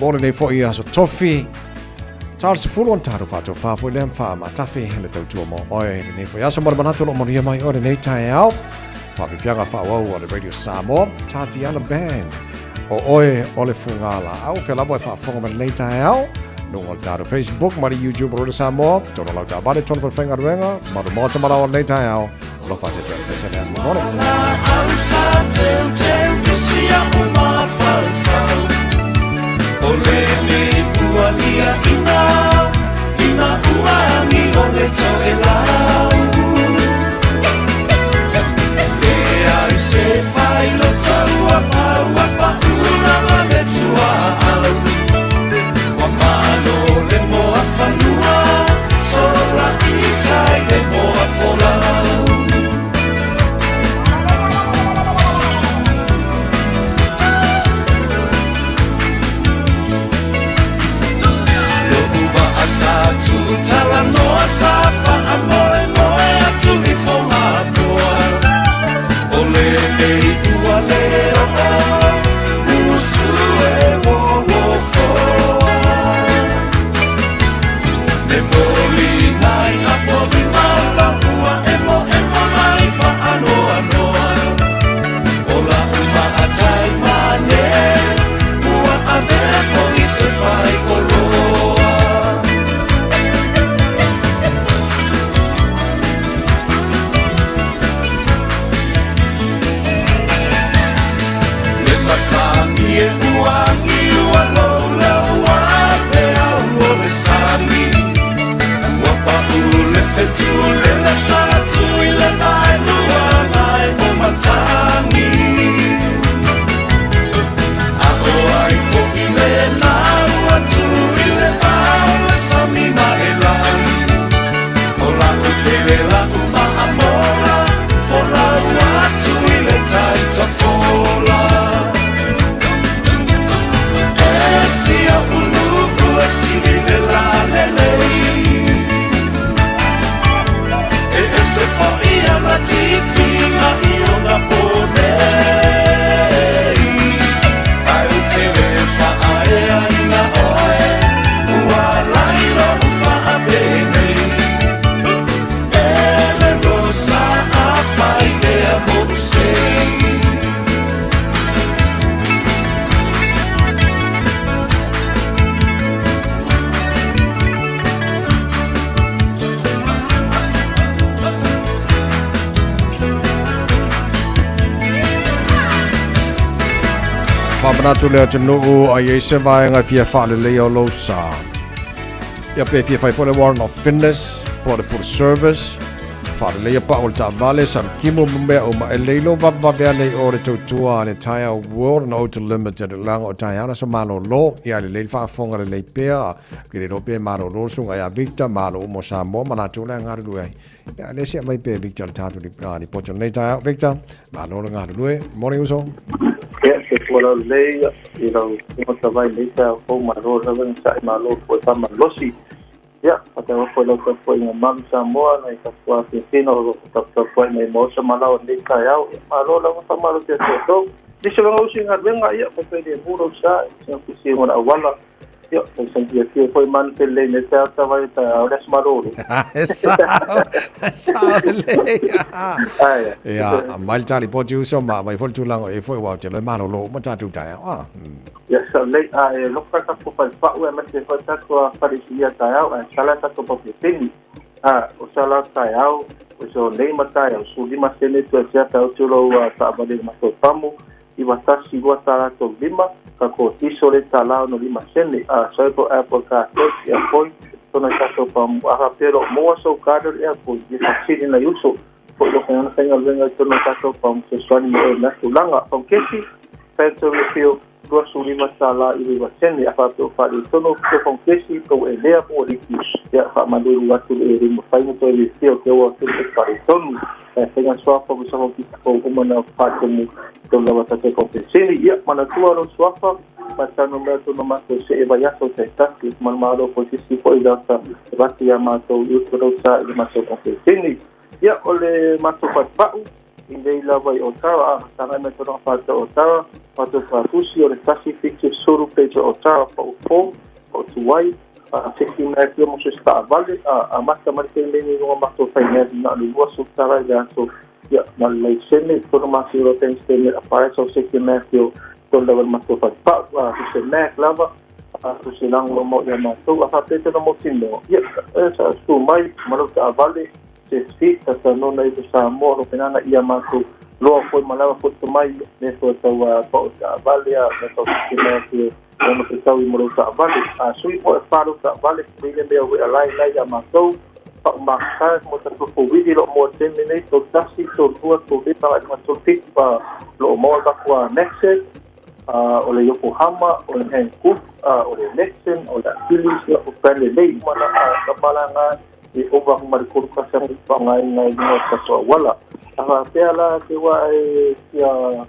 mo le nei fo i aso tofi Tā le sefulu ona tātou whātou whāfo i lea wha matafi le tautua mo oe le nei fo i aso mo le manatu lo monia mai o le nei tai au whawhiwhianga whaawau o le Radio Samoa Tatiana Band o oe o le fungala au whea labo e whaafonga ma le nei tai au Nunga o le tātou Facebook ma le YouTube o Radio Samoa tono lau tā vale tono whawhenga ruenga maru mōta marau o le nei tai au lo wha te tuai pese lea mone. Au sa teu teu pisia o mawhauwhau O le le ua lia ina Ina ua angi o le toe lau Le ai se whai lo taua paua pa ula ma le tua au Wa malo le moa whanua Sola i tai le moa folau Lo'u waa sa tu'utala noa sa fa'amoemoe atu i fogātoa O lenei ua lē o'o usu e wowofoa Le moli mai a poli maula ua emoemo mai fa'anoanoa O la'u ma'atai mane ua avea fo'i se fai oloa Le matangi e uangi ua lola ua pea ua le sami Ua pa'u le fetu le la satu i le mai lua mai o matangi A o ai fo'i le nau atu i le au le sami ma e lani O la'u pele la'u ma'amola Folau atu i le taitafola E sia ulu e sili le la lelei E ese fo'i ana tifiga i ona ponei Ai u te le fa'aea ina oe Ua lailo u fa'apenei E le rosa a fai lea mo usei Whamanatu le atunuu a iai se vaega e fia faaleleia o lou sa. Ia pe fia fai foi le warrant of fitness po o le full service, faaleleia pa'u o le taavale, salukimu ma mea uma e lei lou vavevave ane i o le tautua a le Entire World and Auto Limited laga o taeao le aso malōlō. Ia lelei le faafofoga lelei pea, ke le iloa pe malōlō le susuga ia Victor, malo uma o Samoa ma latou la e galulue ai. Ia lea sia mai pea Victor le tatou lipoti o lenei taeao. Victor, malo le galulue. Morning uso. Ia, se tua lau lelei i lau taumatavai i lenei taeao fou, malo lava na sa'i malo foi faamalosi. Ia, faataua foi lau tapuaiga malu Samoa nai tatou afifina o lo o taputapuai mai maota ma lao i lenei taeao. Ia, malo lava faamalosi atu outou. Nisi o lagausi i galuega, ia, faifai lemu lau sa i sina fusi ona auala. Ia, o san fiafia foi manu felelei nei taeao tavai taeao le aso malolo. E sao, e sao lelei. Ia, mai le tali poti uso ma mai foi le tulaga o e foi ua te loe malolo uma tatou taeao. Ah. Ia, sao lelei, a e loka tatou falepa'u aemaise foi tatou a falesia taeao ae sala tatou paupepeni. A o sala taeao, o so nei ma taeao, 15 sene toe siata atu lou taavale i le matou pamu, 91 2 tala 35, ka kotiso le tala 65 sene. A sau po Apple CarPlay ia foi tona tatou pamu a faapea lo o maua sou kadi o le airport ia faasili nai uso foi lo faiga faigaluega i totonu o tatou pamu fesoasoani mo oe i lena tulaga. Paukesi, Phantom Refill. $25 i le 9 sene. A faapea o faaletonu o faaukesi tou elea po o liki, ia faamalulu atu le e le mafai ona toe lisia o te ua tele faaletonu ae faiga suafa ua safautisi fou uma na faatumu tolu lava tatou kompeseni. Ia manatua lou suafa matano mea tonu matou se'e vaiaso taitasi malomalo foi sisi fo'i lata e vatu iā matou i utu lau sa i le matou kompeseni. Ia o le matou fatupa'u i lei lava i Otawa a tagai mai tulaga fa'atau Otawa matou fa'atusi o le 170 peso Otawa pa'u fou pa'u tuai a seki mai pia mo se ta'avale a amata mai le taimi luga matou fainea na o le 20 tala i le aso. Ia na le laisene tolu masina o bank statement apalai sau seki mai pio tolu lava le matou fatupa'u a se mac lava a se lago mo ia matou a fa'apea tona mautinoa. Ia e sa su mai ma lou ta'avale se fi tatanona i Samoa lo penana ia matou loa foi malaga foi tomai me foi tau pa'u ta'avale a me tau seki mai pio ona fetau i mo lou ta'avale a sui po e fa lou ta'avale le mea ue alai lai ia matou pa'u makaka mo tatou fouili lo'o moa temi nei 31 32 35 agai 37 pa lo'o maua takou a Maxus, o le Yokohama, o le Hankook, o le Lexan, o le Achilles, o brand lelei uma na kapalaga e ova ma le 3 tausaga i faaaogaina i luga o tatou auala. A faapea la te ua e fia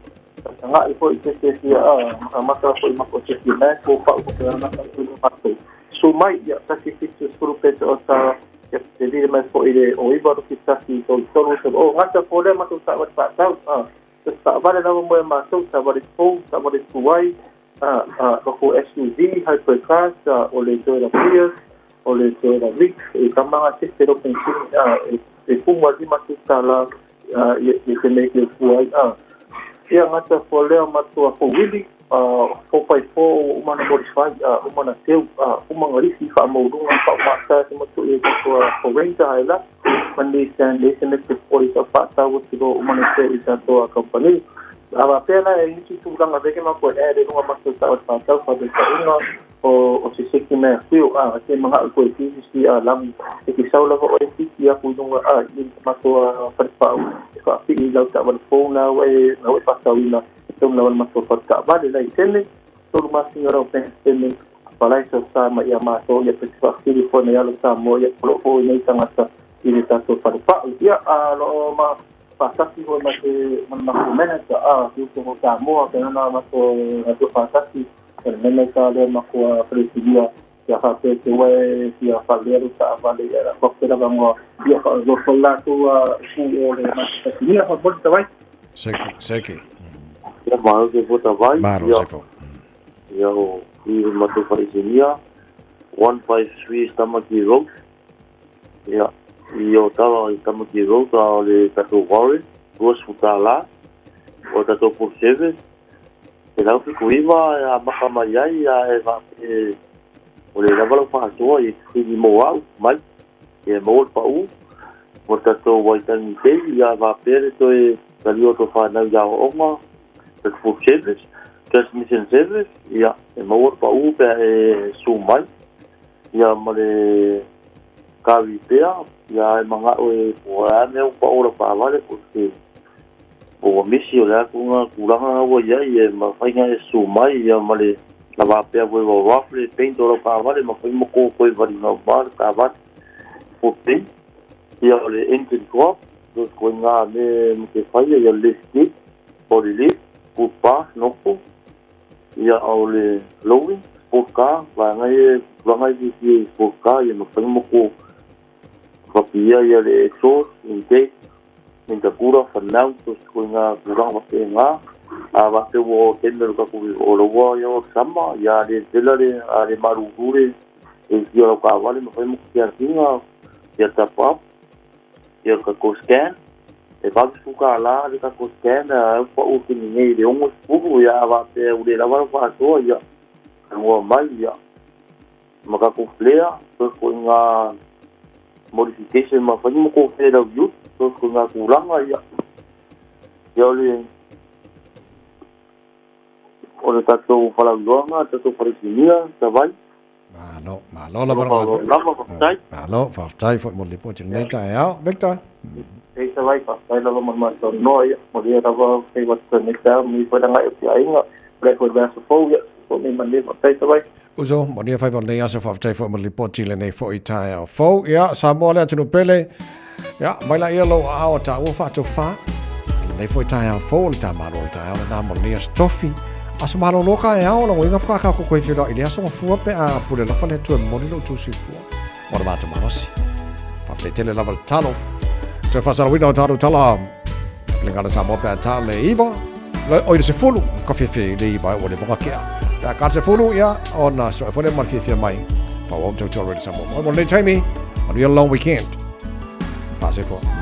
taga'i foi te te fia matamata foi ma ko te fia mai ko pa'u ko ana ka matou su mai ia 170 peso o ta ia te vile mai foi le o 9 roki 1 3 3 3 o gata po lea matou ta'avale fa'atau a ta'avale lava mo e matou ta'avale fou ta'avale tuai loko SUV hypercars o le Toyota Prius o le Toyota Vitz e kamaga sese lo pensini e kumu a 50 tala ia te mea ke fua ai a. Ia gata fua lea matua fouili 4x4 uma na modify uma na teu uma nga lisi fa'amauluga fa'aumata se matu'i e tatou Ford Ranger Hilux ma Nissan le se mete foi sa fa'atau atu loa uma na teu i tatou company. A faapea la e nisi tulaga veke ma koe e le luga matou ta'o le fa'atau fa'ataita'uga o se seki mea fio a te maga'u koe sisi a lamu e ke sau lava oe fiki aku i luga a i matou falepa'u e fa'api'i lau ta'avale fou na ua e na ua e fa'atauina tonu lava le matou fale ta'avale laisene 3 masina rau bank statement apalai sa sa ma ia matou ia pe te fa'afili foi na ialo Samoa ia o lo'o fo'i nei tagata i le tatou falepa'u. Ia a lo'o ma fa'atasi foi ma te ma le matou manager a fiuto mo Samoa pe nana matou gatua fa'atasi le manager lea makou falesilia ia fa'apea te ua e fia fa'alea lo ta'avale ia la kope lava ngoa ia fa'alofo latou fu o le matatasinia fa'apoli tavai. Seki, seki. Ia malo te fota vai. Malo Ia, se fo. ia o i matou faleisinia 153 Tamaki Road. Ia, i o tala i Tamaki Road a o le tatou Warren, $20. O tatou full service. 179 e a maka mai ai a e va e o le lava lau fa'asoa i fili mo au mai. Ia maua le pa'u. Mo tatou Waitangi Day, ia vapea le toe talia o to whānau ia o'onga, the full service, transmission service, ia, e maua le pa'u pea e su mai, ia ma le kawi pea, ia e manga'o e po a mea u pa'u la whaavale, po te o ua misi o le aku ngā kūlanga ngā ua iai e ma whainga e su mai, ia ma le la vapea koe wa wafle, paint o lau kaavale, ma whai mo kō koe wari ngā umā le kaavale, full paint, ia o le engine swap, tos koe ngā me mo te whaia, ia lift kit, body lift, full bar, noko, ia o le lowing, sport car, vaega e tulaga e fiafia i sport car, ia ma whai mo kō whapia ia le exhaust, intake, intercooler, whanau, tos koe ngā tulaga wape ngā, a wape ua o teme lo kaku o laua ia o sama, ia le tela le, a le maruru le, e fia lau kaavale, ma whai mo kia kinga, ia tap up, ia ka ko scan, e 80 la le ka ko scan, a pa u kini nei le 60, ia wape u le lava whaatoa, ia ngua mai, ia ma ka ko flare, tos koe ngā modification ma whai mo ko flare lau yut, tos koe ngā kūlanga, ia ia o le o le tatou falauloaga tatou falesinia savai. Malo, malo lava Malo lava, faafetai. Malo, faafetai foi mo le lipoti lenei taeao. Victor. E sa vai fa'afetai lava ma le matou noa ia mo lia lava fai watu nei taeao mi foi laga'i o tiaiga Tulai foi i le vaiaso fou, ia, soifua ma ia manuia, faafetai Savai. Uso, manuia faiva o lenei aso, faafetai foi mo le lipoti i lenei foi taeao fou. Ia, Samoa le atunuu pele, ia, mai laia lou aao a taua faatofa. I lenei foi taeao fou o le ta malo o le taeao lena mo lenei aso tofi. Aso malolo taeao, lagoiga whakakoko i whiroa i le aso ngafua pe a pule lofa le Atua e momoli lo outou soifua mo le matou malosi. Faafetai tele lava le tatalo. Toe faasalauina o tatou tala le gala Samoa pe a ta le iva, le, oi le sefulu, ka fiafia i le iva e ua leva ona kea. Pe a ka le sefulu, ia, ona soe foi lea ma le fiafia mai. Faaauau tautua Radio Samoa. Mo lenei taimi, manuia le long weekend. Faasoifua.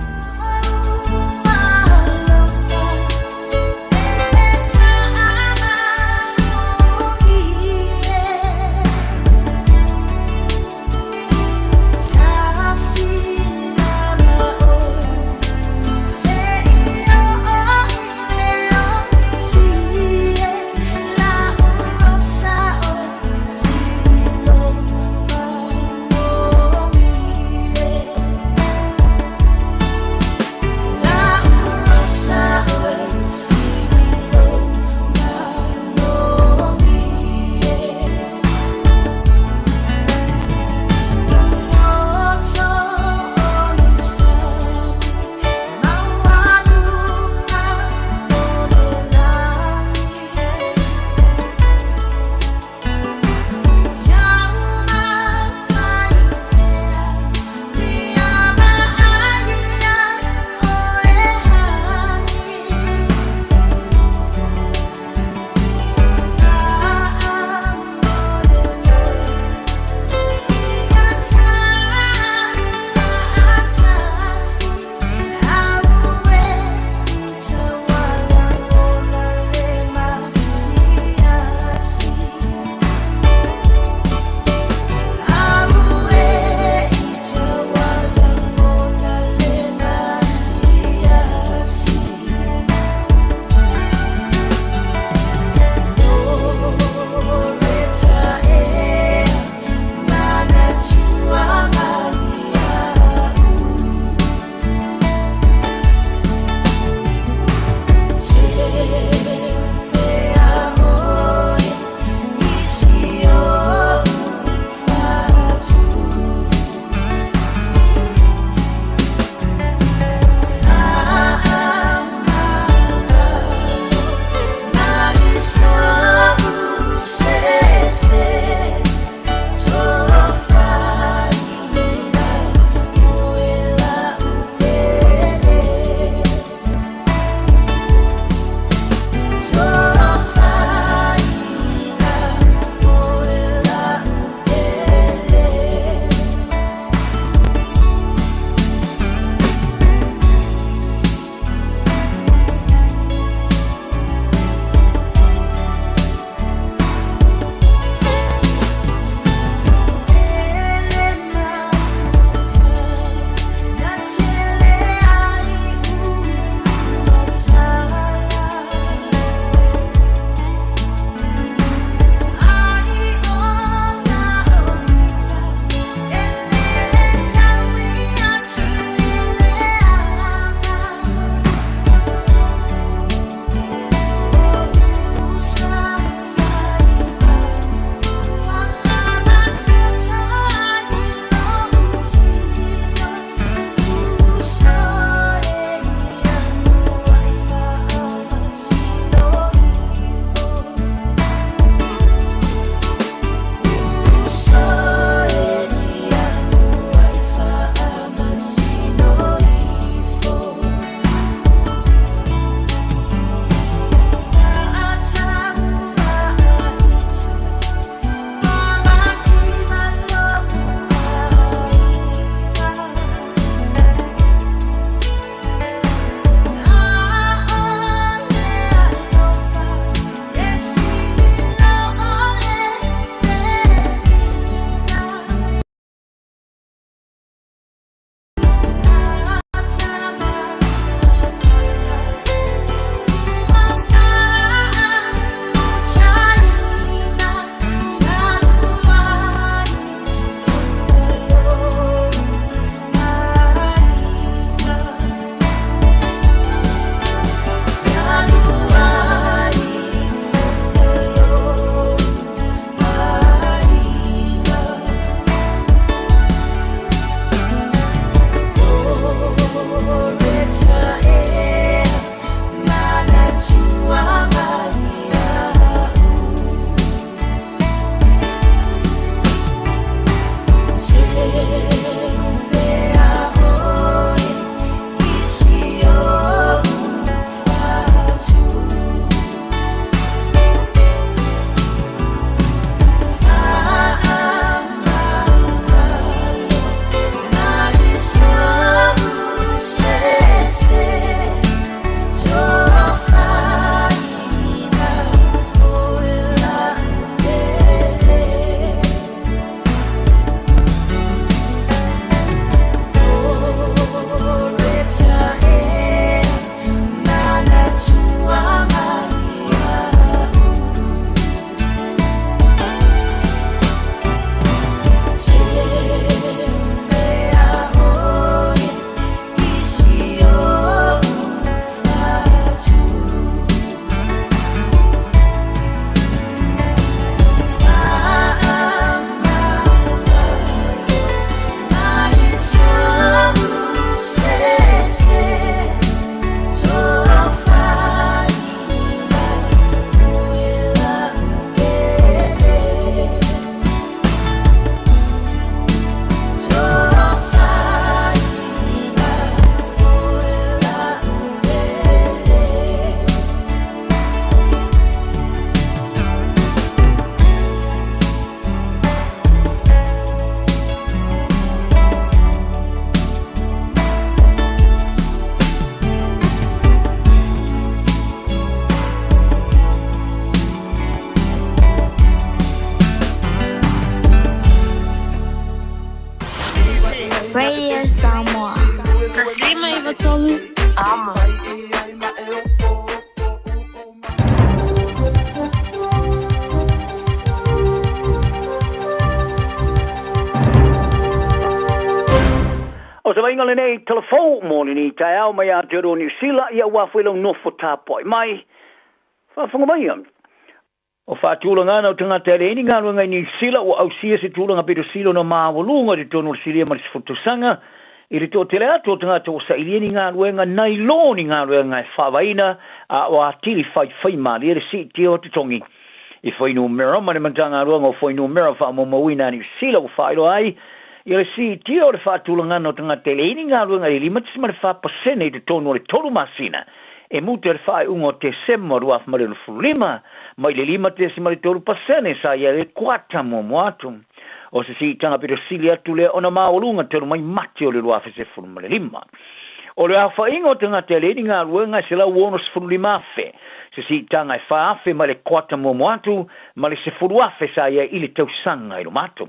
Radio Samoa. 153 Amo. O se vaaiga lenei tala fou mo lenei taeao mai Aotearoa Niu Sila, ia ua foi lau nofo tapuai mai. Faafofoga maia. O faatulagana o tagata e leai ni galuega i Niu Sila ua ausia se tulaga pito sili ona maualuga i totonu o le silia ma le 10 tausaga i le toatele atu o tagata ua sailia ni galuega nai lo ni galuega e faavaeina a o atili faifaimalie le siitia o totogi i fuainumera ma le Matagaluega o Fuainumera Faamaumauina a Niu Sila ua faailoa ai ia le siitia o le faatulagana o tagata e leai ni galuega i le 5.4% i totonu o le tolu masina e muta i le faaiuga o Tesema 2025, mai le 5.3% sa i ai le kuata muamua atu. O se siitaga pito sili atu lea ona maualuga talu mai Mati o le 2015. O le aofaiga o tagata e leai ni galuega e 165,000, se siitaga e 4,000 mai le kuata muamua atu ma le 10,000 sa i ai i le tausaga i luma atu.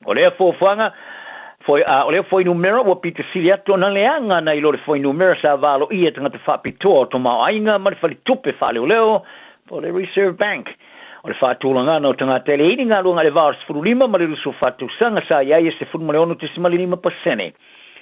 O lea fuafuaga, foi, a, o lea fuainumera ua pito sili atu ona leaga nai lo le fuainumera sa valoia e tagata faapitoa o tamaoaiga ma le faletupe faaleoleo po o le Reserve Bank. O le faatulagana o tagata e leai ni galuega i le va o le 15 ma le 24 tausaga sa i ai e 16.5%.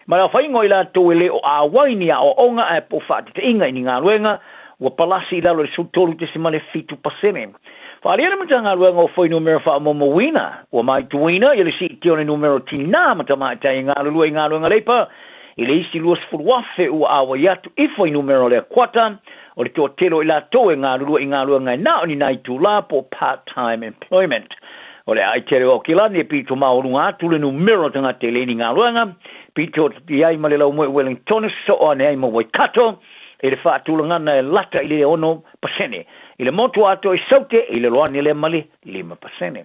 Ma le aofaiga o i latou e le o auai ni aoaoga ae po o faateteiga i ni galuega ua palasi i lalo i le 13.7%. Faaalia le Matagaluega o Fuainumera Faamaumauina ua maituina ia le siitia o le numera o tinā ma tamaitai e galulue i galuega leipa i le isi 20,000 ua auai atu i fuainumera o lea kuata o le toatele o i latou e galulue i galuega e na o ni nai itulā po o part-time employment. O le aai tele o Aukilani e pito maualuga atu le numera o tagata e leai ni galuega, pito i ai ma le laumoe Wellingtone sosoo ane ai ma Waikato i le faatulagana e lata i le 6%, i le motu atoa i Saute i lalo ane lea ma le 5%.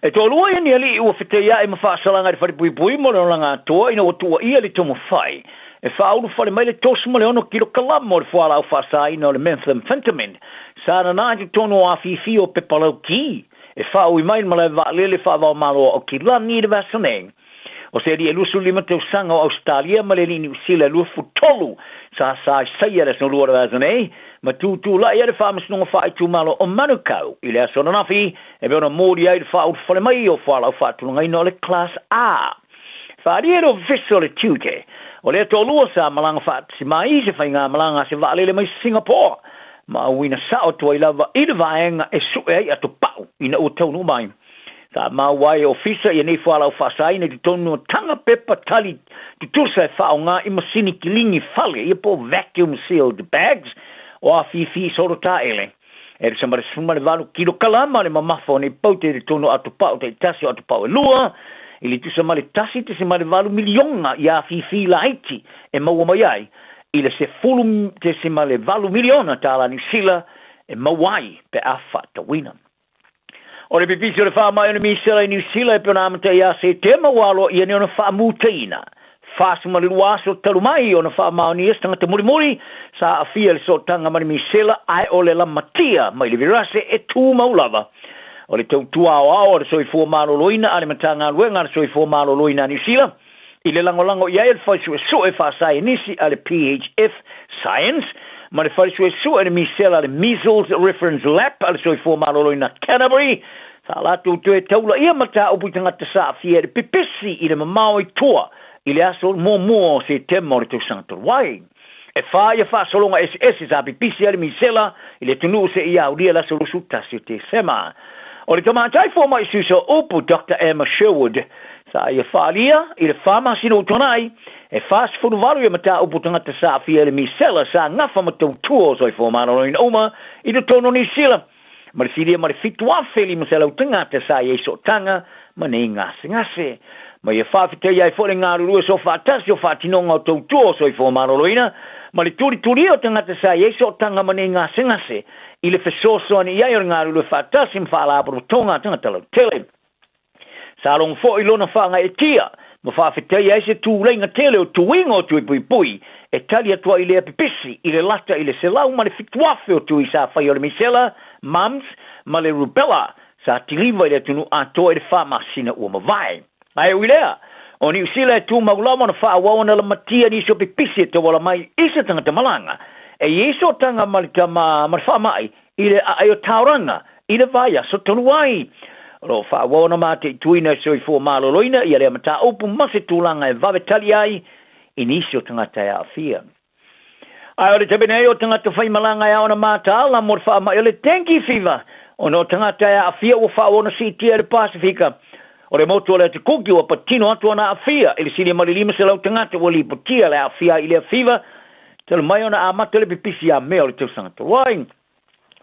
E toalua ia ni alii ua fetaia'i ma faasalaga i le falepuipui mo le olaga atoa ina ua tuuaia le tomofai e faaulufale mai le 36 kilokalama o le fualaau faasaina o le methamphetamine sa nanā i totonu o afifi o pepa lauki e faaui mai i le malae vaalele faava-o-Malo o Aukilani i le vaiaso nei. O se alii e 25 tausaga o Ausetalia ma le alii Niu Sila e 23 sa saesaia i le aso Lua o le vaiaso nei ma tutulai ai le Faamasinoga Faaitumalo o Manukau i le aso ananafi e pei ona moli ai le faaulufale mai o fualaau faatulagaina o le Class A. Faaalia i le Ofisa o le Tiute o lea toalua sa malaga faatasi mai i se faigamalaga a se vaalele mai Singapore ma auina sao atu ai lava i le vaega e sue ai atopau ina ua taunuu mai. Sa maua ai e Ofisa ia nei fualaau faasaina i totonu o taga pepa tali tutusa e faaaoga i masini kiligi fale ia po o vacuum sealed bags o afifi solo taele. E tusa ma le 18 kilokalama le mamafa o nei paute i totonu o atopau taitasi o atopau e lua, i le tusa ma le 1.8 miliona i afifi laiti e maua mai ai i le 10.8 miliona tālā Niu Sila e maua ai pe a faatauina. O le pipisi o le faamai o le misela i Niu Sila e pei ona amata ia Setema ua aloaia nei ona faamutaina 42 aso talu mai ona faamaonia se tagata mulimuli sa aafia i le sootaga ma le misela ae o le lamatia mai le virase e tumau lava. O le tautua aoao a le Soifua Maloloina a le Matagaluega a le Soifua Maloloina a Niu Sila i le lagolago i ai o le Fale Suesue Faasaienisi a le PHF Science ma le Fale Suesue o le Misela a le Measles Reference Lab a le Soifua Maloloina Canterbury sa latou toe taulaia mataupu i tagata sa aafia i le pepesi i le mamao i tua i le aso muamua o Setema o le tausaga talu ai. E whā ia faasologa eseese sa pipisi ai le misela i le atunuu seia aulia le aso 21 o Tesema. O le tamaitai fomai suiso upu Doctor Emma Sherwood sa ia faaalia i le fa masina ua tuanai, e 48 ia mataupu tagata sa aafia i le misela sa gafa ma tautua o soifua maloloina uma i totonu o Niu Sila ma le silia ma le 7,500 tagata sa i ai sootaga ma nei gasegase. Ma ia faafetaia ai foi le galulue soofaatasi o faatinoga o tautua o soifua maloloina ma le tulitulia o tagata sa i ai sootaga ma nei gasegase i le fesoasoani i ai o le galulue faatasi ma faalapotopotoga a tagata lautele. Sa logo foi lona faagaeetia ma faafetaia ai se tuleiga tele o tuiga o tui puipui e tali atu ai lea pepesi i le lata i le 107,000 o tui sa faia o le misela, mumps, ma le rubella sa tiliva i le atunuu atoa i le fa masina ua mavae. Ae ui lea, O Niu Sila e tumau lava ona faaauau ona lamatia nisi o pipisi e tauala mai i se tagata malaga e i ai sootaga ma le tama ma le faamai i le aai o taolaga i le vaiaso talu ai. O lo o faaauau ona mataituina e Soifua Maloloina ia lea mataupu ma se tulaga e vave tali ai i nisi o tagata e aafia. Ae o le taimi nei o tagata faimalaga e ao ona mataala mo le faamai o le dengue fever ona o tagata e aafia ua faaauau ona siitia i le Pasefika. O le motu o le Atukuki ua patino atu ona aafia i le silia ma le 500 tagata ua lipotia le aafia ai i lea fever talu mai ona amata le pipisi ia Mea o le tausaga talu ai.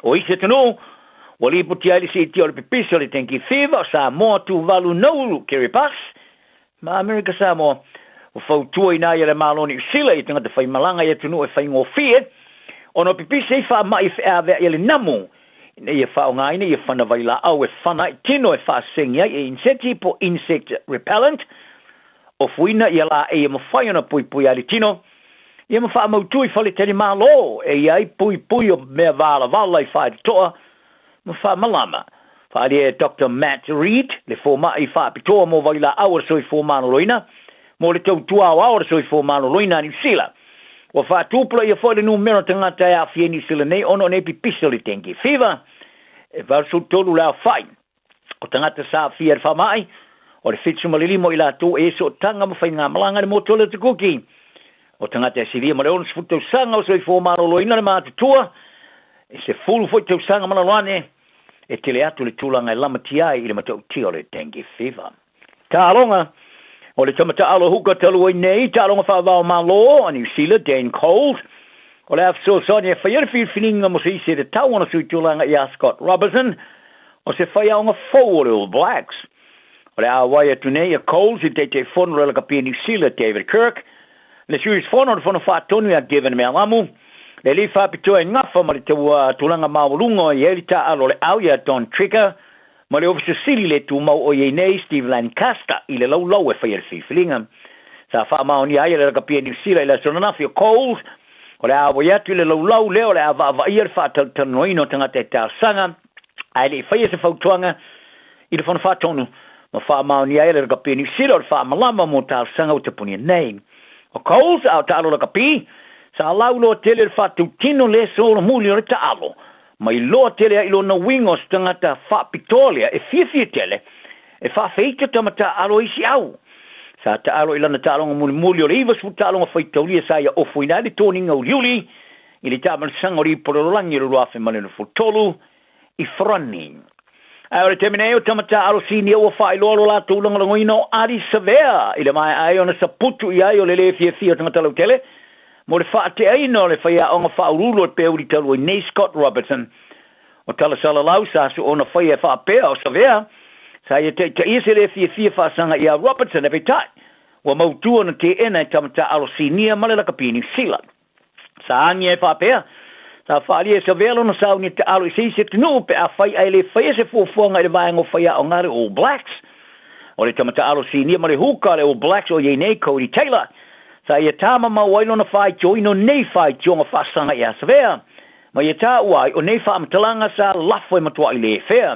O isi atunuu ua lipotia ai le siitia o le pipisi o le dengue fever o Samoa, Tuvalu, Nauru, Kiribati ma Amerika Samoa. Ua fautuaina ai e le Malo o Niu Sila i tagata faimalaga i atunuu e faigofie ona o pipisi ai faamai e feaveai e le namu ina ia faaaogaina ia fana vailaau e fana ai tino e faasegi ai e inseti po insect repellent, ofuina ia laei e mafai ona puipui ai le tino, ia ma faamautu i faletalimalo e i ai puipui o mea valavala i faitotoa ma faamalama. Faaalia e Doctor Matt Reid, le fomai faapitoa mo vailaau o le soifua maloloina, mo le tautua aoao o le soifua maloloina a Niu Sila. Ua faatupulaia foi le numera o tagata e aafia i Niu Sila nei ona o nei pipisi o le dengue fever, e 83 le aofai o tagata sa aafia i le faamai, o le 75 o i latou e sootaga ma faigamalaga i le motu o le Atukuki. O tagata e silia ma le 60 tausaga o soifua maloloina le matutua, e 10 foi tausaga ma lalo ane, e tele atu le tulaga e lamatia ai i le matautia o le dengue fever. Taaloga, O le tama taalo huka talu ai nei, taaloga faavao Malo a Niu Sila, Dane Coles, o le a fesoasoani e faia le filifiliga mo se isi e tatau ona suitulaga ia Scott Robertson, o se faiaoga fou o le All Blacks. O le a auai atu nei ia Coles i le Taitaifono o le Lakapi a Niu Sila, David Kirk, le sui usufono o le Fono Faatonu ia Gavin Mealamu, le alii faapitoa e gafa ma le tulaga maualuga i ai le taaalo o le au ia Don Trigger, ma le Ofisa Sili le tumau o i ai nei Steve Lancaster i le laulau e faia le filifiliga. Sa faamaonia ai e le lakapi a Niu Sila i le aso ananafi o Coles, o le a auai atu i le laulau lea o le a vaavaaia le faatalatalanoaina o tagata e talosaga ae le i faia se fautuaga i le Fono Faatonu ma faamaonia ai e le lakapi a Niu Sila o le faamalama mo talosaga ua tapunia nei. O Coles a o taalo lakapi, sa lauloa tele le faatautino le solomuli o le taalo Ma iloa tele ai lona uiga o se tagata faapitoa lea e fiafia tele e faafeita tama taaalo e isi au. Sa taalo i lana taaloga mulimuli o le 90 taaloga faitaulia sa ia ofoina ai le toniga uliuli i le taamalisaga o le ipu lalolagi o le 2013 i Farani. Ae o le taimi nei o tama taaalo sinia ua faailoa lo latou lagolagoina o Ardie Savea i le maea ai ona saputu i ai o le le fiafia o tagata lautele mo le faateaina o le faiaoga faauluulu o le peuli talu ai nei Scott Robertson. O tala salalau sa soona faia e faapea o Savea sa ia taitaia se le fiafia faasaga ia Robertson e peitai ua mautu ona teena e tama taaalo sinia ma le lakapi Niu Sila. Sa agia e faapea, sa faaalia e Savea lona sauni e taalo i se isi atunuu pe afai ae le faia se fuafuaga i le vaega o faiaoga a le All Blacks. O le tama taalo sinia ma le huka a le All Blacks o iai nei Codie Taylor, sa ia tāmamau ai lona faitioina o nei faitioga faasaga ia Savea, ma ia taua ai o nei faamatalaga sa lafo e matuai le fea.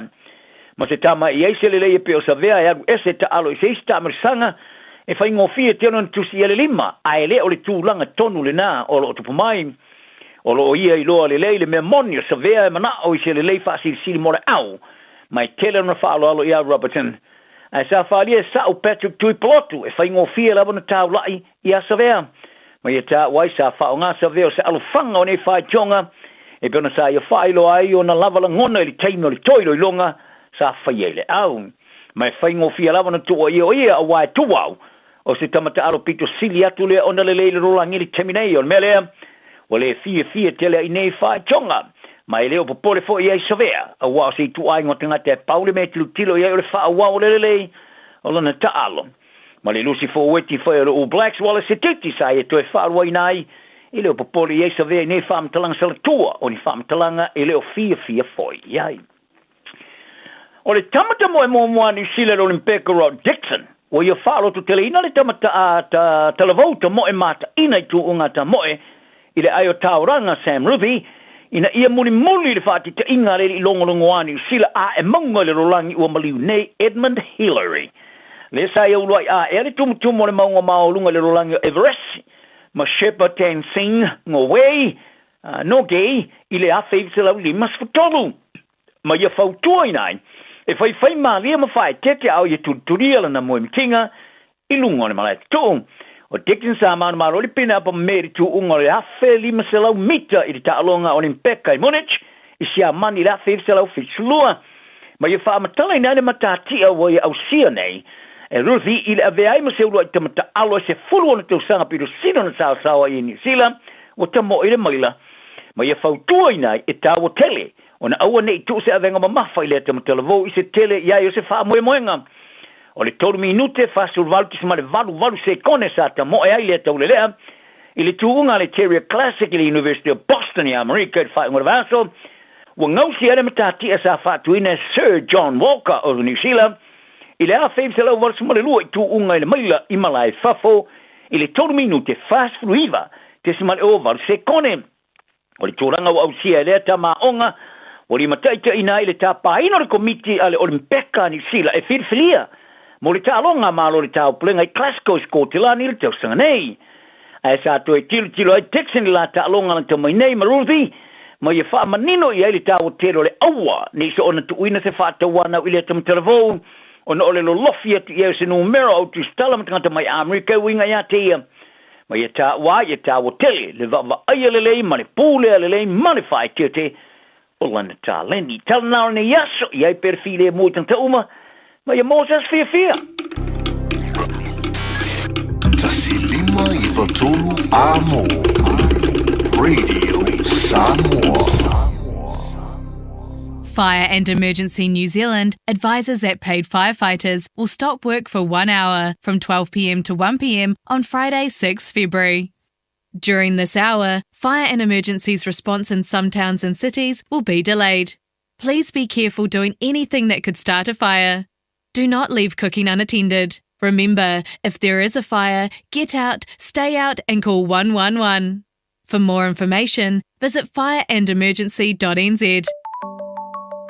Ma se tama i ai se lelei e pei o Savea e alu ese taalo i se isi taamalisaga e faigofie tele ona tusi ia le lima, ae le o le tulaga tonu lena o lo o tupu mai. O lo o ia iloa lelei le mea moni o Savea e manao i se lelei faasilisili mo le au, ma e tele ona faaaloalo ia Robertson. Ae sa faaalia e sa'u Patrick Tuipolotu e faigofie lava ona taula'i iā Savea. Ma ia taua ai sa faaaoga Savea o se alofaga o nei faitioga e pei ona sa ia faailoa ai ona lava lagona i le taimi o le toiloiloga sa faia i le au. Ma e faigofie lava ona tuuaia o ia auā e tuau o se tama taalo pito sili atu lea ona lelei le rolagi i le taimi nei. O le mea lea, ua le fiafia tele ai nei faitioga. Ma e le o popole foi ai Savea, auā o se ituaiga o tagata e pau le mea e tilotilo i ai o le faaauau o le lelei o lana taalo. Ma le lusi foueti foi o le All Blacks Wallace Sititi sa ia toe faaluaina ai, e le o popole i ai Savea i nei faamatalaga salatua o ni faamatalaga e le o fiafia foi i ai. O le tama tamoe muamua a Niu Sila i le Olimpeka Rod Dixon, ua ia faalototeleina le tama ta talavou tamoe mataina i tuuga tamoe i le ae o Tauranga Sam Ruby, ina ia mulimuli le faataitaiga a le alii logologo a Niu Sila a e mauga i le lolagi ua maliu nei Edmund Hillary. Lea sa ia uluai aea le tumutumu o le mauga maualuga i le lolagi o Everest ma Sherpa Tenzing Norway, Norgay i le 1953. Ma ia fautuaina ai e faifai malie ma faaeteete a o ia tulitulia lana moemitiga i luga o le malae tutuu. O Dixon sa manumalo i le pine apa me i le tuuga o le 1500 mita i le taaloga Olimpeka i Munich i Siamani i le 1972. Ma ia faamatalaina ai le matatia ua ia ausia nei e Ruthie i le avea ai ma se uluai tama taalo e 16 tausaga pito sili ona saosaoa i Niu Sila ua tamoe i le maila ma ia fautuaina ai e taua tele ona aua ne i tuu se avega mamafa i lea tama talavou i se tele i ai o se faamoemoega. O le 3 minute 48.88 sekone sa tamoe ai lea taulelea i le tuuga a le Terrier Classic i le University of Boston i Amerika i le faaiuga o le vaiaso, ua gausia ai le matatia sa faatuina e Sir John Walker o Niu Sila i le 1982 i tuuga i le maila i malae fafo i le 3 minute 49.08 sekone. O le tulaga ua ausia e lea tama aoga ua limataitaiina ai le tapaina o le Komiti a le Olimpeka a Niu Sila e filifilia mo le taaloga a Malo o le Taupulega i Glasgow i Sikotilani i le tausaga nei. Ae sa toe tilotilo ai Dixon i la taaloga lata mai nei ma Ruthie ma ia faamanino i ai le taua tele o le aua ne i soona tuuina se faatauanau i lea tamatalavou ona o le lolofi atu i ai o se numera o autusitala ma tagata mai Amerika e uiga ia te ia. Ma ia taua ai e taua tele le vaavaaia lelei ma le pulea lelei ma le faaeteete o lana taleni. Tala na o lenei aso, i ai pea le filemu i tagata uma, ma ia maua se aso fiafia. 1 5 93 A mo Radio Samoa. Fire and Emergency New Zealand advises that paid firefighters will stop work for 1 hour from 12pm to 1pm on Friday, 6 February. During this hour, fire and emergencies response in some towns and cities will be delayed. Please be careful doing anything that could start a fire. Do not leave cooking unattended. Remember, if there is a fire, get out, stay out and call 111. For more information, visit fireandemergency.nz.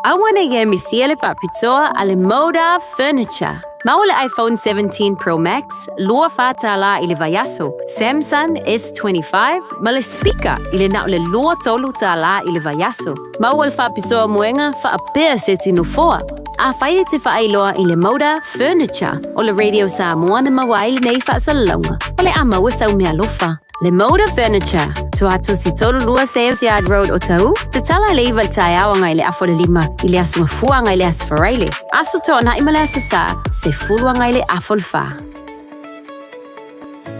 Aua ne i e misia le faapitoa a le Moda Furniture. Maua le iPhone 17 Pro Max, 24 tālā i le vaiaso, Samsung S25 ma le speaker i le na o le 23 tālā i le vaiaso. Maua le faapitoa moega faapea seti nofoa. Afai e te faailoa i le Moda Furniture o le Radio Samoa na maua ai lenei faasalalauga, o le a maua sau meaalofa. Le Moda Furniture, Tuatosi 32 Sales Yard Road Otahuhu, tatala i le 9 i le taeao agai i le afa o le 5 i le aso Gafua agai i le aso Faraile, Aso Toonai ma le Aso Sa, 10 agai i le afa o le 4.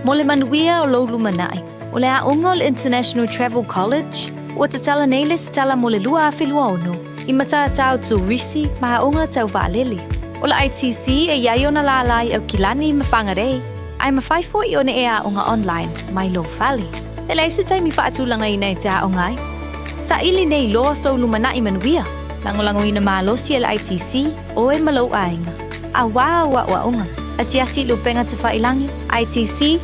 Mo le manuia o lou lumanai, o le aoga o le International Travel College, ua tatala nei le setala mo le 2026 i matatau turisi ma aoga tau vaalele. O le ITC e i ai ona lālā i Aukilani ma Whangarei, ae mafai foi ona e aoga online mai lou fale. E leai se taimi faatulagaina e te aoga ai. Saili nei loa sou lumanai manuia, lagolagoina malosi e le ITC oe ma lou aiga. Auā au aoaoga, asiasi i le upega tafailangi, itc.co.nz.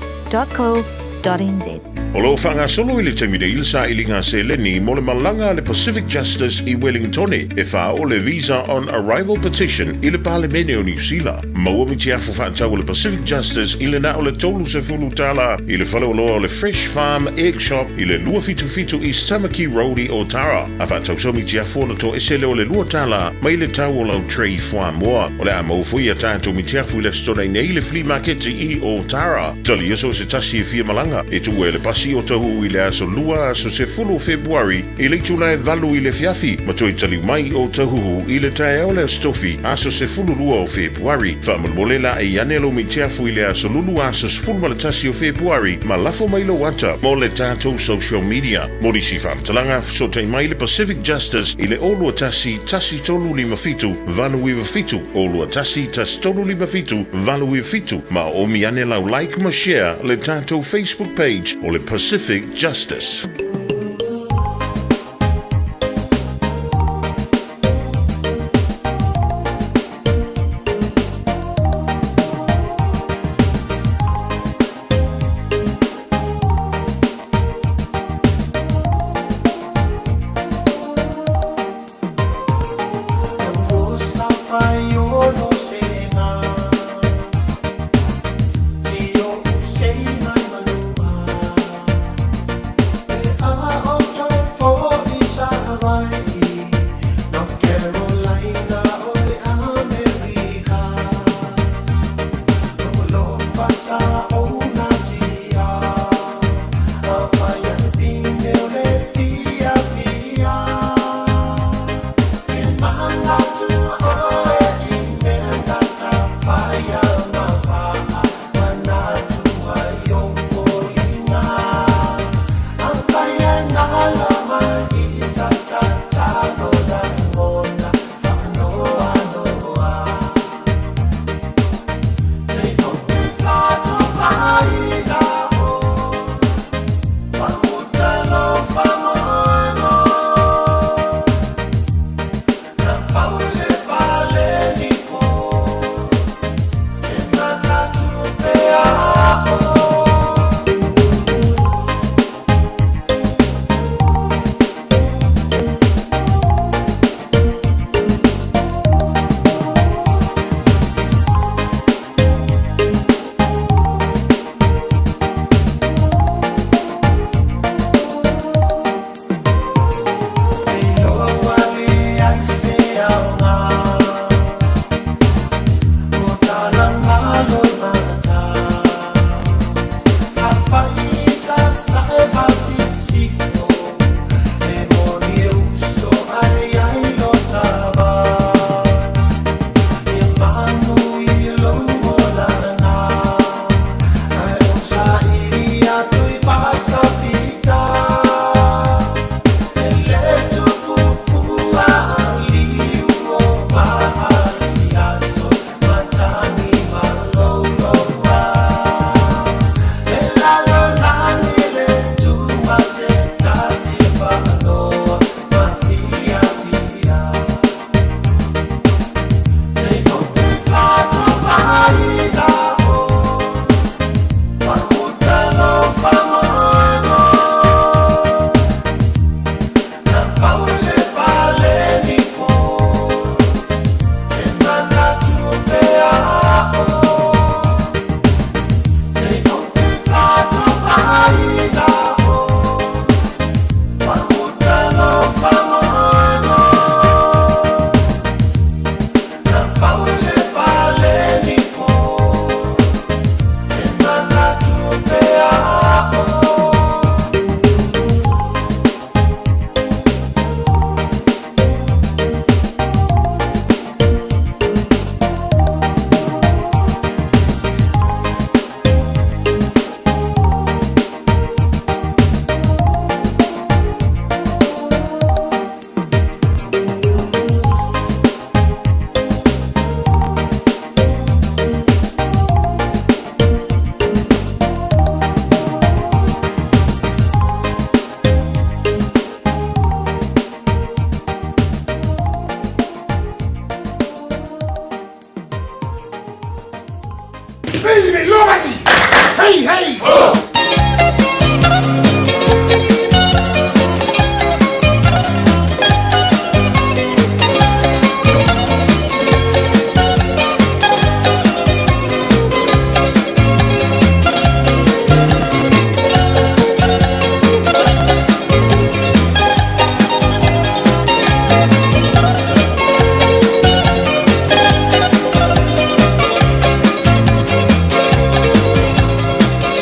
O lo o faagasolo i le taimi nei le sailiga seleni mo le malaga a le Pacific Justice i Wellingtone e faaoo le Visa on Arrival Petition i le Palemene o Niu Sila. Maua mitiafu faatau o le Pacific Justice i le na o le $30 i le faleoloa o le Fresh Farm Egg Shop i le 277 East Tamaki Road i Otara. A faatau sau mitiafu ona toese lea o le $2 mai le tau o lau tray fuamoa. O le a maua foi a tatou mitiafu i le Aso Toonai nei i le Flea Maketi i Otara. Talia so o se tasi e fia malaga, e tuua e le pasi o Tahuhu i le aso Lua, aso 10 o Fepuari, i le itula e 8 i le afiafi, ma toe taliu mai o Tahuhu i le taeao o le Aso Tofi, aso 12 o Fepuari. Faamolemole la e ane lou mitiafu i le aso Lulu, aso 11 o Fepuari, ma lafo mai lou ata mo le tatou social media. Mo nisi faamatalaga, fesootai mai le Pacific Justice i le 021 1357 897, 021 1357 897, ma oomi ane lau like ma share le tatou Facebook page o le Pacific Justice.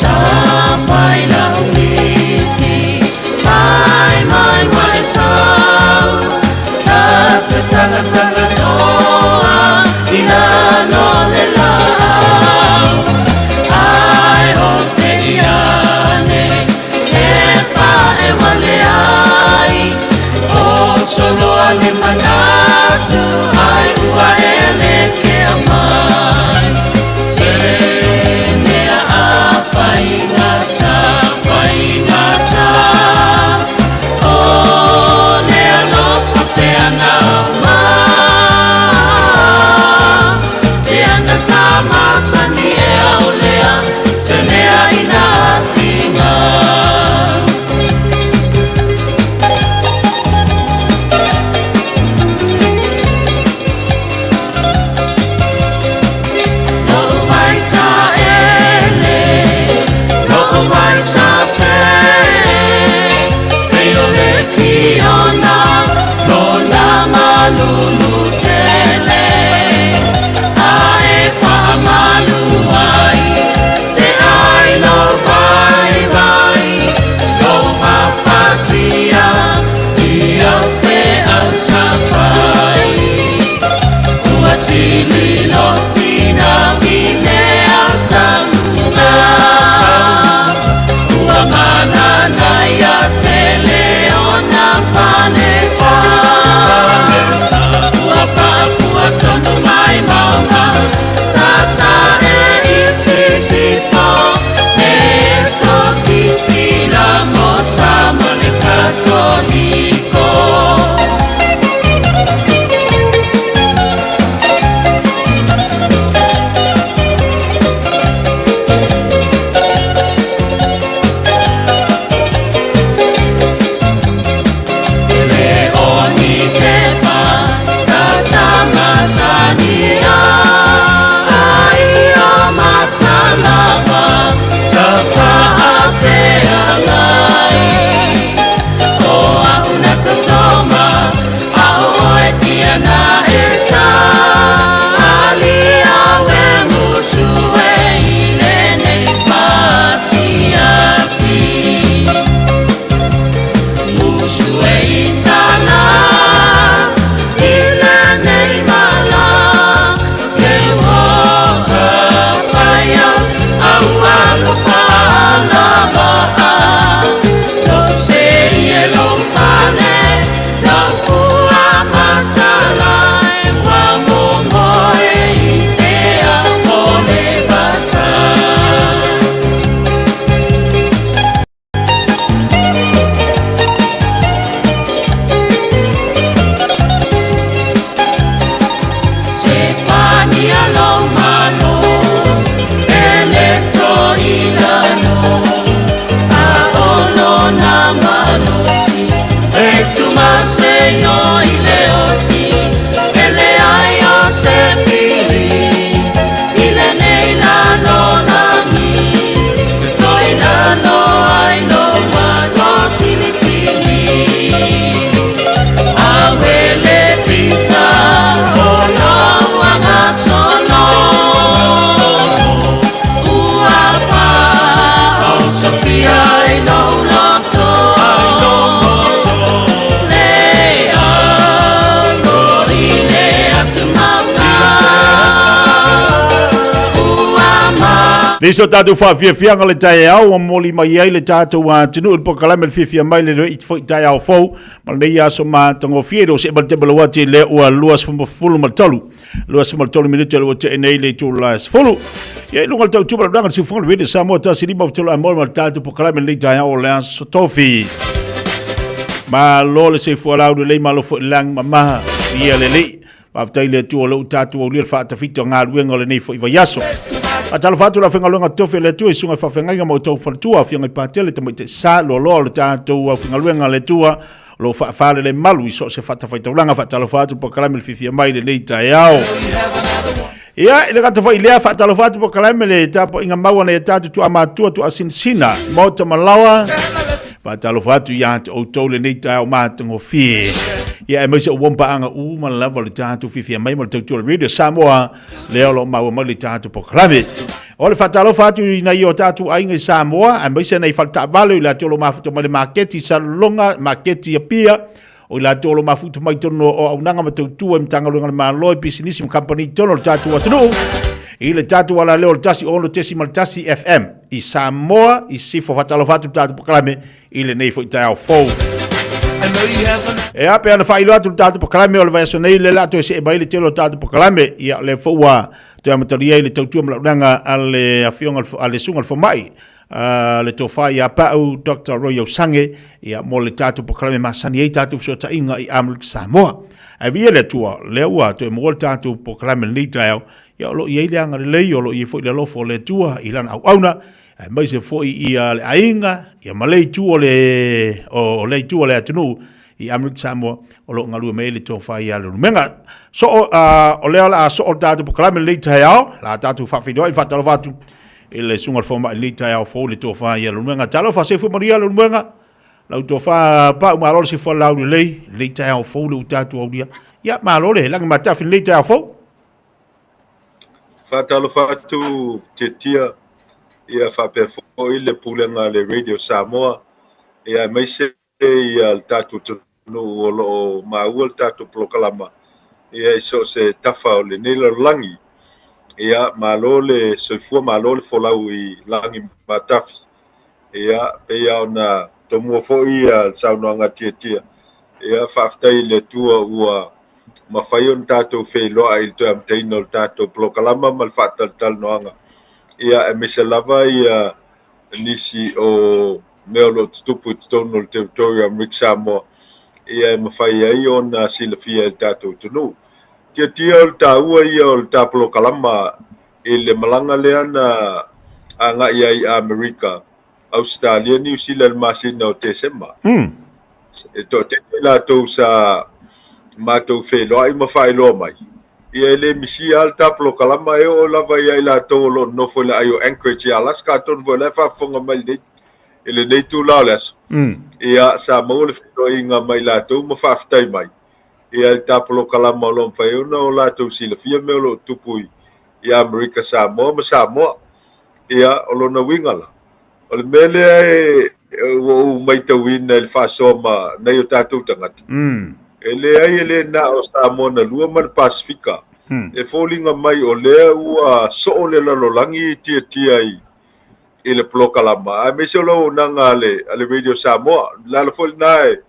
Sa Nei so tātou whaafiafianga le taeao ua momoli mai ai le tātou atunuu i le polokalame le fiafia mai le i foi taeao fou ma lenei aso matagofie le o see ma le tebele ati le ua 23 23 minute le ua tee nei le itula e 10. Ia i luga o le tautuba le le siufoga le Radio Samoa tasi lima tolu a mo ma le tātou polokalame lenei taeao o le aso tofi. Malo le soifua laulelei, malo foi le lagi mamaha, ia lelei. Faafetai i le Atua o lea ua tatou aulia le faatafita o galuega o lenei foi vaiaso. Faatalofa atu le aufaigaluega totofi a le Atua i susuga i faafeagaiga ma outou faletua, afioga i Patele, Tamaitai Sa, Loaloa o le tatou aufaigaluega a le Atua o lo o faafalelemalu i so o se fatafaitaulaga. Faatalofa atu le polokalame le fiafia mai i lenei taeao. Ia, i le gata foi i lea, faatalofa atu polokalame le tapuaiga mau a nai a tatou tuamatua, tuasinasina, Maota ma Laoa. Faatalofa atu ia te outou lenei taeao matagofie. Ia, aemaise o uo paaga uma lava o le tatou fiafia mai ma le tautua o le Radio Samoa, lea o lo o maua mai le tatou polokalame. O le faatalofa atu i nai o tatou aiga i Samoa, aemaise nai faletaavale o i latou o lo o mafuta mai le maketi i Salelologa, maketi i Apia, o i latou o lo o mafuta mai totonu o auaunaga ma tautua i Matagaluega a le Malo, i pisinisi ma kamupani i totonu o le tatou atunuu, i le tatou alaleo o le 106.1 FM i Samoa, i Sifo. Faatalofa atu le tatou polokalame i lenei foi taeao fou. E a pe ana faailoa atu le tatou polokalame o le vaiaso nei, le la toe see mai le tele o tatou polokalame. Ia, o lea foi ua toe amatalia ai le tautua ma launaga a le afioga a le susuga i le fomai, le tofa ia Pau Dr. Roy Osange, ia, mo le tatou polokalame masani ai tatou fesootaiga i Amerika Samoa. Ae viia le Atua, lea ua toe maua le tatou polokalame lenei taeao, ia, o lo o i ai le agalelei, o lo o i ai foi le alofa o le Atua i lana auauna, aemaise foi ia le aiga, ia ma le itu o le, o le itu o le atunuu i Amerika Samoa, o lo o galue mai ai le tofa ia Leulumoega. So, o lea o le a soo le tatou polokalame lenei taeao, la tatou faafeiloai faatalofa atu i le susuga i le fomai lenei taeao fou le tofa ia Leulumoega. Talofa, soifua manuia Leulumoega. Lau tofa Pau, malo le soifua laulelei, lenei taeao fou le ua tatou aulia. Ia, malo le lagi matafi lenei taeao fou. Faatalofa atu Tiatia, ia faapea foi le pulega a le Radio Samoa, ia aemaise ia le tatou atunuu o lo o maua le tatou polokalama ia i so o se tafa o lenei lalolagi. Ia malo le soifua, malo le folau i lagi matafi. Ia pei lava ona tomua foi ia le saunoaga a Tiatia, ia faafetai i le Atua ua mafai ona tatou feiloai i le toe amataina o le tatou polokalama ma le faatalatalanoaga, ia aemaise lava ia nisi o mea o lo o tutupu i totonu o le Territory o Amerika Samoa, ia e mafai ai ona silafia e le tatou atunuu. Tiatia o le taua ia o le ta polokalama i le malaga lea na agai ai i Amerika, Ausetalia, Niu Sila i le masina o Tesema. E toatele i latou sa matou feiloai ma faailoa mai, ia e le misia lava le ta polokalama e oo lava ia i latou o lo o nonofo i le aai o Anchorage i Alaska, atonu foi o la e faafofoga mai i lenei itula o le aso. Ia, sa maua le feiloaiga ma i latou ma faafetai mai ia i le ta polokalama o lo o mafai ona o latou silafia mea o lo o tutupu i Amerika Samoa ma Samoa. Ia, o lona uiga la, o le mea lea e ua ou matauina i le faasoa ma nai o tatou tagata, e leai e le na o Samoa na lua ma le Pasefika. E foliga mai o lea ua soo le lalolagi i tiatia i i le polokalama, aemaise o le auaunaga a le, a le Radio Samoa. O le ala foi lena e,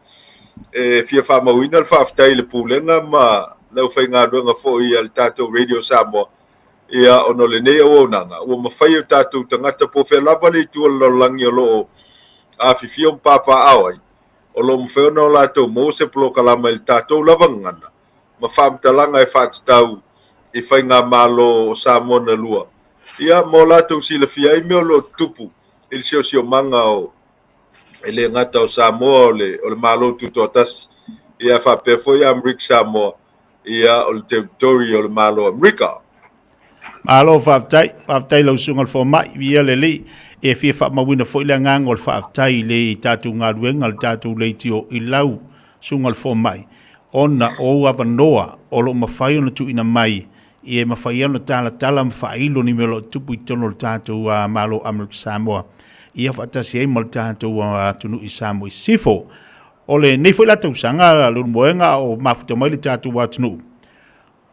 e fia faamauina le faafetai i le Pulega ma le aufaigaluega foi a le tatou Radio Samoa, ia, ona o lenei auaunaga, ua mafai e o tatou tagata po o fea lava le itu o le lalolagi o lo o afifio ma papaaao ai, o lo o mafai ona o latou maua se polokalama i le tatou lava gagana ma faamatalaga e faatatau i faigamalo o Samoa na lua, ia, mo latou silafia ai mea o lo o tutupu i le siosiomaga o, e le gata o Samoa o le, o le Malo Tutoatasi, ia faapea foi Amerika Samoa, ia o le territory o le Malo o Amerika. Malo faafetai, faafetai lau susuga i le fomai, viia le Alii. E fia faamauina foi le agaga o le faafetai i le tatou galuega, le tatou leitio i lau susuga i le fomai, ona o ou avanoa o lo o mafai ona tuuina mai e mafai ai ona talatala ma faailo ni mea o lo o tupu i totonu o le tatou Malo o Amerika Samoa, ia faatasi ai ma le tatou atunuu i Samoa i Sisifo. O lenei foi la tausaga Leulumoega o mafuta mai le tatou atunuu.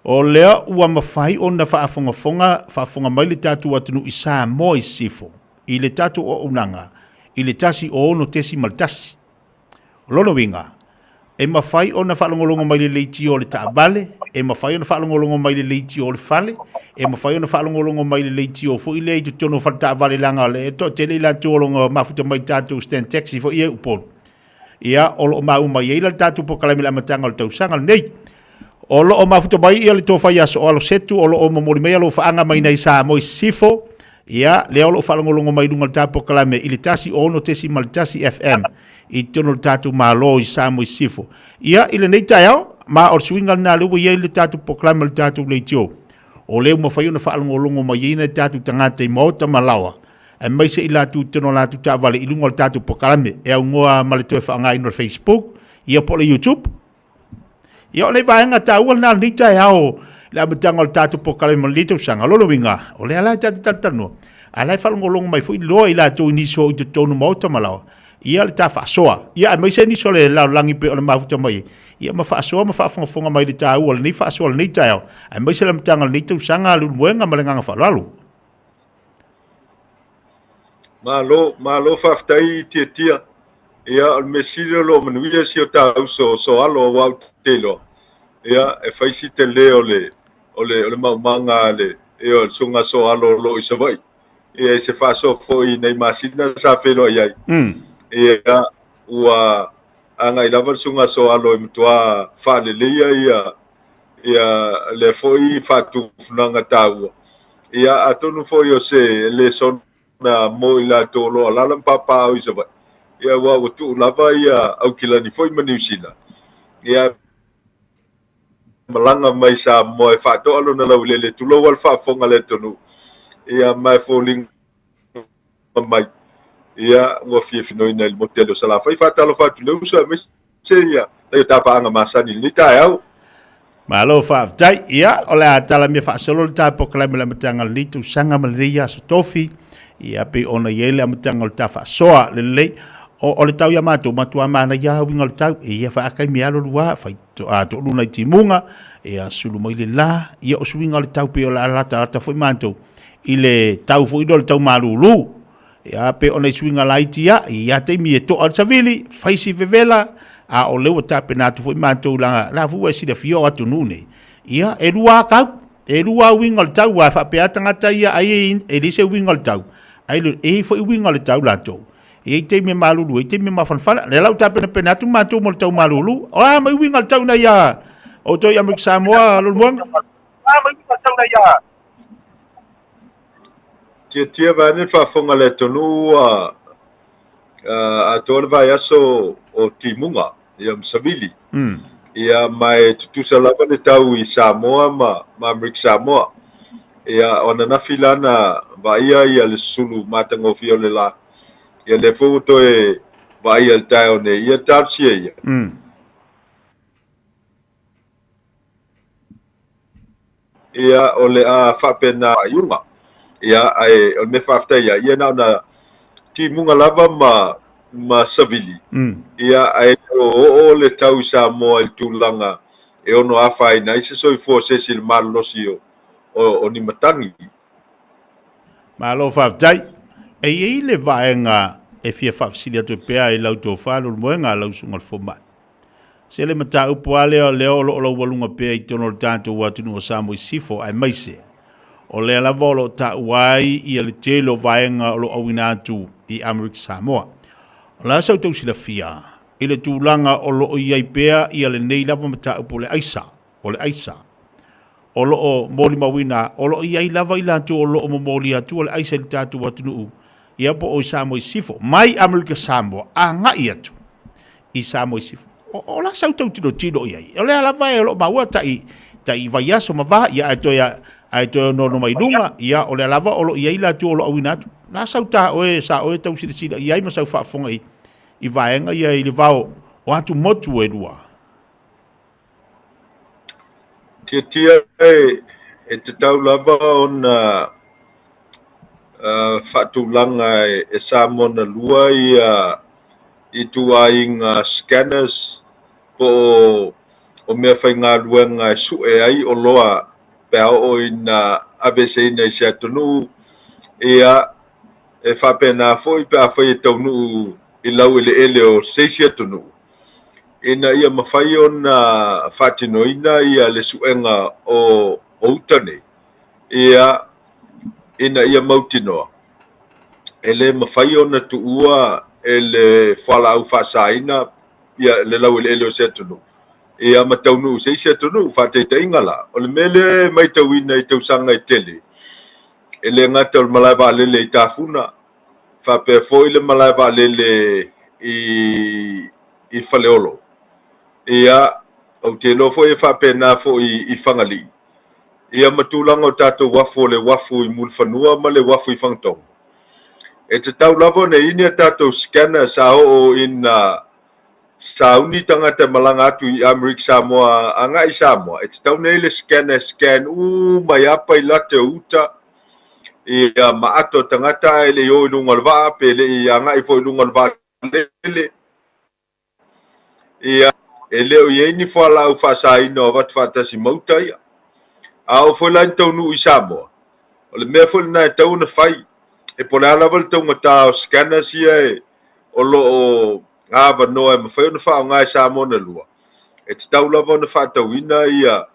O lea ua mafai ona faafogafoga faafofoga mai le tatou atunuu i Samoa i Sisifo i le tatou auaunaga i le 106.1. O lona uiga, e mafai ona faalogologo mai le leitio o le taavale, e mafai ona faalogologo mai le leitio o le fale, e mafai ona faalogologo mai le leitio foi lea i totonu o faletaavale leaga e toatele i latou o lo o mafuta mai i tatou stand taxi foi ia i Upolu. Ia, o lo o maua mai ai la le tatou polokalame i le amataga o le tausaga lenei. O lo o mafuta mai ia le tofa ia Soalo Setu, o lo o momoli mai alofaaga mai nai Samoa i Sisifo. Ia, lea o lo o faalogologo mai i luga o le tatou polokalame i le 106.1 FM i totonu o le tatou Malo i Samoa i Sisifo. Ia, i lenei taeao, ma o le suiga lena lea ua i ai le tatou polokalame o le tatou leitio. O lea ua mafai ona faalogologo mai ai nai tatou tagata i maota ma laoa, aemaise i latou i totonu o latou taavale i luga o le tatou polokalame e aunoa ma le toe faaaogaina o le Facebook, ia po o le YouTube. Ia o le vaega taua lena o lenei taeao i le amataga o le tatou polokalame mo lenei tausaga. O lona uiga, o lea la e tatou talatalanoa, a o la e faalogologo mai foi loa i latou i nisi o i totonu maota ma laoa, ia le ta faasoa. Ia aemaise nisi o le lalolagi pei ona mafuta mai ai, ia ma faasoa ma faafogafoga mai i le taua o lenei faasoa o lenei taeao, aemaise le amataga o lenei tausaga a Leulumoega ma le agaga faaaloalo. Malo, malo faafetai Tiatia. Ia, o le mea sili o lo o manuia si o ta uso o Soalo aua ou te iloa, ia, e fai si tele o le, o le, o le maumaga a le, ia, o le susuga Soalo o lo o i Savaii. Ia, i se faasoa foi i nai masina sa feiloai ai. Ia, ua agai lava le susuga Soalo e matua faaleleia ia, ia lea foi faatufunaga taua. Ia, atonu foi o se lesona mo i latou o lo o alaala ma papaaao i Savaii, ia aua ua tuu lava ia Aukilani foi ma Niu Sila, ia malaga mai Samoa e faatoa lona laueleele, tulou lava le faafofoga a le atunuu, ia ma e foliga mai, ia ua fiafinoina i le motu tele o Salafai. Faatalofa atu i le uso aemaise ia nai o ta paaga masani i lenei taeao. Malo faafetai. Ia, o le a tala mea faasolo le ta polokalame i le amataga o lenei tausaga ma lenei aso tofi. Ia, pei ona i ai le amataga o le ta faasoa lelei. O, o le tau ia matou, matua manaia lava uiga o le tau. E ia faakaimi alo lua, fai to, a, toalua nai timuga, ia sulu mai le la. Ia, o suiga o le tau pei o le a latalata foi matou i le tau foi lea o le tau malulu. Ia, pei o nai suiga laiti ia, i ia taimi e toa le savili, fai si vevela, a o lea ua tapena atu foi matou la, la foi ua e silafia o atunuu nei. Ia, e lua lava kau, e lua lava uiga o le tau, aua e faapea lava tagata ia ai e leai se uiga o le tau, ai e i ai foi uiga o le tau latou. E i ai taimi e malulu ai, taimi e mafanafana. O lea la ua tapenapena atu matou mo le tau malulu. O a mai uiga o le tau ina ia outou i Amerika Samoa, Leulumoega? Tiatia vaeane le faafofoga a le atunuu ua atoa le vaiaso o timuga ia ma savili. Ia ma e tutusa lava le tau i Samoa ma Amerika Samoa. Ia o ananafi la na vaaia ia le susulu matagofie o le la. Ia lea foi ua toe vaaia i le taeao nei. Ia talosia ia. Ia, o le a faapena faaiuga. Ia, ae o le mea faafetai ai, ia na ona timuga lava ma, ma savili. Ia, ae le o oo le tau i Samoa i le tulaga e ono afaina ai se soifua o se isi i le malolosi o, o, o ni matagi. Malo faafetai. E i ai le vaega e fia faafesili atu ai pea i lau tofa Leulumoega, lau susuga i le fomai. Se le mataupu lava lea, lea o lo o laualuga pea i totonu o le tatou atunuu o Samoa i Sisifo, aemaise o lea lava o lo o taua ai ia le tele o vaega o lo o auina atu i Amerika Samoa. O le a sa outou silafia i le tulaga o lo o i ai pea ia lenei lava mataupu o le aisa, o le aisa, o lo o molimauina, o lo o i ai lava i latou o lo o momoli atu le aisa i le tatou atunuu, ia po o i Samoa i Sisifo, mai Amerika Samoa agai atu i Samoa i Sisifo. O, o la sa outou tilotilo i ai? O lea lava e o lo o maua tai, tai vaiaso ma va, ia ae toe, ae toe onoono mai luga, ia o lea lava o lo o i ai latou o lo o auina atu. La sau ta oe, sa oe tau silasila i ai ma sau faafofoga i, i vaega ia i le vao o atumotu e lua. Tiatia e tatau lava ona faatulaga e Samoa na lua ituaiga scanners po o. o meafaigaluega e su'e ai oloa pe a oo ina aveeseina i se atunuu, ia, e faapena foi pe afai e taunuu i laueleele o se isi atunuu, ina ia mafai ona faatinoina ia le su'ega o uta nei, ia, ina ia mautinoa e le mafai ona tuua e le fualaau faasaina ia le laueleele o se atunuu, ia ma taunuu i se isi atunuu. Faataitaiga la, o le mea lea e matauina i tausaga e tele, e le gata o le malae vaalele i Tafuna, faapea foi le malae vaalele i i Faleolo. Ia, ou te iloa foi e faapena foi i Fagalii. Ia ma tulaga o tatou uafu o le uafu i Mulifanua ma le uafu i Fagatogo. E tatau lava ona i ai ni a tatou scanners a oo ina sauni tagata e malaga atu i Amerika Samoa agai i Samoa, e tatau ona i ai le scanner e scan uma ai lava pailate o uta ia ma ato o tagata ae le i o i luga o le vaa pe le i agai foi i luga o le vaalele. Ia, e le o i ai ni fualaau faasaina o avatu faatasi ma uta ia. A oo foi la ina taunuu i Samoa, o le mea foi lena e tatau ona fai, e po o le a lava le taugata o scanners ia e, o lo o avanoa e mafai ona faaaoga e Samoa na lua, e tatau lava ona faatauina ia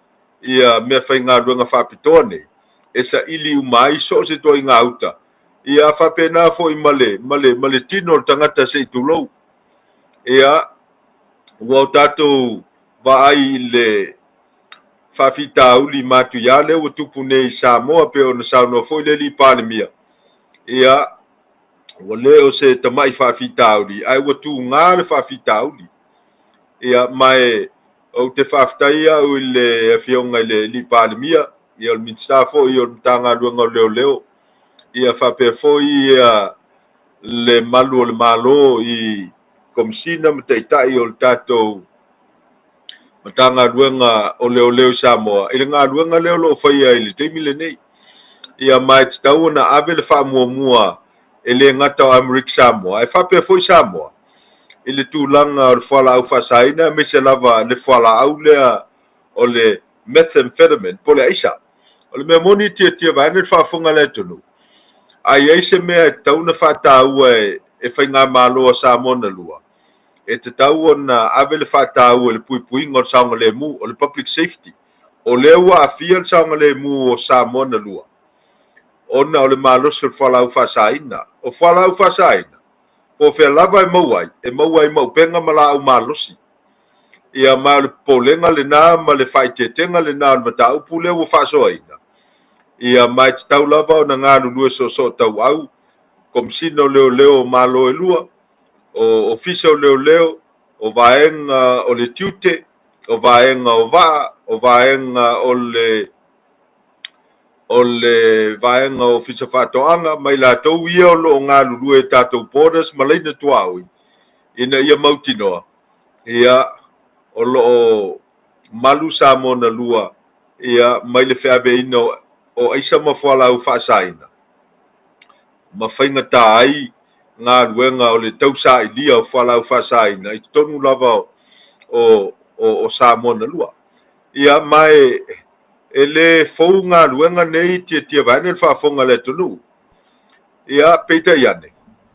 ia meafaigaluega faapitoa nei e saili uma ai so o se ituaiga uta, ia faapena foi ma le, ma le, ma le tino o le tagata se i tulou. Ia, ua o tatou vaai i le faafitauli matuia lea ua tupu nei i Samoa, pei ona saunoa foi le alii Palemia, ia, ua le o se tamai faafitauli, ae ua tuga le faafitauli. Ia, ma e ou te faafetai au i le Afioga i le alii Palemia, ia o le Minisita foi o le Matagaluega o Leoleo, ia faapea foi ia le malu o le Malo i Komesina ma Taitai o le tatou Matagaluega o Leoleo i Samoa i le galuega lea o lo o faia i le taimi lenei. Ia ma e tatau ona ave le faamuamua e le gata o Amerika Samoa ae faapea foi Samoa i le tulaga o le fualaau faasaina aemaise lava le fualaau lea o le methamphetamine po o le aisa. O le mea moni e tiatia vaeane le faafofoga a le atunuu, a i ai se mea e tatau ona faataua e Faigamalo a Samoa na lua, e tatau ona ave le faataua i le puipuiga o le saogalemu, o le public safety. O lea ua aafia le saogalemu o Samoa na lua, ona o le malosi o le fualaau faasaina. O fualaau faasaina, po o fea lava e maua ai, e maua ai ma upega ma laau malosi. Ia, ma o le popolega lena ma le faaeteetega lena o le mataupu lea ua faasoaina. Ia, ma e tatau lava ona galulue soosootauau Komesina o Leoleo o Malo e lua, o Ofisa o Leoleo, o Vaega o le Tiute, o Vaega o Vaa, o Vaega o le o le Vaega o Ofisa Faatoaga, ma i latou ia o lo o galulue i tatou borders ma laina tuaoi, ina ia mautinoa, ia, o lo o malu Samoa na lua, ia, mai le feaveaiina o aisa ma fualaau faasaina, ma faigata ai galuega o le tausailia o fualaau faasaina i totonu lava o, o, o Samoa na lua. Ia, ma e, e le fou galuega nei tiatia vaeane le faafofoga a le atunuu. Ia, peitai ane,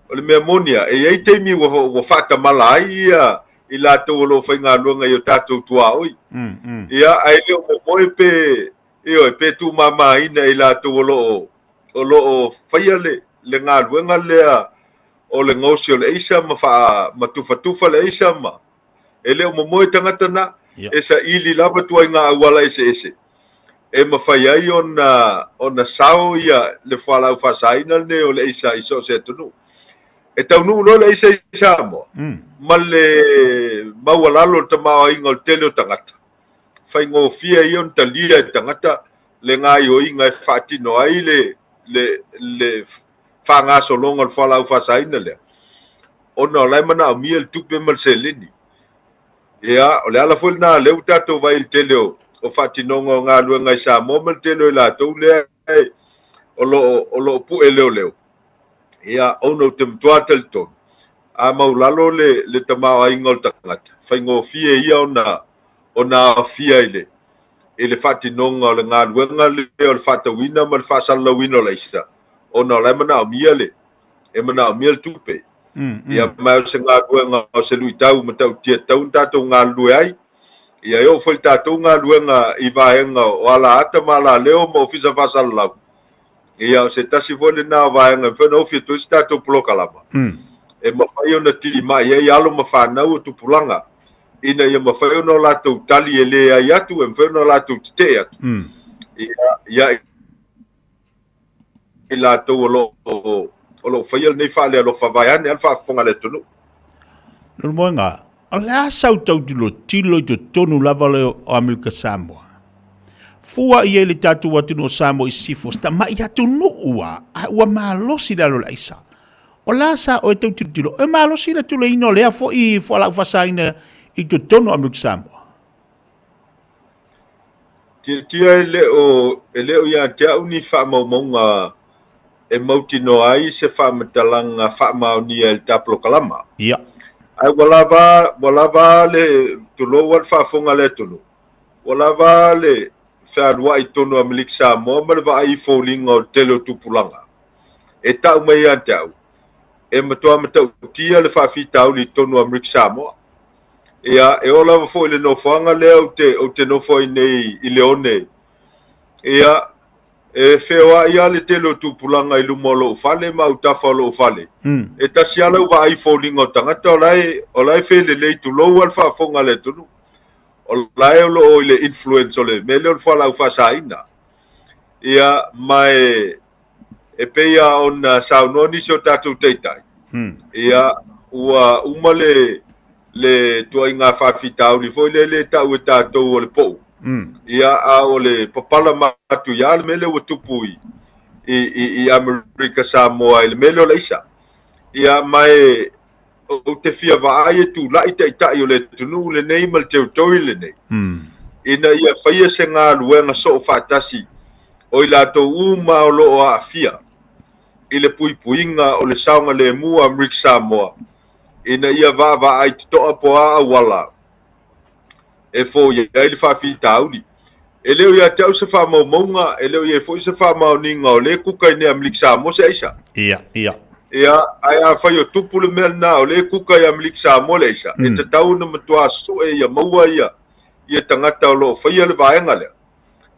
o le mea moni lava, e i ai taimi ua, ua faatamala ai ia i latou o lo o faigaluega i o tatou tuaoi. Ia, ae le o momoe pe, ioe, pe tuumamaina e i latou o lo o, o lo o faia le, le galuega lea o le gaosi o le aisa ma faa, ma tufatufa le aisa ma, e le o momoe tagata na, e saili lava ituaiga auala eseese e mafai ai ona, ona sao ia le fualaau faasaina lenei o le aisa i so o se atunuu. E taunuu loa le aisa i Samoa, ma le maualalo o le tamaoaiga o le tele o tagata, faigofie ia ona talia e tagata le gaoioiga e faatino ai le, le, le faagasologa o le fualaau faasaina lea, ona o la e manaomia le tupe ma le seleni. Ia, o le ala foi lena lea ua tatou vaai i le tele o, o faatinoga o galuega i Samoa ma le tele o i latou lea e, o lo o, o lo o pue leoleo. Ia, ona ou te matua talitonu, a maulalo le, le tamaoaiga o le tagata, faigofie ia ona, ona aofia i le i le faatinoga o le galuega lea o le faatauina ma le faasalalauina o le aisa, ona o la e manaomia le, e manaomia le tupe. Ia, ma o se galuega o se luitau matautia e tatau ona tatou galulue ai. Ia, e oo foi i le tatou galuega i vaega o alaata ma alaleo ma ofisa faasalalau, ia, o se tasi foi lena o vaega e mafai ona ofi atu ai se tatou polokalama, e mafai ona timai ai alo ma fanau o tupulaga ina ia mafai ona o latou tali e leai atu, e mafai ona o latou tetee atu ia, ia i latou o lo o faia lenei faalealofa vaeane a le faafofoga a le atunuu. Leulumoega, o le a sau tau tilotilo i totonu lava le o Amerika Samoa? Fua i ai le tatou atunuu o Samoa i sisifo, se tamai atunuu a, ae ua malosi le alo o le aisa. O le a sa oe tau tilotilo, e malosi le tuleina o lea foi fualaau faasaina i totonu o Amerika Samoa? Tiatia e le o ia te au ni faamaumauga e mautinoa ai se faamatalaga faamaonia i le ta polokalama. Ae ua lava le tulou a le faafofoga a le atunuu, ua lava le fealuai i totonu o Amerika Samoa ma le vaai i foliga o le tele o tupulaga. E tau mai ia te au, e matua matautia le faafitauli i totonu o Amerika Samoa. Ia, e oo lava foi i le nofoaga lea ou te nofo ai nei i Leone. Ia, e feoai lava le tele o tupulaga i luma o lou fale ma autafa o lou fale. E tasi lava lau vaai i foliga o tagata o la e felelei tulou a le faafofoga a le atunuu. O la e o lo o i le influence o le mea lea o le fualaau faasaina. Ia, ma e pei lava ona saunoa nisi o tatou taitai, ia, ua uma le tuaiga faafitauli foi lea le tau e tatou o le pou. Ia, a o le papala matuia le mea lea ua tupu i Amerika Samoa i le mea lea o le aisa. Ia, ma e ou te fia vaai e tulai taitai o le atunuu lenei ma le territory lenei, ina ia faia se galuega soo faatasi o i latou uma o lo o aafia i le puipuiga o le saogalemu o Amerika Samoa, ina ia vaavaai totoa po o a auala e foia ai le faafitauli. E le o ia te au se faamaumauga, e le o i ai foi se faamaoniga o lea e kuka i nei Amerika Samoa se aisa. Ia, ia. Ia, ae afai o tupu le mea lena o lea e kuka i Amerika Samoa le aisa, e tatau ona matua sue ia maua ia tagata o lo o faia le vaega lea.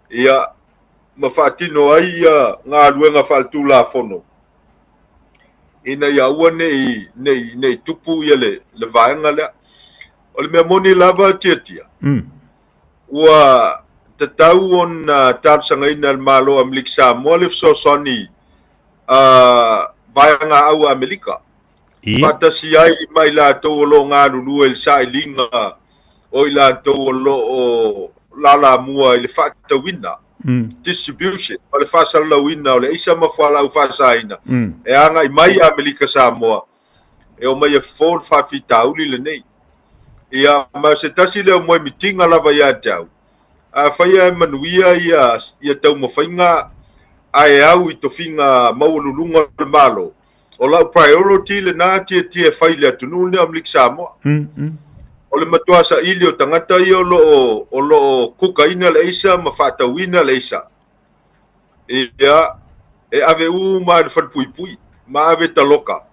Ia, ma faatino ai ia galuega faaletulafono ina ia aua ne i tupu ia le vaega lea. O le mea moni lava Tiatia, ua tatau ona talosagaina e le Malo o Amerika Samoa le fesoasoani a vaega au a Amerika. Faatasi ai ma i latou o lo o galulue i le sailiga o i latou o lo o lalamua i le faatauina, distribution, ma le faasalalauina o le aisa ma fualaau faasaina e agai mai i Amerika Samoa e omai e fofo le faafitauli lenei. Ia, ma o se tasi lea o moemitiga lava ia te au, afai e manuia ia taumafaiga ae au i tofiga maualuluga o le Malo, o lau priority lena Tiatia e fai i le atunuu lenei o Amerika Samoa. O le matua saili o tagata ia o lo o kukaina le aisa ma faatauina le aisa. Ia, e ave uma i le falepuipui ma ave taloka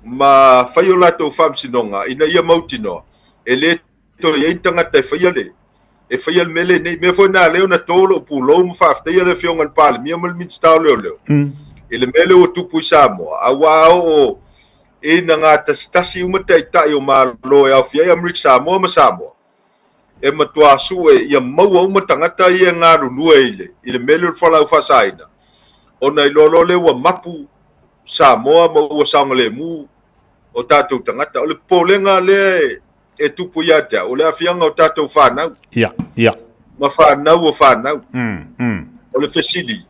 ma fai o latou faamasinoga ina ia mautinoa e le toe i ai ni tagata e faia le mea lenei. Mea foi na lea ona to lou pulou ma faafetaia le Afioga i le Palemia ma le Minisita o Leoleo i le mea lea ua tupu i Samoa, aua oo ina gatasitasi uma taitai o Malo e aofia ai Amerika Samoa ma Samoa, e matua sue ia maua uma tagata ia e galulue i le mea lea o le fualaau faasaina, ona iloa loa lea ua mapu Samoa ma ua saogalemu o tatou tagata. O le popolega lea e tupu ia te au, o le aafiaga o tatou fanau. Ia, ia. Ma fanau o fanau. O le fesili,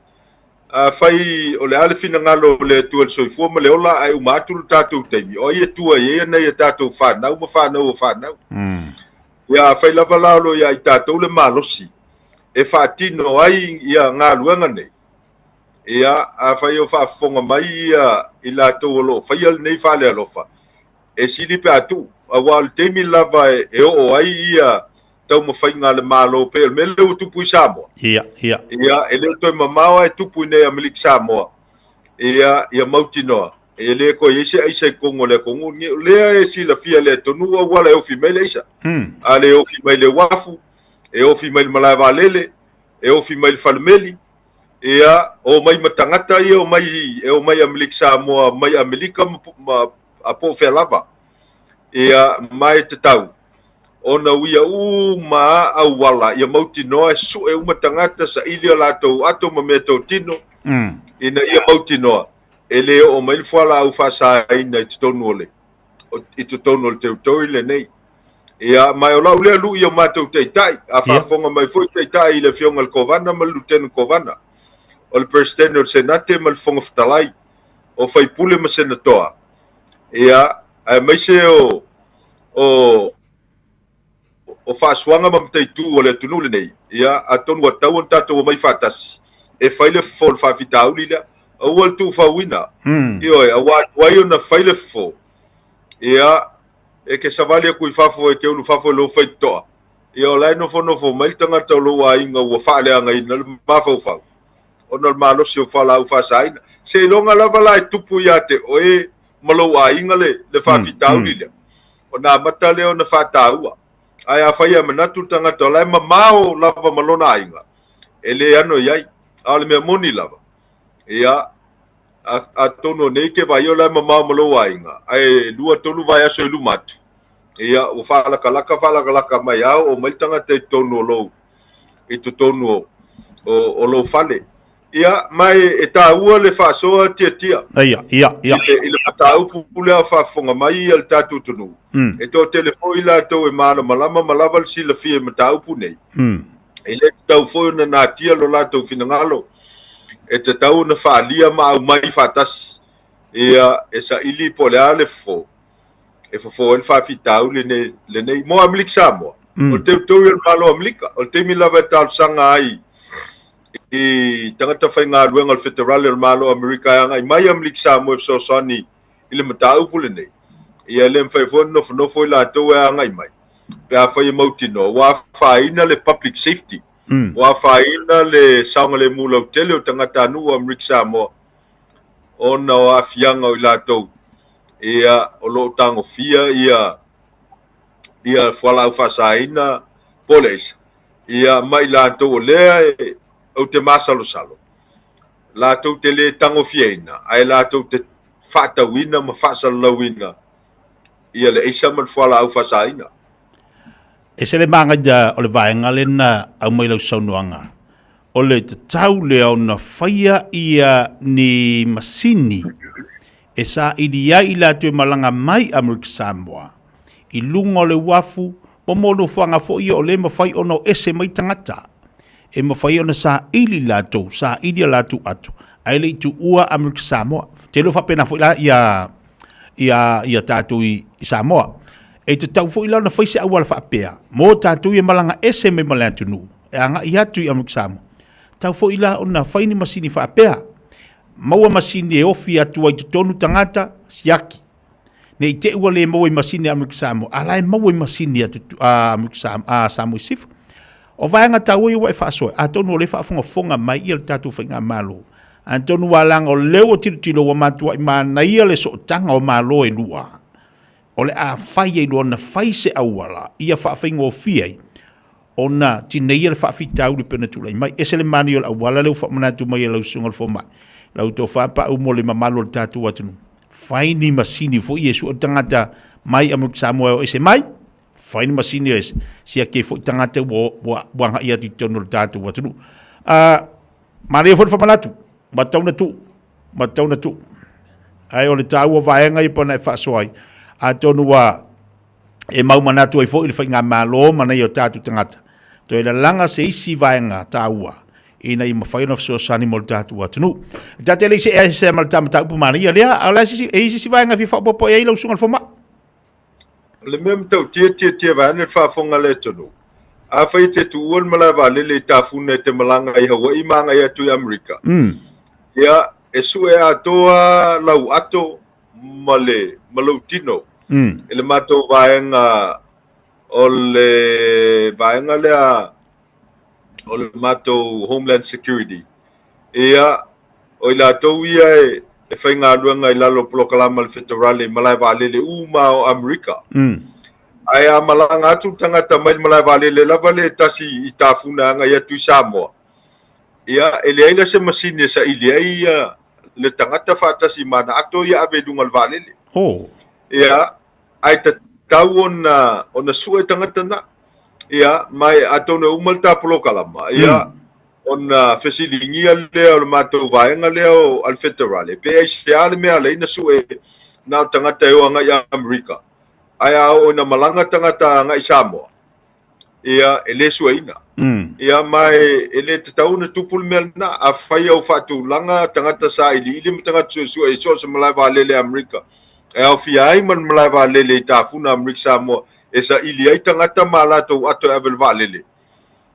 afai o le a le finagalo o le Atua i le soifua ma le ola ae uma atu le tatou taimi, o ai e tua i ai nai a tatou fanau ma fanau o fanau? Ia, afai lava la o lo o ia i tatou le malosi e faatino ai ia galuega nei, ia, afai o faafofoga mai ia i latou o lo o faia lenei faalealofa, e sili pe a tuu, aua o le taimi lava e oo ai ia taumafaiga a le Malo pei o le mea lea ua tupu i Samoa. Ia, ia. Ia, e le o toe mamao ae tupu i nei Amerika Samoa. Ia, ia mautinoa, e le toe i ai se aisa i totonu o le atunuu lenei. O lea e silafia e le atunuu auala e ofi mai le aisa. A le ofi mai le uafu, e ofi mai le malae vaalele, e ofi mai le falemeli, ia, omai ma tagata ia, omai, e omai Amerika Samoa mai Amerika ma, ma a po o fea lava. Ia, ma e tatau ona uia uma auala ia mautinoa e sue uma tagata saili o latou ato ma mea totino ina ia mautinoa e le oo mai le fualaau faasaina i totonu o le i totonu o le territory lenei. Ia, ma o lau lea lui o matou taitai, a faafofoga mai foi taitai i le afioga i le Kovana ma le Lieutenant Kovana, o le Peresetene o le Senate ma le Fofoga Fetalai, o faipule ma senatoa, ia, aemaise o, o, o faasuaga ma mataitu o le atunuu lenei, ia, atonu ua tatau ona tatou omai faatasi e fai le fofo o le faafitauli lea. Aua le tuufauina. Ioe, aua tuai ona fai le fofo. Ia, e ke savali atu i fafo, e te ulu fafo i lou faitotoa. Ia, o la e nofonofo mai le tagata o lou aiga ua faaleagaina le mafaufau ona o le malosi o fualaau faasaina. Seiloga lava la e tupu ia te oe ma lou aiga le, le faafitauli lea, ona amata lea ona faataua. Ae afai e manatu le tagata o la e mamao lava ma lona aiga, e le ano i ai. A o le mea moni lava, ia, atonu o nei ke vaai o la e mamao ma lou aiga, ae 2, 3 vaiaso i luma atu, ia, ua faalakalaka faalakalaka mai a oo mai le tagata i totonu o lou, i totonu o, o, o lou fale. Ia, ma e, e taua le faasoa tiatia. Ia, ia, ia. I le, i le mataupu lea o faafofoga mai ia le tatou atunuu. E toatele foi latou e malamalama ma lava le silafia i mataupu nei. E le tatau foi ona natia lo latou finagalo. E tatau ona faaalia ma aumai faatasi. Ia, e saili po o le a le fofo. E fofo ai le faafitauli lenei, lenei. Mo Amerika Samoa, o le territory o le Malo o Amerika. O le taimi lava e talosaga ai i tagata faigaluega o le Feterale o le Malo o Amerika e agai mai Amerika Samoa e fesoasoani i le mataupu lenei. Ia e le mafai foi ona nofonofo i latou e agai mai pe afai e mautinoa ua afaina le public safety, ua afaina le saogalemu lautele o tagatanuu o Amerika Samoa ona o aafiaga o i latou ia o lo o tagofia ia ia fualaau faasaina po o le aisa. Ia, ma i latou o lea e, ou te masalosalo, latou te le tagofiaina, ae latou te faatauina ma faasalalauina ia le aisa ma le fualaau faasaina. E se le magaia o le vaega lea na aumai lau saunoaga, o le tatau lea ona faia ia ni masini e saili ai i latou e malaga mai Amerika Samoa i luga o le uafu mo mo nofoaga foi ia o lea e mafai ona o ese mai tagata e mafai ona saili latou, saili a latou ato ae le i tuua Amerika Samoa. Te iloa faapena foi la ia ia ia tatou i, i Samoa. E tatau foi la ona fai se auala faapea mo tatou ia malaga ese mai ma le atunuu e agai atu i Amerika Samoa. Tau foi la ona fai ni masini faapea maua masini e ofi atu ai totonu tagata, siaki. Ne i te ua le maua i masini a Amerika Samoa, a la e maua i masini a, a Amerika Samoa, a Samoa i Sifo. O vaega taua ia ua e faasoa, atonu o lea e faafogafoga mai ia le tatou faigamalo. Atonu ua laga o lea ua tilotilo ua matuai manaia le sootaga o Malo e lua. O le a fai ai loa ona fai se auala ia faafaigofie ai ona tineia le faafitauli pei ona tulai mai. Ese le manaia o le auala lea ua faamanatu mai e lau susuga i le fomai, lau tofa pau mo le mamalu o le tatou atunuu. Fai ni masini foi e sue le tagata mai Amerika Samoa e o ese mai, fai ni masini e siaki ai foi tagata ua, ua, ua agai atu i totonu o le tatou atunuu. Uh, manaia foi le faamanatu, ua tatau ona tuu, ua tatau ona tuu. Ae o le taua vaega ia pei ona e faasoa ai, atonu ua e mau manatu ai foi le faigamalo ma nai o tatou tagata, toe lalaga se isi vaega taua ina ia mafai ona fesoasoani mo le tatou atunuu. E ta te le i see ese ma le ta mataupu manaia lea, a o le a se isi, e i ai se isi vaega e fia faaopoopo i ai lau susuga i le fomai? O le mea matautia tiatia vaeane le faafofoga a le atunuu, afai e te tuua le malae vaalele i Tafuna e te malaga i Hawaii ma agai atu i Amerika, ia, e sue atoa lau ato ma le ma lou tino e le matou vaega O le vaega lea o le matou Homeland Security, ia, o i latou ia e, e faigaluega i lalo o polokalama a le Feterale i malae vaalele uma o Amerika. Ae a malaga atu le tagata mai le malae vaalele lava le tasi i Tafuna agai atu i Samoa, ia, e leai la se masini e saili ai ia le tagata faatasi ma ana ato ia ave i luga o le vaalele. Oh. Ia, ae tatau ona, ona sue tagata na. Ia, ma e, atonu e uma le ta polokalama, ia, ona fesiligia lea o le matou vaega lea o a le Feterale, pe aisea le mea ala ai na sue na o tagata e o agai i Amerika, ae a oo ina malaga tagata agai i Samoa, ia, e le sueina. Ia, ma e, e le tatau ona tupu le mea lena. Afai au faatulaga tagata sailiili ma tagata suesue i so o se malae vaalele Amerika, e aofia ai ma le malae vaalele i Tafuna Amerika Samoa, e saili ai tagata ma a latou ato e ave i le vaalele,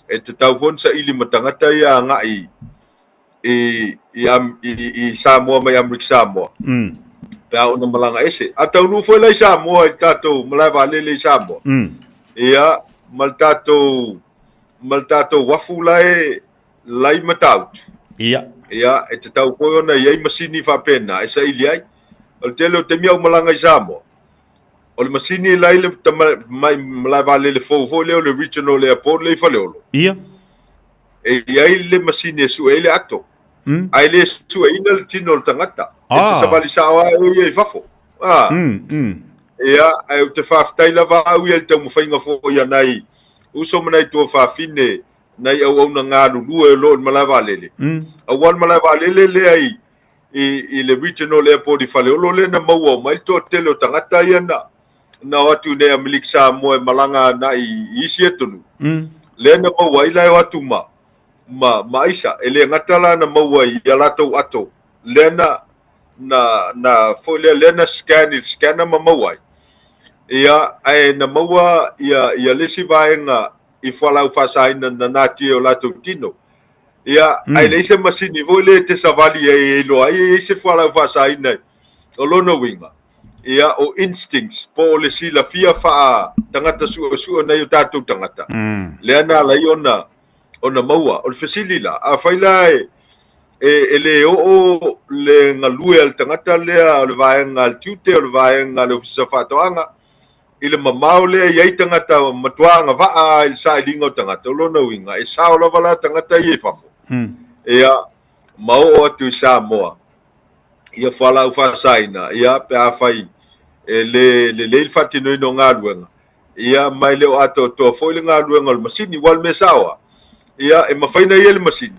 e tatau foi ona saili ma tagata ia agai i, i, i, i Samoa mai Amerika Samoa. Pe a ona malaga ese. A taunuu foi la i Samoa i le tatou malae vaalele i Samoa. Ia, ma le tatou, ma le tatou uafu la e, la i Matautu. Ia. Ia, e tatau foi ona i ai masini faapena e saili ai. O le tele o taimi a ou malaga i Samoa, o le masini la i le mai malae vaalele fou foi lea o le Regional Airport lea i Faleolo. Ia. E i ai le masini e sue ai le ato. Ae le sueina le tino o le tagata. E te savali sao lava oe ia i fafo. Ah. Ia, ae ou te faafetai lava au ia i le taumafaiga foi a nai uso ma nai tuafafine, nai auauna galulue o lo o i le malae vaalele. Aua le malae vaalele lea i, i, i le Regional Airport i Faleolo lea na maua uma ai le toatele o tagata ia na, na o atu i nei Amerika Samoa e malaga agai i isi atunuu. Lea na maua ai la e o atu ma, ma, ma aisa. E le gata la na maua i a latou ato, lea na, na, na foi lea, lea na scan i le scanner ma maua ai. Ia, ae na maua ia, ia le isi vaega i fualaau faasaina na natia i o latou tino. Ia, ae leai se masini foi lea e te savali ai e iloa ai e i ai se fualaau faasaina o lona uiga. Ia, o instincts, po o le silafia faa tagata suesue o nai o tatou tagata, lea na ala ai ona, ona maua. O le fesili la, afai la e, e, e le oo le galue a le tagata lea o le vaega a le tiute, o le vaega a le Ofisa o Faatoaga, i le mamao lea e i ai tagata matua agavaa i le sailiga o tagata, o lona uiga, e sao lava la tagata ia i fafo, ia, ma oo atu i Samoa, ia fualaau faasaina, ia, pe afai e le lelei le faatinoina o galuega, ia, ma e le o atoatoa foi le galuega o le masini, aua o le mea sao lava, ia, e mafai ona i ai le masini,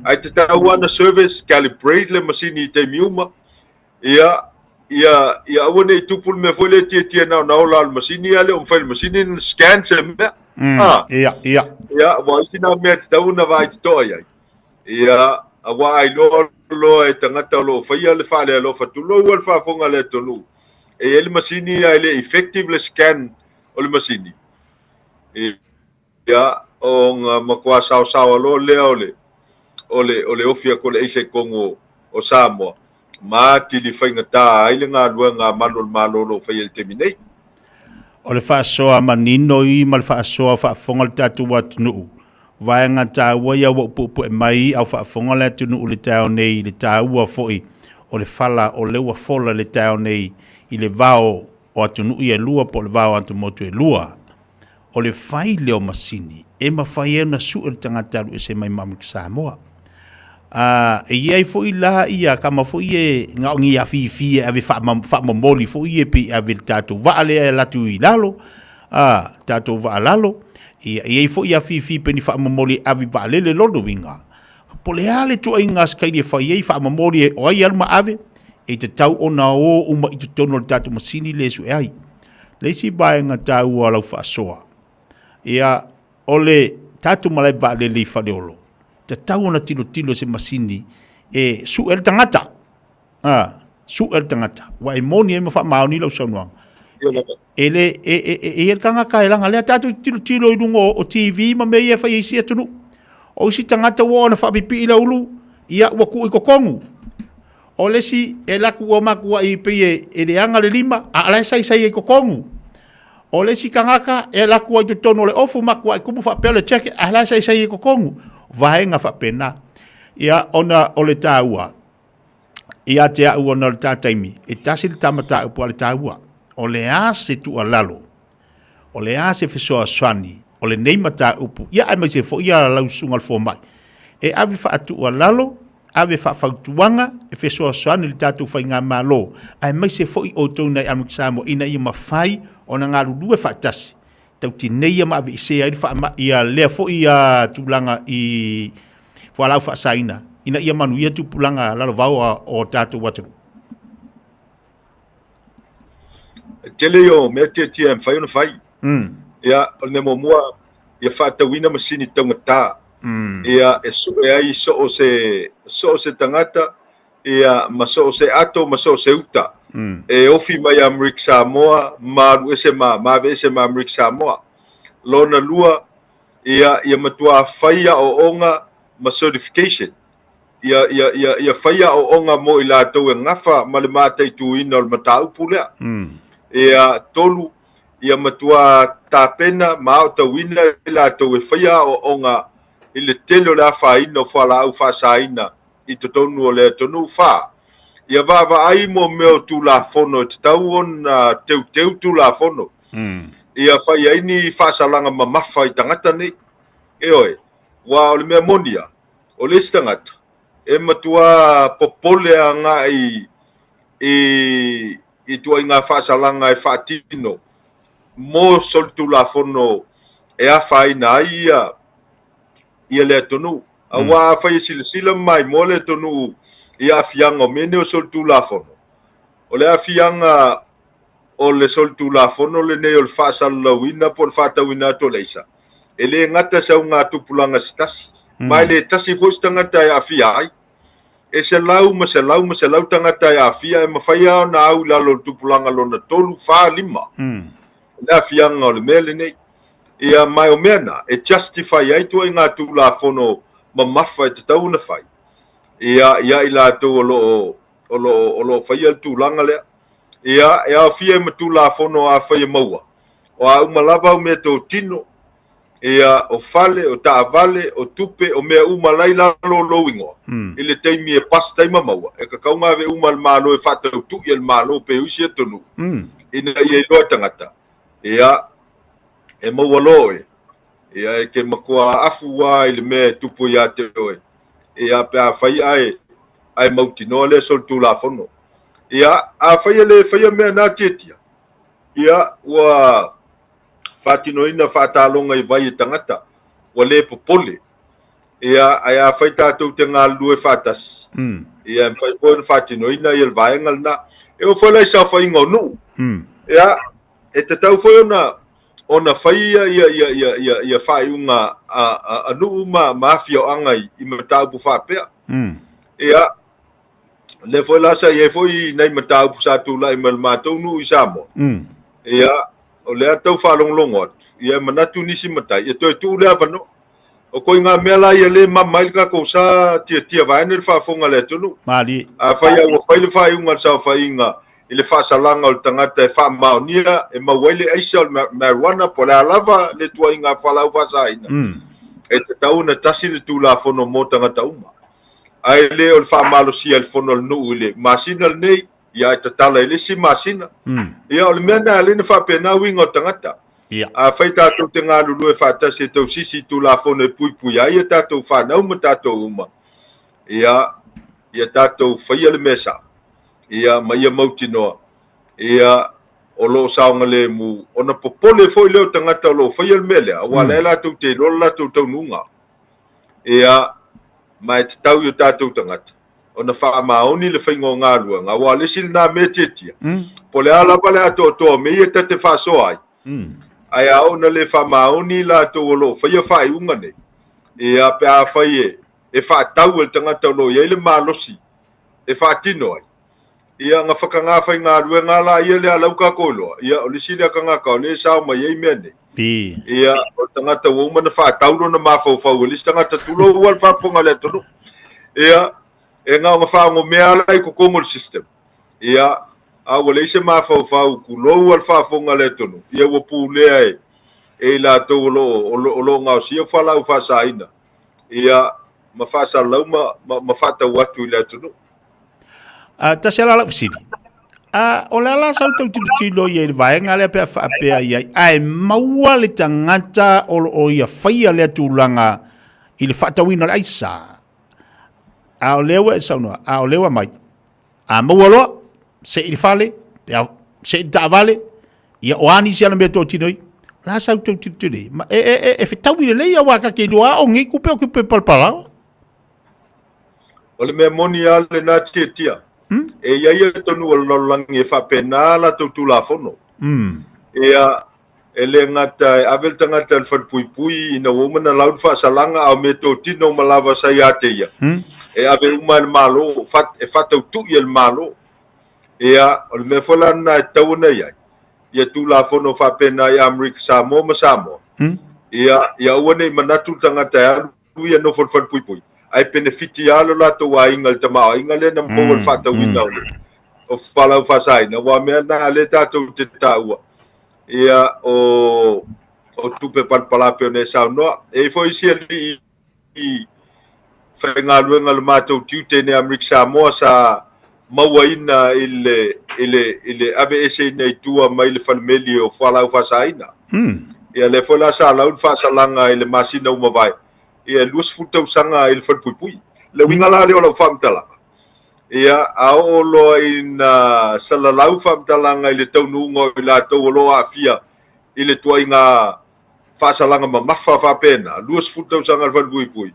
ae tatau lava ona service, calibrate le masini i taimi uma, Ia, ia, ia aua ne i tupu le mea foi lea e tietie na ona ola o le masini, a le o mafai e le masini ona scan se mea. Ah. Ia, ia. Ia, aua o isi na mea e tatau ona vaai totoa i ai. Ia, aua a iloa loa e tagata o lo o faia le faalealofa, tulou lava le faafofoga a le atunuu, e i ai le masini ae le effective le scan o le masini. Ia, ona matua saosaoa loa lea o le, o le, o le ofi atu o le aisa i totonu o, o Samoa, ma atili faigata ai le galuega a malu o le Malo o lo o faia i le taimi nei. O le faasoa manino i ma le faasoa faafofoga o le tatou atunuu, vaega taua ia ua upuupue mai a o faafofoga le atunuu i le taeao nei i le taua foi o le fala o lea ua fola i le taeao nei i le vao o atunuu ia e lua po o le vao o atumotu e lua. O le fai lea o masini e mafai ai ona sue le tagata e alu ese mai ma Amerika Samoa. A, e i ai foi la ia kama foi e gaogi afifi e ave faamomoli foi e pei ave i le tatou vaa lea e alu atu i lalo, a, tatou vaa lalo. Ia, e i ai foi afifi pe ni faamomoli e ave i vaalele lona uiga. Po o le a le tuuaiga a Sikaili e fai ai, faamomoli e o ai e alu ma ave, e tatau ona o uma i totonu o le tatou masini lea e sue ai. Le isi vaega taua o lau faasoa, ia, o le tatou malae vaalele i Faleolo, tatau ona tilotilo i se masini e sue ai le tagata. A, sue le tagata. Ua e moni ai ma faamaoni lau saunoaga. E, le, e, e, e, e i ai le tagata e laga lea tatou te tilotilo i luga o, o TV ma mea ia e fai e isi atunuu. O isi tagata ua oo ina faapipii le ulu, ia ua tuu i totonu. O le isi e alu atu ua matuai pei e, e leaga le lima, a o la e saisai ai i totonu. O le isi tagata e alu atu ai i totonu o le ofu ma matuai tumu faapea o le jacket ae la e saisai i totonu. Vaega faapena. Ia, ona o le taua, ia te au ona o le ta taimi, e tasi le ta mataupu a o le taua, o le a se tuualalo, o le a se fesoasoani o lenei mataupu, ia aemaise foi ia lau susuga i le fomai, e ave faatuualalo, ave faafautuaga e fesoasoani i le tatou faigamalo, aemaise foi outou nai Amerika Samoa ina ia mafai ona galulue faatasi, tautineia ma aveesea ai le faamai, ia lea foi tulaga i fualaau faasaina ina ia manuia tupulaga lalovaoa o tatou atunuu. E tele ia o mea tiatia e mafai ona fai. Ia, o le mea muamua, ia faatauina masini taugata. Ia, e sue ai so o se, so o se tagata, ia, ma so o se ato ma so o se uta. E ofi mai ia Amerika Samoa ma alu ese ma, ma aveese ma Amerika Samoa. Lona lua, ia, ia matua fai aoaoga ma certification. Ia, ia, ia, ia fai aoaoga mo i latou e gafa ma le mataituina o le mataupu lea. Ia, tolu, ia matua tapena ma aotauina i latou e faia aoaoga i le tele o le afaina o fualaau faasaina i totonu o le atunuu. Fa, ia vaavaai mo mea o Tulafono e tatau ona teuteu Tulafono. Ia fai ai ni faasalaga mamafa i tagata nei. Ioe, aua o le mea moni lava, o le isi tagata e matua popole agai i ituaiga faasalaga e faatino mo solitulafono e afaina ai ia le atunuu. Aua afai e silasila ma maimoa le atunuu i aafiaga o mea nei o solitulafono, o le aafiaga o le solitulafono lenei o le faasalalauina po o le faatauina atu o le aisa, e le gata i se augatupulaga se tasi, ma e le tasi foi se tagata e aafia ai. E selau ma selau ma selau tagata e aafia, e mafai lava ona au i lalo o le tupulaga lona tolu, fa, lima, le aafiaga o le mea lenei. Ia, ma o mea na, e justify ai ituaiga tulafono mamafa e tatau ona fai, ia, ia i latou o lo o, o lo o, o lo o faia le tulaga lea. Ia, e aofia ai ma Tulafono afai e maua, o a uma lava au meatotino, ia, o fale, o taavale, o tupe, o mea uma la i lalo o lou igoa, i le taimi e bust ai ma maua, e tatau ona ave uma e le Malo e faatautui e le Malo pei o isi atunuu, ina ia iloa e tagata, ia, e maua loa oe, ia, e te matua afu lava i le mea e tupu ia te oe, ia, pe afai ae, ae mautinoa lea solitulafono. Ia, afai e le faia mea na tiatia, ia, ua faatinoina faataloga i vai e tagata, ua le popole. Ia, ae afai tatou te galulue faatasi, ia, e mafai foi ona faatinoina ia le vaega lena. E oo foi la i saofaiga o nuu, ia, e tatau foi ona ona fai ia ia ia ia ia, ia faaiuga a, a, a nuu ma, ma afioaga i, i mataupu faapea. Ia, lea foi la sa i ai foi nai mataupu sa tulai mai le matou nuu i Samoa. Ia, o lea tau faalogologo atu, ia e manatu nisi matai, e toe tuu le avanoa. O koiga mea la ia le mama ai le tatou sa tiatia vaeane le faafofoga a le atunuu. Malie. Afai lava ua fai le faaiuga a le saofaiga i le faasalaga o le tagata e faamaonia e maua ai le aisa o le marijuana po o le a lava le tuuaiga fualaau faasaina, e tatau ona tasi le Tulafono mo tagata uma. Ae le o le faamalosia e le fono a le nuu i le masina lenei, ia ae tatala i le isi masina. Ia o le mea lena e ala ai ona faapena uiga o tagata. Ia. Afai tatou te galulue faatasi e tausisi i Tulafono e puipuia ai a tatou fanau ma tatou uma, ia, ia tatou faia le mea sao, ia, ma ia mautinoa, ia, o lo o saogalemu, ona popole foi lea o tagata o lo o faia le mea lea, aua o la e latou te iloa le latou taunuuga. Ia, ma e tatau i o tatou tagata ona faamaoni le faiga o galuega, aua o le isi lena mea tiatia, po o le a lava le atoatoa o mea ia ta te faasoa ai, ae a oo ina le faamaoni i latou o lo o faia faaiuga nei, ia, pe afai e, e faatau e le tagata o lo o i ai le malosi e faatino ai, ia, ona whakangā whaingaluega la ia lea lau tatou iloa, ia, o le isi lea tagata o lea e sao mai ai mea nei. Ia, o le tagata ua uma ona faatau lona mafaufau e le isi tagata, tulou lava le faafofoga a le atunuu. Ia, e na ona faaogomea lava la i totonu o le system. Ia, A ua leai se mafaufau, tulou a le faafofoga a le atunuu, ia ua pulea e e i latou o lo o, o lo o gaosia fualaau faasaina, ia, ma faasalalau ma, ma, ma faatau atu i le atunuu. A, tasi ala lau fesili. A, o le ala sau tau tilotilo ia i le vaega lea pe a faapea i ai, ae maua le tagata o lo o ia faia lea tulaga i le faatauina o le aisa. A o lea ua e saunoa, a o lea ua mai, A maua loa, se i le fale, pe a, se i le taavale, ia o a nisi ana mea totino i, la sau tau tilotilo i, ma e, e, e, e fetaui lelei aua ta te iloa o nei tupe o tupe palapala. O le mea moni lava lena Tiatia. E i ai atunuu o le lalolagi e faapena a latou Tulafono. Ia, E le gata e ave le tagata i le falepuipui ina ua uma ona lau le faasalaga, a o meatotino uma lava sa ia te ia, e ave uma e le Malo, e faatautui e le Malo. Ia, o le mea foi la lena e tatau ona i ai, ia Tulafono faapena i Amerika Samoa ma Samoa, ia, ia aua ne i manatu le tagata e alu ia nofo i le falepuipui, ae penefiti lava lo latou aiga i le tamaoaiga lea na maua i le faatauina o le o fualaau faasaina, aua o mea na lea tatou te taua, ia o o tupe palapala pei ona e saunoa. E i ai foi isi alii i faigaluega o le matou tiute i inei Amerika Samoa sa mauaina i le i le i le aveeseina i tua mai le falemeli o fualaau faasaina. Ia lea foi la sa lau le faasalaga i le masina ua mavae, ia e 20 tausaga i le falepuipui. Le uiga la lea o lau faamatalaga, Ia, a oo loa ina salalau faamatalaga i le taunuuga o i latou o lo o aafia i le tuaiga faasalaga mamafa faapena, 20 tausaga le falepuipui,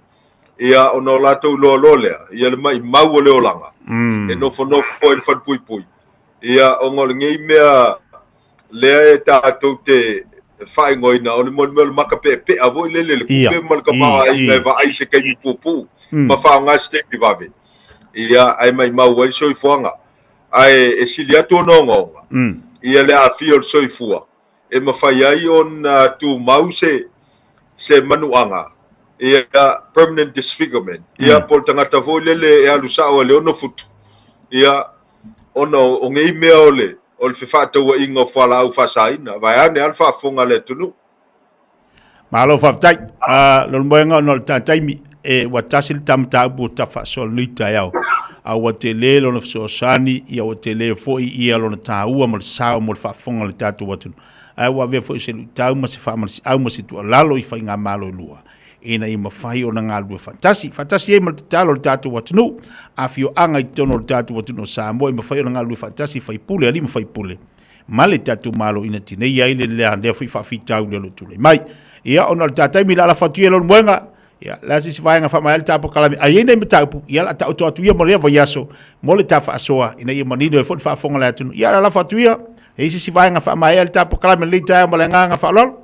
ia, ona o latou iloa loa lea, ia le maimau o le olaga, e nofonofo ai le falepuipui, ia, ona o lenei mea lea e tatou te faaigoaina, o le mea o le maka peapea foi lele, le tupe ma le tamaoaiga e vaai i se taimi puupuu ma faaaoga se taimi vave, ia, ae maimau ai le soifuaga. Ae e sili atu ona ogaoga, ia le aafia o le soifua, e mafai ai ona tumau se se manuaga, ia, permanent disfigurement, ia, po o le tagata foi lele e alu sao ai i le 6 futu, ia, ona o nei mea o le o le fefaatauaiga o fualaau faasaina, vaeane lava le faafofoga a le atunuu. Malo faafetai. Lolomoega ona o le ta taimi, e ua tasi le ta mataupu ua ta faasoa lenei taeao, a ua tele lona fesoasoani, ia ua tele foi ia lona taua ma le sao mo le faafofoga a le tatou atunuu. Ae ua avea foi se luitau ma se faamalosiau ma se tuualalo i faigamalo e lua, ina ia mafai ona galulue faatasi, faatasi ai ma le tatalo a le tatou atunuu, afioaga i totonu o le tatou atunuu o Samoa, e mafai ona galulue faatasi faipule, alii ma faipule, ma le tatou Malo ina tineia ai le lea foi faafitauli o lo o tulai mai. Ia, ona o le ta taimi le alafa atu ia Leulumoega, ia, le a se isi vaega faamaea le ta polokalame, a i ai nai mataupu, ia, o le a taoto atu ia mo lea vaiaso, mo le ta faasoa, ina ia manino ai foi le faafofoga a le atunuu. Ia, o le alafa atu ia, e i ai se isi vaega faamaea le ta polokalame i lenei taeao ma le agaga faaaloalo.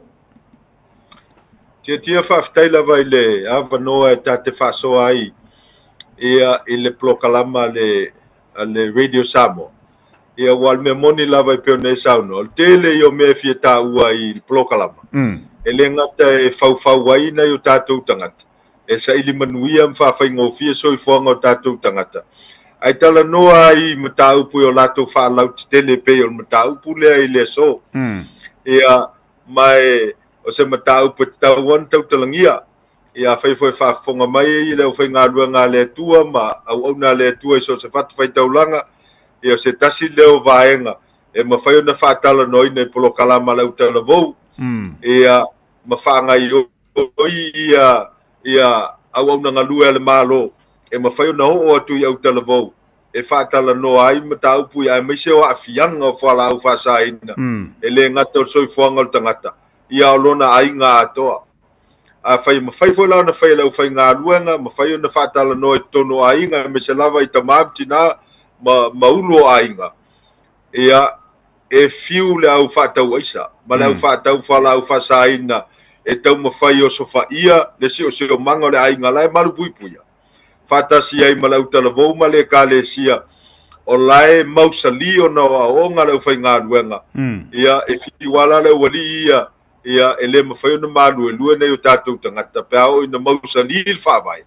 Tiatia faafetai lava i le avanoa e ta te faasoa ai ia i le polokalama a le, a le Radio Samoa. Ia aua o le mea moni lava e pei ona e saunoa, o le tele ia o mea e fia taua i le polokalama. E le gata e faufau ai nai o tatou tagata, e saili manuia ma faafaigofie soifuaga o tatou tagata, ae talanoa ai i mataupu i o latou faalautetele e pei o le mataupu lea i le aso. Ia, ma e, o se mataupu e tatau ona tautalagia. Ia afai foi e faafofoga mai le aufaigaluega a le Atua ma auauna a le Atua i so o se fatafaitaulaga, ia o se tasi lea o vaega e mafai ona faatalanoaina i polokalama a le autalavou, ia ma faagaoioi ia ia auauna galue a le Malo e mafai ona oo atu i autalavou e faatalanoa ai mataupu ia aemaise o aafiaga o fualaau faasaina e le gata o le soifuaga o le tagata, ia o lona aiga atoa. Afai e mafai foi la ona fai e le aufaigaluega, mafai ona faatalanoa i totonu o aiga, aemaise lava i tama ma tina ma, ma ulu o aiga, ia, e fiu le au faatau aisa ma le au faatau fualaau faasaina e taumafai e osofaia le siosiomaga o le aiga la e malupuipuia, faatasi ai ma le autalavou ma le Ekalesia o la e mausali ona o aoaoga a le aufaigaluega, ia, e fiu lava la le aualii ia ia e le mafai ona maluelue nai o tatou tagata pe a oo ina mausali le faavae,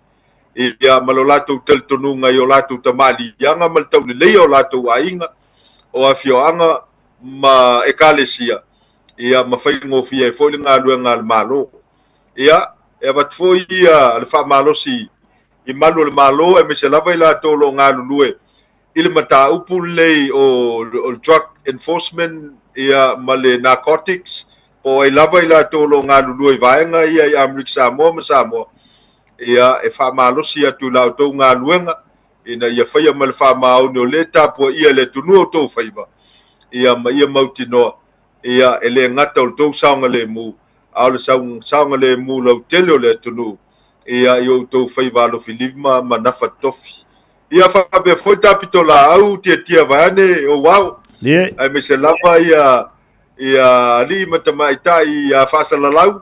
ia ma lo latou talitonuga i o latou tamaaliiaga ma le tauleleia o latou aiga, o afioaga ma ekalesia, ia ma faigofie ai foi le galuega a le Malo. Ia, e avatu foi ia le faamalosi i malu o le Malo aemaise lava i latou o lo o galulue i le mataupu lenei o le drug enforcement ia ma le narcotics, po o ai lava i latou o lo o galulue i vaega ia i Amerika Samoa ma Samoa, ia e faamalosi atu i la outou galuega ina ia faia ma le faamaoni o lea e tapuaia e le atunuu o outou faiva, ia ma ia mautinoa, ia e le gata o le tou saogalemu, a o le saogalemu lautele o le atunuu, ia i outou faiva alofilima ma nafa tofi. Ia faapea foi ta pitolaau tiatia vaeane ou ao, aemaise lava ia ia alii ma tamaitai ia faasalalau,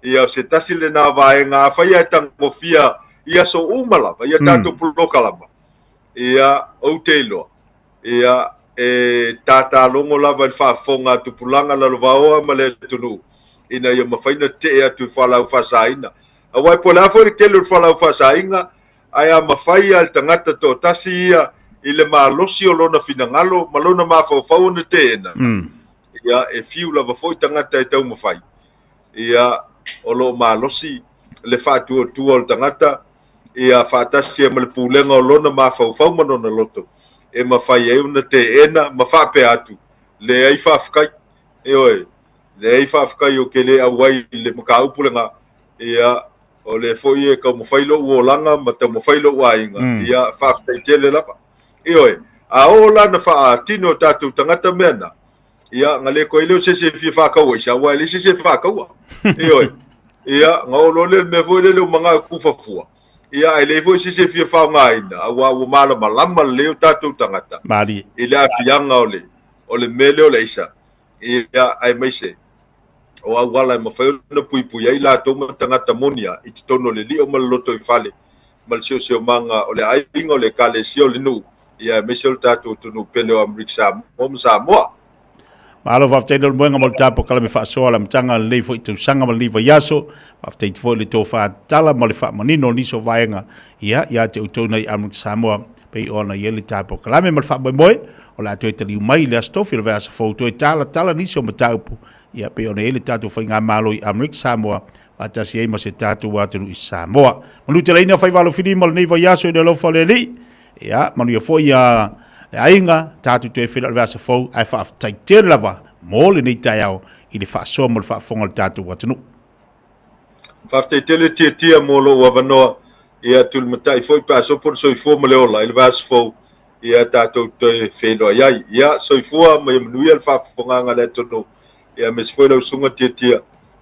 ia o se tasi lena vaega afai ae tagofia i aso uma lava ia tatou polokalama, ia ou te iloa ia e tatalogo lava i le faafofoga a tupulaga lalovaoa ma le atunuu ina ia mafai ona tetee atu i fualaau faasaina. Aua e po o le a foi le tele o le fualaau faasaina, ae a mafai lava e le tagata toatasi ia i le malosi o lona finagalo ma lona mafaufau ona teena, ia e fiu lava foi tagata e taumafai. Ia o lo o malosi le faatuatua o le tagata ia faatasi ai ma le pulega o lona mafaufau ma lona loto e mafai ai ona teena ma faapea atu, leai faafetai, ioe, leai faafetai ou te le auai i le mataupu lena, ia o lea foi e taumafai lou olaga ma taumafai lou aiga, ia faafetai tele lava. Ioe, a oo la na faatino e tatou tagata mea na, ia na le toe lea o se isi e fia faataua aisa, aua e leai se isi e faataua. Ioe, ia na oo loa lea i le mea foi lele ua manao e kufafua, ia ae leai foi se isi e fia faaaogaina, aua ua malamalama lelei o tatou tagata Malie. i le aafiaga o le, o le mea lea o le aisa, ia aemaise o auala e mafai ona puipui ai latou ma tagata moni lava i totonu o le lio ma le lotoifale ma le siosiomaga o le aiga, o le ekalesia, o le nuu, ia aemaise o le tatou atunuu pele o Amerika Samoa ma Samoa. Malo faafetai Leulumoega mo le tapokalame faasoa o le amataga o lenei foi tausaga ma lenei vaiaso. Faafetai foi i le tofa tatala ma le faamanino o nisi o vaega ia ia te outou nei Amerika Samoa pei ona i ai le tapokalame ma le faamoemoe o le a toe taliu mai i le Aso Tofi o le vaiaso fou toe talatala nisi o mataupu ia pei ona i ai le tatou faigamalo i Amerika Samoa faatasi ai ma se tatou atunuu i Samoa. Manuteleina faiva alofilima o lenei vaiaso i le alofa o le Alii. Ia, manuia foi ia le aiga, tatou toe feiloai i le vaiaso fou, ae faafetai tele lava mo lenei taeao i le faasoa ma le faafofoga o le tatou atunuu. Faafetai tele Tiatia mo lou avanoa, ia tulimatai foi pe a sopo le soifua ma le ola i le vaiaso fou, ia tatou toe feiloai ai. Ia soifua ma ia manuia le faafofogaaga a le atunuu, ia aemaise foi lau susuga Tiatia,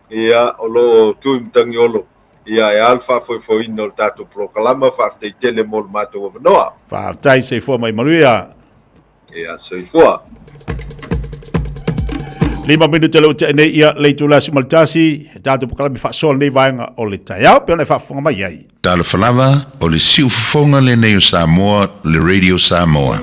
ia o lo o tu i Matagiolo, ia e a le faafoefoeina o le tatou polokalama, faafetai tele mo le matou avanoa. Faafetai, soifua ma ia manuia. Ia soifua. 5 minute le ua nei ia le itula 11, e tatou polokalame faasoa lenei vaega o le taeao, pe ona e faafofoga mai ai. Talofa lava, o le siufofoga lenei o Samoa, le Radio Samoa.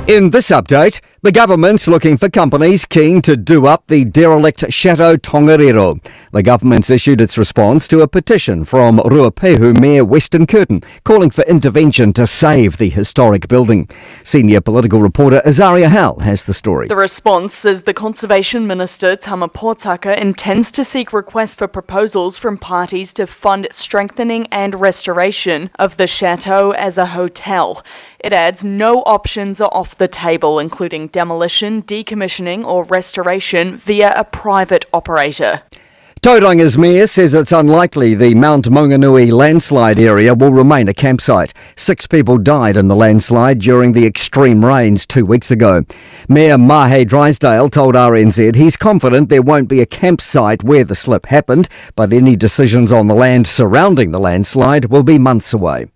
In this update, the government's looking for companies keen to do up the derelict Chateau Tongariro. The government's issued its response to a petition from Ruapehu Mayor Weston Kirton calling for intervention to save the historic building. Senior political reporter Azaria Howell has the story. The response says the Conservation Minister Tama Potaka intends to seek requests for proposals from parties to fund strengthening and restoration of the chateau as a hotel. It adds no options are off the table, including demolition, decommissioning or restoration via a private operator. Tauranga's mayor says it's unlikely the Mount Maunganui landslide area will remain a campsite. 6 people died in the landslide during the extreme rains 2 weeks ago. Mayor Mahe Drysdale told RNZ he's confident there won't be a campsite where the slip happened, but any decisions on the land surrounding the landslide will be months away.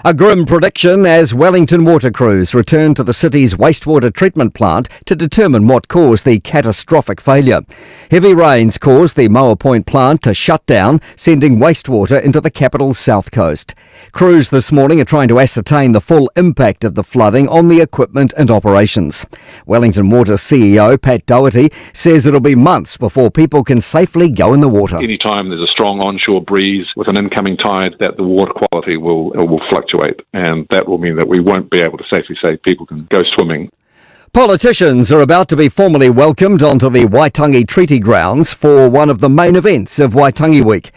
A grim prediction as Wellington water crews return to the city's wastewater treatment plant to determine what caused the catastrophic failure. Heavy rains caused the Moa Point plant to shut down, sending wastewater into the capital's south coast. Crews this morning are trying to ascertain the full impact of the flooding on the equipment and operations. Wellington Water CEO Pat Doherty says it'll be months before people can safely go in the water. Anytime there's a strong onshore breeze with an incoming tide, that the water quality will, will fluctuate, and that will mean that we won't be able to safely say people can go swimming. Politicians are about to be formally welcomed onto the Waitangi Treaty grounds for one of the main events of Waitangi Week.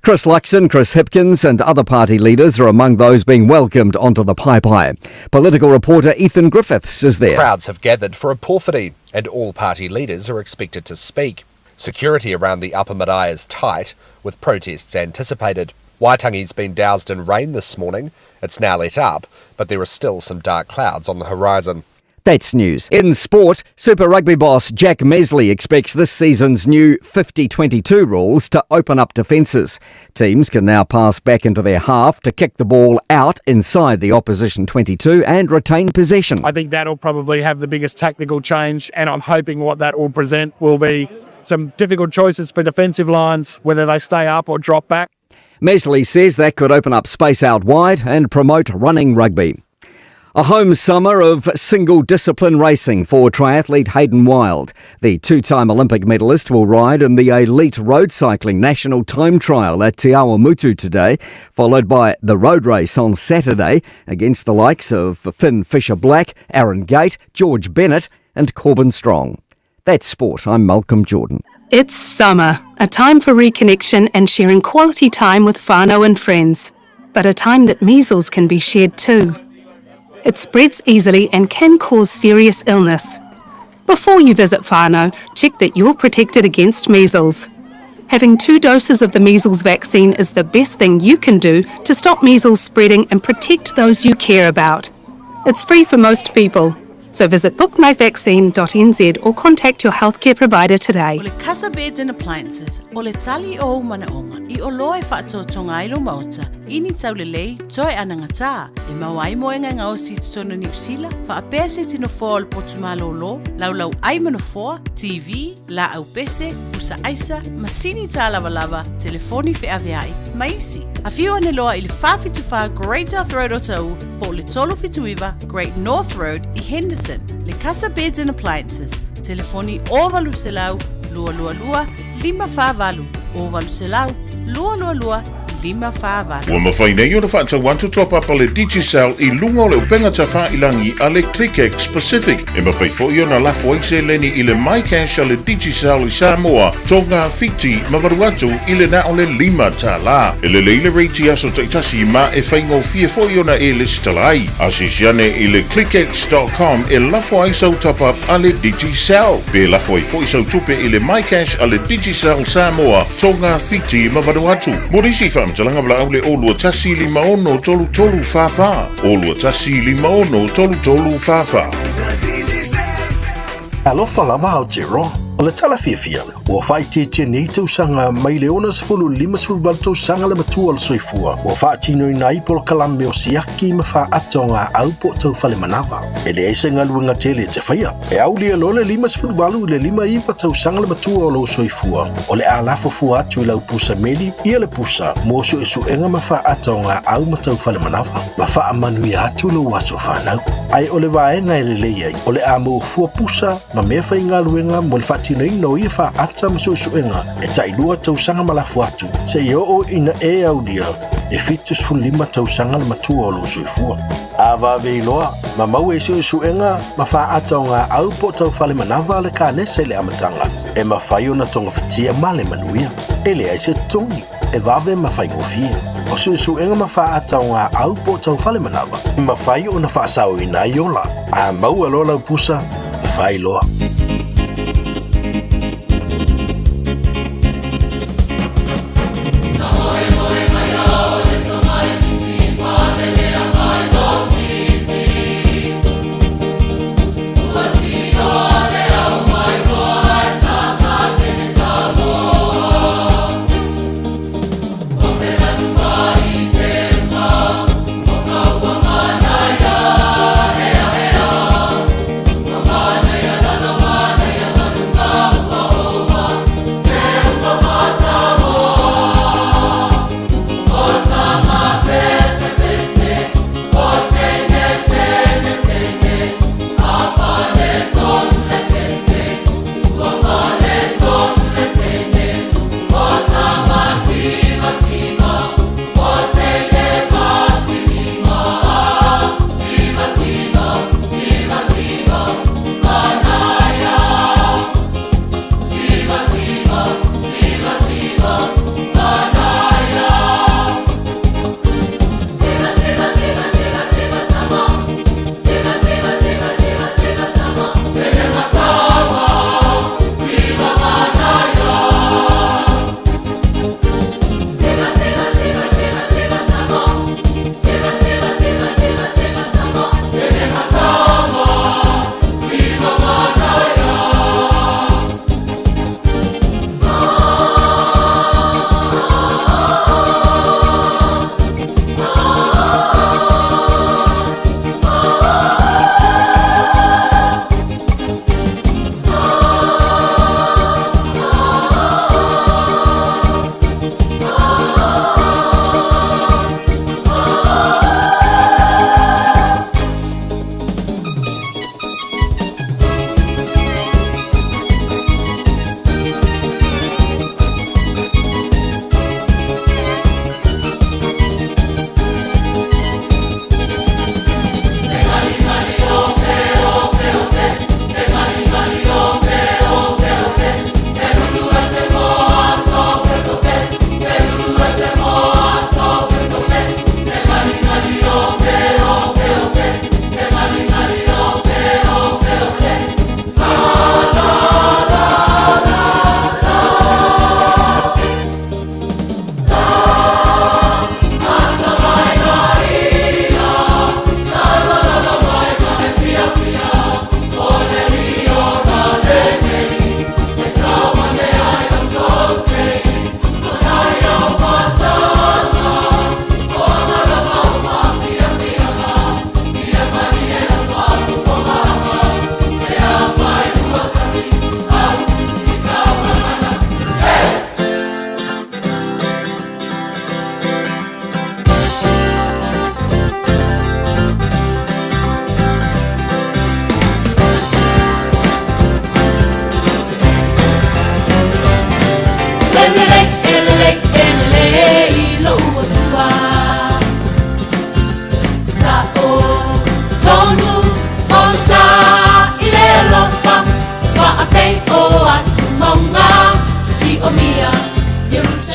Chris Luxon, Chris Hipkins, and other party leaders are among those being welcomed onto the Paepae. Political reporter Ethan Griffiths is there. Crowds have gathered for a pōwhiri, and all party leaders are expected to speak. Security around the Upper Marae is tight, with protests anticipated. Waitangi's been doused in rain this morning. It's now let up, but there are still some dark clouds on the horizon. That's news. In sport, Super Rugby boss Jack Mesley expects this season's new 50-22 rules to open up defences. Teams can now pass back into their half to kick the ball out inside the opposition 22 and retain possession. I think that'll probably have the biggest tactical change, and I'm hoping what that will present will be some difficult choices for defensive lines, whether they stay up or drop back. Mesley says that could open up space out wide and promote running rugby. A home summer of single discipline racing for triathlete Hayden Wilde. The two time Olympic medalist will ride in the elite road cycling national time trial at Te Awamutu today, followed by the road race on Saturday against the likes of Finn Fisher Black, Aaron Gate, George Bennett, and Corbin Strong. That's sport. I'm Malcolm Jordan. It's summer, a time for reconnection and sharing quality time with whānau and friends, but a time that measles can be shared too. It spreads easily and can cause serious illness. Before you visit whānau, check that you're protected against measles. Having two doses of the measles vaccine is the best thing you can do to stop measles spreading and protect those you care about. It's free for most people. So visit bookmyvaccine.nz or contact your healthcare provider today. O le Casa Beds and Appliances, o le tali o ou manaʻoga, i oloa e faatoatoga ai lou maota, i ni taulelei, toe anagatā, e maua ai moega e gaosi i totonu o Niu Sila, faapea se iti nofoa o le potu malōlō, laulau ʻai ma nofoa, TV, laau pese, pusa aisa, masini tālavalava, telefoni feaveai, ma isi. Afio ane loa i le 474 Great South Road o Taʻu, po o le 379 Great North Road i Henderson. Le Casa Beds and Appliances, telefoni 0800 222 548, 0800 222 548. Ua mafai nei ona faatau atu toa papa le Digicel i luga o le upega tafailangi a le ClickX Pacific. E mafai foi ona lafo ai seleni i le MyCash a le Digicel i Samoa, Tonga, Fiti ma Vanuatu i le na o le $5. E lelei le rate i aso taitasi ma e faigofie foi ona e lesitala ai. Asiasi ane i le clickx.com e lafo ai sau top-up a le Digicel. Pe lafo ai foi sau tupe i le MyCash a le Digicel Samoa, Tonga, Fiti ma Vanuatu. Mo nisi faamatalaga valaau le 021 56 33 44, 021 56 33 44. Alofa lava Aotearoa. O le tala fiafia, ua faaitiitia nei tausaga mai le 60 i le 58 tausaga le matua o le soifua ua faatinoina ai polokalame o siaki ma faaata o gaau po o tau fale manava. E leai se galuega tele e te faia. E aulia loa le 58 i le 59 tausaga le matua o lou soifua, o le a lafo fua atu i lau pusa meli ia le pusa mo suesuega ma faaata o gaau ma tau fale manava, ma faamanuia atu lou aso fanau. Ae o le vaega e lelei ai, o le a maua fua pusa ma mea faigaluega mo le faatinoina o ia faaata ma suesuega e tailua tausaga ma lafo atu, seia oo ina e aulia e 75 tausaga le matua o lou soifua. A vave iloa, ma maua i suesuega ma faaata o gaau po o tau fale manava a le kanesa i le amataga, e mafai ona togafitia ma le manuia. E leai se totogi, e vave ma faigofie. O suesuega ma faaata o gaau po o tau fale manava, e mafai ona faasaoina ai ola. A maua loa lau pusa, fai loa.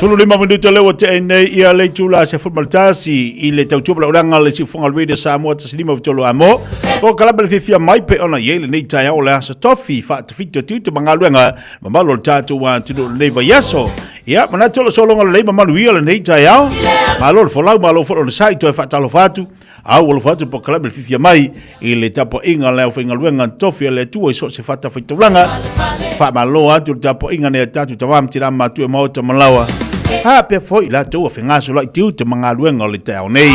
15 minuta lea ua tea nei ia le itula 11 i le tautua palaulaga le siufoga o le Radio Samoa 153 amo. O kalama le fiafia mai pe ona i ai lenei taeao o le aso tofi faatafiti o tiute ma galuega mamalu o le tatou atunuu lenei vaiaso. Ia, manatu o le sologa lelei ma manuia lenei taeao. Malo le folau, malo foi le onosai, toe faatalofa atu. A ua alofa atu le polokalame le fifia mai i le tapuaiga a le aufaigaluega tofi a le Atua i so o se fatafaitaulaga. Faamalo atu le tapuaiga nei a tatou tama ma tina matua maota ma laoa. Faapea foi i latou ua fegasoloai tiute ma galuega o le taeao nei.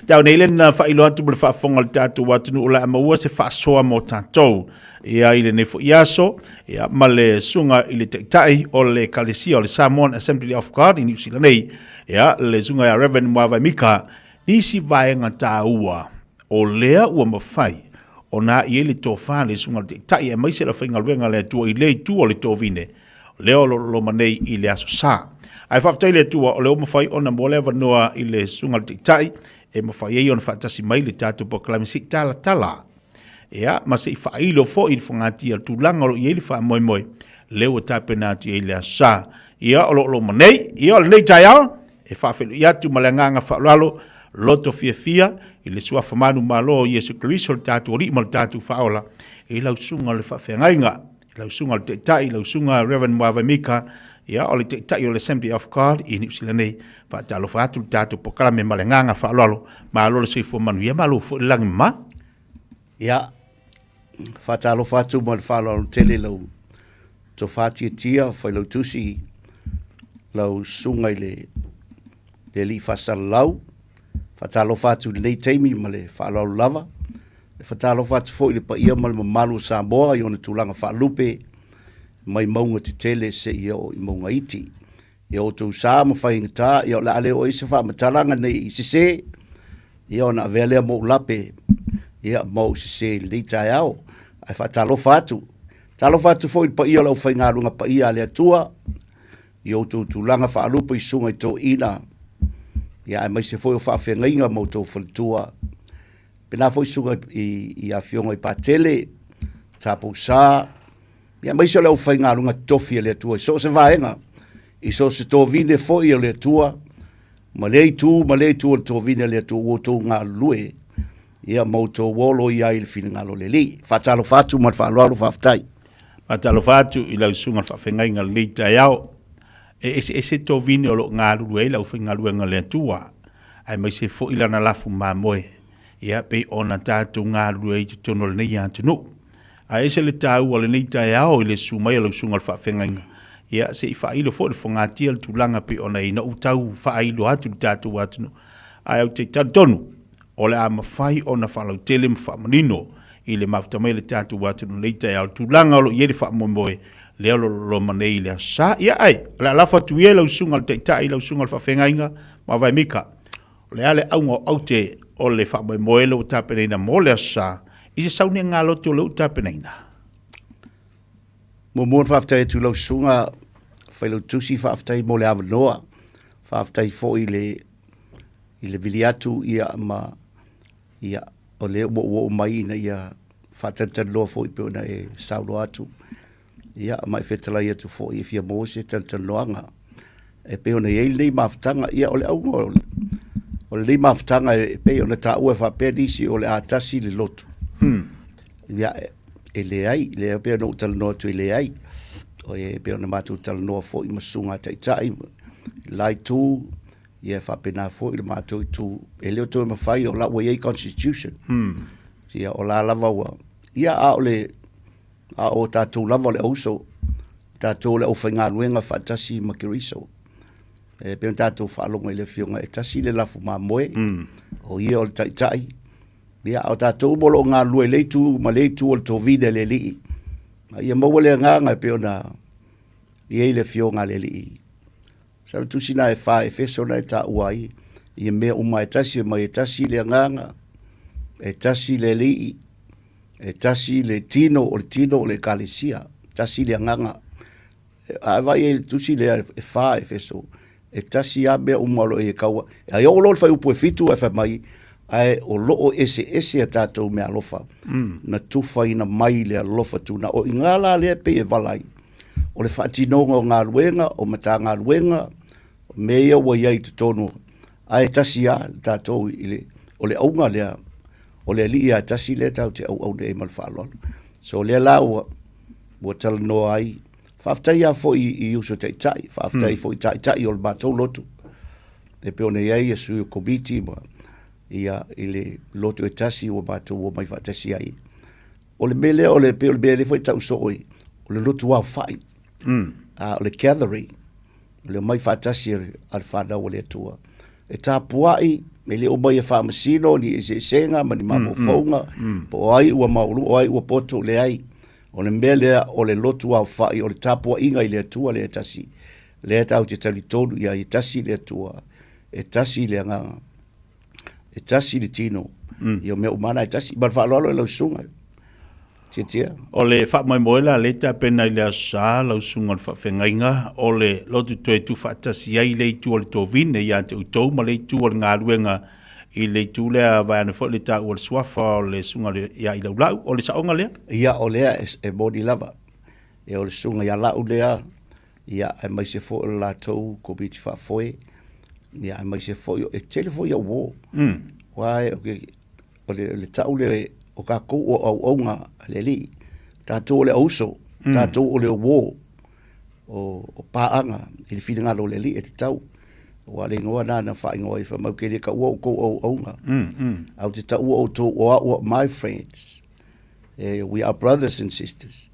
Taeao nei le na faailoa atu mo le faafofoga o le tatou atunuu o le a maua se faasoa mo tatou ia i lenei foi aso ia, ma le susuga i le taitai o le ekalesia o le Samoan Assembly of God i Niu Sila nei, ia, le susuga ia Reverend Muavae Mika, nisi vaega taua o lea ua mafai ona a'i ai le tofa a le susuga i le taitai aemaise le aufaigaluega a le Atua i lea itu o le tovine lea o lo o loma nei i le aso Sa. Ae faafetai i le Atua o lea ua mafai ona maua le avanoa i le susuga i le taitai e mafai ai ona faatasi mai le tatou polokalame se i talatala Ia, ma se i faailo foi i le fogatia o le tulaga o lo o i ai le faamoemoe, lea ua tapena atu i ai le Aso Sa. Ia, o lo o loma nei, ia o lenei taeao, e faafeiloai atu ma le agaga faaaloalo, loto fiafia i le Suafa manumalo o Iesu Keriso le tatou Alii ma le tatou Faaola, i lau Susuga o le Faafeagaiga, i lau Susuga o le Taitai, lau Susuga Reverend Muavae Mika, ia o le Taitai o le Assembly of God i Niu Sila nei. Faatalofa atu le tatou polokalame ma le agaga faaaloalo. Malo le soifua manuia, malo foi le lagi mama. Ia, faatalofa atu ma le faaaloalo tele i lau tofa tiatia Failautusi, lau susuga i le le alii faasalalau. Faatalofa atu i lenei taimi ma le faaaloalo lava. E faatalofa atu foi i le paia ma le mamalu o Samoa i ona tulaga faalupe mai mauga tetele seia oo i mauga iti. Ia outou sa ma faigata, ia o le a le oo i ai se faamatalaga ne i sese, ia ona avea lea ma ou lape, ia ma ou sese i lenei taeao. Ae faatalofa atu. Talofa atu foi i le paia o le aufaigaluega paia a le Atua, i outou tulaga faalupe i susuga i toeaiina, ia aemaise foi o faafeagaiga ma outou faletua. Pēlā foi susuga i afioga i Patele, Tapousa, Ia aemaise o le aufaigaluega totofi a le Atua i so o se vaega, i so o se tovine foi o le Atua, ma lea itu ma lea itu o le tovine a le Atua ua outou galulue, ia ma outou olo i ai i le finagalo o le Alii. Faatalofa atu ma le faaaloalo, faafetai. Faatalofa atu i lau susuga i le faafeagaiga i lenei taeao. E eseese tovine o lo o galulue ai le aufaigaluega a le Atua, aemaise foi lana lafu mamoe, ia pei ona tatou galulue ai i totonu o lenei atunuu. Ae ese le taua o lenei taeao i le susu mai o lau susuga i le faafeagaiga, ia se i faailo foi le fogatia le tulaga pei ona i ai. Na ou tau faailo atu i le tatou atunuu, ae ou te talitonu o le a mafai ona faalautele ma faamanino i le mafuta mai o le tatou atunuu i lenei taeao le tulaga o lo o i ai le faamoemoe lea o lo o loma nei i le Aso Sa. Ia ae, o le a lafo atu ia i lau susuga i le Taitai, lau susuga i le faafeagaiga, Mavae Mika. O le a le auga o aute o le faamoemoe lea ua tapenaina mo le Aso Sa i se sauniga loto lea ua tapenaina? Muamua ona faafetai atu i lau susuga Failautusi, faafetai mo le avanoa, faafetai foi i le i le vili atu ia ma ia o lea ua ou oo mai ina ia faatalatalanoa foi pei ona e saunoa atu. Ia ma e fetalai atu foi e fia maua se talatalanoaga e pei ona i ai lenei mafutaga. Ia o le auga o lenei mafutaga e pei ona taua e faapea nisi o le a tasi le lotu. Ia e leai, lea pei ona ou talanoa atu e leai. O e pei ona matou talanoa foi ma susuga a taitai i la itu, ia e faapena foi le matou itu. E le o toe mafai o la ua i ai constitution. Ia o la lava ua, ia a o le A o tatou lava o le auso, o tatou o le aufaigaluega faatasi ma Keriso. E pei ona tatou faalogo i le Afioga, e tasi le lafu mamoe, o ia o le Taitai. Ia, a o tatou uma o lo o galulue i lea itu ma lea itu o le tovine a le Alii. A ia maua le agaga e pei ona i ai le Afioga a le Alii. Masalo tusi na e fa Efeso na e taua ai ia mea uma e tasi, e mai e tasi le agaga, e tasi le Alii, E tasi le tino, o le tino o le Ekalesia, tasi le agaga. A e vaai ai i le tusi lea e fa Efeso, e tasi lava mea uma o lo o i ai e kaua. Ae oo loa i le fuaiupu e 7 ae fai mai, ae o lo o eseese a tatou meaalofa na tufaina mai le alofa tunaoi. O i ina la lea e pei e vala ai. o le faatinoga o galuega, o Matagaluega, o mea ia ua i ai i totonu, ae tasi lava le tatou i le, o le auga lea, o le Alii lava e tasi lea tatou te auauna i ai ma le faaaloalo. So o lea la ua, ua talanoa ai. Faafetai lava foi i uso taitai, faafetai foi i taitai o le matou lotu, e pei ona i ai ia sui o komiti ma ia i le lotu e tasi ua matou omai faatasi ai. O le mea lea, o le, pei o le mea lea foi e tau soo i, o le lotu aofai, a o le gathering, o le omai faatasi a le fanau a le Atua. E tapuai, e le omai e faamasino ni eseesega ma ni mafaufauga, po o ai ua maualuga, o ai ua poto, leai. O le mea lea o le lotu aofai, o le tapuaiga i le Atua lea e tasi, lea tatou te talitonu i ai, e tasi le Atua, e tasi le Agaga, e tasi le tino, ia o mea uma lava na e tasi. Ma le faaaloalo i lau susuga. Tiatia. O le faamoemoe la lea e tapena i le Aso Sa lau susuga o le faafeagaiga, o le lotu toe tuufaatasi ai le itu o le tovine ia te outou ma le itu o le galuega i le itu lea vaeane foi le taua o le suafa o le susuga ia Ilaulau. O le saoga lea? Ia, o lea e moni lava. Ia, o le susuga ia Lau lea, ia, aemaise foi o le latou komiti faafoe, ia, aemaise foi, e tele foi au uo. Aua o le tau lea, o tatou o auauna a le Alii, tatou o le auuso, tatou o le uo o paaga i le finagalo o le Alii e tatau. Aua o le igoa lena na faaigoa ai, fai mai ou te le taua outou o auauna, ae ou te taua outou o au my friends. We are brothers and sisters.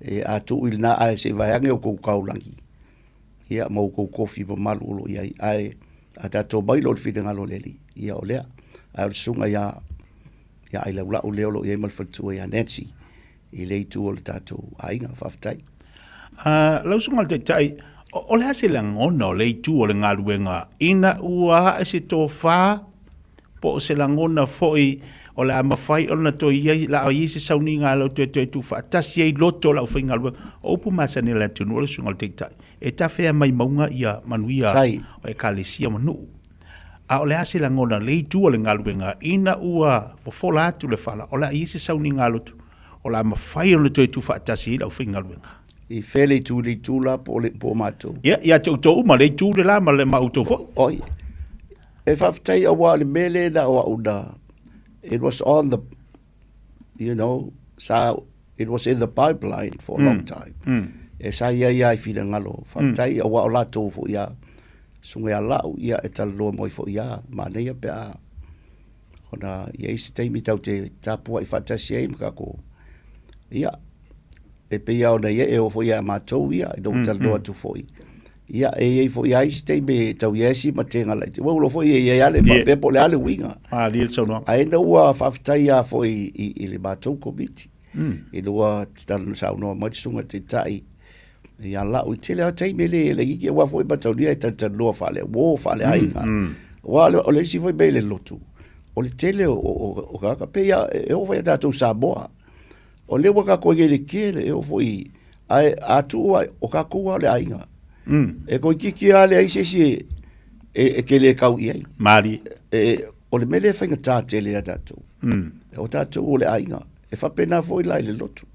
E a tuu i lena ae se i vaeane outou taulagi, ia ma outou tofi mamalu o lo o i ai, ae a tatou omai loa i le finagalo o le Alii, ia o lea. Ae o le susuga ia ia Ailaulau lea o lo o i ai ma le faletua ia Nancy i lea itu o le tatou aiga. Faafetai. Lau Susuga i le Taitai, o le a se lagona o lea itu o le galuega ina ua ae se tofa po o se lagona foi o le a mafai ona toe i ai, la i ai se sauniga a lau toe toe tuufaatasi ai loto o le aufaigaluega. O upu masani a le atunuu o le susuga i le Taitai, e tafea mai mauga ia manuia o ekalesia ma nuu. A o le a se lagona le itu o le galuega ina ua fofola atu le fala, o le a i ai se sauniga a loto, o le a mafai ona toe tuufaatasi ai le aufaigaluega. I fea le itu, le itu la po o le po o matou? Ia, ia te outou uma, le itu le la ma le ma outou foi. Oi. E faafetai aua o le mea lea na o au na, it was on the, you know, sa, it was in the pipeline for a long time. E sa i ai lava i finagalo. Faafetai aua o latou foi a susuga ia Lau, ia e talanoa mai foi ia, manaia pe a ona i ai se taimi tatou te tapuai faatasi ai ma tatou, ia, e pei lava ona i ai, e oo foi ia matou ia, ina ua talanoa atu foi, ia, e i ai foi lava isi taimi e tau i ai si matega laiti. Ua iloa foi e i ai lava le faapea po o le a le uiga. Malie le saunoaga. Ae ina ua faafetai lava foi i le matou komiti, ina ua saunoa mai le susuga i le Taitai ia Lau, i tele lava taimi e le laitiiti, aua foi e mataulia e talatalanoa faale-uo, faale-aiga. Aua o le isi foi mea i le lotu, o le tele o tagata, pei lava e oo foi ia tatou Samoa, O lea ua tatou i ai i le tele, e oo foi, ae a tuu lava, o tatou lava o le aiga. E toeitiiti lava leai se isi e te le tau i ai. Malie. E, o le mea lea e faigata tele ia tatou. O tatou o le aiga. E faapena foi la i le lotu.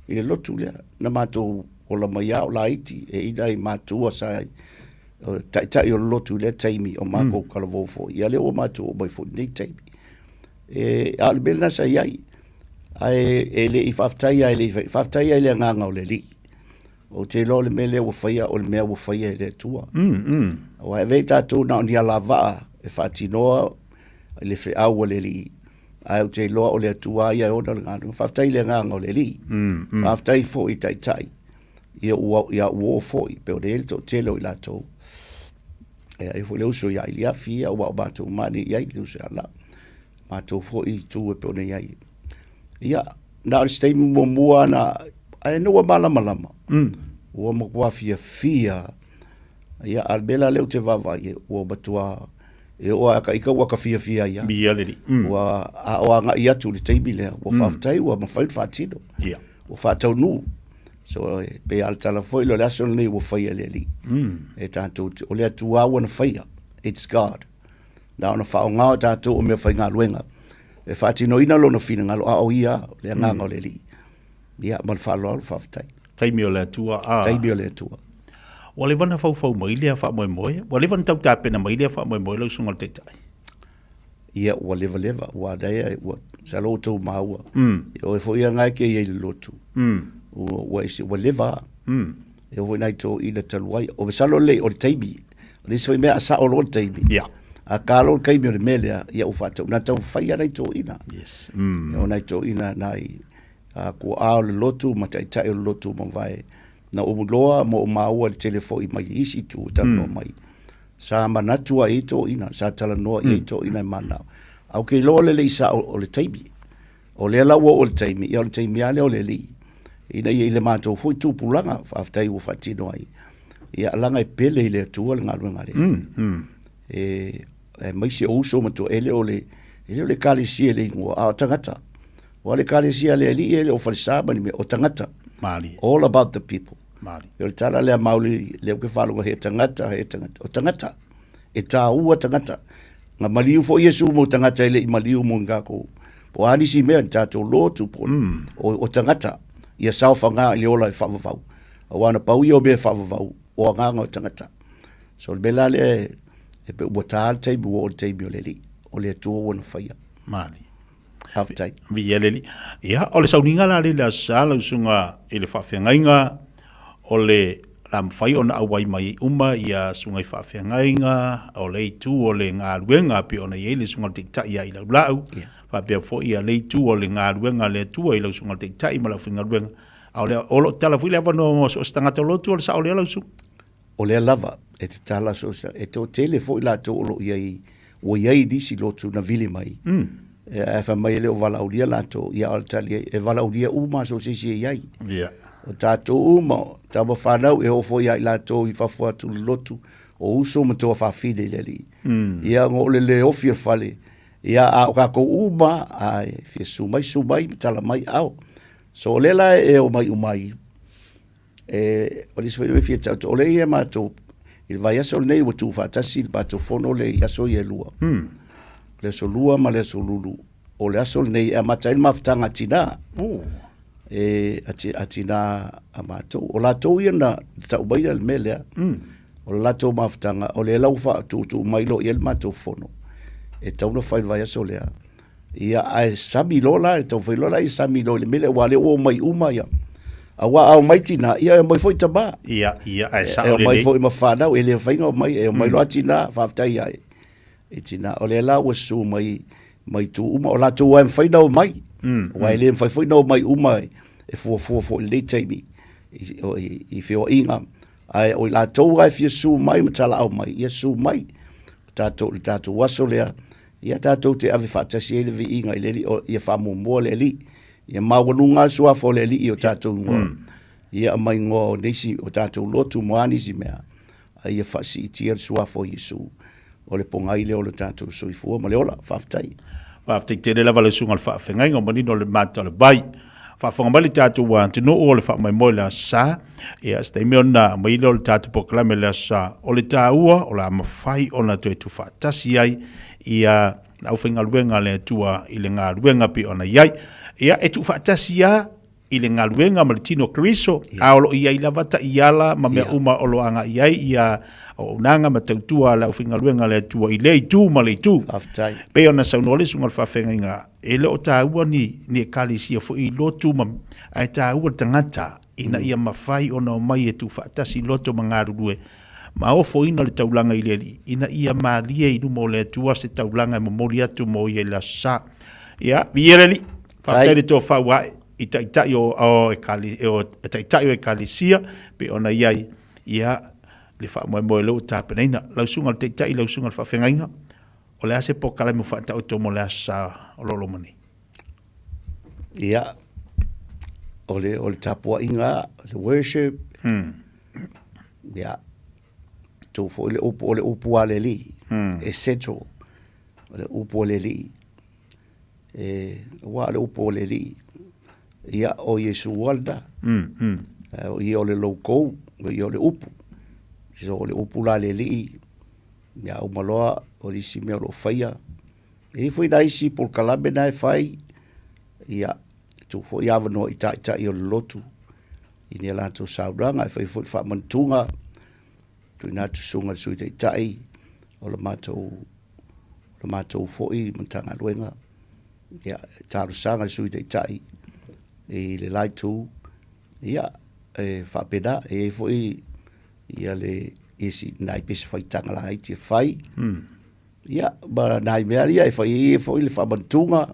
I le lotu lea, na matou ola mai lava o laiti, e i ai matua sa o taitai o le lotu i lea taimi, o matou talavou foi. Ia lea ua matou oo mai foi i lenei taimi. E, a o le mea lena sa i ai. Ae e le i faafetai lava e le i faafetai lava i le agaga o le Alii. Ou te iloa o le mea lea ua faia, o le mea ua faia e le Atua. Aua e avea i tatou na o ni alavaa e faatinoa le feau a le Alii, ae ou te iloa o le Atua lava ia e ona le galuega. Faafetai i le agaga o le Alii. Faafetai foi i Taitai, ia ua ia ua oo foi, pei ona i ai le toatele o i latou. E ai foi le uso ia Iliafi, ia ua o matou uma nei i ai le uso ia Lau. Matou foi itu e pei ona i ai. Ia, na o se taimi muamua na, ae ina ua malamalama, ua matua fiafia. Ia, a o le mea la lea ou te vaavaai i ai, ua matua, e oo lava ia ita ua ta fiafia ai lava. Viia le Alii. Ua, a o agai atu i le taimi lea, ua faafetai ua mafai ona faatino. Ua faataunuu. So, e pei lava o le tala foi lea, o le aso lenei ua faia e le Alii. E tatou te, o le Atua ua na faia, it's God. Na ona faaaoga o tatou o mea faigaluega e faatinoina lona finagalo, a o ia le agaga o le Alii. Ia, ma le faaaloalo, faafetai. Taimi o le Atua, a. Taimi o le Atua. Ua leva ona faufau mai lea faamoemoe, ua leva ona tau tapena mai lea faamoemoe lau Susuga i le Taitai? Ia, ua levaleva, ua lea, ua, masalo ua outou maua. Ia, oe foi ia na e te i ai i le lotu. Ua, ua ese, ua leva lava. E oo foi nai toeaiina talu ai. O masalo lelei o le taimi, o le isi foi mea a sao loa le taimi. Ia. A ta loa le taimi o le mea lea, ia ua faatau, na taumafai lava nai toeaiina. Yes. Ia, o nai toeaiina nai tuaa o le lotu ma taitai o le lotu ua mavae. Na ou iloa ma ou maua i le tele foi mai isi itu e talanoa mai. Sa manatu ai i toeaiina, sa talanoa i ai toeaiina e mananao. Ae ou te iloa le lei sao o le taimi. O lea la ua oo i le taimi, ia o le taimi lava lea o le Alii, ina ia i le matou foi tupulaga, faafetai ua faatino ai, ia leaga e pele i le Atua le galuega a le Alii. E, aemaise o uso ma toa, e le o le, e le o le Ekalesia i le igoa, a o tagata. Aua o le Ekalesia a le Alii e le o falesa ma ni mea, o tagata. Malie. All about the people. Malie. O le tala lea Maoli, lea ou te faalogo he tagata, he tagata, o tagata. E tāua tagata. Na maliu foi Iesu mo tagata e le i maliu mo ni tātou. Po o a nisi mea, ni tātou lotu, po o, o tagata. Ia saofaga i le ola e faavavau. Aua na pau ia o mea e faavavau, o agaga o tagata. So le mea la lea e, e pei ua ta le taimi, ua oo le taimi o le Alii, o le Atua ua na faia. Malie. Faafetai. Viia le Alii. Ia, o le sauniga la lea i le Aso Sa lau susuga i le faafeagaiga, o le la mafai ona auai mai ai uma ia susuga i faafeagaiga, o le itu o le galuega pei ona i ai le susuga i le Taitai ia Ilaulaau, yeah. faapea foi ia le itu o le galuega a le Atua i lau susuga i le Taitai ma le aufaigaluega. A o le, o lo o tatala foi le avanoa mo so o se tagata o lotu, o le sao lea lau susuga? O lea lava e tatala so o se, e toatele foi latou o lo o i ai, ua i ai nisi lotu na vili mai. Ae fai mai e le o valaaulia latou, ia a o le tali ai, e valaaulia uma so o se isi e i ai. Yeah. O tatou uma, o tama fanau, e oo foi ia i latou i fafo atu i le lotu, o uso ma tuafafine i le Alii. Ia, ona o le le ofi o le fale, ia, a o tatou uma, a e fia susu mai, susu mai ma tala mai ao. So o lea la e omai uma ai, E, o le isi foi mea e fia taoto, o lea e i ai matou, i le vaiaso lenei ua tuufaatasi le matou fono lea i aso ia e lua. O le aso lua ma le aso lulu. O le aso lenei e amata ai le mafutaga a tinā. Oh. E, a, a tinā a matou. O latou ia na tau maia le mea lea. O le latou mafutaga, o lea la ua faatuutuu mai loa i ai le matou fono. E tatau ona fai i le vaiaso lea. Ia, ae sami loa la, e taumafai loa la ia sami loa i le mea lea, aua o lea ua omai uma ia. Aua a omai tinā, ia e omai foi tamā. Ia, ia, ae sao E omai lelei. foi ma fanau, e le mafai ona omai, e omai loa tinā, faafetai ai i tinā. O lea la ua susu mai, mai itu uma, o latou lava e mafai ona omai. Aua e le mafai foi ona omai uma e fuafua foi i lenei taimi i, i, i feoaiga. Ae o i latou lava e fia susu mai ma talaau mai, ia susu mai. O tatou, le tatou aso lea, Ia tatou te ave faatasi ai le viiga i le Alii, ia faamuamua le Alii. Ia maualuga le suafa o le Alii i o tatou igoa. Ia ma igoa o nisi o tatou lotu ma a nisi mea, a ia faasiitia le suafa o Iesu, o le pogai lea o le tatou soifua ma le ola. Faafetai. Faafetai tele lava le susuga i le faafeagaiga o manino o le mata o le vai. Faafofoga mai le tatou atunuu o le faamoemoe i le Aso Sa. Ia, se taimi ona aumai lea o le tatou polokalame i le Aso Sa. O le taua, o le a mafai ona toe tuufaatasi ai ia le aufaigaluega a le Atua i le galuega pei ona i ai. Ia, e tuufaatasi lava i le galuega ma le tino o Keriso, a o lo o i ai lava taiala ma mea uma o lo o agai i ai ia auaunaga ma tautua a le aufaigaluega a le Atua i lea itu ma le itu. Faafetai. Pei ona saunoa le susuga i le faafeagaiga, E le o taua ni, ni ekalesia foi i lotu ma, ae taua le tagata ina ia mafai ona omai e tuufaatasi loto ma galulue ma ofoina le taulaga i le Alii, ina ia malie i luma o le Atua se taulaga e momoli atu mo ia i le Aso Sa. Ia, viia le Alii, faafetai le tofa ua ae i taitai o, o, ekale, o, taitai o ekalesia, pei ona i ai, ia, le faamoemoe o lea ua tapenaina. Lau susuga i le Taitai, lau susuga i le Faafeagaiga, O le a se polokalame ua faataoto mo le Aso Sa o lo o loma nei? Ia, o le, o le tapuaiga, o le worship, ia, tou foi le upu, o le upu a le Alii, e settle, o le upu a le Alii. E, aua o le upu a le Alii, ia, o Iesu lava lena. O ia o le loukou, o ia o le upu. So, o le upu la a le Alii, Ia uma loa o le isi mea o lo o faia, e i ai foi nai isi polokalame na e fai, ia, e tuu foi avanoa i taitai o le lotu. i ni a latou saunoaga, e fai foi le faamanatuga, tuuina atu susuga i le Sui Taitai o le matou, o le matou foi Matagaluega, ia, e talosaga i le Sui Taitai i le la itu, ia, e faapena, e i ai foi ia le isi nai pese faitaga laiti e fai, ia, ma nai mea ia e fai ai foi le faamanatuga,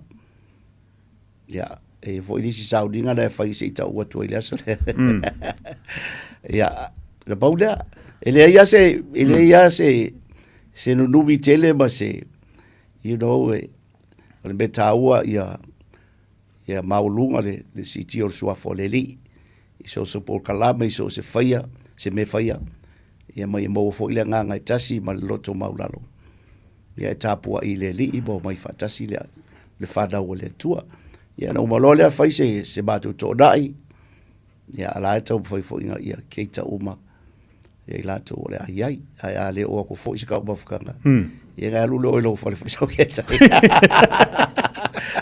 Ia, e i ai foi le isi sauniga na e fai se i tau atu ai le aso lea. Ia, na pau lea. E leai lava se, e leai lava se, se nunumi tele ma se, you know, e, o le mea taua ia, ia maualuga le, le siitia o le suafa o le Alii. I so o se polokalame, i so o se faia, se mea faia, ia ma ia maua foi le agaga e tasi ma le loto maualalo. Ia e tapuai i le Alii ma omai faatasi le, le fanau a le Atua. Ia ona uma loa lea fai se, se matou toonai, ia a la e taumafai foi ina ia keita uma ia i latou o le a i ai. Ae a le oo atu foi se taumafataga, ia ona e alu lea oe i lou fale fai sau keta.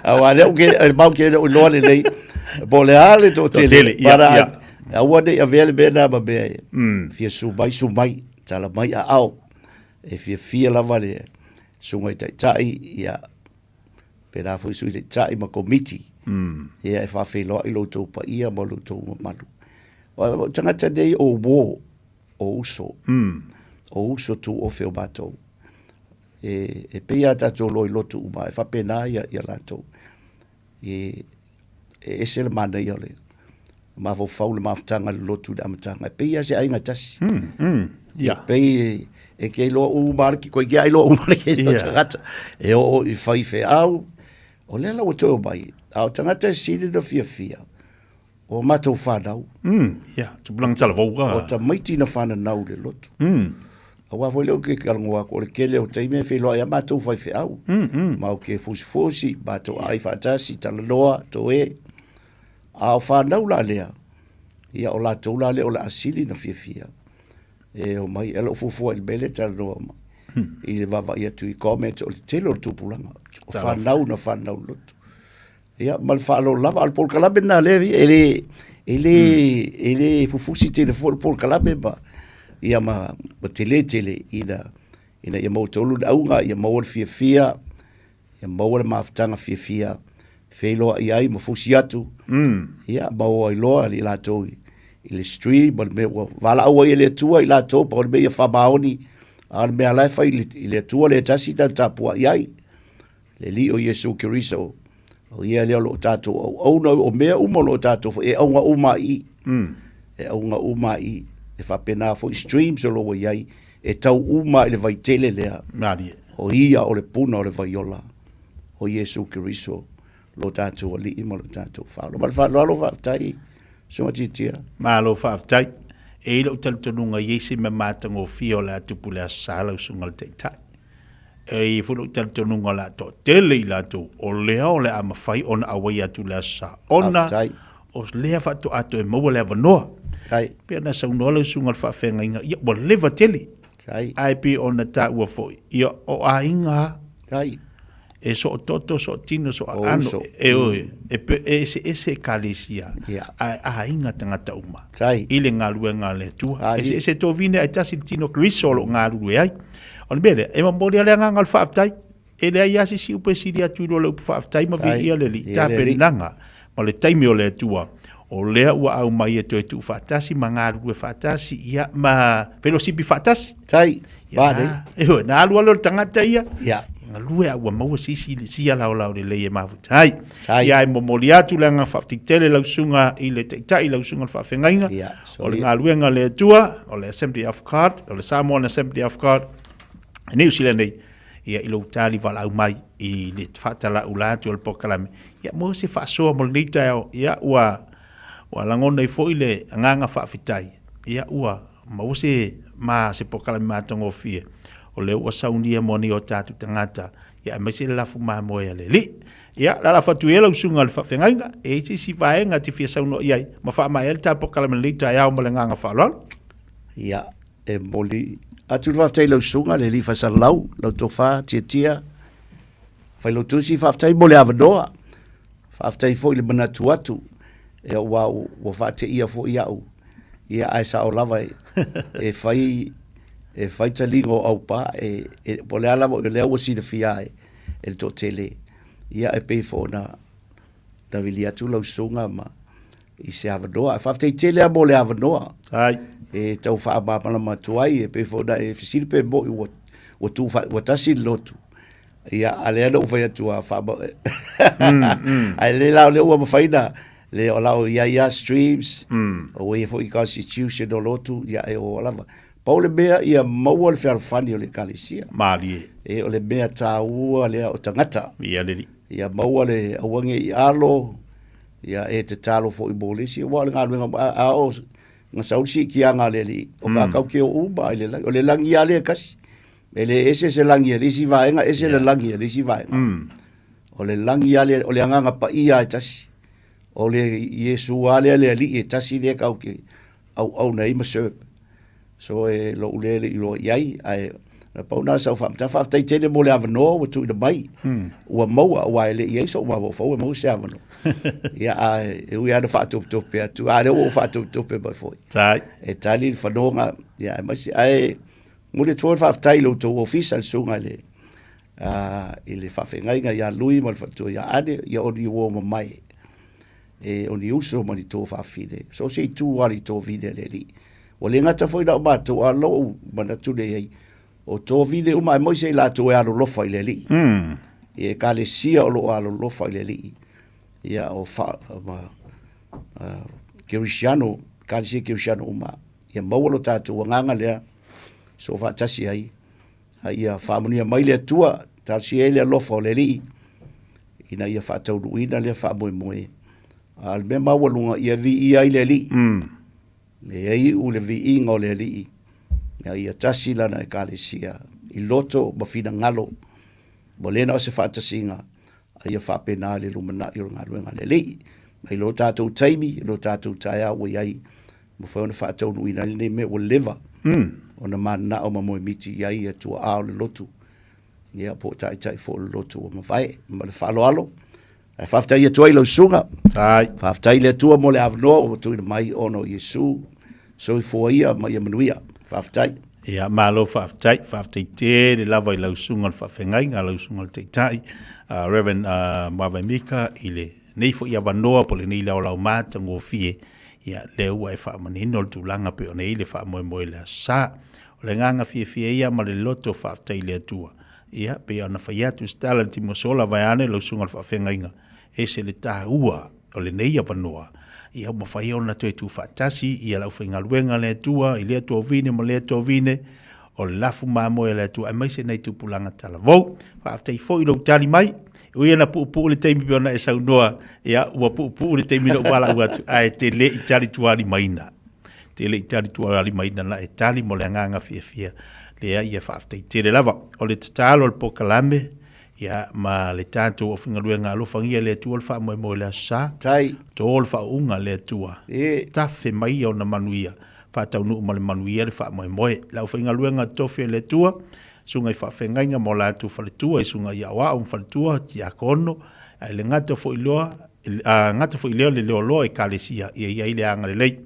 Aua lea ke, e mau ke le iloa lelei, po o le a le toatele, Toatele, ia, para ia. aua ne i avea le mea lena ma mea e fia su mai, su mai, tala mai aao. E fiafia lava le susuga i taitai, ia, pēlā foi sui taitai ma komiti, ia e faafeiloai lo outou paia ma lo outou mamalu. O tagata nei o uo, o uso, o uso tuofe o matou. E, e pei lava tatou loa i lotu uma, e faapena ia, ia latou. E, e ese le manaia o le mafaufau le mafutaga i le lotu i le amataga. E pei lava se aiga tasi. Yeah. E pei e, e ke iloa uma le koe ke iloa uma le ke yeah. tagata. E oo i faifeau. O lea la ua toe omai. A o tagata e sili na fiafia. O matou whanau. Yeah, tupulaga talavou ka. O tamaiti na whananau le lotu. Aua foi lea ou te talanoa atu, o le tele o taimi e feiloai ai matou faifeau. Matou te fusifusi, matou aai faatasi, talanoa, toe. A o fanau la lea, ia o latou la lea o le a sili na fiafia e omai. E lou fuafua i le mea lea e talanoa mai, i le vaavaai atu i comments o le tele o le tupulaga, o fanau na fananau i le lotu. Ia, ma le faaaloalo lava, a o le polokalame lena lea e le, e le, e le fufusi tele foi le polokalame ma, ia ma, ma tele tele ina, ina ia maua tonu le auga, ia maua le fiafia, ia maua le mafutaga fiafia, feiloai ai ma fusi atu, ia, maua ai loa i latou i, i le stream ma le mea ua valaau ai e le Atua i latou, pau le mea ia faamaoni, a o le mea la e fai i le, i le Atua lea e tasi tatou tapuai ai. Le Alii o Iesu Keriso, o ia lea o lo o tatou auauna, o mea uma o lo o tatou fai, e auga uma i i. E auga uma i i. E faapena foi streams o lo o ua i ai, e tau uma i le vaitele lea. Malie. O ia o le puna o le vaiola, o Iesu Keriso, lo tatou Alii ma lo tatou Faaola. Ma le faaaloalo faafetai, Susuga Tiatia. Malo faafetai. E i ai lou talitonuga e i ai se mea matagofie o le a tupu i le Aso Sa lau Susuga i le Taitai. E i ai foi lou talitonuga o le a toatele i latou o lea o le a mafai ona auai atu i le Aso Sa, ona o lea faatoa toe maua le avanoa. E pei ona saunoa lau susuga i le faafeagaiga, ia ua leva tele. Ae pei ona taua foi, ia o aiga lava, e soo toto, soo tino, soo aano, e oe, e eseese ekalesia, ae aiga tagata uma i le galuega a le Atua. E eseese tovine ae tasi le tino Keriso o lo o galulue ai. O le mea lea, e momoli lava le agaga o le faafetai. E leai lava se isi upu e sili atu i lo le upu faafetai ma viia le Alii. Tapenaga ma le taimi o le Atua, o lea ua aumai e toe tuufaatasi ma galulue faatasi, ia, ma felosipi faatasi. Tai, Ia, na, e, na alu alu o le tagata ia, ia. galue a ua maua se isi sia laolao lelei e mafuta ai. Ia, e momoli atu le agaga faafetai tele lau susuga i le Taitai, lau susuga i le Faafeagaiga, ia, o le galuega a le Atua, o le Assembly of God, o le Samoan Assembly of God, i Niu Sila nei, ia, i lou tali valaau mai i le faatalaula atu o le polokalame, ia, mo se faasoa mo lenei taeao, ia, ua, ua lagona ai foi le agaga faafetai, ia, ua maua se, ma se polokalame matagofie, o lea ua saunia mo ni o tatou tagata, ia, aemaise le lafu mamoe a le Alii. Ia, lalafo atu ia lau susuga i le faafeagaiga, e i ai se isi vaega e te fia saunoa i ai, ma faamaea ai le ta polokalame i lenei taeao ma le agaga faaaloalo. Ia, e momoli atu le faafetai i lau susuga le alii faasalalau, lau tofa Tiatia Failautusi, faafetai mo le avanoa. Faafetai foi i le manatu atu. Ia aua ua faateia foi au, ia ae sao lava e, e fai e fai taliga o aupa e, e po o le a lava o lea ua silafia ai e le toatele. Ia e pei foi ona na vili atu lau susuga ma i se avanoa. Ae faafetai tele lava mo le avanoa. Ai. E tau faamalamalama atu ai, e pei foi ona e fesili pe moni ua, ua tuu faa, ua tasi le lotu. Ia, a lea na ou fai atu a faama... Ae le la o lea ua mafai na, le o la o i ai lava streams, ua i ai foi constitution o lotu, ia e oo lava. Pau le mea ia maua le fealofani o le Ekalesia. Malie. E o le mea taua lea o tagata. Ia le alii. Ia maua le aua ne i alo, ia e tatalo foi mo le isi, aua o le galuega, a, a oo na sau le siitiaga a le Alii, o kākau ke o uma i le lagi, o le lagi lava lea e tasi. E le ese se lagi a le isi vaega, ese le lagi a le isi vaega. O le lagi lava lea, o le Agaga Paia lava e tasi. O le Iesu lava lea le Alii e tasi lea tatou te auauna ai ma serve. So e lou lea e le i iloa i ai, ae na pau lena o sau faamatalaga. Faafetai tele mo le avanoa ua tuuina mai, ua maua aua e le i i ai sou mafaufau e maua se avanoa. Ia ae e ui lava ina faatopetope atu, a o lea ua ou faatopetope mai foi. E tali le fanoga, ia aemaise ae momoli atu foi le faafetai i lo outou ofisa, le susuga i le i le faafeagaiga ia Lui ma le faletua ia Ane, ia o ni uo mamae, e o ni uso ma ni tuafafine, so o se itu lava le tovine a le Alii. Ua le gata foi na o matou, a o lou manatu lea i ai, o tovine uma aemaise i latou e alolofa i le Alii. I ekalesia o lo o alolofa i le Alii, ia o fa, ma, uh, Kerisiano, ekalesia Kerisiano uma, ia maua lo tatou agaga lea, so faatasi ai, a ia faamanuia mai le Atua, talosia ai le alofa o le Alii, ina ia faataunuuina lea faamoemoe. A o le mea maualuga, ia viia ai le Alii. Ia iu le viiga o le Alii, ina ia tasi lana ekalesia i loto ma finagalo, ua le na o se faatasiga, a ia faapena le lumanai o le galuega a le Alii. Mai lo tatou taimi, lo tatou taeao ua i ai, mafai ona faataunuuina ai lenei mea ua leva ona mananao ma moemiti i ai ia tuaa o le lotu, ia po o taitai foi o le lotu ua mavae. Ma le faaaloalo, ae faafetai atu ai i lau susuga. Faafetai i le Atua mo le avanoa ua tuuina mai ona o Iesu. Soifua ia ma ia manuia. Faafetai. Ia, malo faafetai, faafetai tele lava i lau susuga i le faafeagaiga, lau susuga i le Taitai, uh, Reverend uh, Muavae Mika, i lenei foi avanoa po o lenei laolao matagofie, ia, lea ua e faamanino le tulaga pei ona i ai le faamoemoe i le Aso Sa. O le agaga fiafia ia ma le loto faafetai i le Atua. Ia, pei ona fai atu se tala i le Timosola vaeane lau susuga i le faafeagaiga, ese le taua o lenei avanoa, ia ua mafai ona toe tuufaatasi ia le aufaigaluega a le Atua i lea tovine ma lea tovine, o le lafu mamoe a le Atua aemaise nai tupulaga talavou. Faafetai foi i lou tali mai. E ui ina puupuu le taimi pei ona e saunoa, ia ua puupuu le taimi na ou valaau atu, ae e te le i tali tualimaina. Te le i tali tualimaina na e tali mo le agaga fiafia. Lea ia faafetai tele lava. O le tatalo o le pokalame, ia ma le tatou aufaigaluega alofagia e le Atua le faamoemoe i le Aso Sa. Tai. To le faauuga a le Atua. E. Tafe mai ia ona manuia, faataunuu ma le manuia le faamoemoe. Le aufaigaluega tofi a le Atua, susuga i faafeagaiga ma o latou faletua, i susuga i aoao ma faletua, tiakono, ae le gata foi loa, a, gata foi lea o le leoloa ekalesia, ia i ai le agalelei.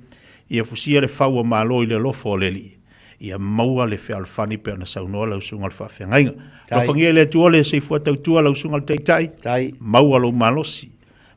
Ia fusia le fau o Malo i le alofa o le Alii. Ia maua le fealofani pei ona saunoa lau susuga i le faafeagaiga. Alofagia e le Atua le soifua tautua lau susuga i le Taitai. Tai. Maua lou malosi.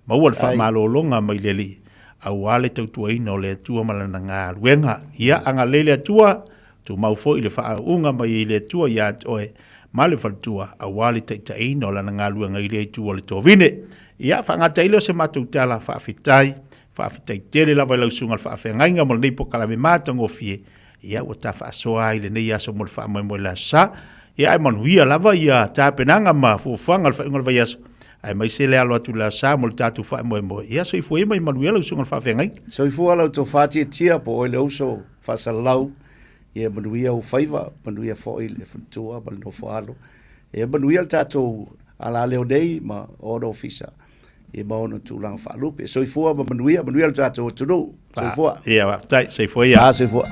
Maua le faamalologa mai le Alii aua le tautuaina o le Atua ma lana galuega. Ia agalelei le Atua, tumau foi le faauuga mai i le Atua ia te oe ma le faletua aua le taitaiina o lana galuega i lea itu o le tovine. Ia faagata ai lea o se matou tala faafetai, faafetai tele lava i lau susuga i le faafeagaiga mo lenei pokalame matagofie. Ia ua ta faasoa ai i lenei aso mo le faamoemoe i le Aso Sa. Ia ae manuia lava ia tapenaga ma fuafuaga o le faaiuga o le vaiaso, aemaise le alo atu i le Aso Sa mo le tatou faamoemoe. Ia soifua ia ma ia manuia lau susuga i le faafeagaiga. Soifua lau tofa tiatia po o oe le uso faasalalau, ia manuia ou faiva, manuia foi le faletua ma le nofo alo. Ia manuia le tatou alaleo nei ma ona ofisa. Ia ma ona tulaga faalupe. Soifua ma manuia, manuia lo tatou atunuu. Soifua. Ia, faafetai, soifua ia. Ah, soifua.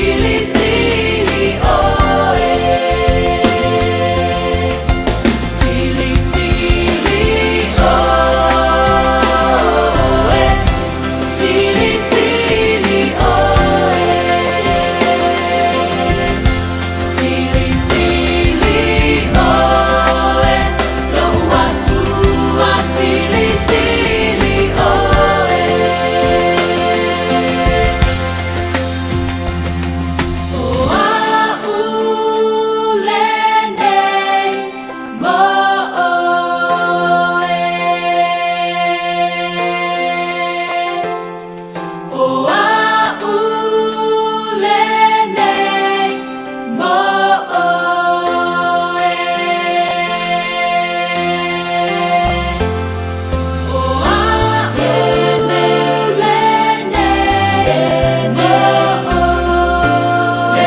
Silisili oe. Silisili oe. Silisili oe. Silisili oe. Lou Atua silisili oe. O a'u lenei mo oe. O a'u lenei mo oe. O a'u lenei mo oe. O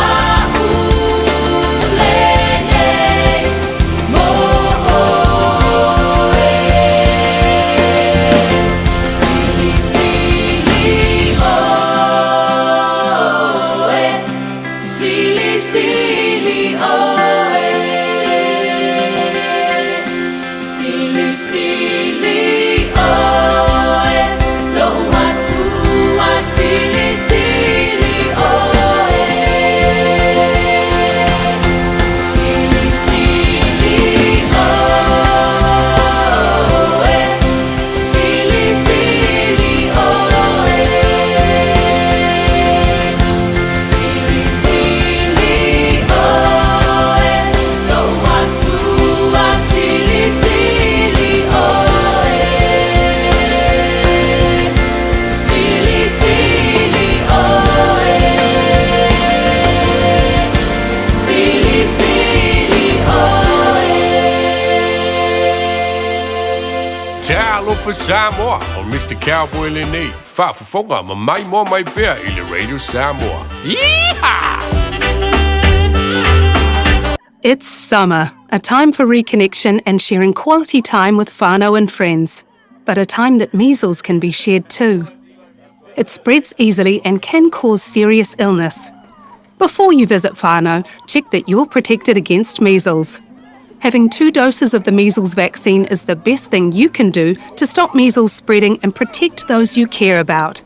a'u lenei mo Silisili oe. Silisili oe. Lou Atua silisili oe. Silisili oe. Silisili oe. Silisili oe. Lou Atua silisili oe. Silisili oe. Silisili oe. Talofa Samoa, o Mr. Cowboy lenei, faafofoga ma maimoa mai pea i le Radio Samoa. Yeehaw! It's summer, a time for reconnection and sharing quality time with whānau and friends, but a time that measles can be shared too. It spreads easily and can cause serious illness. Before you visit whānau, check that you're protected against measles. Having 2 doses of the measles vaccine is the best thing you can do to stop measles spreading and protect those you care about.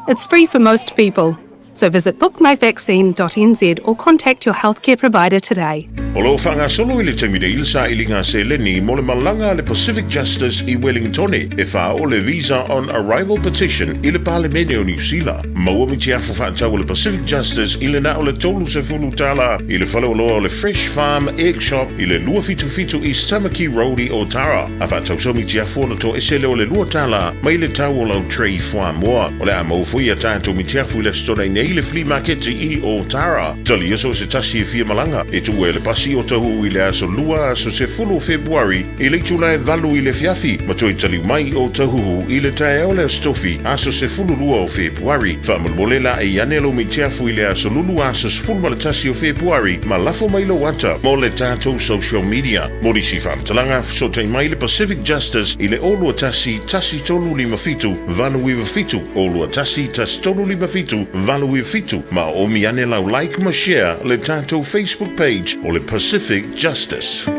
It's free for most people. So visit bookmyvaccine.nz or contact your healthcare provider today. O lo o faagasolo i le taimi nei le sailiga seleni mo le malaga a le Pacific Justice i Wellingtone e faaoo le Visa on Arrival Petition i le Palemene o Niu Sila. Maua mitiafu faatau a le Pacific Justice i le na o le $30 i le faleoloa o le Fresh Farm Egg Shop i le 277 East Tamaki Road i Otara. A faatau sau mitiafu ona toese lea o le $2 mai le tau o lau tray fuamoa. O le a maua foi a tatou mitiafu i le Aso Toonai nei i le Flea Market i Otara. Talia so o se tasi e fia malaga, e tuua e le pasi o Tahuhu i le aso Lua, aso 10 o Fepuari, i le itula e 8 i le afiafi, ma toe taliu mai o Tahuhu i le taeao o le Aso Tofi, aso 12 o Fepuari. Faamolemole laei ane lou mitiafu i le aso Lulu, aso 11 o Fepuari, ma lafo mai lou ata mo le tatou social media. Mo nisi faamatalaga, fesootai mai le Pacific Justice i le 021 1357 897, 021 1357 897, ma oomi ane lau like ma share le tatou Facebook page o le Pacific Justice.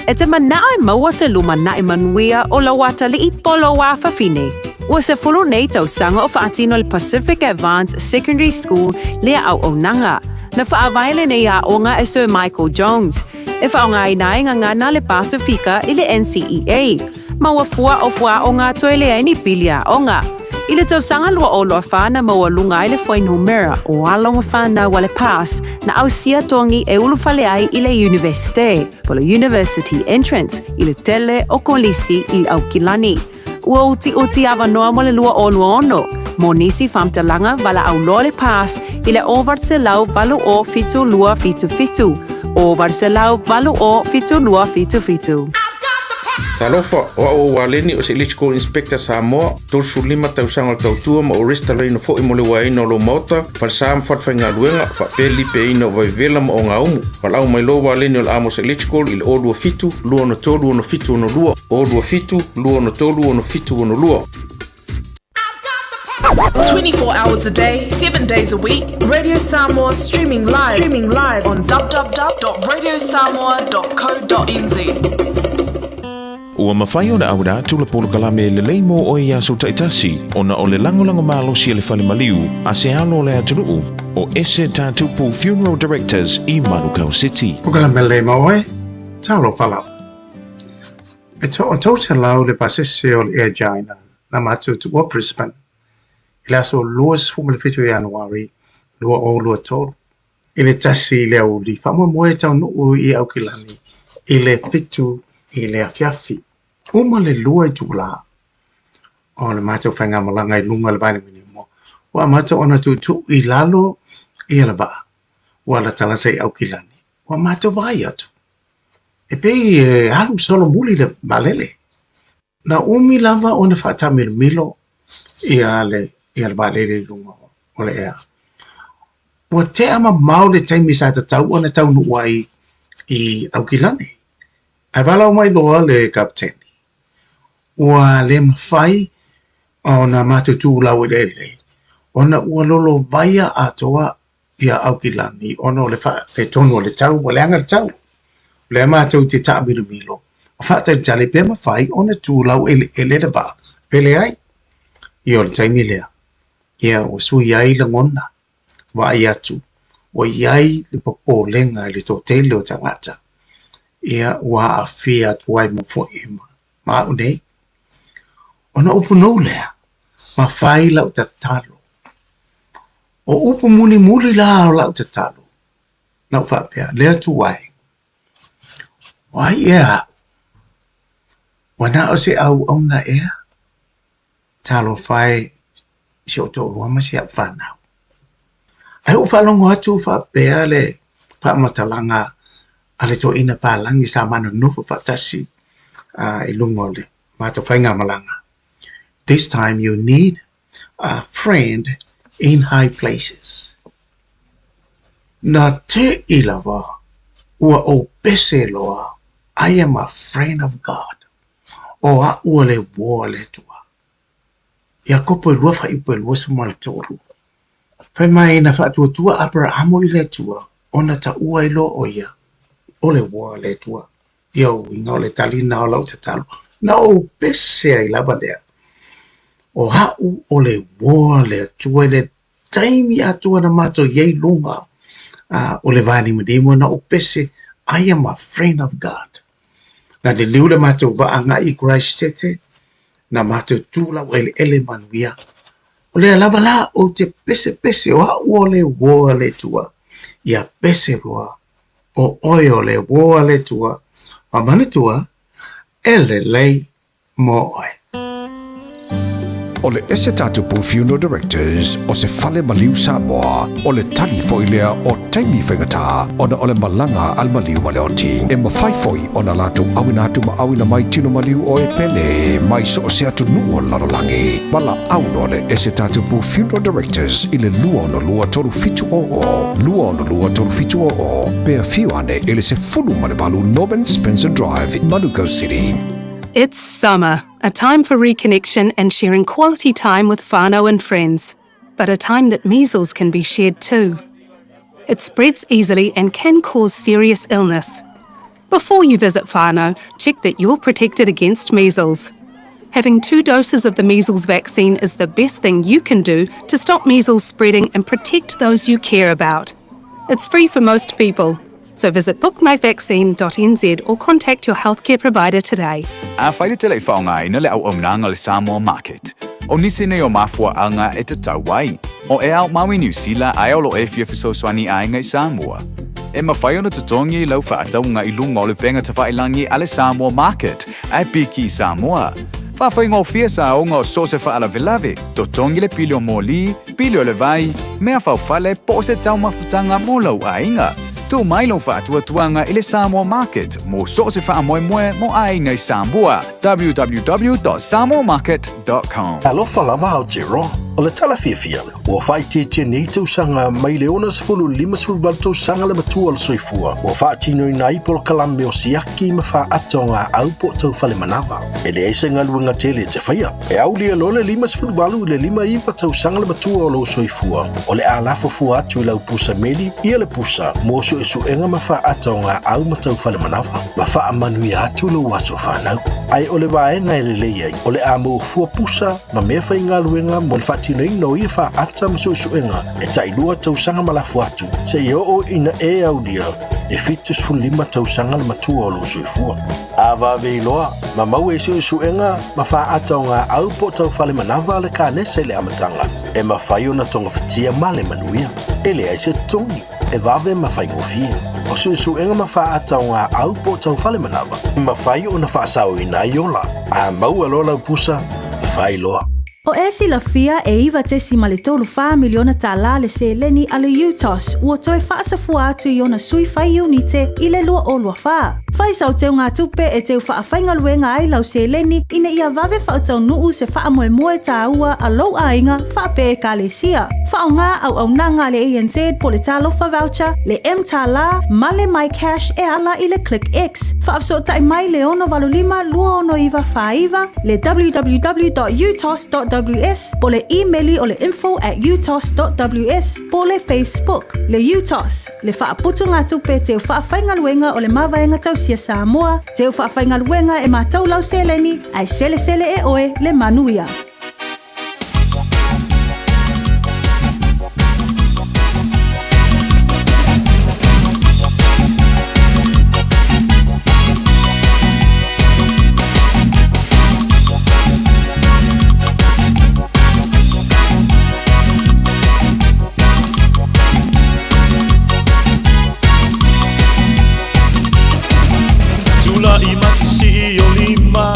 E te manao e maua se lumanai manuia o lou atalii po o lou afafine. Ua 10 nei tausaga o faatino le Pacific Advance Secondary School lea auaunaga. Na faavae lenei aoga e Sir Michael Jones, e faaaogaina ai gagana a le Pasifika i le NCEA, ma ua fua o fuaaoga toe leai ni pili aoga. I le tausaga 2024 na maualuga ai le fuainumera o alo ma fanau a le PASS na ausia togi e ulufale ai i le Iunivesite, po le University Entrance, i le tele o Kolisi i Aukilani. Ua utiuti avanoa mo le 2026. Mo nisi faamatalaga, valaau loa le PASS i le 0800 80 72 77, 0800 80 72 77. Talofa, o au o Waleni o se Electrical Inspector Samoa, 35 tausaga o le tautua ma ou resitalaina foi mo le uaeina o lou maota, falesa ma falefaigaluega, faapea le lipeaina o vaivevela ma ogaumu. Valaau mai loa Waleni o le Amos Electrical i le 027 263 6762, 027 263 6762. 24 hours a day, 7 days a week, Radio Samoa streaming live, streaming live on www.radiosamoa.co.nz. Ua mafai ona auina atu le polokalame lelei mo oe i aso taitasi ona o le lagolago malosi a le fale maliu a se alo o le atunuu o Ese Tatupu Funeral Directors i Manukau City. Polokalame lelei mo oe, talofa lava. E toa 300 le pasese o le Air China na matou tuua Brisbane i le aso 27 o Ianuari 2023 i le 1 i le aoauli faamoemoe e taunuu i Aukilani i le 7 i le afiafi. Uma le 2 itula o le matou faigamalaga i luga o le vaanimanimo, ua amata ona tuutuu i lalo ia le vaa ua latalata i Aukilani. Ua matou vaai atu, e pei e alu solomuli le vaalele. Na umi lava ona faataamilomilo ia le ia le vaalele i luga o le ea. Ua tea mamao le taimi sa tatau ona taunuu ai i Aukilani. Ae valaau mai loa le kapeteni, ua le mafai ona matou tu laueleele ona ua lolovaia atoa ia Aukilani ona o le faaletonu o le tau, ua leaga le tau. O lea matou te taamilomilo ma faatalitali pe mafai ona tu laueleele le vaa pe leai. Ia o le taimi lea, ia ua sui ai lagona, vaai atu ua i ai le popolega i le toatele o tagata, ia ua aafia atu ai ma foi ma au nei. Ona upu nou lea, ma fai lau tatalo. O upu mulimuli la o lau tatalo, na ou faapea, Le Atua e, o ai ea aʻu? Ua na o se auauna ea? Talofa e i si ou toalua ma si au fanau. Ae ou faalogo atu faapea le faamatalaga a le toeaina palagi sa ma nonofo faatasi i luga o le matou faigamalaga, This time you need a friend in high places. Na teʻi lava ua ou pese loa, I am a friend of God. O aʻu o le uo a le Atua. Iakopo e lua faaiupu e 23. Fai mai na faatuatua Aperahamo i le Atua ona taua ai loa ʻo ia o le uo a le Atua. Ia uiga o le talina o lau tatalo, na ou pese ai lava lea. O aʻu o le uo a le Atua i le taimi atoa na matou i ai i luga o le vaanimanimo, na ou pese, I am a friend of God. Na liliu le matou vaa agai i Christchurch, na matou tu laueleele manuia. O lea lava la ou te pesepese o aʻu o le uo a le Atua, ia pese loa o oe o le uo a le Atua, ma manatua e lelei mo oe. O le Ese Tatupu Funeral Directors o se fale maliu Samoa, o le tali foi lea o taimi faigata ona o le malaga a le maliu ma le oti. E mafai foi ona latou auina atu ma auina mai tino maliu o e pele mai so o se atunuu o le lalolagi. Valaau loa le Ese Tatupu Funeral Directors i le 262 3700, 262 3700, pe afio ane i le 18 Norman Spencer Drive, Manukau City. It's summer, a time for reconnection and sharing quality time with whānau and friends, but a time that measles can be shared too. It spreads easily and can cause serious illness. Before you visit whānau, check that you're protected against measles. Having 2 doses of the measles vaccine is the best thing you can do to stop measles spreading and protect those you care about. It's free for most people. So visit bookmyvaccine.nz or contact your healthcare provider today. Afai e te le i faaaogaina le auaunaga o le Samoa Market, o nisi nei o mafuaaga e tatau ai. O e ao mau i Niu Sila ae o lo e fia fesoasoani i aiga i Samoa. E mafai ona totogi i lau faatauga i luga o le upega tafailagi a le Samoa Market ae piki i Samoa. Faafaigofie saoga o so o se faalavelave, totogi le pili o moli, pili o le vai, mea faufale po o se taumafataga mo lou aiga. Tuu mai lou faatuatuaga i le Samoa Market mo so o se faamoemoe mo aiga i Samoa. www.samoamarket.com. Talofa lava Aotearoa, o le tala fiafia, ua faaitiitia nei tausaga mai le 60 58 tausaga le matua o le soifua ua faatinoina ai polokalame o siaki ma faaata o gaau po o taufale manava. E leai se galuega tele e te faia. E aulia loa le 58 i le 59 tausaga le matua o lou soifua, o le a lafo fua atu i lau pusa meli ia le pusa mo suesuega ma faaata o gaau ma taufale manava ma faamanuia atu lou aso fanau. Ae o le vaega e lelei ai, o le a maua fua pusa ma mea faigaluega mo le faatinoina o ia faaata ma suesuega e tailua tausaga ma lafo atu seia oo ina e aulia e 75 tausaga le matua o lou soifua. A vave iloa, ma maua i suesuega ma faaata o gaau po o taufale manava le kanesa i le amataga, e mafai ona togafitia ma le manuia. E leai se totogi, e vave ma faigofie. O suesuega ma faaata o gaau po o taufale manava, e mafai ona faasaoina ai ola. A maua loa lau pusa, fai loa. O e silafia e $9.34 miliona tālā le seleni a le UTOS ua toe faasafua atu i ona sui fai iunite i le 2024. Fai sau teugatupe e teu faafaigaluega ai lau seleni ina ia vave faataunuu se faamoemoe tāua a lou aiga faapea ekalesia. Faaaoga auaunaga a le ANZ po o le Talofa Voucher, le mTālā ma le MyCash e ala i le ClickX. Faafesootai mai le 685 269 49, le www.utos.ws po o le imeli o le info@utos.ws po o le Facebook. Le UTOS, le faaputugatupe teu faafaigaluega o le Mavaega Tausia Samoa, teu faafaigaluega e matou lau seleni, ae selesele e oe le manuia. Tula'i ma sisii o lima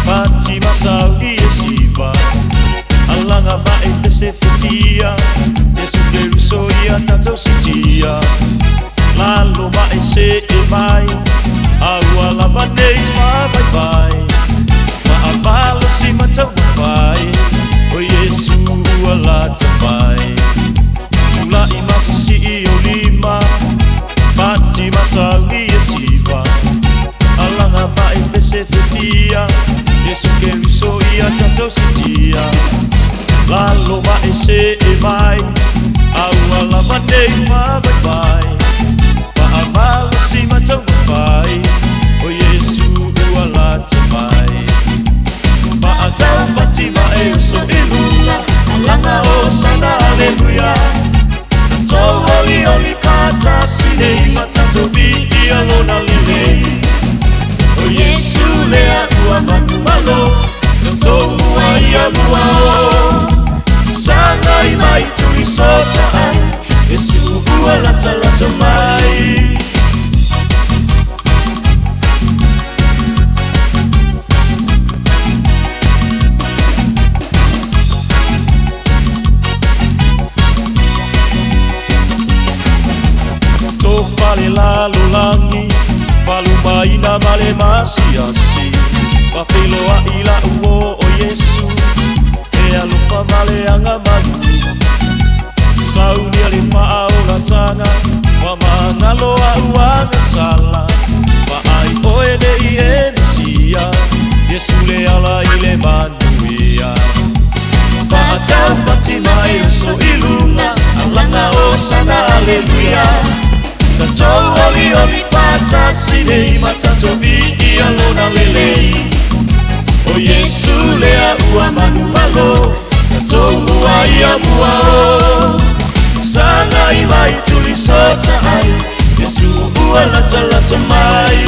Pati masau i e siva Alaga ma e pese fitia Yesu Keriso ia tatou sitia Lalo ma e se e mai A ua lava nei faavaivai Faamalosi ma taumafai O Iesu ua lata mai Tula'i ma sisii o lima Pati masau i e siva Alaga ma e pese fitia Yesu Keriso ia tatou sitia Lalo ma e se e mai A ua lava nei faavaivai Faamalosi ma taumafai O Iesu ua lata mai Faataupati ma e uso i luga Alaga hosana aleluia Tatou olioli faatasi nei ma tatou viia lona lelei O Iesu lea ua manumalo Tatou mua ia mua o Sagai mai tulisota ai Iesu ua latalata mai Tofa le lalolagi Falumaina ma le masiasi Faafeiloai la'u o Iesu E alofa ma le agamalu Saunia le faaolataga Ua magalo a'u agasala Vaai oe nei e Mesia Iesu le ala i le manuia Faataupati ma e uso i luga Alaga hosana aleluia Tatou olioli faatasi nei ma tatou viia lona lelei O Iesu lea ua manumalo Tatou mua ia mua o Sagai mai tulisota ai Iesu ua latalata mai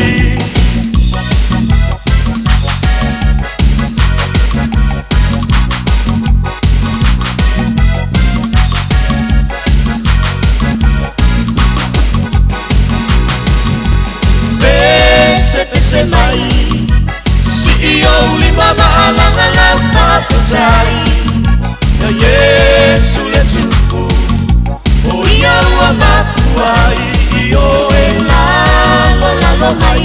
Pese pese mai Sisii I ou lima maalaga lau faafetai Ia Iesu le Tupu O ia ua mafua ai i oe lalolalo mai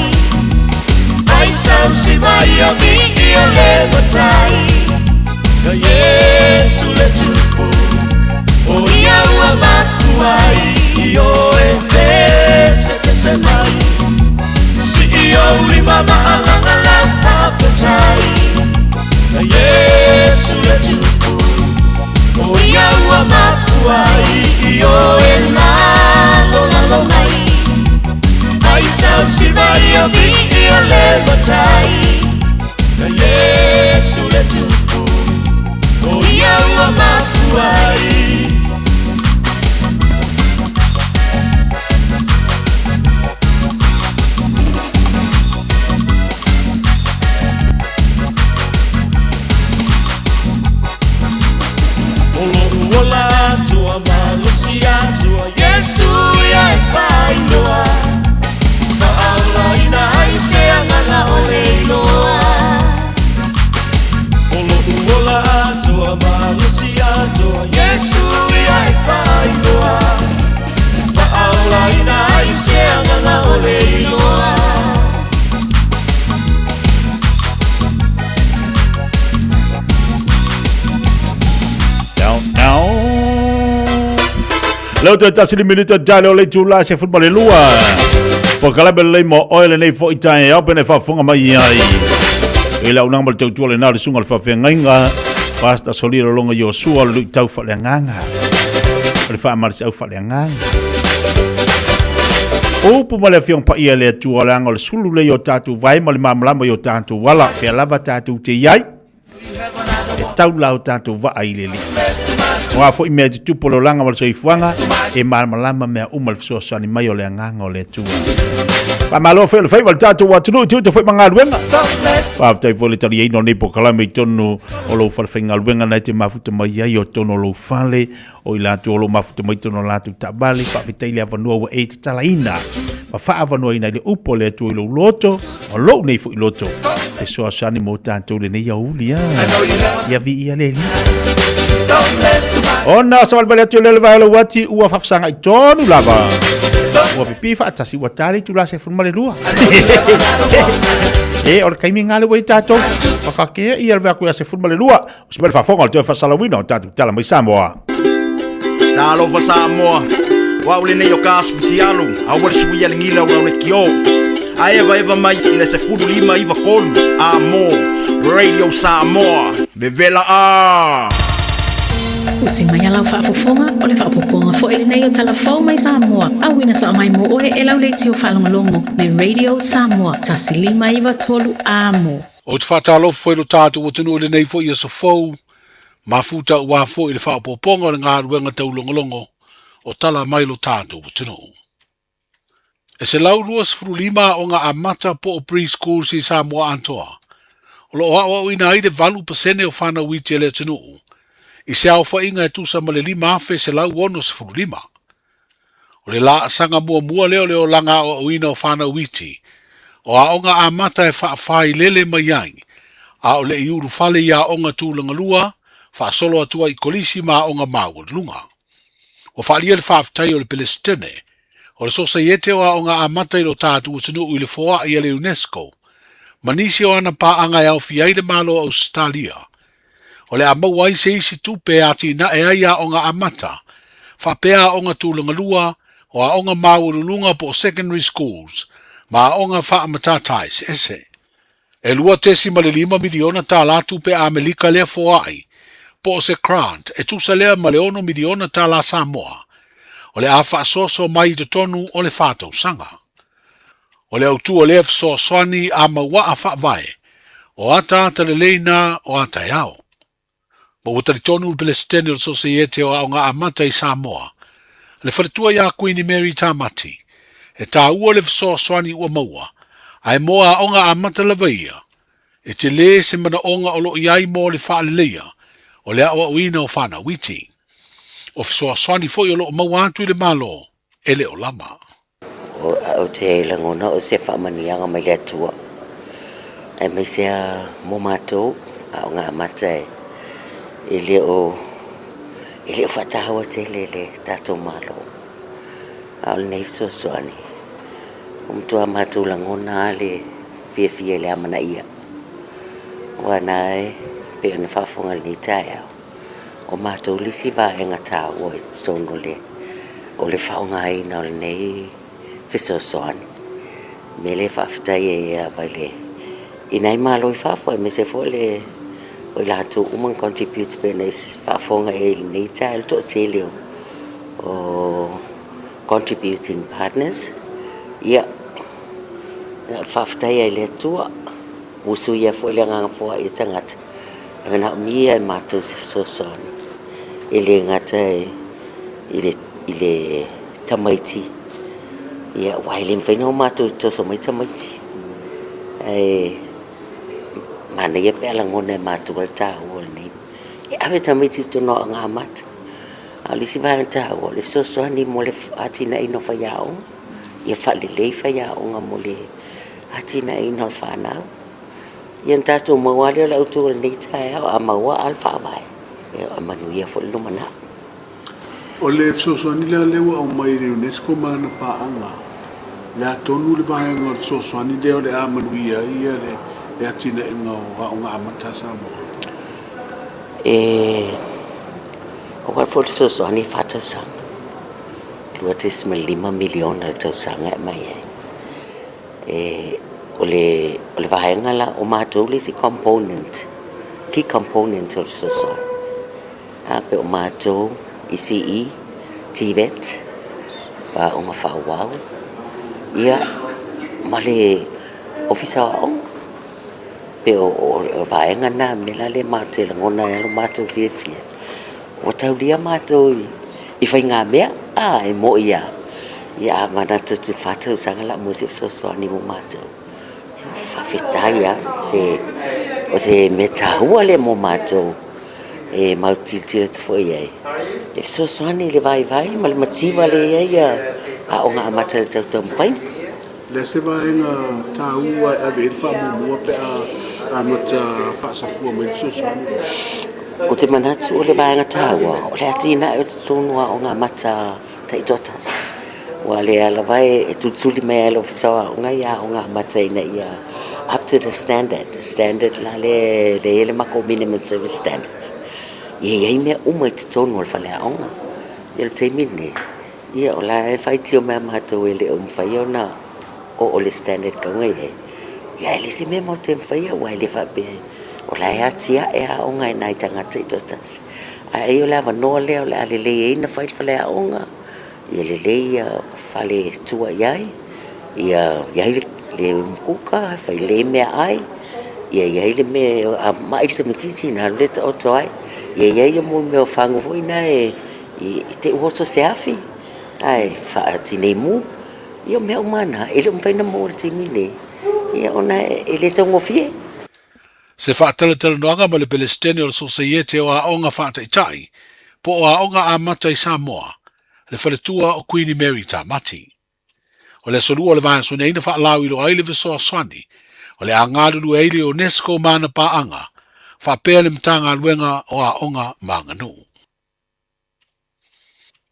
Ai sau siva ia viia le matai Ia Iesu le Tupu O ia ua mafua ai i oe fesekese mai Sii ou lima maalaga lau faafetai Ia Iesu le Tupu O ia ua mafua ai i oe lalolalo mai Ai sau siva ia viia le matai Ia Iesu le Tupu O ia ua mafua ai. O lo'u ola atoa malosi atoa Iesu ia e faailoa Faaolaina ai se agaga o le iloa O lo'u ola atoa malosi atoa Iesu ia e faailoa Faaolaina ai se agaga o le iloa. Leo toe tasi le minute tale o le itula se futbol e lua. Polokalame lelei mo oe lenei foi taeao pena e faafofoga mai ai. I le auaunaga ma le tautua lena o le susuga o le faafeagaiga Pastor Solia Lolonga Iosua o le luitau faaleagaga. O le faamalosiau faaleagaga. Upu ma le Afioga Paia i le Atua, leaga o le sulu lea i o tatou vae ma le malamalama i o tatou ala, pea lava tatou te i ai, e tau la o tatou vaa i le Alii. O a foi mea e tutupu o le olaga ma le soifuaga, e malamalama mea uma le fesoasoani mai o le Agaga o le Atua. Faamalo foi o le faiva le tatou atunuu i tiute foi ma galuega. Faafetai foi le taliaina o lenei polokalame i totonu o lou falefaigaluega na e te mafuta mai ai o totonu o lou fale, o i latou o lo o mafuta mai totonu o latou taavale, faafetai le avanoa ua e tatalaina ma faaavanoaina i le upu a le Atua i lou loto, ma lou nei foi loto, fesoasoani mo tatou lenei aoauli a. Ia viia le Alii. Ona o savalivali atu i le vae o le uati ua faafesagai tonu lava. Ua pipii faatasi ua ta le itula 12. E, o le taimi lena lea ua i ai tatou. Whakakea ia le vea koe a 12. O se mea le faafofoga o le toe faasalauina o tatou tala mai Samoa. Talofa Samoa, o au lenei o Kas Futialu, aua le suia le gila o lau lekiō. A evaeva mai i le 1593 a mō Radio Samoa, vevela ā! Usi mai a lau faafofoga, o le faaopoopoga foi lenei o tala fou mai Samoa, auina sao mai mo oe e lau leitio faalogologo le Radio Samoa 1593 A mo. Ou te faatalofa foi i lo tatou atunuu i lenei foi aso fou, mafuta aua foi le faaopoopoga o le galuega taulogologo o tala mai lo tatou atunuu. E 125 aoga amata po o pre-schools i Samoa atoa, o lo o aoaoina ai le 8% o fanau iti a le atunuu, i se aofaiga e tusa ma le 5,165. O le laasaga muamua lea o le olaga aoaoina o fanau iti, o aoga amata e faafailele mai ai, a o le i ulufale i aoga tulagalua, faasolo atu ai i kolisi ma aoga maualuluga. Ua faaalia le faafetai o le Pelesitene o le Sosaiete o Aoga Amata i lo tatou atunuu i le foai a le UNESCO ma nisi o ana paaga e aofia ai le Malo o Ausetalia O le a maua ai se isi tupe e atinae ai aoga amata, faapea aoga tulagalua, o aoga maualuluga po o secondary schools, ma aoga faamatata eseese. E $2.5 miliona tala tupe Amerika lea foai, po o se grant e tusa lea ma le $6 miliona tala Samoa, o le a faasoasoa mai i totonu o le fa tausaga. O le autu o lea fesoasoani a mauaa faavae, o ataata lelei na o a taeao. Ma ua talitonu le Pelesitene o le Sosaiete o Aoga Amata i Samoa, le faletua iā Kuini Mary Tamati, e tāua le fesoasoani ua maua, ae mo aoga amata lava ia, e telē se manaoga o lo o i ai mo le faaleleia o le aoaoina o fanau iti. O fesoasoani foi o lo o maua atu i le Malo e le o lava. Ou te lagona o se faamanuiaga mai le Atua. Aemaise lava mo matou aoga amata e le o e le o faataua tele e le tatou Malo. A o lenei fesoasoani, ua matua matou lagona lava le fiafia i le amanaia, aua na e pei ona faafofoga i lenei taeao, o matou le isi vaega taua i totonu o le o le faaaogaina o lenei fesoasoani. O le mea lea e faafetai ai lava i le i nai malo i fafo aemaise foi le o i latou uma na contribute pei ona e faafofoga i ai i lenei taeao le toatele o contributing partners. Ia, na o le faafetai lava i le Atua ua suia foi le agaga foai o tagata e manaomia e matou se fesoasoani e le gata i le i le tamaiti, ia aua e le mafai ona o matou toso mai tamaiti. Ae manaia pe a lagona e matua le taua o lenei. E ave tamaiti i totonu o aoga amata. A o le isi vaega taua, o le fesoasoani mo le atinaeina o faiaoga, ia faalelei faiaoga mo le atinaeina o le fanau. Ia ona tatou maua lava lea o le autu o lenei taeao, a maua lava le faavae, ia e manuia foi le lumanai. O le fesoasoani lea lea ua aumai e le UNESCO ma ana paaga, o le a tonu le vaega o le fesoasoani lea o le a manuia ai le atinaega o Aoga Amata a Samoa? E aua foi le fesoasoani e fa tausaga, $2.5 miliona le tausaga e aumai ai. E, o le, o le vaega la, o matou le isi component, key component o le fesoasoani. A pe o matou ECE, TVET, aoga faaauau, ia ma le Ofisa o Aoga. Pe o le vaega lena, mea la lea matou te lagona ai lo matou fiafia, ua taulia matou i faigamea, a, e moni lava, ia a manatu atu i le fa tausaga o le a maua se fesoasoani mo matou. Faafetai lava, o se mea taua lea mo matou. E matou te tilotilo atu foi i ai, e fesoasoani i le vaivai ma le mativa lea e i ai aoga amata i le tau taumafaiga. O le a se vaega taua e ave i ai le faamuamua pe a amata faasafua mai le fesoasoani lea? Ou te manatu o le vaega taua, o le atinae o totonu o aoga amata taitoatasi. Aua o lea lava e tulituli mai lava e le Ofisa o Aoga ia aoga amata ina ia up to the standard. Standard la lea e i ai le matou minimum service standards. Ia i ai mea uma i totonu o le faleaoga. Ia o le taimi lenei, ia o la e faitio mai ia matou e le o mafai ona oo i le standard e tatau ona i ai. Ia ae le o se mea matou te mafaia aua e le faapea o la e atiae aoga e nai tagata taitoatasi. Ae ai o le avanoa lea o le a lelei ai ona fai le faleaoga, ia lelei ia fale e tua i ai, ia i ai le umukuka e fai lelei meaai, ia i ai le mea a mai le tamaitiiti ona alu lea taoto ai, ia i ai le mea o fagu foi na e te i ua oso se afi ae faatinei mu. Ia o mea uma lava na, e le o mafai ona maua i le taimi lenei, ia ona e le taugofie. Se faatalatalanoaga ma le Pelesitene o le Sosaiete o Aoga Faataitai po o Aoga Amata i Samoa, le faletua o Kuini Mary Tamati. O le aso Lua o le vaiaso nei na faalauiloa ai le fesoasoani o le a galulue ai le UNESCO ma ana paaga faapea le Matagaluega o Aoga ma Aganuu.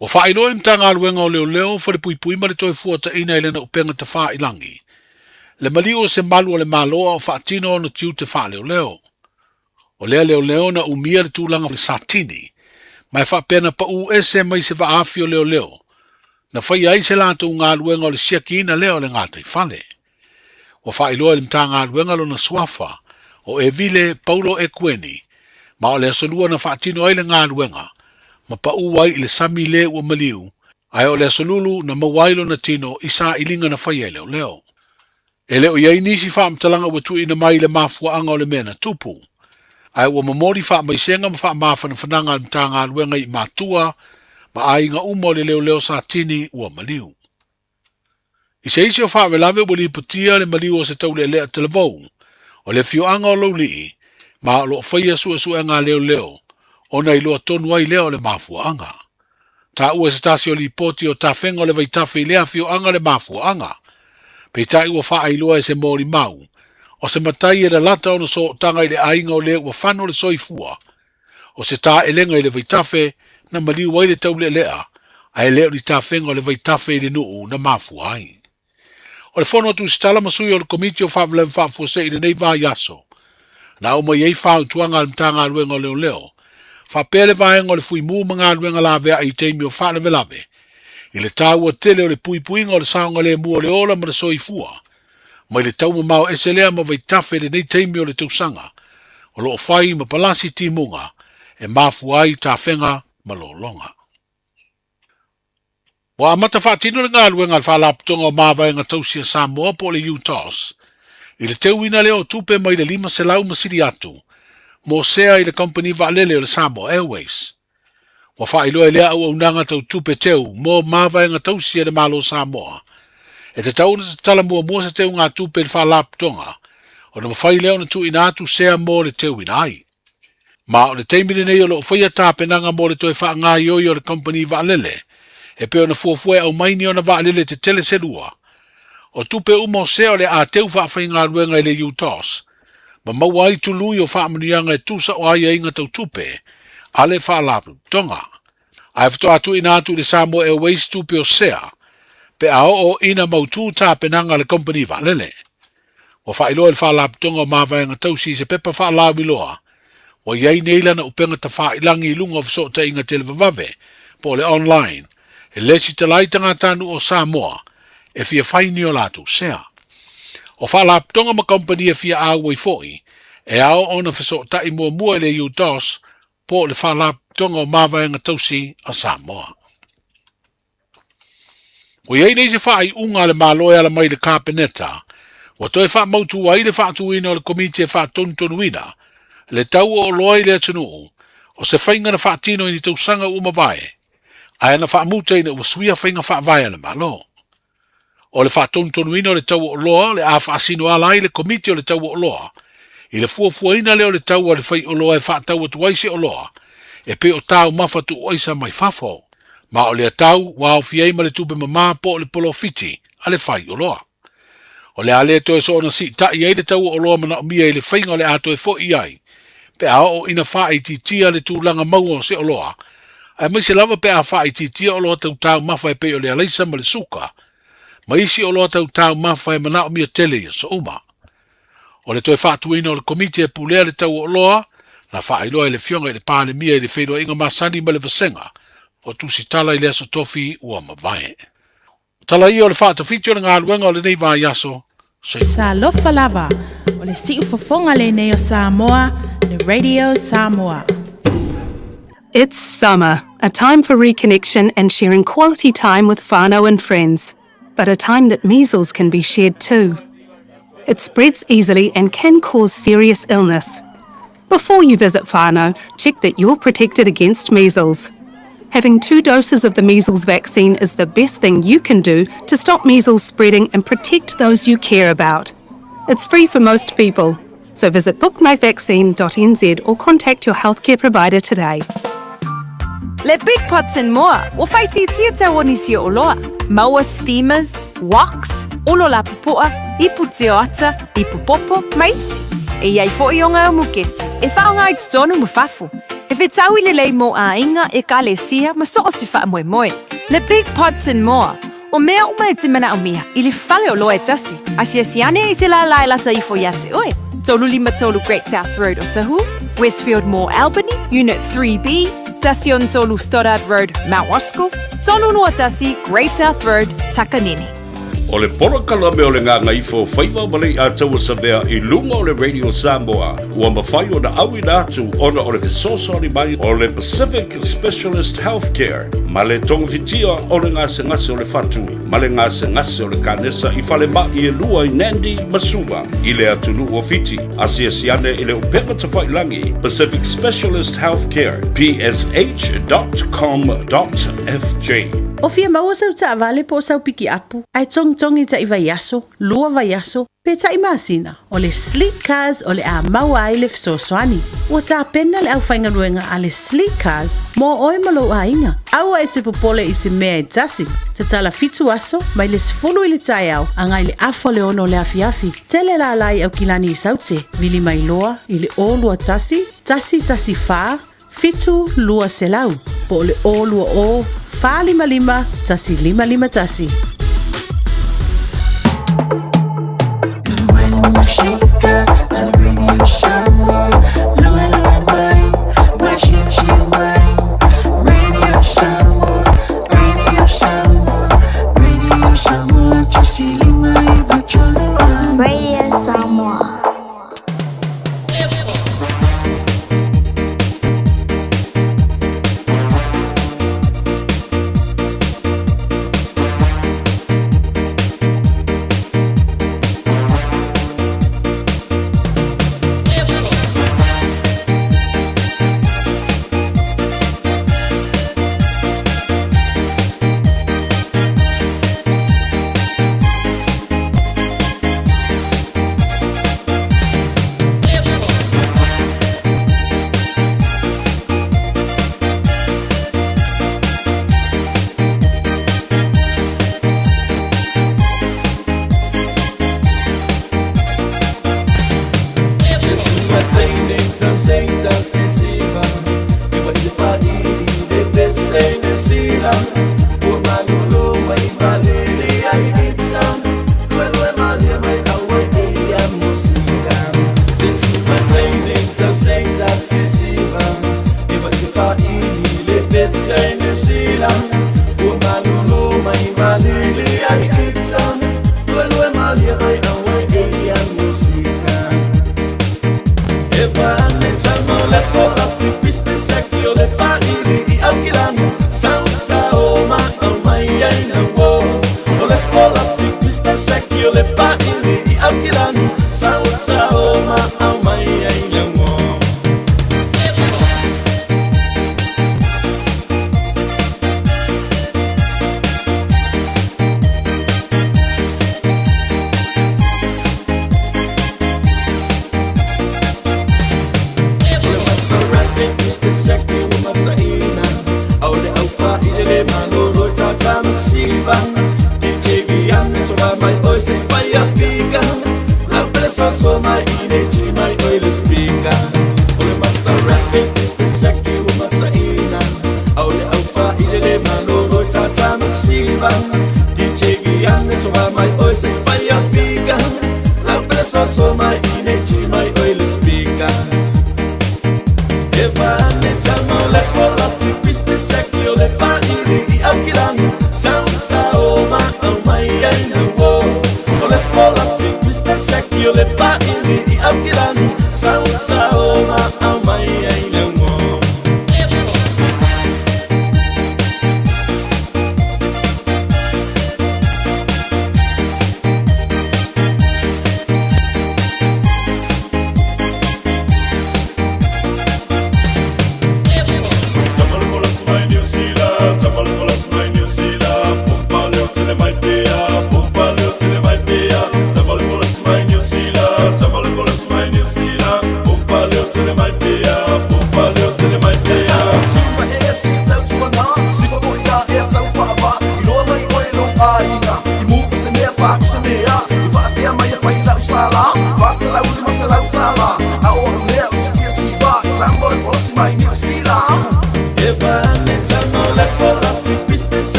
Ua faailoa e le Matagaluega o Leoleo, Falepuipui ma le Toefuataiga i lana upega tafailangi, le maliu o se malu a le Malo a o faatino ona tiute faaleoleo. O lea leoleo na umia le tulaga satini, ma e faapea na pau ese mai se vaafi o leoleo, na faia ai se latou galuega o le siakiina lea o le gataifale. Ua faailoa e le Matagaluega lona suafa, o Evile Paulo Ekueni, ma o le Aso Lua na faatino ai le galuega, ma pau ai i le sami le ua maliu, ae o le Aso Lulu na maua ai lona tino i sailiga na faia e leoleo. E le o i ai nisi faamatalaga ua tuuina mai i le mafuaaga o le mea na tupu, ae ua momoli faamaisega ma faamafanafanaga a le Matagaluega i matua ma aiga uma o le leoleo satini ua maliu. I se isi o faalavelave ua lipotia le maliu o se taulealea talavou o le afioaga o Laulii ma o lo o faia suesuega a leoleo ona iloa tonu ai lea o le mafuaaga. Taua e se tasi o lipoti o tafega o le vaitafe i lea afioaga le mafuaaga. Peitai ua faailoa e se molimau, O se matai e lalata ona sootaga i le aiga o le ua fano le soifua, o se taelega i le vaitafe na maliu ai le taulealea, ae le o ni tafega o le vaitafe i le nuu na mafua ai. O le fono a Tusitala ma sui o le Komiti o Faalavelave Faafuasei i lenei vaiaso, na aumai ai fautuaga a le Matagaluega o Leoleo, faapea le vaega o le Fuimu ma galuega laveai i taimi o faalavelave, i le taua tele o le puipuiga o le saogalemu o le ola ma le soifua, mai le tau mamao ese lea ma vaitafe i lenei taimi o le tausaga, o lo o fai ma palasi timuga e mafua ai tafega ma lologa. Ua amata faatino le galuega a le Faalapotopotoga o Mavaega Tausi a Samoa po o le UTOS i le teuina lea o tupe mai le 500 ma sili atu mo sea i le kamupani vaalele o le Samoa Airways. Ua faailoa e lea auaunaga tau tupe teu mo mavaega tausi a le Malo Samoa e tatau ona tatala muamua se teugatupe i le Faalapotopotoga ona mafai lea ona tuuina atu sea mo le teuina ai. Ma o le taimi lenei o lo o faia tapenaga mo le toe faagaoioi o le kamupani vaalele, e pei ona fuafua e aumai ni ona vaalele tetele se lua. O tupe uma o sea o le a teu faafaigaluega i le UTOS, ma maua ai tului o faamanuiaga e tusa o aiaiga tau tupe a le Faalapotopotoga. Ae faatoa tuuina atu i le Samoa Airways tupe o sea pe a oo ina mautu tapenaga a le kamupani vaalele. Ua faailoa e le Faalapotopotoga o Mavaega Tausi i se pepa faalauiloa ua i ai nei lana upega tafailagi i luga o fesootaiga televavave po o le online e lesitala ai tagatanuu o Samoa e fia fai ni o latou sea. O faalapotopotoga ma kamupani e fia auai foi e ao ona fesootai muamua i le UTOS po o le Faalapotopotoga o Mavaega Tausi a Samoa. Ua i ai nei se faaiuga a le Malo e ala mai i le Kapeneta, ua toe faamautu ai le faatuina o le Komiti e faatonutonuina le tau o oloa i le atunuu, o se faiga na faatino i ni tausaga ua mavae, ae na faamuta ina ua suia faiga faavae a le Malo. O le faatonutonuina o le tau o oloa o le a faasino ala ai le Komiti o le Tau o Oloa i le fuafuaina lea o le tau a le faioloa e faatau atu ai se oloa e pei o taumafa tuuaisa mai fafo, ma o lea tau ua aofia ai ma le tupe mamā po o le polofiti a le faioloa. O le a le toe soona siitai ai le tau o oloa manaomia i le faiga o le a toe foi ai pe a oo ina faaitiitia le tulaga maua o se oloa, aemaise lava pe a faaitiitia oloa tau taumafa e pei o le alaisa ma le suka, ma isi oloa tau taumafa e manaomia tele i aso uma. O le toe faatuina o le Komiti e pulea le tau o oloa, na faailoa e le Afioga i le Palemia i le feiloaiga masani ma le Vasega o Tusitala i le Aso Tofi ua mavae. O tala ia o le faatafiti o le galuega o lenei vaiaso. Soifua. Talofa lava, o le siufofoga lenei o Samoa, le Radio Samoa. It's summer, a time for reconnection and sharing quality time with whānau and friends, but a time that measles can be shared too. It spreads easily and can cause serious illness. Before you visit whānau, check that you're protected against measles. Having two doses of the measles vaccine is the best thing you can do to stop measles spreading and protect those you care about. It's free for most people, so visit bookmyvaccine.nz or contact your healthcare provider today. Le Big Pots and More, ua faaitiitia tau o nisi o oloa. Maua steamers, woks, olo lapupoa, ipu tioata, ipu popo, ma isi. E i ai foʻi o ngā mukesi, e faaaoga ai totonu ma fafo. E fetaui lelei mo aiga, ekalesia ma so o se faamoemoe. Le Big Pots and More, o mea uma e te manaomia i le fale oloa e tasi. Asiasi ane i se lālā e lata ifo iā te oe. 353 Great South Road Otahuhu, Westfield Mall Albany, Unit 3B, 13 Stoddard Road, Mount Roskill, 321 Great South Road, Takanini. O le polokalame o le Gagaifo Faiva ma Leiataua Savea i luga o le Radio Samoa ua mafai ona auina atu ona o le fesoasoani mai o le Pacific Specialist Healthcare ma le togafitia o le gasegase o le fatu ma le gasegase o le kanesa i falemai e lua i Nandi ma Suva i le atunuu o Fiti. Asiasi ane i le upega tafailagi Pacific Specialist Healthcare psh.com.fj. O fia maua sau taavale po o sau pikiapu ae togitogi taʻi vaiaso, lua vaiaso, pe taʻi masina, o le Sleek Cars o le a maua ai le fesoasoani. Ua tapena le aufaigaluega a le Sleek Cars mo oe ma lou aiga. Aua e te popole i se mea e tasi. Tatala fitu aso, mai le 10 i le taeao agai le afa o le 6 o le afiafi. Tele lala i Aukilani i Saute, vili mai loa i le 021 114 7200 po o le 020 455 1551. Radio Samoa.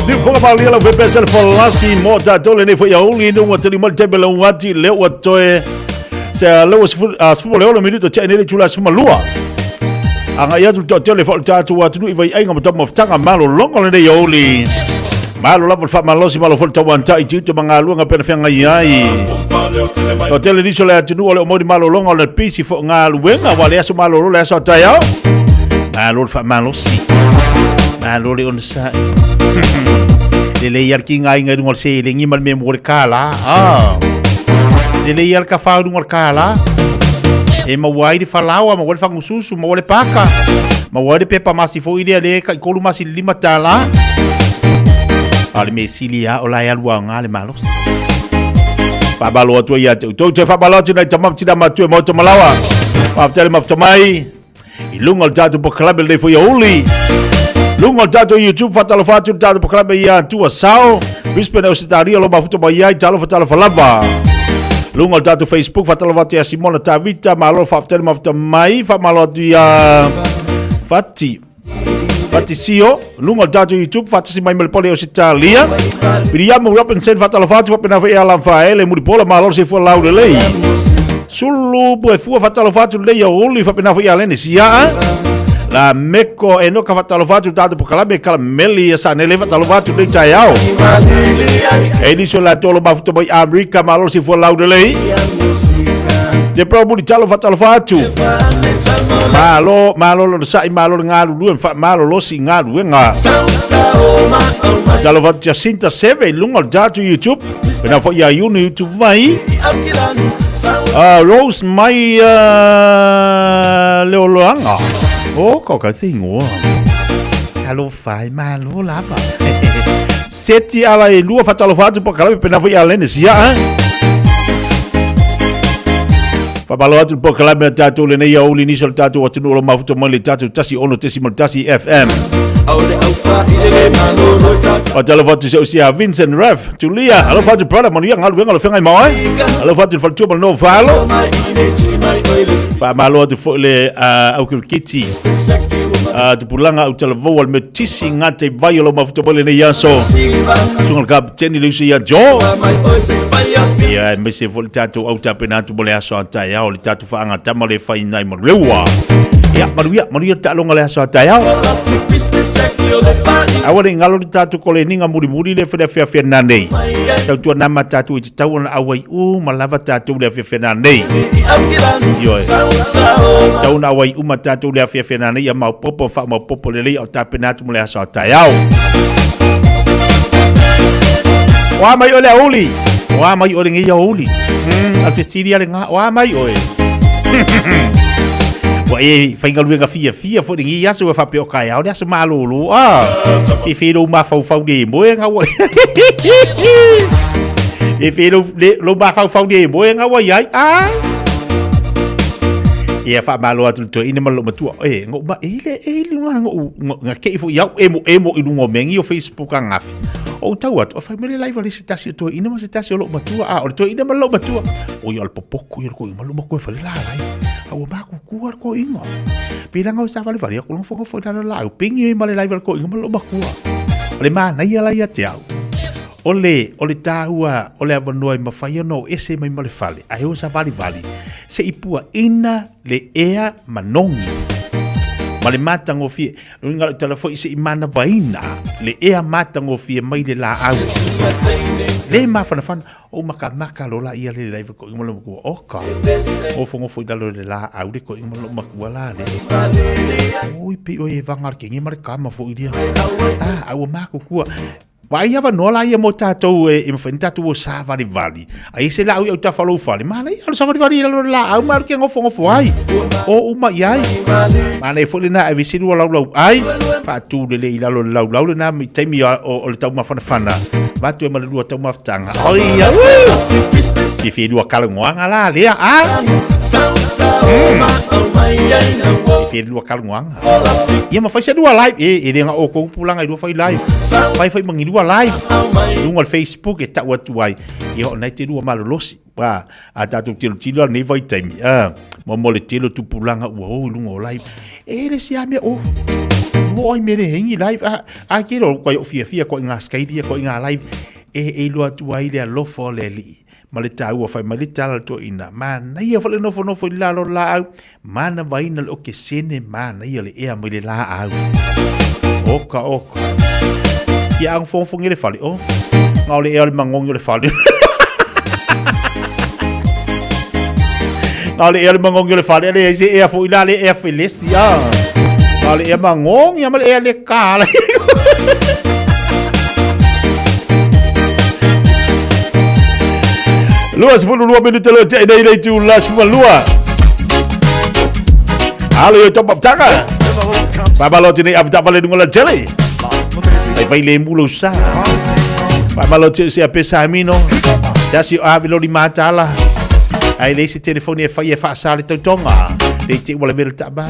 Sifoga malia lau fepesa le folasi mo tatou lenei foi aouli ina ua tali mai le taimi lau ati lea ua toe se lea ua 16 minuto tia nei le itula 12 agai atu le toatele foi o le tatou atunuu i vaiaiga ma taumafataga malologa lenei aouli. Malo lava le faamalosi, malo foi le tauantai i tiute ma galuega pei ona feagai ai. Toatele nisi o le atunuu o le o maua ni malologa o le pisi foi o galuega, aua le aso malolo le aso a taeao. Malo le faamalosi, malo le onosai. Lelei lava le tigaina i luga o le seleni ma le mea mo le kālā. Ah. Lelei lava le tafā i luga o le kālā. E maua ai le falaoa, maua ai le fagususu, maua ai le paka, maua ai le pepa masi foi lea le tai tolu masi i le lima tālā. A o le mea sili lava o la e alu aoga le malosi. Faamalo atu ai ia te outou. Toe faamalo atu nai tama ma tina matua e maota malawa. Faafetai le mafuta mai. I luga o le tatou polokalame lenei foi aoauli. Luga o le tatou YouTube faatalofa atu le tatou polokalame ia Tua Sao. Brisbane Ausetalia lo mafuta mai ai talofa talofa lava. Luga o le tatou Facebook faatalofa atu ia Simona Tavita malo faafetai le mafuta mai faamalo atu ia Fati Fatisio, luga o le tatou YouTube, faatasi mai ma le pole o Ausetalia. Piriamu Robinson, faatalofa atu, faapena foi ia Lafaele, Mulipola, malo le soifua laulelei. Sulu Puefua, faatalofa atu lelei aoauli, faapena foi ia Lene Siaa. La Meko Enoka, faatalofa atu le tatou polokalame, Kalameli Sanele, faatalofa atu lelei taeao. Eliso Latolo, mafuta mai Amerika, malo le soifua laulelei. Te Pro Mulitalo, faatalofa atu. Malo, malo le onosai, malo le galulue, faamalolosi i galuega. Faatalofa atu Jacinta Seve i luga o le tatou YouTube. Pena foi ia Iuni YouTube mai. Rose mai Leoloaga. Oh, ka ka se ingoa. Alofa e malo lava. Seti ala e lua faatalofa atu polokalame pena foi ia Lene Siaa. Faamalo atu le polokalame a tatou lenei aoauli nisi o le tatou atunuu o lo mafuta mai le tatou 106.1 FM. Faatalofa atu si au sia Vincent Ref, Tulia, alofa atu brother, manuia galuega o le feagai ma oe. Alofa atu le faletua ma le nofo alo. Faamalo atu foi le au kirikiti. Tupulaga au talavou o le Metisi Ngāti Vai o lo mafuta mai lenei aso. Susuga le kapiteni le uso ia Joe. Ia, aemaise foi le tatou au tapena atu mo le aso a taeao, le tatou faagatama le fai nai manuleua. Ia, manuia, manuia le taaloga le aso a taeao. Aua ne i galo le tatou koleniga mulimuli le fai le afeafea nanei. Tautua nama tatou i te tau ona auai uma lava tatou le afeafea nanei. Ioe. Tau ona auai uma tatou le afeafea nanei ia maopoopo ma faamaopoopo lelei a o tapena atu mo le aso a taeao. O a mai oe le aoauli? O a mai oe lenei aoauli? A fesili a le gā, o a mai oe? Ua e faigaluega fiafia foi lenei aso ua faapea o taeao le aso malolo. Ah, e fe lou mafaufau le moe nga ua. E fe lou, le, lou mafaufau le moe nga ua iai. Ah. Ia faamalo atu le toeaina ma lou matua. E, ngou ma, e le, e le nga ngou, nga kei foi iau emo emo i luga o mea nei o Facebook angafi. Ou tau atu, o fai mai le live a le se tasi o toeaina ma se tasi o lou matua. Ah, o le toeaina ma lou matua. O ia o le popoku ia le koiga ma lou matua e fai le la live. A ua makukua le koiga. Pe langa o sa vale vale aku longa fo lalo la au pengi me ma le live a le koiga ma lou matua. O le manaia la ia te au. O le, o le tāua, o le avanoa e mafai ona o ese mai ma le fale, ae o savalivali, se i puaina le ea manogi ma le matagofie. Lona uiga o lau tala foi, se i manavaina le ea matagofie mai le laau. Le mafanafana, ou makamaka loa laia le live koiga ma lou matua. Oka, nofonofo i lalo i le laau le koiga ma lou matua la le. Oi, pei oe e vaga le kenge ma le kama foi lia. Ah, a ua makukua. Vaai avanoa la ia mo tatou e, e mafai ona tatou o savalivali. Ai se laau i autafa o lou fale, manaia o le savalivali i lalo o le laau ma alu ke nofonofo ai. O uma i ai. Manaia foi lena ave se lua laulau ai, faatu lelei i lalo o le laulau lena i taimi o, o, o le taumafanafana. Avatu ai ma le lua taumafataga. Oi, au! Fiafia i lua kalagoaga la lea, a? Fiafia i lua kalagoaga. Ia ma fai se lua live. E, e le ga o kou pulaga i lua fai live. Fai fai mangi lua live. Luga o le Facebook e tau atu ai. Ia o nai te lua malolosi. Wa, a tatou tilotilo a lenei vaitaimi. A, mo mo le tele o tupulaga ua o i luga o live. E le si a mea o. Mo ai mere hengi live. A, a ke ro koe o fiafia koe ngā skaiti koe ngā live. E, e iloa atu ai le alofa o le Alii ma le taua fai mai le tala le toeaina. Manaia foi le nofonofo i lalo o le laau, manavaina le okesene, manaia le ea mai le laau. Oka, oka. Ia ang fofofogi le fale, o. Nga o le ea o le magogi o le fale. Nga o le ea o le magogi o le fale, le se ea foi la le ea felesi, a. Nga o le ea magogi, a ma le ea le kala. 22 minute leo te nei le tu la 12. Alo yo top of taka. Ba lo tini av ta vale dunga la jeli. Ai vai le mulo sa. Ba lo te se a pesa mino. Da si a velo di matala. Ai le se telefoni e fai e fa sa le tautonga. Le te wala mele ta ba.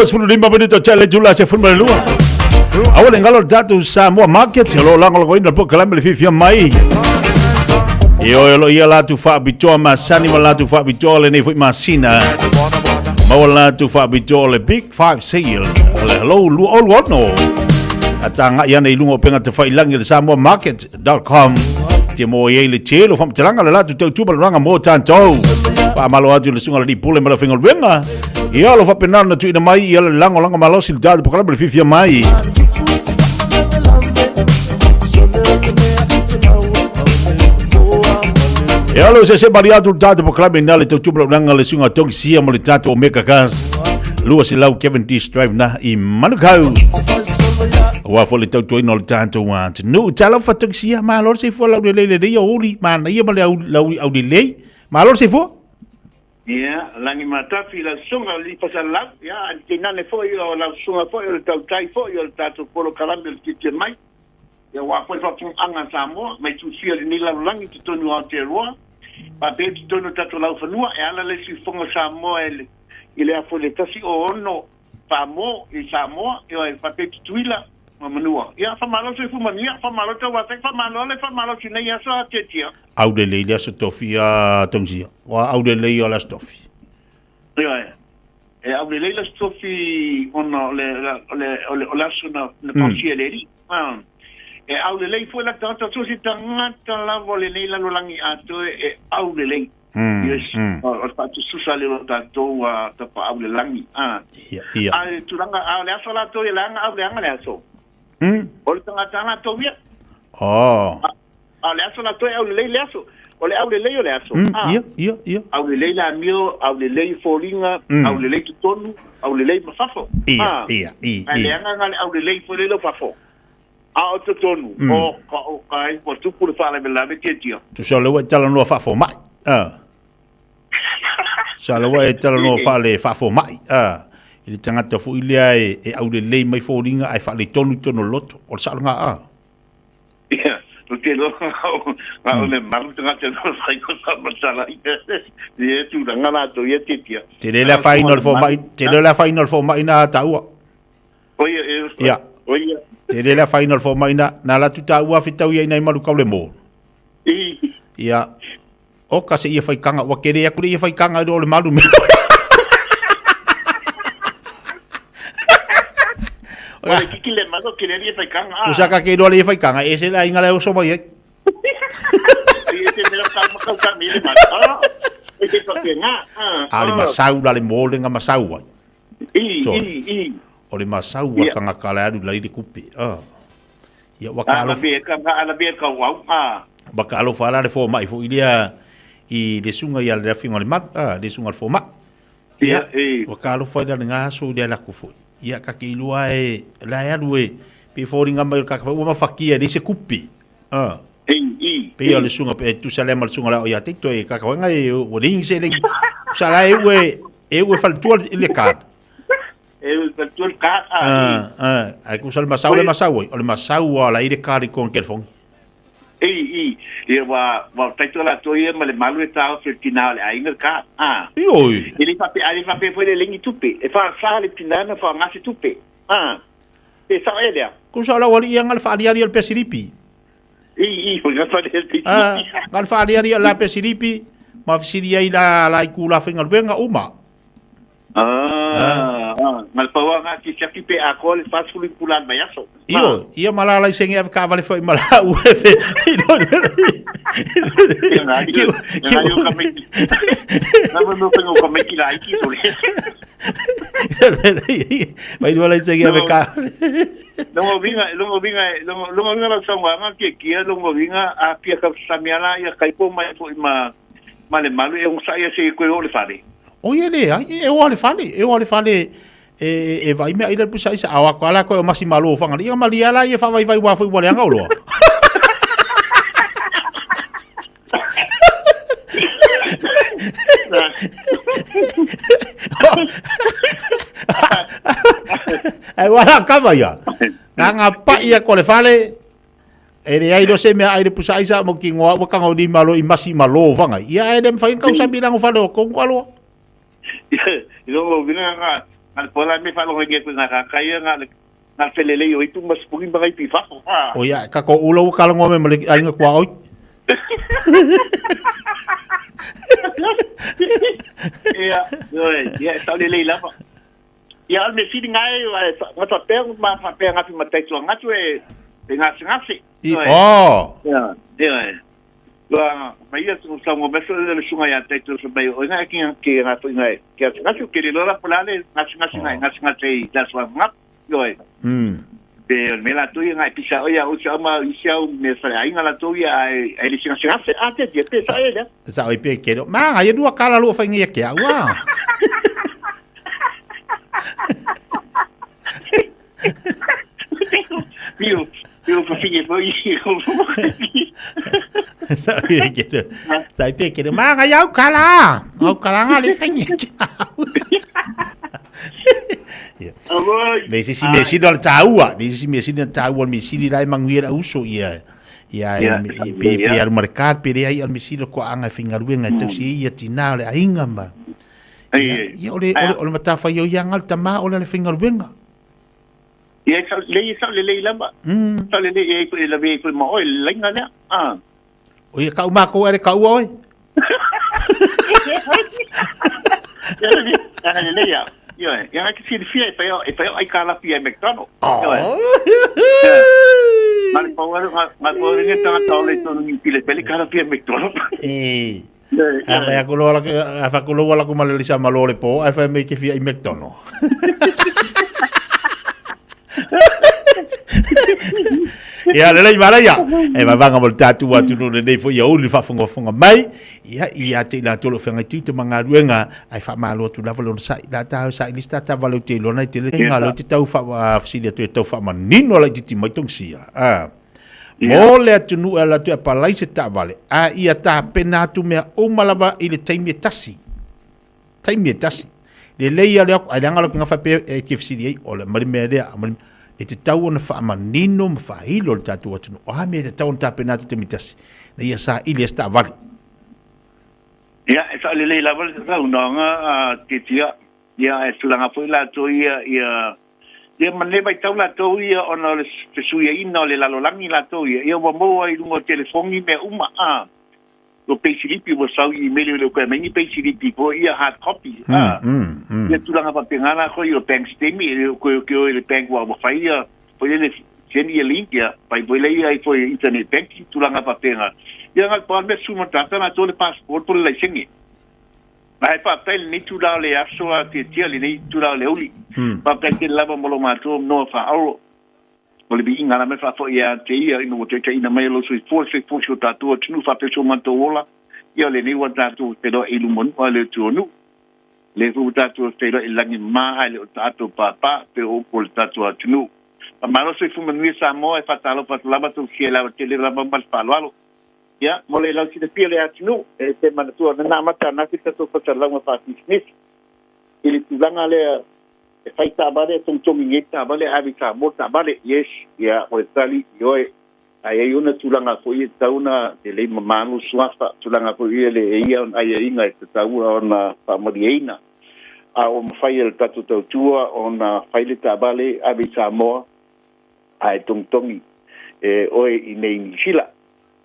25 minute o tele tula se fun le lua. Awa le ngalo tatu Samoa Market lo lango lo ina po kalame le fifia mai. Io lo ia la tu fa bitoa masani ma la tu fa bitoa le nei foi masina. Ma la tu fa bitoa le Big 5 sale. Le hello lu olu ono. Atanga ia nei lungo penga te fai langi le Samoa Market.com. Te mo ia le telo fam telanga le la tu tau tuba ranga mo tanto. Pa malo atu le sunga le di pule ma le fingal wenga. Ia lo faapena na tuuina mai ia le lagolago malosi le tatou polokalame le fiafia mai. Ia lo se se mari atu le tatou polokalame ina le tautumalaunaga le suiga togisia ma le tatou Omega Gas. Lua se lau Kevin D. Strive na i Manukau. Ua fo le tautuaina o le tatou atunuu. Talofa togisia, malo le soifua laulelei lelei o uli, manaia ma le au, lau, aulelei. Malo le soifua. Ia, lagi matafi lau susuga o le Fasalalau, ia, ae tainane foi o lau susuga foi o le tautai foi o le tatou polokalame o le Tietie Mai, ia aua foi le faafofogaaga a Samoa, mai tusia i lenei lalolagi i totonu o Aotearoa, faapea i totonu o tatou laufanua, e ala le siufofoga o Samoa i le afu i le 106 Samoa i Samoa, ioe, faapea Tutuila ma Manua. Ia, faamalo soifua manuia, faamalo tauatai, faamalo le faamalo i nei aso a Tietia. Aulelei le Aso Tofi a Tongisia. Ua aulelei o le Aso Tofi. Ioe. E aulelei le Aso Tofi ona o le, o le, o le, o le aso na, na fausia e le Alii. Ah. E aulelei foi la tagata, so se tagata lava o lenei lalolagi atoa e aulelei. Yes. O le faatususa le o tatou a tapaau le lagi. Ah. Ia, ia. A le tulaga, a o le aso latou e leaga au leaga le aso. O le tagata latou ia. Oh. A o le aso latou e aulelei le aso. O le aulelei o le aso. Ia, ia, ia. Aulelei le amio, aulelei foliga, aulelei totonu, aulelei ma fafo. Ia, ia, i, Ae i. leaga na le aulelei foi lele o fafo. A o totonu, o ka o kai, ua tupu le faalavelave Tiatia. Tusa o lea ua e talanoa faafomai. A. Sa lea ua e talanoa faale faafomai. A. I le tagata foi lea e, e aulelei mai foliga ae faaletonu i totonu o le loto. O le sao lena a. Ia, ou te iloa na o le malu tagata e fai ko faamatala ia tulaga latou ia Tiatia. Tele le afaina o le fomai, tele le afaina o le fomai na taua. O ia, e, Ia. o ia. Tele le afaina o le fomai na, na alu atu taua fetau ia i nai malu kau le mo. I. Ia. Oka se ia faikanga, ua kele aku le ia faikanga i lo o le malu mea. O le kiki le malu ke le ia faikanga. Usa ka ke iloa le ia faikanga, e se le aiga la e oso mai ai. Ia se mea ka makau ka me le malu. Ah. E te pakenga. Ah. A le masau la le mo le nga masau ai. I, Tonu. i, i. O le masau a Ia. tangata la alu lai le kupe. Ah. Ia ua ka Ala alofa, be ka ala be ka wau. Ah. ua ka alofa la le fomai foi lea i le suga ia le afiga o le malu, ah, le suga o le fomai. Ia, ua ka alofa i le nga aso i le alaku foi. Ia ka ke iloa e la e alu e pe foliga mai o le kaka ua mafakia e leai se kupe. Ah. I, i. Pe o le suga pe tusa lea ma le suga la o ia te toe kaka wanga e ua leai ni seleni. Tusa la e ue e ue faletua le card. E faletua le card. Ah. Ah, ah, ai kusa le masau le masau ai. O le masau a la i le card i kona telefoni. I, i. Ia wa wa taito la to ia ma le malu e tao fe tina o le aiga le card. Ah. I oi. E le fape a le fape foi le lengi tupe. E fa sa le tina na fa ngase tupe. Ah. E sa e lea. Kusa o la wali ia nga le faaliali o le pesilipi. I, i, o nga fa le pesilipi. Ah, nga le faaliali o la pesilipi ma fesili ai la la i kula faigaluega uma. Ah, ah. Ma le paua nga ki siaki pe a ko le fasulu i pula mai aso. Io, ia ma la lai senge ave kavale foi ma la ue fe. Ia nga yo, nga yo ka meki. Nga mo no ka meki la iki to le. Mai lua lai senge ave kavale. Longo vinga, longo vinga, longo longo vinga la sangwa nga ki kia longo vinga a pia ka samiala ia kai po mai po ma ma le malu e unsa ia se ko o le fale. O ia le, ai, e o le fale, e o le fale e e vai mea i le pusa isa awa ko ala ko o masi malo whanga. Ia mali ala ia whawai vai wā fui wale anga oloa. Ai wala kava ia. Nga nga pa ia ko le fale e le ai no se mea ai le pusa isa mo ki ngoa ua kanga o ni malo i masi malo whanga. Ia e le mwhai kau sa bilango fale o kongu aloa. Longo vinga nga nga le pola me fa longo nge ko nga ka kai nga le nga felele yo itu mas pugi ba kai pifa. O ia, ka ko ula ua kalango me male ainga kua oi. Ia, ia, sa le le lava. Ia al me sini ngai nga ta pe ma fa pe nga fi ma tai nga tu e e nga nga se. I, oh. Ia, ia. Wa ma ia tu sa mo meso le sunga ya tai tu sa mai o nga ki ki nga tu ngai. Ki nga tu ke le lora pola le nga nga nga nga nga te da swa nga. Yo. Pe me la tu ngai pisa o ia o sa ma i sa me sa ai nga la tu ia ai ai le singa singa se a te te pe sa e le. Sa oi pe ke ma ai dua kala lo fa ngia ke ua. Pio pio fa finge foi. Sa oi ke Sa oi pe ke ma ngai au kala. Au kala nga le fa ngia ke. Le se si me si do taua, le se si me si do taua me si lai manguira uso ia. Ia e pe pe al mercat pe ai al me si ko anga fingaruenga tau si ia tina le ainga ma. Ia ole ole ole matafa yo ia ngal tama ole le fingaruenga. Ia sa le sa le le lamba. Sa le le e le le le ma oi lenga le. Ah. O ia ka uma ko ere ka ua oi. Ia le le ia. Ia, ia ke si fia e pe e pe ai kala fia McDonald. Oh. Ma le paua ma paua nge tanga tau le tonu ni pile pele kala fia McDonald. E. A me akulo ala a fa kulo ala kuma le lisa malo le po, ai fa me ke fia i McDonald. Ia, lelei manaia. E vavaga mo le tatou atunuu lenei foi ia uli le faafogafoga mai. Ia, ia te i latou o lo o feagai tiute ma galuega, ae faamalo atu lava le onosai. La ta saili se tata vale o te iloa nai tele nga leo te tau faafesili atu e tau faamanino laitiiti mai togisia. Ah. Mo le atunuu e ala atu e apalai se taavale, a ia tapena atu mea uma lava i le taimi e tasi. Taimi e tasi. Lelei a le aku, ai leaga lau gafa pe e te fesili ai, o le aumai le mea lea, aumai le e tatau ona faamanino ma faailo le tatou atunuu. O a mea e tatau ona tapena atu i le taimi e tasi, ina ia saili ai se taavale. Ia, e saolelei lava le saunoaga a Tiatia, ia ae tulaga foi latou ia, ia, ia ma lenei vaitau latou ia ona o le fesuiaiga o le lalolagi latou ia, ia ua maua i luga o telefoni mea uma, a. O peisilipi ua sau i imeli o le koe mai ni peisilipi foi ia hard copy a ia tulaga faapena la foi o bank statement e le o koe o le bank ua ua fai ia foi le send ia link ia fai foi le ia foi internet banking tulaga faapena ia na pa me su ma tata na to le passport po le laisenge Ae faafetai lenei tula o le aso a tiatia lenei tula o le auli. Faafetai tele lava mo lo matou noa faaolo. O le viiga lava e faafoi ia te ia ina ua taitaiina mai e lou soifua le soifua o si o tatou atunuu faapea so matou ola, ia o lenei ua tatou feiloai i luma nuu a le atunuu. Lea foi ua tatou feiloai i le lagi mama ae le o tatou pāpā pei o upu o le tatou atunuu. Faamalo soifua manuia Samoa e faatalofa atu lava tou sia lava tele lava ma le faaaloalo. Ia, mo le lausilafia o le atunuu, e te manatua na amata ananafi le tatou fasalauga faapisinisi i le tulaga lea E fai taavale, e togitogi nei taavale, ave i Samoa taavale. Yes, ia, o le tali, ioe. Ae i ai ona tulaga foi e tatau ona lelei mamalu suafa, tulaga foi ia le e ia ona aiaiga e tatau ona faamalieina. A ua mafai e le tatou tautua ona fai le taavale, ave i Samoa, ae togitogi e oe i nei i Niu Sila.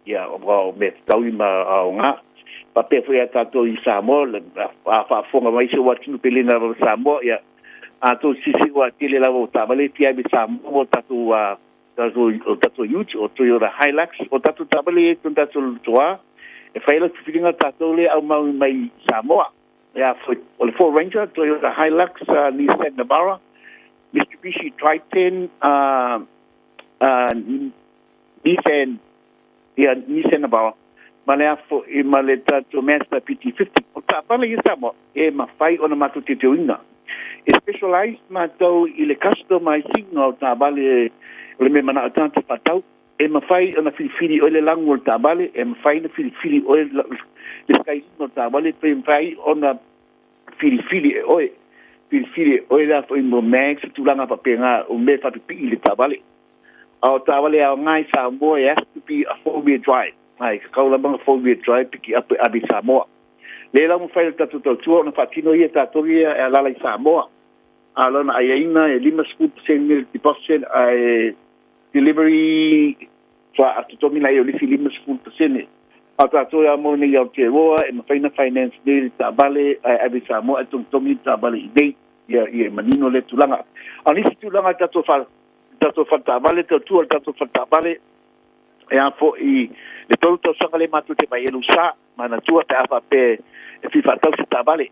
Ia, o mea tatau ma aoga. Faapea foi ia tatou i Samoa, a faafofoga mai si ou atunuu pe le na lava Samoa, ia, a tou silasila ua tele lava o taavale e fia ave i Samoa mo tatou, tatou, o tatou ute, o Toyota Hilux, o tatou taavale ia i totonu tatou toa, e fai ai lau filifiliga tatou lea e aumau mai i Samoa. Ia, foi, o le Ford Ranger, Toyota Hilux, Nissan Navara, Mitsubishi Triton, Nissan, ia Nissan Navara, ma le afo i ma le tatou Mazda PT50. O taavale ia Samoa, e mafai ona matou teuteuina. E specialize matou i le customizing o taavale o le mea manao tagata faatau. E mafai ona filifili oe le lagu o le taavale, e mafai ona filifili oe le styling o le taavale, pe mafai ona filifili e oe, filifili e oe le a foi mo mags, tulaga faapena o mea e faapipii i le taavale. A o taavale aoga i Samoa, it has to be a four-wheel drive. Ae tatau lava ona four-wheel drive piki up e ave i Samoa. Lea la ua mafai e le tatou tautua ona faatino ia tatou ia e alala i Samoa. A o lona aiaiga e 50% le deposit ae delivery faatoa totogi laia o le isi 50%. A o tatou e amo nei i Aotearoa e mafai ona finance nei le taavale ae ave i Samoa ae togitogi le taavale i inei. Ia ia manino lea tulaga. A o nisi tulaga tatou fa tatou fale taavale, tautua le tatou fale taavale, e a foi le tolu tausaga lea matou te mai elu sa, manatua pe a faapea e fia faatau se taavale.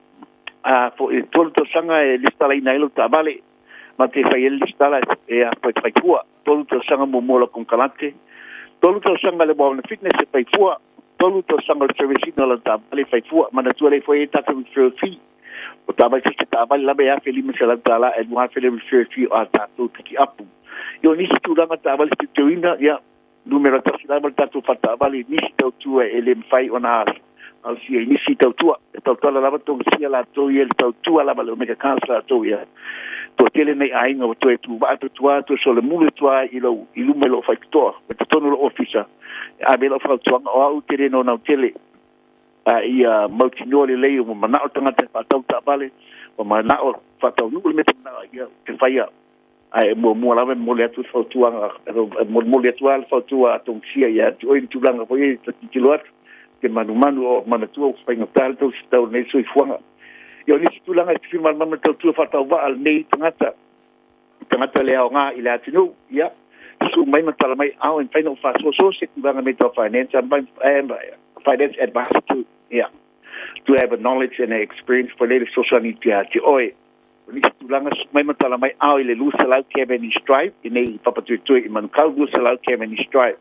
A foi tolu tausaga e lesitalaina ai lau taavale, ma te fai ai le lesitala e a foi fai fua. Tolu tausaga muamua lau konekarate, tolu tausaga le warrant of fitness e fai fua, tolu tausaga o le service ina o lau taavale e fai fua. Manatua lea foi e ai tatou referral fee. O taavale se taavale lava e $1,500 ae $2,000 le referral fee o a tatou pikiapu. Ia o nisi tulaga taavale teuteuina, ia, numera tasi lava le tatou faletaavale i nisi tautua e le mafai ona ausia i nisi tautua. E tautala lava togisia latou ia i le tautua lava le Omega Cars latou ia. Toatele nei aiga ua toe tuvaa atu tua toe solomuli atu lava i lou i luma i lou faitotoa i totonu o lou ofisa e ave ai lau fautuaga o au ou te le naunau tele a ia mautinoa lelei ua manao le tagata e faatau taavale, ua manao e faataunuu le mea e manao ai, ia ou te faia. Ae muamua lava e momoli atu le fautuaga, e molimoli atu lava le fautua a Togisia ia te oe i le tulaga foi ia e tilotilo atu, te manumanu o manatua ua faigata le tausi o lenei soifuaga. Ia o nisi tulaga e fia malamalama i le tautua faatauvaa a lenei tagata, tagata le aoga i le atunuu, ia, susu mai ma tala mai, ao e mafai ona ou faasoasoa se tulaga mea tau finance, I am a finance advisor too, yeah, to have a knowledge and a experience for le fesoasoani ia te oe. O nisi tulaga mai ma tala mai ao i le 200 Cavendish Drive i nei i Papatoetoe i Manukau 200 Cavendish Drive.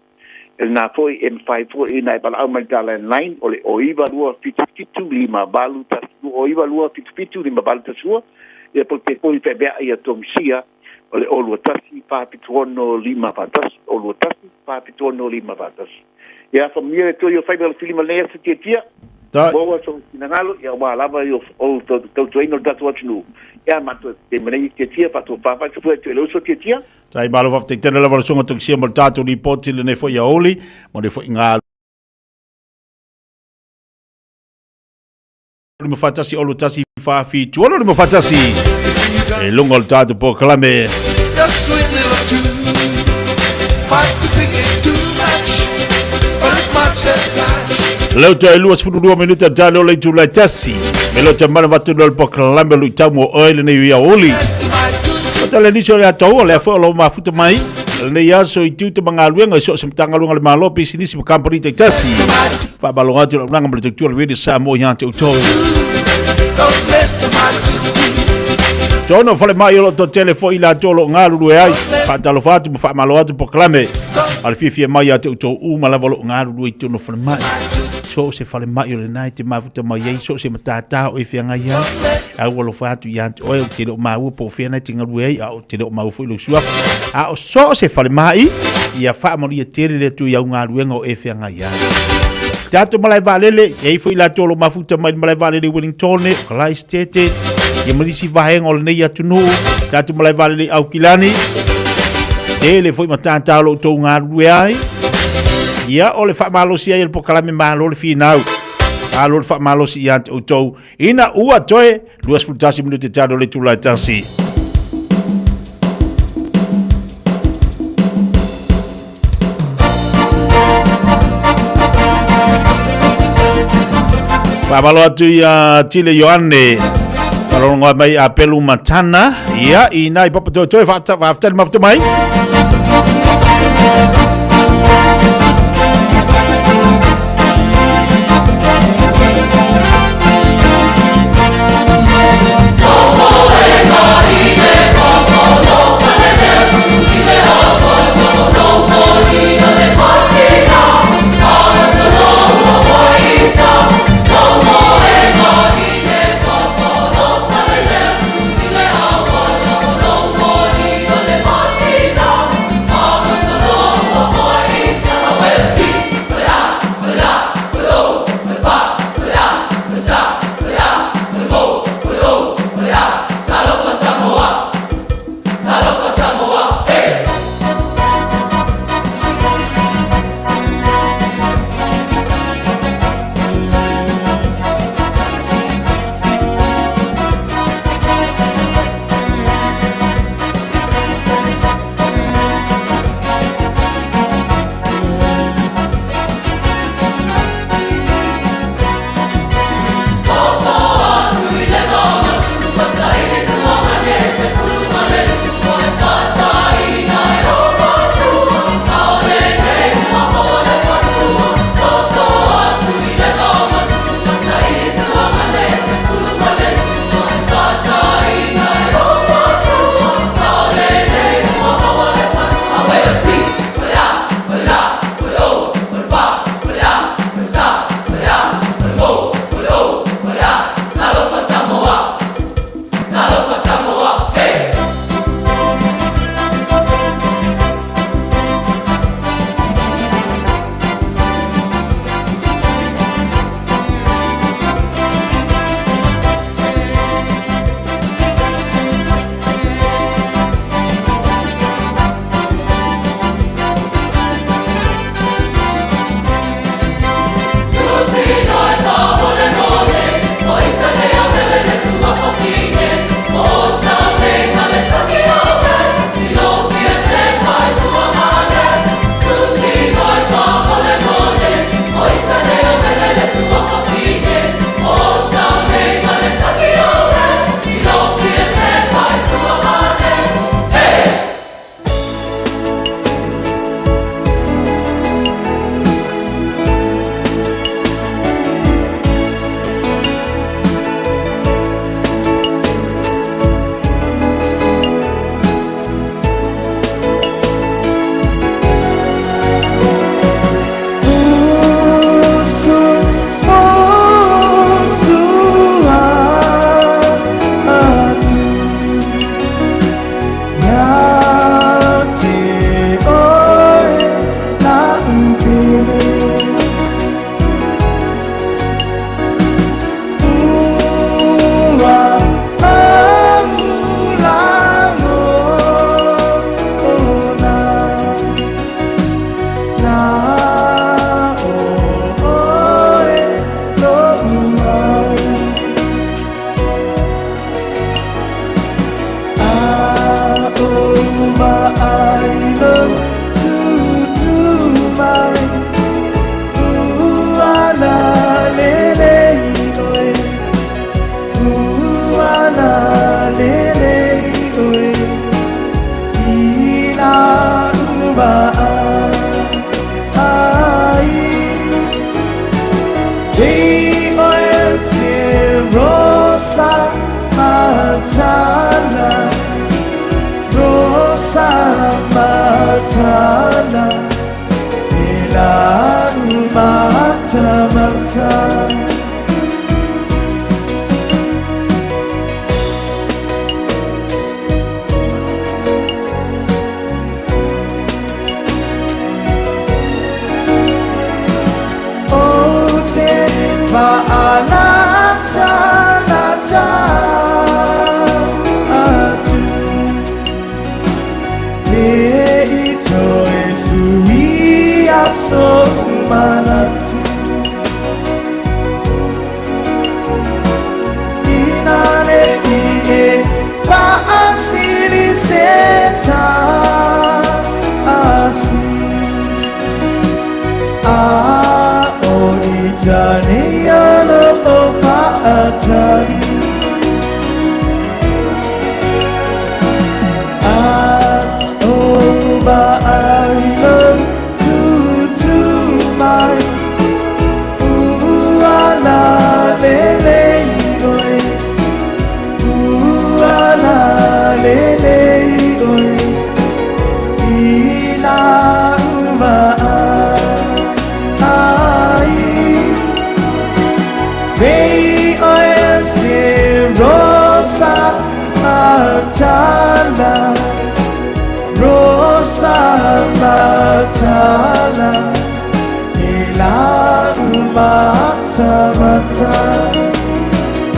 E lena foi e mafai foi ona e valaau mai i le ta landline o le 0 9 2 7 7 5 8 1 2 0 9 2 7 7 5 8 1 2 ia po o le telefoni feaveai a Togisia o le 0 2 1 4 7 6 5 4 1 0 2 1 4 7 6 5 4 1. Ia faamanuia le Atua i ou faiva o le fili ma lenei aso tiatia. Maua sou finagalo, ia aua lava i ou tautuaina o le tatou atunuu. Ia matou te ma nei tiatia faatofa faasafua atu e le uso tiatia. Tai malo faafetai tele lava le susuga Togisia mo le tatou lipoti lenei foi aoauli mo le foi ngā 51 61 4 7 6 51 e luga o le tatou polokalame. Your sweet little tune might be thinking too much, but it's much obliged. Leo toe 22 minute tale o le itula e tasi. Me leo te mana vatu le polokalame o luitau mo oe lenei i aoauli. O tale nisi o le atoua, lea foi o lo mafuta mai. Lenei aso i tiute ma galuega i so o se Matagaluega a le Malo, pisinisi ma kamupani taitasi. Faamalo atu i lau auaunaga ma le tautua a le Radio Samoa ia te outou. Tonu o falemai o lo o toatele foi i latou o lo o galulue ai. Faatalofa atu ma faamalo atu polokalame a le fiafia mai ia te outou uma lava o lo o galulue i totonu o falemai. So o se falemai o lena e te mafuta mai ai, so o se matata o e feagai ai. A ua alofa atu ia te oe, ou te le o maua po o fea na e te galue ai, a ou te le o maua foi lou suafa. A o so o se falemai, ia faamanuia tele le Atua i au galuega o e feagai ai. Tatou malae vaalele, e i foi latou o lo mafuta mai le malae vaalele i Wellington, o Kalaistete, ia ma nisi vaega o lenei atunuu, tatou malae vaalele i Aukilani, tele foi matata o lo outou galulue ai. Ia, o le faamalosi ai o le polokalame Malo le Finau. Malo le faamalosi ia te outou. Ina ua toe 21 minute talo le itula e tasi. Faamalo atu ia Tile Ioane. Faalogo mai a Pelu Matana. Ia, i nai Papatoetoe faafetai le mafuta mai.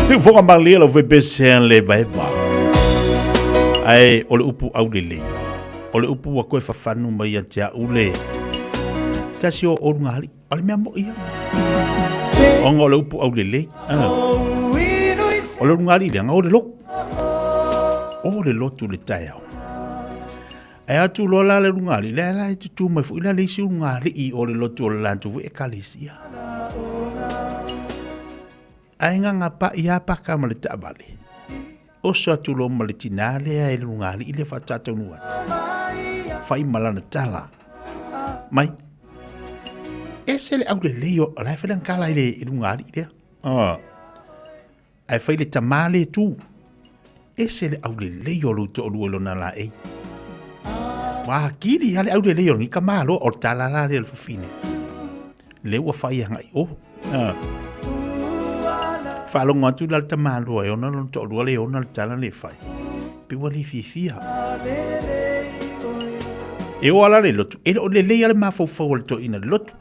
Siufoga malie lau fepese le vaeva. Ae o le upu aulelei. O le upu ua koe fafanu mai ia te au le. Tasi o oluga O le mea moi ia. Ona o le upu aulelei. Ah. O le ulugalii lea, o le lotu. O le lotu le taeao. Ae atu loa la le ulugalii, lea la e tutū mai foi la le isi ulugalii o le lotu o le latou foi ekalesia. Ae gagapa'i lava paka ma le taavale. Oso atu loa ma le tinā lea e le ulugalii lea faatoa taunuu atu. Fai ma lana tala. Mai. Ese le aulelei o la e fai lana tala i le ulugalii lea. Ah. Ae fai le tamā le tu. Ese le aulelei o lou toalua i lona laei. Ua akili lava le aulelei o lenei tamaloa o le tala la lea o le fafine. Lea ua fai agai o. Ah. Faalogo atu la le tamaloa e ona lona toalua le ona le tala le fai. Pe ua le fiafia. E o ala le lotu. E le o lelei lava le mafaufau o le toeaina i le lotu.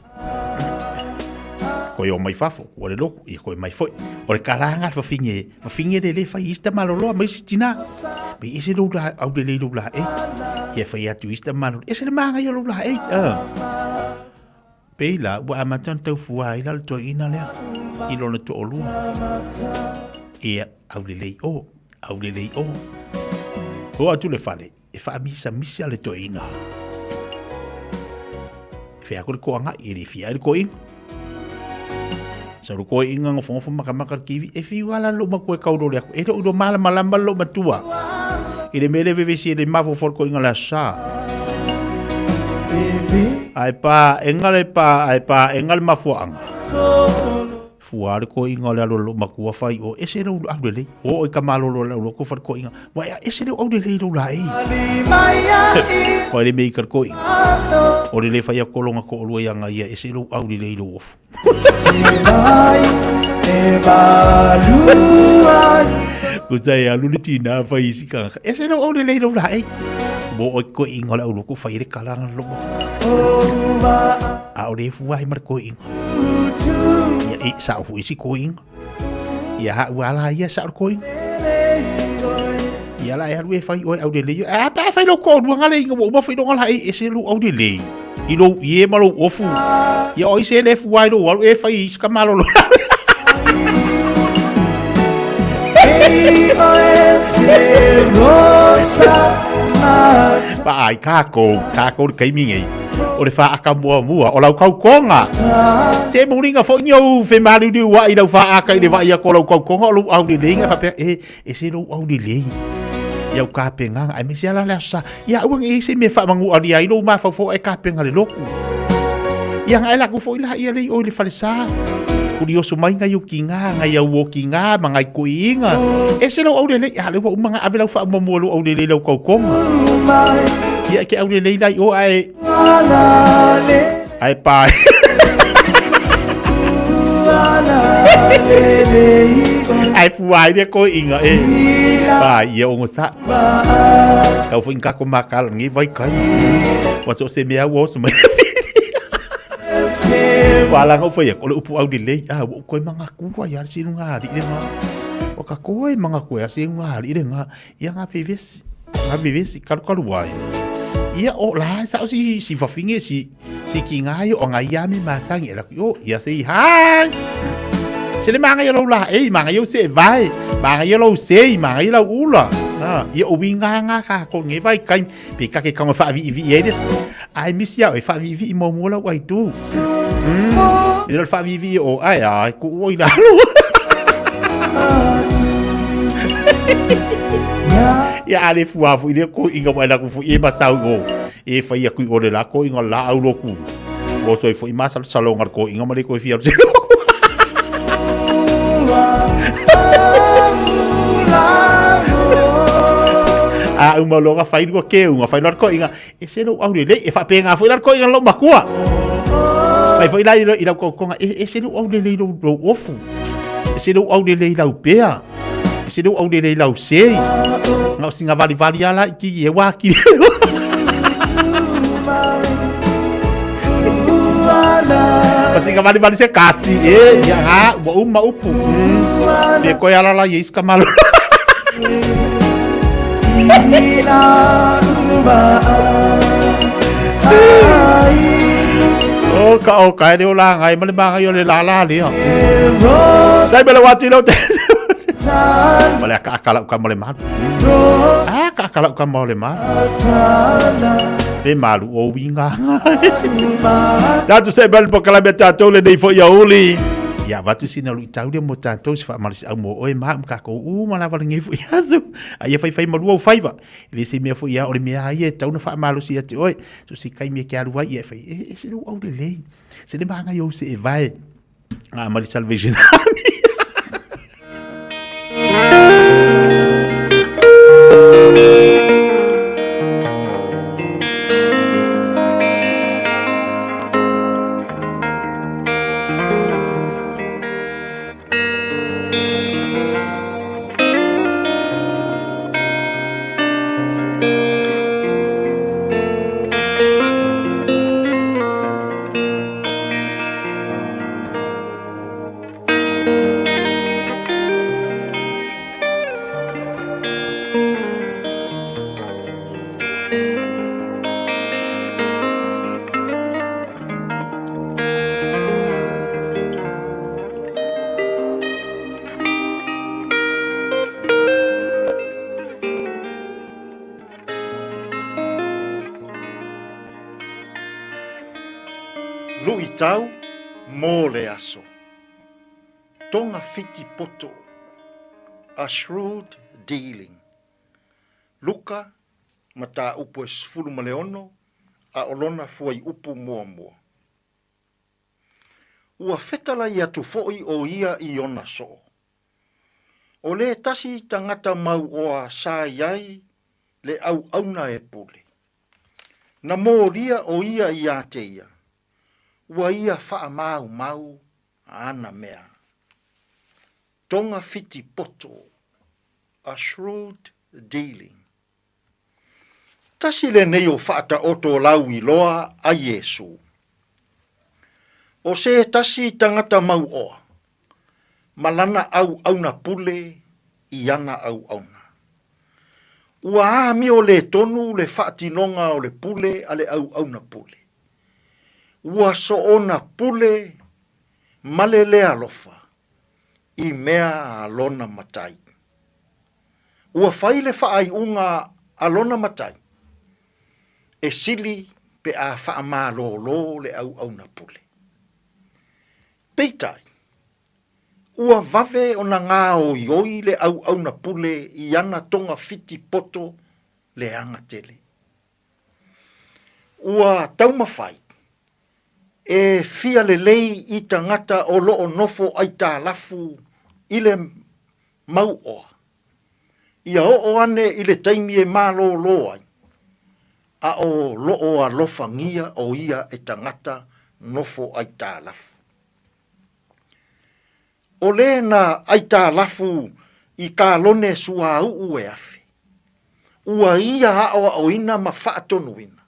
Koe o mai fafo, ua le loku, ia koe mai foi. O le kalanga le fafine, fafine le le fai ista maloloa mai si tina. Me ese lou la, au le lei lou la e. Ia fai atu ista maloloa. Ese le manga ia lou la e. Uh. Pei la, ua amata ona tau fua ai la le toeaina lea i lona toalua. Ia, au le lei o, au le lei o. O atu le fale, e faamisamisi a le toeaina. E whea ko le koanga i le fia le koinga. Sa le koinga ngofo ngofo makamaka le kiwi e fiu ala lo makua e kauro le aku. E lo ilo mala malama lo matua. I le mele vevesi e le mafo fo le koinga le asa. Ai pa enga le pa ai pa enga le mafuaanga. Fua le koiga o le alo o lou makua fai o ese lou aulelei. O oi ka malolo le alo ko fai koiga. Wa ea ese lou aulelei lou la ei. Wa le mei ka koiga. O le le fai a kolonga ko olua ia ngai ia ese lou aulelei lou ofu. Ko tai alu le tina fai isi ka. Ese lou aulelei lou la ei. Mo oi koiga o le alo ko fai le kalanga lo. A o le fua ai ma le koiga. Ia e sa o isi koinga. Ia ha ua la ia sa o koinga. Ia la e alu e fai oe au lelei. A pa fai lo ko lua ngale inga wo fai lo ngala e se lu au lelei. I lo ie ma lo ofu. Ia oi se le fu ai lo alu e fai i ska malo lo. Pa ai kākou, kākou le kaimi nei. O le whaaka mua mua, o lau kaukonga. Se muringa fo ni au fe maliuliu wa i lau whaaka i le vai a ko lau kaukonga o lau au lelei nga whapea, e, e se lau au lelei. I au kapegaga, aemaise lava la le Aso Sa. Ia aua ne i ai se mea e faamanualia ai lou mafaufau ae kapega le lotu. Ia na e laku foi la ia lei oi le falesa. Kuli oso mai ngai au kiga, ngai au o kiga ma ngai koiiga. E se lau aulelei, a le ua uma na ave lau faamuamua lou aulelei lau tautoga. Ia e te aulelei la i o ae ae pa. Ae fua ai le koiiga e. Pa ia ongo sa. Tau foi ka ko makala ngi vai kai. Wa so se mea ua oso mai. Wa la ngau foi ko le upu au lelei a ua koe manga kua ia si lunga ali le ma. Wa ka koe manga koe si lunga ali le nga ia nga vevesi. Nga vevesi kalu kalu ai. Ia o la sa o si si fafinge si si ki nga yo o nga ia me masangi ela o ia se hai. Se le manga ia lau la ei manga ia se vai manga ia lau sei manga ia lau ula. Na ia o winga nga ka ko nge vai kai pe ka ke kanga fa vi vi ai des. Ai misi au e fa vi vi mo mo lau ai tu. E le fa vi vi o ai ai ku oi la lu. Ia ale fua fu ile ko inga wa la ku fu e masau o. E fai aku i ole la ko inga la au loku. O soi fo i masalo salo ngar ko inga male ko e fia se. A uma loga fai lua ke unga fai lua ko inga e se lo au le e fa penga fo ila ko inga lo makua. Fai fo ila ila ko konga e se lo au le le lo ofu. E se lo au le le lau pea. E se lo au le le lau sei. Ngau singa vali vali ala i ki e wā ki. Patinga vali vali se kasi e ia nga ua uma upu. E koe ala la yeis ka malo. O ka o ka e o la ngai ma le manga i o le la la lea. Sai mele wati lo te. Ma le aka aka lau ka mo le malu. Aka aka lau ka mo le malu. Le malu o winga. Tātou se bel po kala me tātou le nei fo ia uli. Ia vatu sina lu tau le mo tātou se whaamalisi au mo oe maa mga ko u ma lava le fo ia asu. A ia whai whai malua u whaiva. Le se mea fo ia o le mea ai e tau na whaamalosi ia te oe. So se kai mea ke alu ai ia e whai e, e se lou au le lei. Se le maanga i au se e vae. Ah, ma le Salvation Army. Luitau mō le aso. Tonga whiti poto. A shrewd dealing. Luka, mataupu e 16, a o lona fuaiupu muamua. Ua fetalai atu foʻi ʻo ia i ona soo. ʻO le tasi tagata mauoa sa i ai le ʻauʻauna e pule. Na molia ʻo ia iā te ia, ua ia faamaumau āna mea. Tonga whiti poto, a shrewd dealing. Tasi lenei o faataoto lauiloa a Iesū. ʻO se tasi tagata mauoa, ma lana ʻauʻauna pule i ana ʻauʻauna. Ua āmio lē tonu le faatinoga o le pule a le ʻauʻauna pule. Ua soona pule ma le le alofa i mea a lona matai. Ua fai le faaiuga a lona matai e sili pe a faamalōlō le ʻauʻauna pule. Peitai, Ua vave ona gaoioi le auauna pule i ana togafiti poto leaga tele. Ua taumafai e fia lelei i tagata o lo o nofo aitalafu i le mauoa, ia oo ane i le taimi e malōlō ai, a o lo o alofagia o ia e tagata nofo aitalafu. O lē na aitalafu i kalone suauu e afe, ua ia aʻoaʻoina ma faatonuina,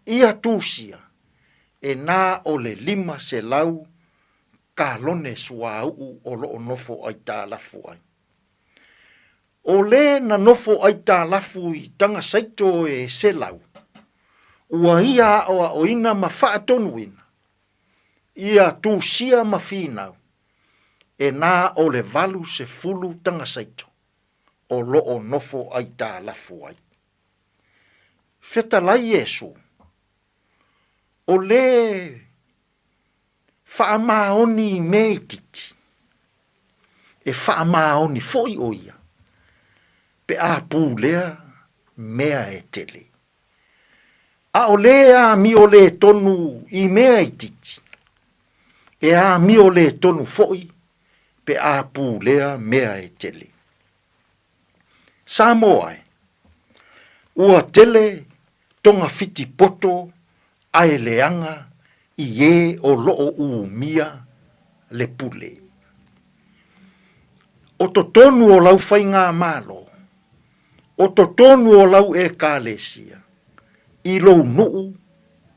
ia tusia e na o le 500 kalone suauu o lo o nofo aitalafu ai. O lē na nofo aitalafu i tagasaito e 100, ua ia aʻoaʻoina ma faatonuina, ia tusia ma finau, e na o le 80 tagasaito o lo o nofo aitalafu ai. Fetalai Iesu, o lē faamaoni i mea itiiti, e faamaoni foi o ia pe a pulea mea e tele. A o lē amio lē tonu i mea itiiti, e amio lē tonu foi pe a pulea mea e tele. Samoa e, ua tele togafiti poto ae leaga i e o lo o umia le pule. O totonu o lau faigamalo, o totonu o lau Ekalesia, i lou nuu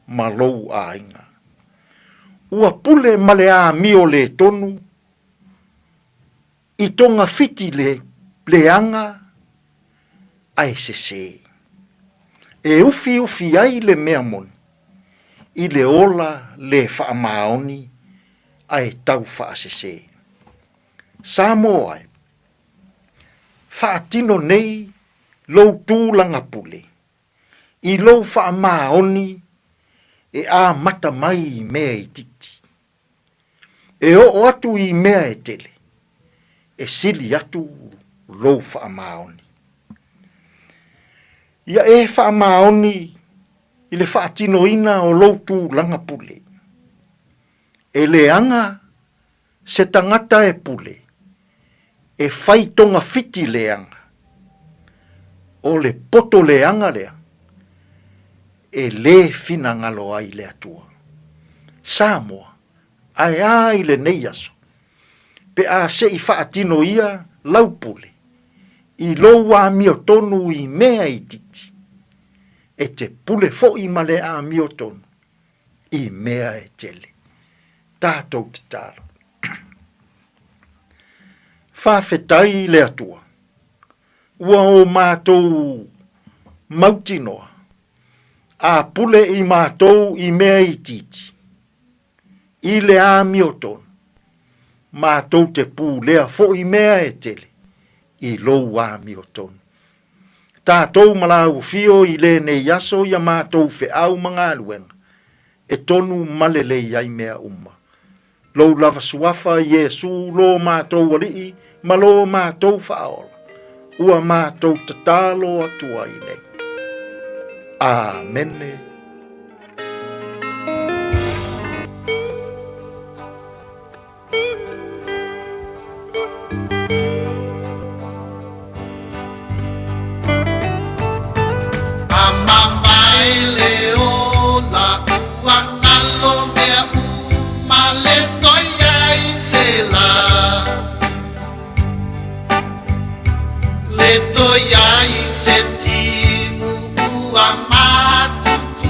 ma lou aiga. Ua pule ma le amio lē tonu i togafiti le leaga ae sesē. E ufiufi ai le mea moni i le ola lē faamaoni ae tau faasesē. Samoa e, faatino nei lou tulaga pule i lou faamaoni e amata mai i mea itiiti. E oo atu i mea e tele, e sili atu lou faamaoni. Ia e faamaoni i le faatinoina o lou tulaga pule. E leaga se tagata e pule, e fai togafiti leaga. O le poto leaga lea e lē finagalo ai le Atua. Samoa, ae a i lenei aso, pe a se i faatino ia lau pule i lou amiotonu i mea itiiti, e te pule foi ma le amiotonu i mea e tele. Tatou tatalo. Faafetai i le Atua, ua o matou mautinoa, a pule i matou i mea itiiti, i le amiotonu, matou te pulea foi mea e tele i lou amiotonu. Tatou ma lau afio i lenei aso ia matou feau ma galuega, e tonu ma lelei ai mea uma. Lou lava suafa Iesu lo matou Alii ma lo matou Faaola, ua matou tatalo atu ai nei. Amene. Le toi ai se timu ua matutu.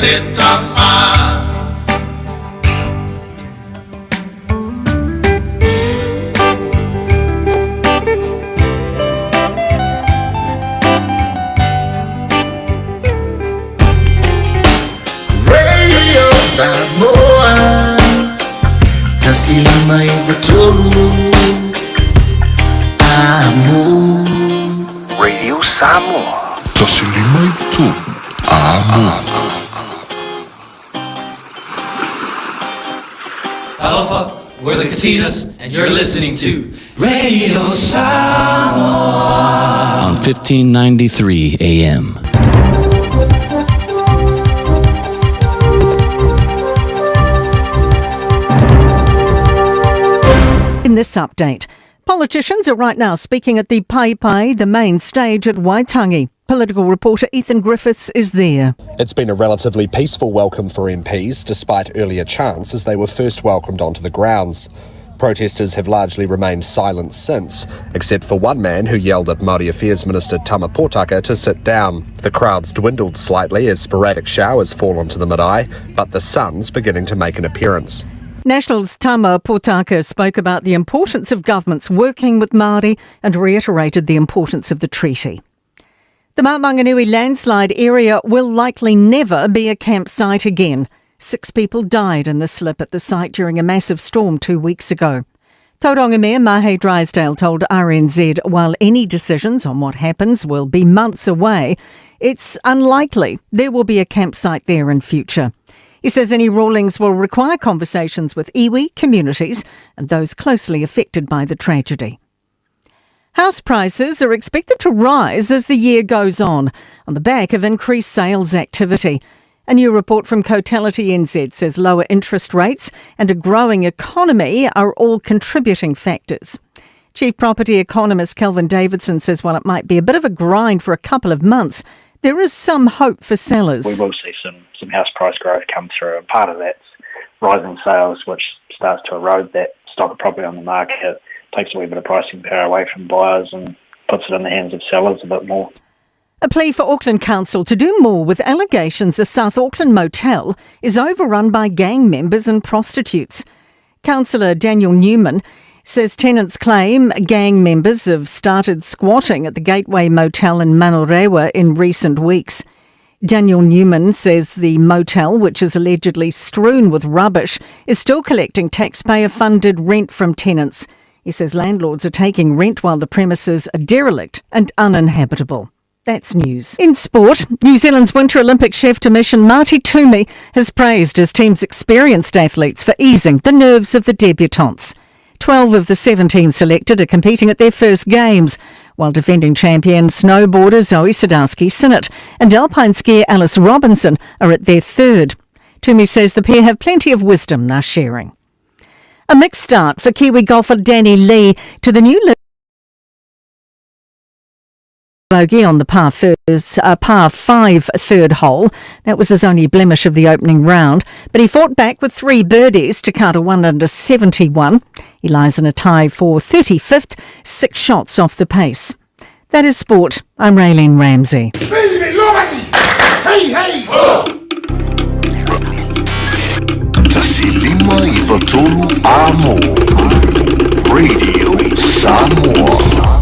le tama. Radio Samoa 153 Amo. Radio Samoa 153 Amo. Talofa, we're the Katinas, and you're listening to Radio Samoa on 1593 AM. In this update, politicians are right now speaking at the Paepae, the main stage at Waitangi. Political reporter Ethan Griffiths is there. It's been a relatively peaceful welcome for MPs, despite earlier chants as they were first welcomed onto the grounds. Protesters have largely remained silent since, except for one man who yelled at Māori Affairs Minister Tama Potaka to sit down. The crowds dwindled slightly as sporadic showers fall onto the marae, but the sun's beginning to make an appearance. National's Tama Potaka spoke about the importance of governments working with Māori and reiterated the importance of the treaty. The Mount Maunganui landslide area will likely never be a campsite again. 6 people died in the slip at the site during a massive storm 2 weeks ago. Tauranga Mayor Mahe Drysdale told RNZ while any decisions on what happens will be months away, it's unlikely there will be a campsite there in future. He says any rulings will require conversations with iwi, communities and those closely affected by the tragedy. House prices are expected to rise as the year goes on the back of increased sales activity. A new report from Cotality NZ says lower interest rates and a growing economy are all contributing factors. Chief Property Economist Kelvin Davidson says while it might be a bit of a grind for a couple of months, there is some hope for sellers. We will see some house price growth come through, and part of that's rising sales, which starts to erode that stock of property on the market, takes a wee bit of pricing power away from buyers and puts it in the hands of sellers a bit more. A plea for Auckland Council to do more with allegations a South Auckland motel is overrun by gang members and prostitutes. Councillor Daniel Newman says tenants claim gang members have started squatting at the Gateway Motel in Manurewa in recent weeks. Daniel Newman says the motel, which is allegedly strewn with rubbish, is still collecting taxpayer-funded rent from tenants. He says landlords are taking rent while the premises are derelict and uninhabitable. That's news. In sport, New Zealand's Winter Olympic chef de mission Marty Toomey has praised his team's experienced athletes for easing the nerves of the debutants. 12 of the 17 selected are competing at their first games, while defending champion snowboarder Zoe Sadowski-Synnott and alpine skier Alice Robinson are at their third. Toomey says the pair have plenty of wisdom they're sharing. A mixed start for Kiwi golfer Danny Lee to the new bogey on the par 5 third hole. That was his only blemish of the opening round, but he fought back with 3 birdies to card a 1 under 71. He lies in a tie for 35th, 6 shots off the pace. That is sport. I'm Raylene Ramsey. Hey, hey! 153 Amo. Radio Samoa.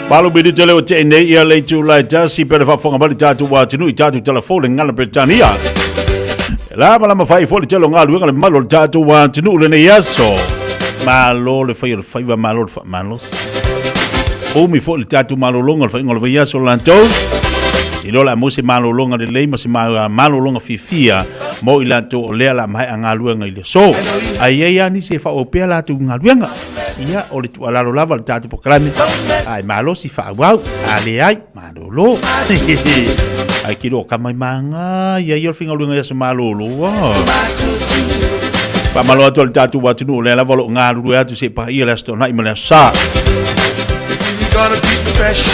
Malo minute leo te nei ia le itula e tasi pe le faafofoga mai le tatou atunuu i tatou talafou le gagana Peretania. La ma lama fai foi le tele o galuega le mamalu o le tatou atunuu lenei aso. Malo le fai o le faiva, malo le faamalosi. Umi foi le tatou malologa o le faiga o le vaiaso latou. I loa la mo se malologa lelei ma se malologa fiafia mo i latou o lea la maea galuega i le aso. Ae i ai lava nisi e faaauau pea latou galuega. Ia, o le tuualalo lava le tatou polokalame, a e malosi faaauau, a leai, malolo. Ai ki lo ka mai manga, ia ia o le faigaluega i aso malolo. Faamalo atu le tatou atunuu o lea lava o lo o galulue atu se i paia le Aso Toonai ma le Aso Sa.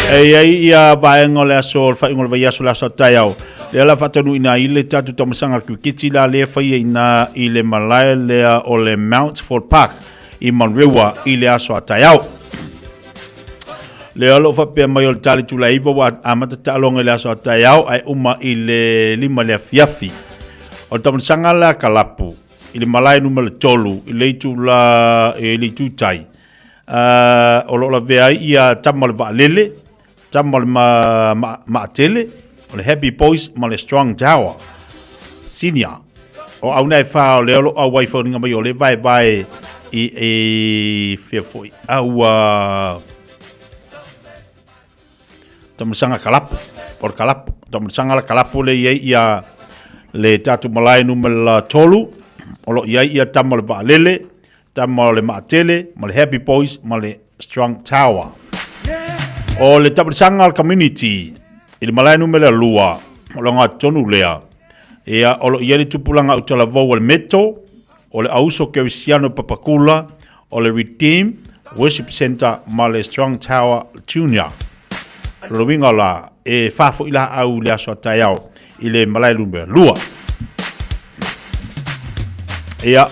E i ai ia vaega o le aso o le faaiuga o le vaiaso le aso a taeao. Lea la faataunuuina ai le tatou taumasaga kiriketi la lea faia ina i le malae lea o le Mountford Park i Manurewa i le aso a taeao. Lea o lo o faapea mai o le tali tulaiva ua amata taaloga i le aso a taeao ae uma i le 5 le afiafi. O le taumasaga la kalapu i le malae numera 3 i le itula i le itu tai. O lo o lavea ai ia tama o le vaalele, tama o le maatele, o le Happy Boys ma le Strong Tower Senior. O auna e whā o lea o lo au ai whauringa mai o le vae vae i e whia foi. Au tamasaga kalapu, o le kalapu. Tamasaga la kalapu le i ai ia le tatou malae numera 3, o lo o i ai ia tama o le vaalele, tama o le maatele, ma le Happy Boys, ma le Strong Tower. O le tamasaga o le community i le malae numera 2, o le ogatotonu lea, ia, o lo o i ai le tupulaga utalavou o le Meto, o le Auso Kerisiano Papakula, o le Redeem Worship Centre ma le Strong Tower Junior. O le uiga la, e faafo'i laau i le aso a taeao i le malae numera 2. Ia,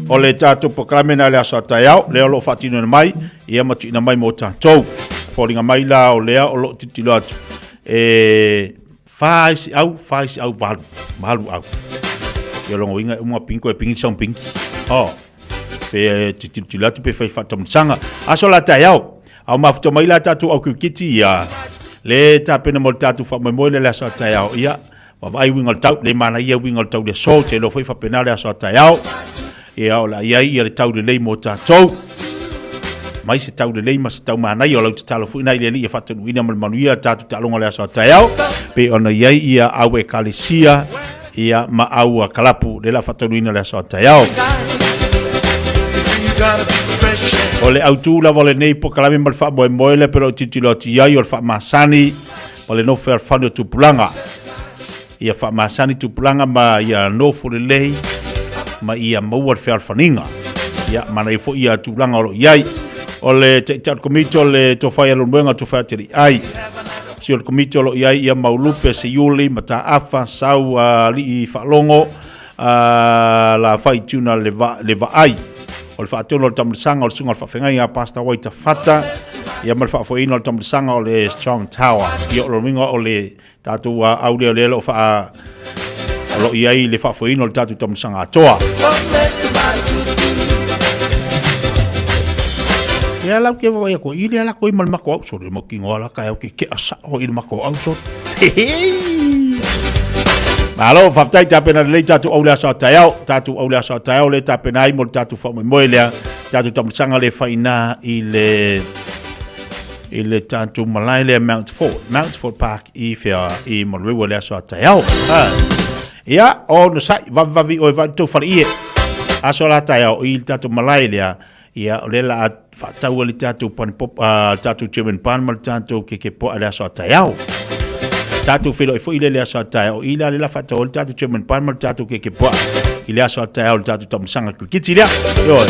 o le tatou polokalame na le aso a taeao, lea o lo o faatinoina mai, ia ma tuuina mai mo tatou. Foliga mai la o lea o lo o tilotilo atu, e Wha isi au, wha isi au, valu, valu au. Ia longa winga uma pinko e pingi song pingi. Oh. Pe te tilotilo atu pe whai whaatamusaga. Aso la taeao. Au mafuta mai la tātou au kirikiti ia. Le tapena mo le tātou whaamoemoe le le aso a taeao. Ia, vaavaai uiga o le tau, le manaia uiga o le tau le aso, te iloa foi faapena le aso a taeao. Ia, o le a i ai ia le tau lelei mo tātou. Mai se tau lelei ma se tau manaia o lau tatalo foi na i le Alii e faataunuuina ma le manuia tātou taaloga o le aso a taeao. Pe ona i ai ia au ekalesia ia ma au a kalapu le la faataunuuina le aso a taeao. O le autū lava o lenei polokalame ma le faamoemoe lea pe o lo o tilotilo atu i ai o le faamasani ma le nofo fealofani o tupulaga. Ia faamasani tupulaga ma ia nofo lelei ma ia maua le fealofaniga. Ia manaia foi ia tulaga o lo o i ai. O le Taitai o le Komiti o le Tofa ia Leulumoega Tofa Teliai. Sui o le Komiti o lo o i ai ia Maulupe Seiuli Mataafa Sau Alii Faalogo la Fai Tuna le, va, le Vaai. O le faatonu o le Tamulisaga o le Susuga o le Faafeagaiga a Pastor Waita Fata, ia ma le faafoeina o le Tamulisaga o le Strong Tower. Ia o le uiga o le tatou au lea o lea o lo o faa o lo o i ai le faafoeina o le tatou taamilosaga atoa. Ia lau ke vaai atu i le ala koe ma le mako au sore mo kingo ala ka au ke ke asa o i le mako au sore. Malo, faafetai tapena lelei tatou au le aso a taeao, tatou au le aso a taeao le tapena ai mo le tatou faamoemoe lea, tatou taamilosaga le faina i le i le tatou malae lea Mountfort, Mountfort Park i whea i Manurewa le aso a taeao. Ha. Ia, o no sai, vavi vavi oe vavi tau whare ie. Aso la taeao i le tatou malae lea, ia o le la a whaataua le tatou pani pop, tatou German pan ma le tatou keke poa le aso a taeao. Tatou whelo e foi le le aso a taeao i la le la whaataua le tatou German pan ma le tatou keke poa i le aso a taeao le tatou tamasanga Kiti lea. Ioe.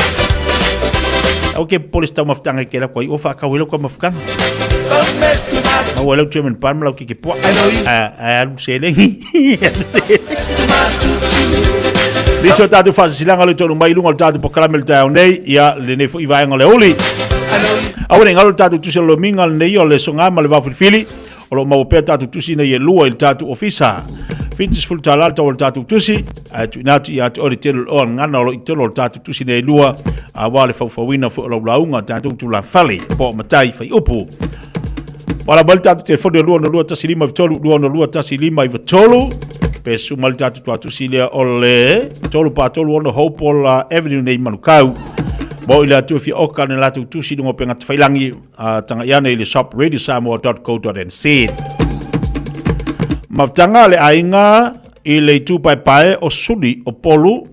Au ke popole se taumafataga i kela koa i o whaakau e lau taumafataga. Maua e lau German pan ma lau keke poa. Ae alu seleni. Alu seleni. Nisi o tātou whaasisilaga le tonu mai lunga o le tātou polokalame le taeao nei, ia lenei foi vaega o le aoauli. Aua ne i galo le tātou tusi o le lomiga lenei o le soga ma le vaofilifili. O lo o maua pea tatou tusi nei e lua i le tatou ofisa. $70 le tau o le tatou tusi, ae tuuina atu ia te oe le tele o le gagana o lo o i totonu o le tatou tusi nei e lua, aua le faufauina foi o lau lauga tatou tulafale po o matai faiupu. Wala mai le tatou telefoni o 262 153 262 153 pe su mai le tatou tuatusi lea o le 343 Hopewell Avenue nei Manukau. Mo i le atu fia oka ne latou tusi lunga o pegata failangi tanga iane i le shop radiosamoa.co.nz. Mafutaga le aiga i le itu paepae o Suli o Polu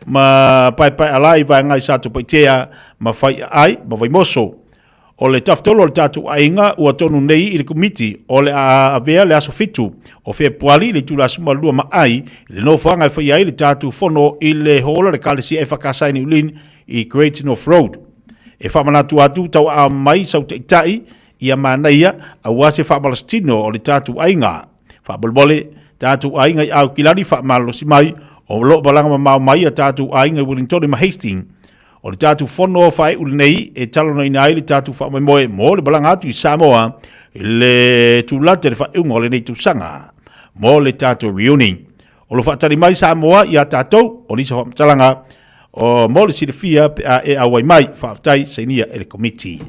ma paepae ala i vaega i Satupaitea ma Faiaai ma Vaimoso. O le tafatolu o le tatou aiga ua tonu nei i le Komiti o le a avea le aso 7 o Fepuari i le itula 12 ma ai i le nofoaga e faia ai le tatou fono i le hall a le Ekalesia EFKS i Niulin i Great North Road. E faamanatu atu tauaao mai sau taitai ia manaia aua se faamalasitino o le tatou aiga. Faamolemole, tatou aiga i Aukilani faamalolosi mai, o lo o malaga mamao mai a tatou aiga i Wellingtone ma Hastings. O le tatou fono faaiu lenei e talanoaina ai le tatou faamoemoe mo le malaga atu i Samoa i le tulata i le faaiuga o lenei tausaga mo le tatou reunion. O lo faatali mai Samoa ia tatou, o nisi o faamatalaga o mo le silafia pe a e auai mai. Faafetai sainia e le Komiti.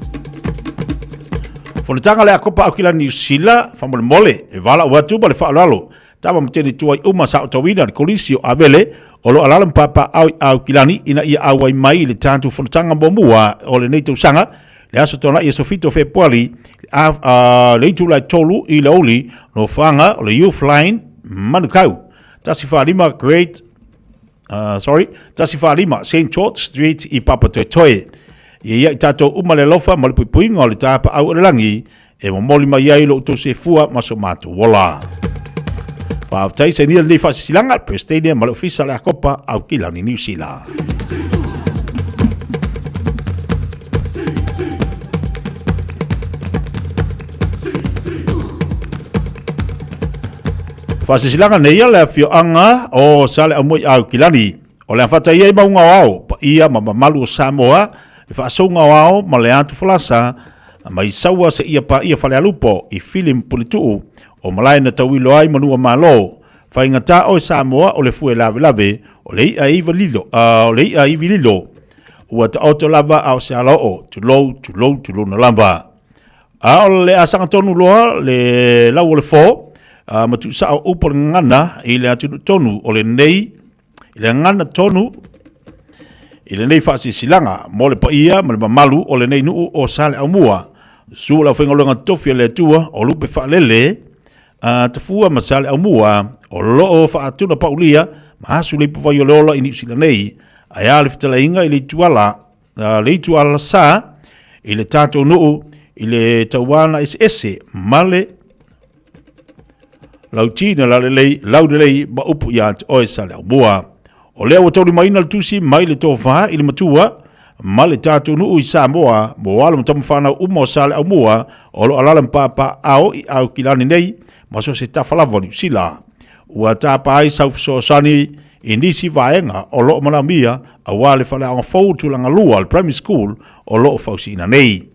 Fonotaga le Akopa Aukilani Niu Sila, faamolemole, e valaau atu ma le faaaloalo Tama ma teine tuai uma sa otauina le Kolisi o Avele o lo alala ma papaaao i Aukilani ina ia auai mai i le tatou fonotaga muamua o lenei tausaga le aso Toanai aso 7 o Fepuari le itula e 3 i le aoauli nofoaga o le Youth Line Manukau 145 Great sorry 145 St George Street i Papatoetoe. Ia ia i tatou uma le alofa ma le puipuiga o le tapaau o le lagi e momoli mai ai lo outou soifua ma so matou ola. Faafetai sainia lenei faasisilaga, le Peresetene ma le Ofisa o le Akopa Aukilani Niu Sila. Faasisilaga nei a le afioaga o Saleaaumua i Aukilani. O le afata ia i mauga o ao, paia ma mamalu o Samoa, le faasouga o ao ma le atu falasa, mai Saua seia paia Falealupo i Fili ma Puletuu, o malae na tauilo ai manua Malo. Faigata oe Samoa o le fue lavelave, o le i'a iva lilo, o le i'a ivi lilo. Ua taoto lava a o se alaoo, tulou, tulou, tulouna lava. A o le asaga tonu loa le lau o le fo, ma tuusao upu o le gagana i le atunuu tonu o lenei i le gagana tonu i lenei faasilasilaga mo le paia ma le mamalu o lenei nuu o Saleaaumua. Susu le aufaigaluega totofi a le Atua o Lupe Faalele a Tafua ma Saleaaumua o loo faatuna paulia ma asu le ipuvai o le ola i Niu Sila nei, ae a le fetalaiga i le ituala le ituala sa i le tatou nuu i le tauana eseese ma le lautina lalelei laulelei ma upu ia te oe Saleaaumua. O lea ua taulimaina le tusi mai le tofa i le matua ma le tatou nuu i Samoa mo alo ma tamafanau uma o Saleaaumua o lo o alaala ma papaaao i Aukilani nei ma so o se tafa lava o Niu Sila. Ua tapa ai sau fesoasoani i nisi vaega o lo o manaomia aua le faleaoga fou tulaga lua le primary school o lo o fausiina nei.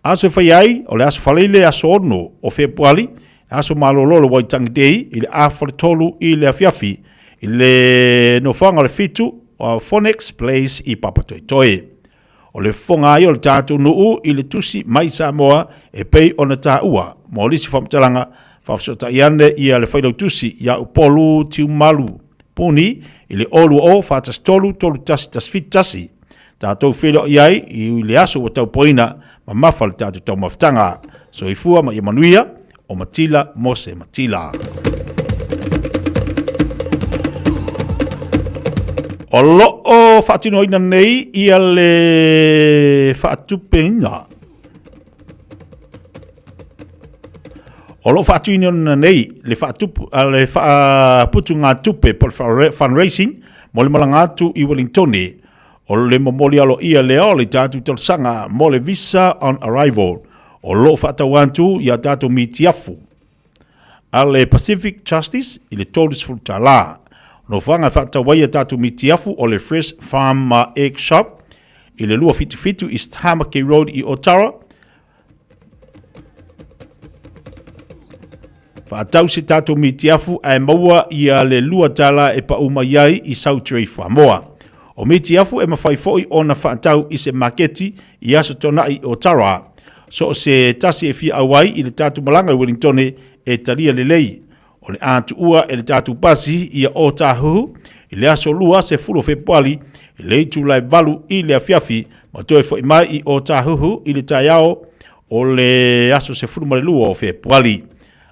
Aso e fai ai, o le aso Faleile aso 6 o Fepuari, aso malolo o le Waitangi Day i le afa le 3 i le afiafi i le nofoaga o le 7 o Phoenix Place i Papatoetoe. O le fofoga ai o le tatou nuu i le tusi mai Samoa e pei ona taua mo nisi faamatalaga faafesootai ane ia le failautusi ia Upolu Tiumalu Puni i le 020 413 3171. Tatou feiloai ai i le aso ua taupoina mamafa le tatou taumafataga. Soifua ma ia manuia, o Matila Mose Matila. O lo o faatinoina nei ia le faatupeina. O lo o faatinoina nei le faatupu, le faaputugatupe po o le fundraising mo le malaga atu i Wellingtone. O le momoli aloaia lea o le tatou talosaga mo le visa on arrival o lo o faatau atu i a tatou mitiafu a le Pacific Justice i le $30. Nofoaga e faatau ai a tatou mitiafu o le Fresh Farm ma Egg Shop i le 277 East Tamaki Road i Otara. Faatau se tatou mitiafu ae maua ia le $2 e pau mai ai i sau tray fuamoa. O mitiafu e mafai foi ona faatau i se maketi i Aso Toonai i Otara. So o se tasi e fia auai i le tatou malaga i Wellingtone e talia lelei. O le a tuua e le tatou pasi ia Ōtāhuhu i le aso Lua 10 o Fepuali i le itula e 8 i le afiafi ma toe fo'i mai i Ōtāhuhu i le taeao o le aso 12 o Fepuali.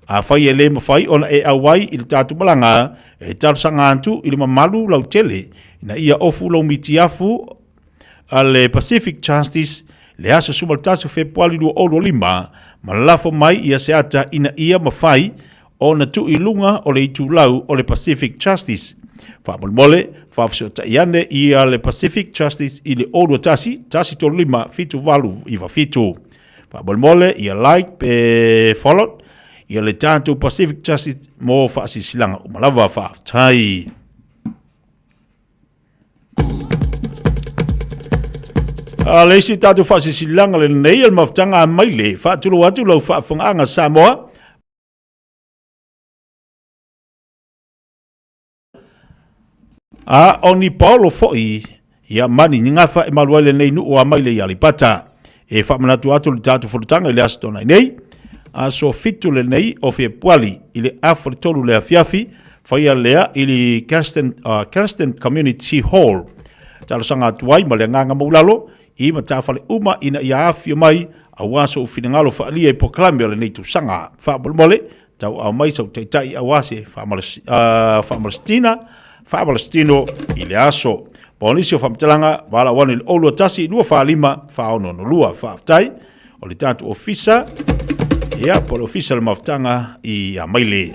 Afai e le mafai ona e auai i le tatou malaga, e talosaga atu i le mamalu lautele ina ia ofu lou mitiafu a le Pacific Justice le aso 11 o Fepuali 2025 ma lafo mai ia se ata ina ia mafai ona tuu i luga o le itulau o le Pacific Justice. Faamolemole, faafesootai ane ia le Pacific Justice i le 021 135 7897. Faamolemole, ia like pe follow ia le tatou Pacific Justice mo faasilasilaga uma lava. Faafetai. A le isi tatou faasilasilaga lenei o le mafutaga a Maile, faatulou atu lau faafofogaaga Samoa. A o ni paolo foi ia mani ni gafa e malu ai lenei nuu a Maile i Aleipata. E faamanatu atu le tatou fonotaga i le Aso Toonai nei, aso 7 lenei o Fepuali i le afa le 3 le afiafi, faia lea i le Kelston Community Hall. Talosaga atu ai ma le agaga maulalo i matafale uma ina ia afifio mai aua sou finagalo faaalia i polokalame o lenei tausaga. Faamolemole, tauaao mai sau taitai aua se faamalositina, faamalositino i le aso. Mo nisi o faamatalaga, valaau ane i le 021 245 4662. Faafetai, o le tatou ofisa, ia, po o le ofisa o le mafutaga i Amaile.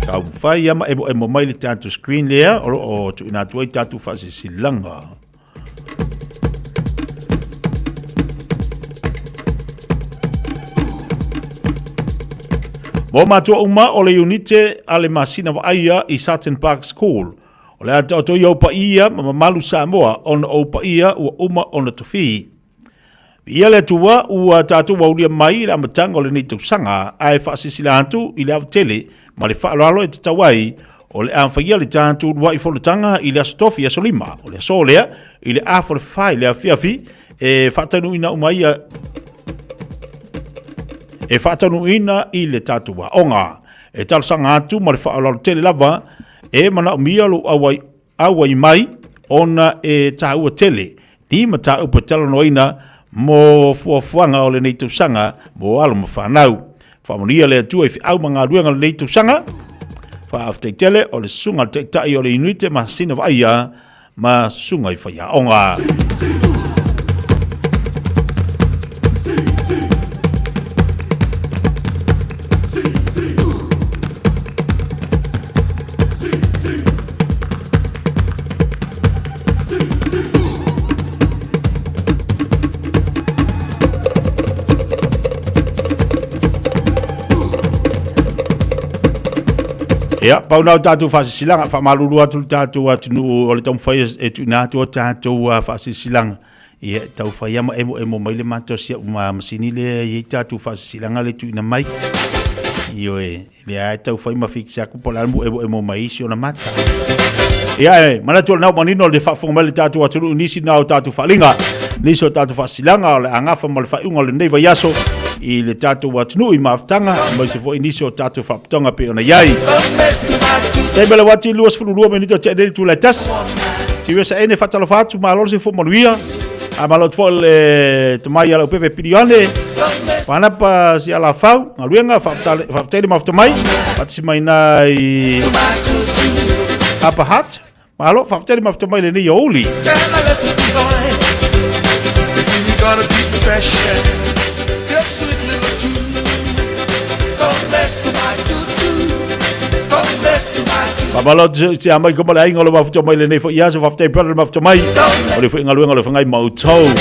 Taumafai ia ma emoemo mai le tatou screen lea o lo o tuuina atu ai tatou faasilasilaga. Mo matua uma o le iunite a le masina vaaia i Sutton Park School. O le a taoto ia o paia ma mamalu Samoa ona o paia ua uma ona tofi. Viia le Atua ua tatou aulia mai i le amataga o lenei tausaga, ae faasilasila atu i le ava tele ma le faaaloalo e tatau ai, o le a faia le tatou uluai fonotaga i le Aso Tofi, aso 5 o le aso lea, i le afa o le 4 i le afiafi, e faataunuuina uma ia e faataunuuina i le tatou aoga. E talosaga atu ma le faaaloalo tele lava e manaomia lou auai auai mai ona e taua tele ni mataupu e talanoaina mo fuafuaga o lenei tausaga mo alo ma fanau. Faamanuia le Atua i feau ma galuega o lenei tausaga. Faafetai tele o le susuga le taitai o le Inuite Masina Vaaia ma susuga i faiaoga. Ia, pau na o tatou faasilasilaga, faamalulu atu le tatou atunuu o le taumafai e tuuina atu o tatou faasilasilaga. Ia, e tau fai ama emoemo mai le matou si au masini lea e i ai tatou faasilasilaga le tuuina mai. Ioe, lea e tau fai ma fix aku po o le a le emoemo mai isi ona mata. Ia, e manatu o lena ua manino le faafofoga mai le tatou atunuu i nisi na o tatou faaaliga, nisi o tatou faasilasilaga o le a gafa ma le faaiuga o lenei vaiaso i le tatou atunuu i mafutaga, aemaise foi nisi o tatou faalapotopotoga pei ona i ai. Taimi o le uati 22 minute o tea nei le itula e tasi. Tiu ese ene faatalofa atu, malo le soifua manuia. A malo atu foi le tamai a Leaupepe Pilione. Panapa si Alafau, galuega, faafetai le mafuta mai. Faatasi mai na i Upper Hutt. Malo, faafetai le mafuta mai lenei aoauli. Faamalo atu i te amai ko ma le aiga o le mafuta mai lenei foi aso, faafetai brother le mafuta mai. O le foi galuega o le whangai ma outou.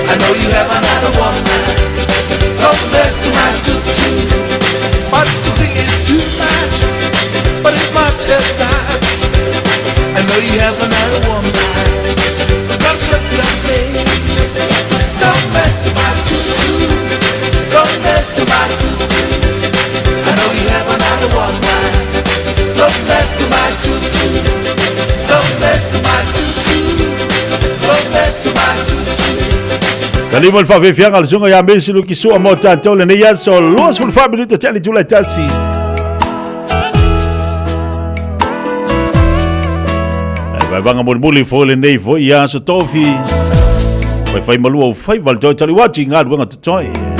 I know you have another woman. Don't mess to my tutu. But you think it's too much, but it's much as that. I know you have another woman. Don't look your face. Don't mess to my tutu. Don't mess to my tutu. I know you have another woman. Don't mess to my tutu. Talima le faafeafiaga le suga ia Mesi Luki Sua mo tatou lenei aso 24 minuta tea le itula e tasi. E vaevaga mulimuli foi lenei foi aso tofi. Faifai malua o faiva le toe taliuati i galuega totoe.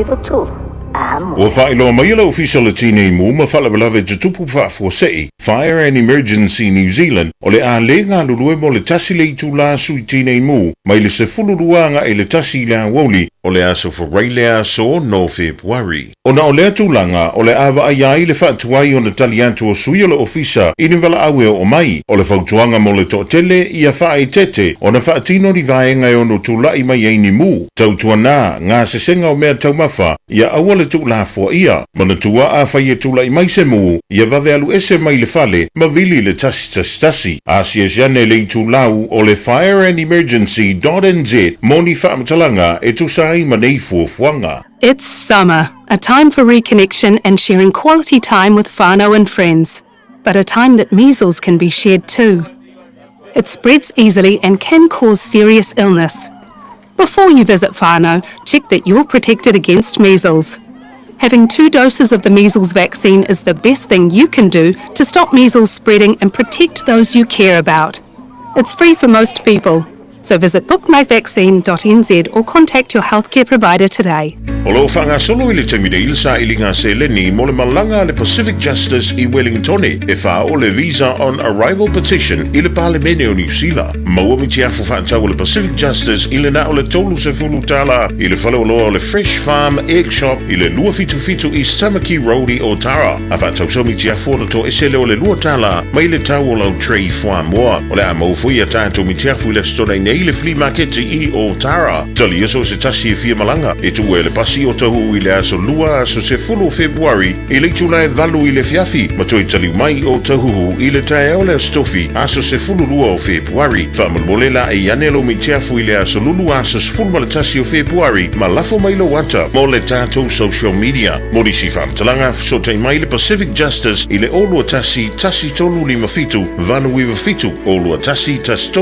593 Amo. Ua faailoa mai e le Ofisa o le Tinei Mu ma Faalavelave Tutupu Faafuasei, Fire and Emergency New Zealand, o le a le galulue mo le tasi le itulā sui tinei mu mai le 12 agai i le 1 i le aoauli o le aso Forai le aso 6 Fepuari. Ona o lea tulaga, o le a vaaia ai le faatuai ona tali atu o sui o le ofisa i ni valaau e oo mai. O le fautuaga mo le toatele, ia faaeteete ona faatino ni vaega e ono tulai mai ai ni mu. Tautuana, gasesega o mea taumafa, ia aua le tuulafoaia. Manatua, afai e tulai mai se mu, ia vave alu ese mai le fale ma vili le 111. Asiasi ane le itulau o le fireandemergency.nz mo ni faamatalaga e tusa ai ma nei fuafuaga. It's summer, a time for reconnection and sharing quality time with whānau and friends, but a time that measles can be shared too. It spreads easily and can cause serious illness. Before you visit whānau, check that you're protected against measles. Having two doses of the measles vaccine is the best thing you can do to stop measles spreading and protect those you care about. It's free for most people, so visit bookmyvaccine.nz or contact your healthcare provider today. O lo o faagasolo i le taimi nei le sailiga seleni mo le malaga a le Pacific Justice i Wellingtone e faaoo le Visa on Arrival Petition i le Palemene o Niu Sila. Maua mitiafu faatau a le Pacific Justice i le na o le $30 i le faleoloa o le Fresh Farm Egg Shop i le 277 East Tamaki Road i Otara. A faatau sau mitiafu ona toese lea o le $2 mai le tau o lau tray fuamoa. O le a maua foi a tatou mitiafu i le Aso Toonai nei i le Flea Maketi i Otara. Talia so o se tasi e fia malaga, e tuua e le pasi o Tahuhu i le aso Lua, aso 10 o Fepuari, i le itula e 8 i le afiafi, ma toe taliu mai o Tahuhu i le taeao o le Aso Tofi, aso 12 o Fepuari. Faamolemole laei ane lou mitiafu i le aso Lulu, aso 11 o Fepuari, ma lafo mai lou ata mo le tatou social media. Mo nisi faamatalaga, fesootai mai le Pacific Justice i le 021 1357 897, 021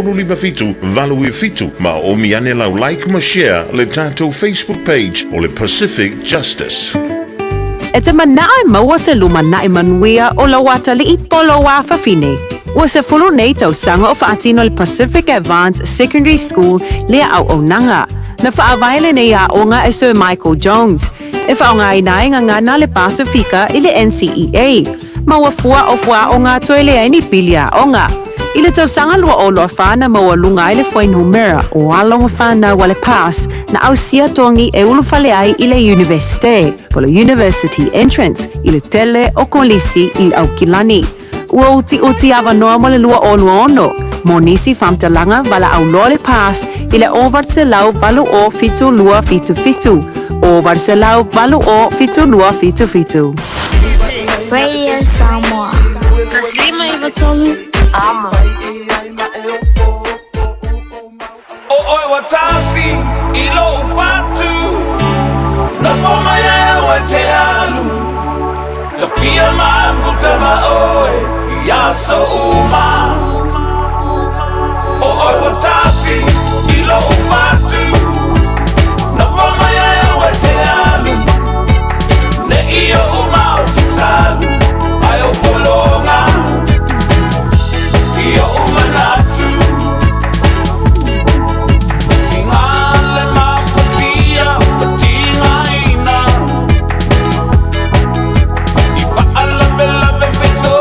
1357 897, ma oomi ane lau like ma share le tatou Facebook page o le Pacific Justice. E te manao e maua se lumanai manuia o lou atalii po o lou afafine. Ua 10 nei tausaga o faatino le Pacific Advance Secondary School lea auaunaga. Na faavae lenei aoga e Sir Michael Jones, e faaaogaina ai gagana a le Pasifika i le NCEA, ma ua fua o fuaaoga toe leai ni pili aoga. I le tausaga 2024 na maualuga ai le fuainumera o alo ma fanau a le PASS na ausia togi e ulufale ai i le Iunivesite, po o le University Entrance, i le tele o kolisi i le Aukilani. Ua utiuti avanoa mo le 2026 mo nisi faamatalaga valaau loa le PASS i le 980 7277, 980 7277. Radio Samoa. 153 Amo. O oe ua tasi i lou fatu Nofo mai ai au e te alu Tafia mafuta ma oe i aso uma O oe ua tasi i lou fatu Nofo mai ai au e te alu Ne i oʻu mau se salu Ai o pologa I oʻu manatu Tiga le mafatia Tigaina I faalavelave fesoisoi.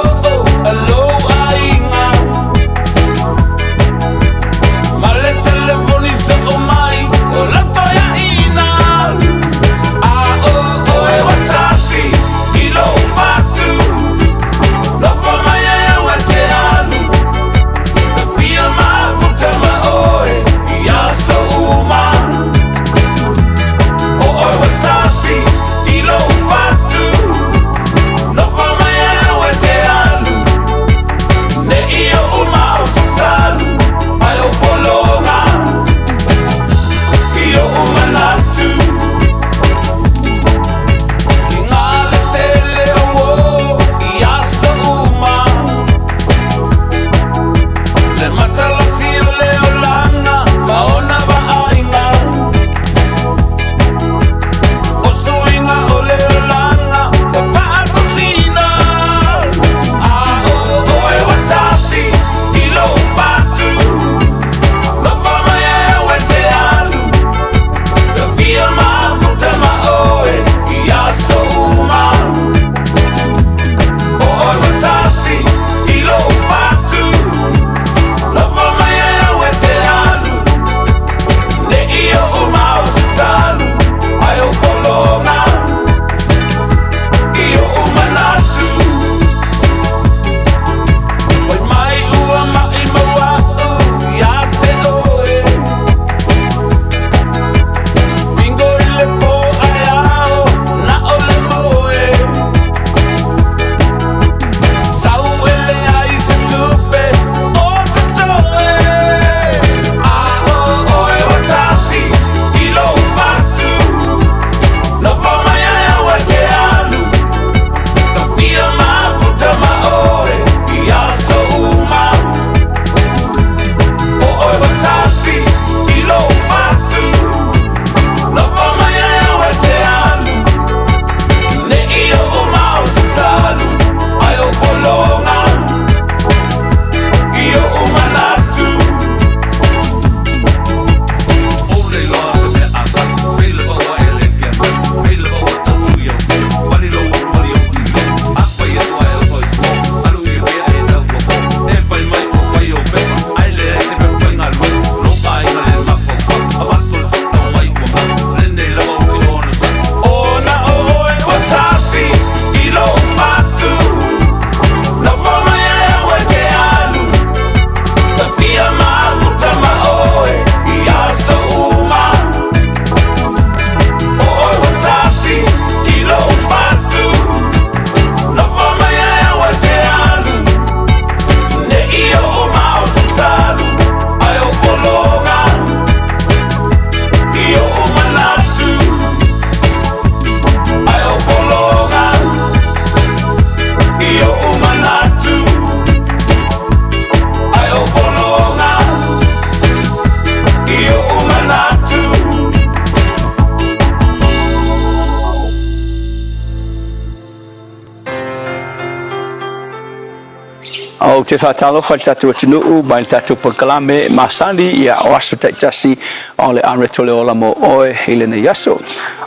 Ou te faatalofa i le tatou atunuu mai le tatou polokalame masani ia o aso taitasi o le Areto le Ola mo Oe i lenei aso.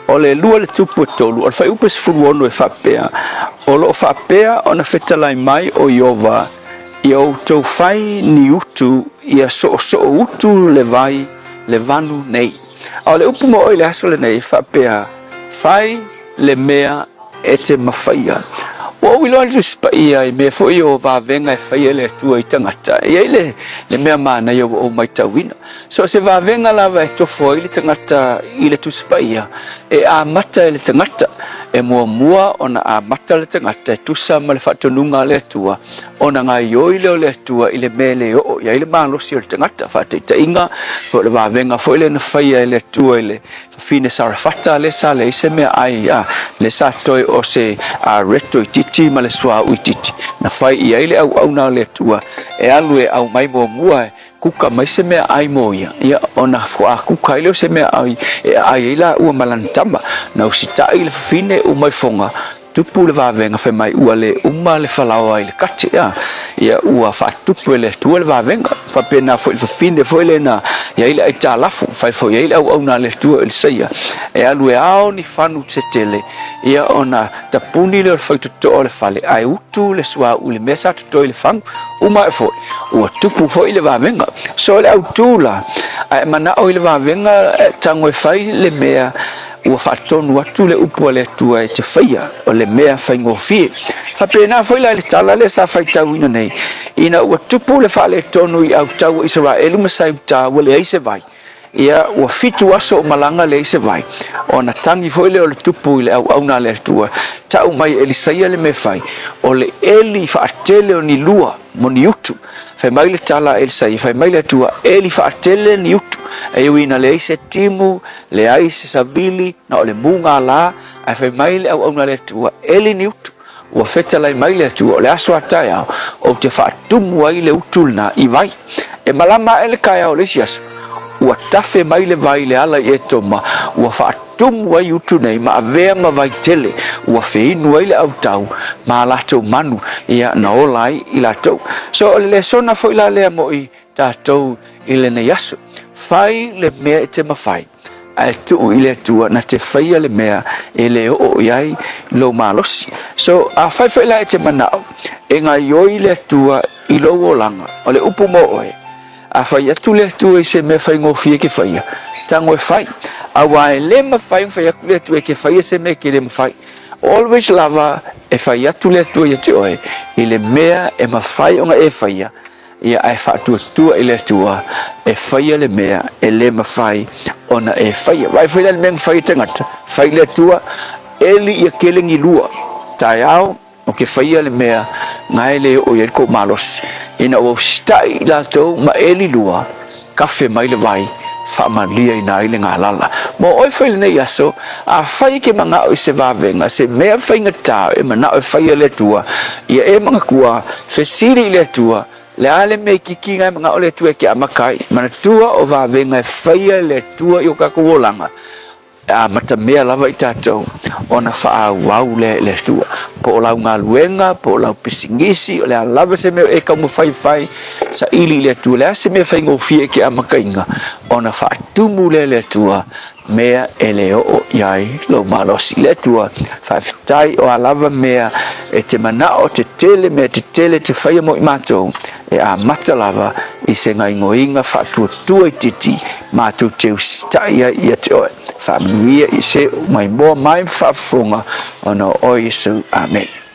O le lua le tupu e tolu, o le fuaiupu e 16 e faapea, O lo o faapea ona fetalai mai o Ieova, ia outou fai ni utu, ia soosoo utu le vai le vanu nei. A o le upu mo oe i le aso lenei e faapea, Fai le mea e te mafaia. Ua ou iloa le Tusi Paia i mea foi o vavega e faia e le Atua i tagata. E i ai le, le mea manaia ua ou maitauina. So o se vavega lava e tofo ai le tagata i le Tusi Paia, e amata e le tagata. E muamua ona amata le tagata e tusa ma le faatonuga a le Atua, ona gaoioi lea o le Atua i le mea e le oo i ai le malosi o le tagata. Faataitaiga, po o le vavega foi lea na faia e le Atua i le Fafine Sarafata lea sa leai se meaai a lea sa toe o se areto itiiti ma le suauu itiiti na fai i ai le auauna a le Atua e alu e aumai muamua e kuka mai se meaai mo ia, ia ona fuaakuka ai lea o se meaai e aai ai laua ma lana tama. Na usitai le fafine uma i foga Tupu le vavega fai mai ua le uma le falaoa i le kate a ia ua faatupu e le Atua le vavega. Faapena foi le fafine foi lea na i ai le aitalafu, fai foi i ai le auauna a le Atua Elisaia e alu e ao ni fanu se tele ia ona tapuni lea o le faitotoa o le fale ae utu le suauu i le mea sa totoe i le fagu. Uma ae foi ua tupu foi le vavega. So o le autu la, a e manao i le vavega e tago e fai le mea Ua faatonu atu le upu a le Atua e te faia, o le mea faigofie. Faapena foi la i le tala lea sa faitauina nei, ina ua tupu le faaletonu i autau o Isaraelu ma Saiuta ua leai se vai. Ia, ua fitu aso o malaga leai se vai, ona tagi foi lea o le tupu i le auauna a le Atua, tau mai e Elisaia le mea fai, o le eli faatele o ni lua mo ni utu. Fai mai le tala a Elisaia, fai mai le Atua, eli faatele ni utu, e ui ina leai se timu, Leai se savili, na o le mugala, ae fai mai le auauna a le Atua, Eli ni utu, ua fetalai mai le Atua, o le aso a taeao, ou te faatumu ai le utu lena i vai. E malama ae le taeao o le isi aso, ua tafe mai le vai i le ala i Etoma, ua faatumu ai utu nei ma avea ma vai tele, ua feinu ai le autau ma a latou manu, ia, na ola ai i latou. So, o le lesona foi la lea mo i tatou i lenei aso. Fai le mea e te mafai, ae tuu i le Atua na te faia le mea e le oo i ai lou malosi. So, afai foi la e te manao e gaioi le Atua i lou olaga, o le upu mo oe, a fai atu le Atua i se mea faigofie ke faia, tago e fai. Aua e le mafai ona fai atu le Atua e ke faia se mea e ke le mafai. Always lava e fai atu le Atua ia te oe i le mea e mafai ona e faia, Ia ae faatuatua i le Atua e faia le mea e le mafai ona e faia. Vaai foi la le mea na fai e tagata, fai le Atua, eli ia kele ni lua, taeao o ke faia le mea na e le oo i ai le kou malosi. Ina ua usitaʻi i latou ma eli lua, kafe mai le vai, faamaliaina ai le galala. Mo oe foi lenei aso, afai e ke manao i se vavega, se mea faigata e manao e faia le Atua, ia e manatua, fesili i le Atua, le a le mea itiiti na e manao le Atua e ke amata ai. Manatua o vavega e faia e le Atua i o tatou olaga, E amatamea lava i tatou ona faaauau lea e le Atua. Po o lau galuega, po o lau pisinisi, o le a lava se mea e taumafai e fai, saili i le Atua. O le a se mea faigofie i ke amataina, ona faatumu lea e le Atua mea e le oo i ai lou malosi. Le Atua, faafetai o a lava mea e te manao tetele, mea tetele te faia mo i matou, e amata lava i se gaoioiga faatuatua itiiti matou te usitai ai ia te oe. Faamanuia i se maimoa mai ma faafofoga ona o oe Iesu. Amene.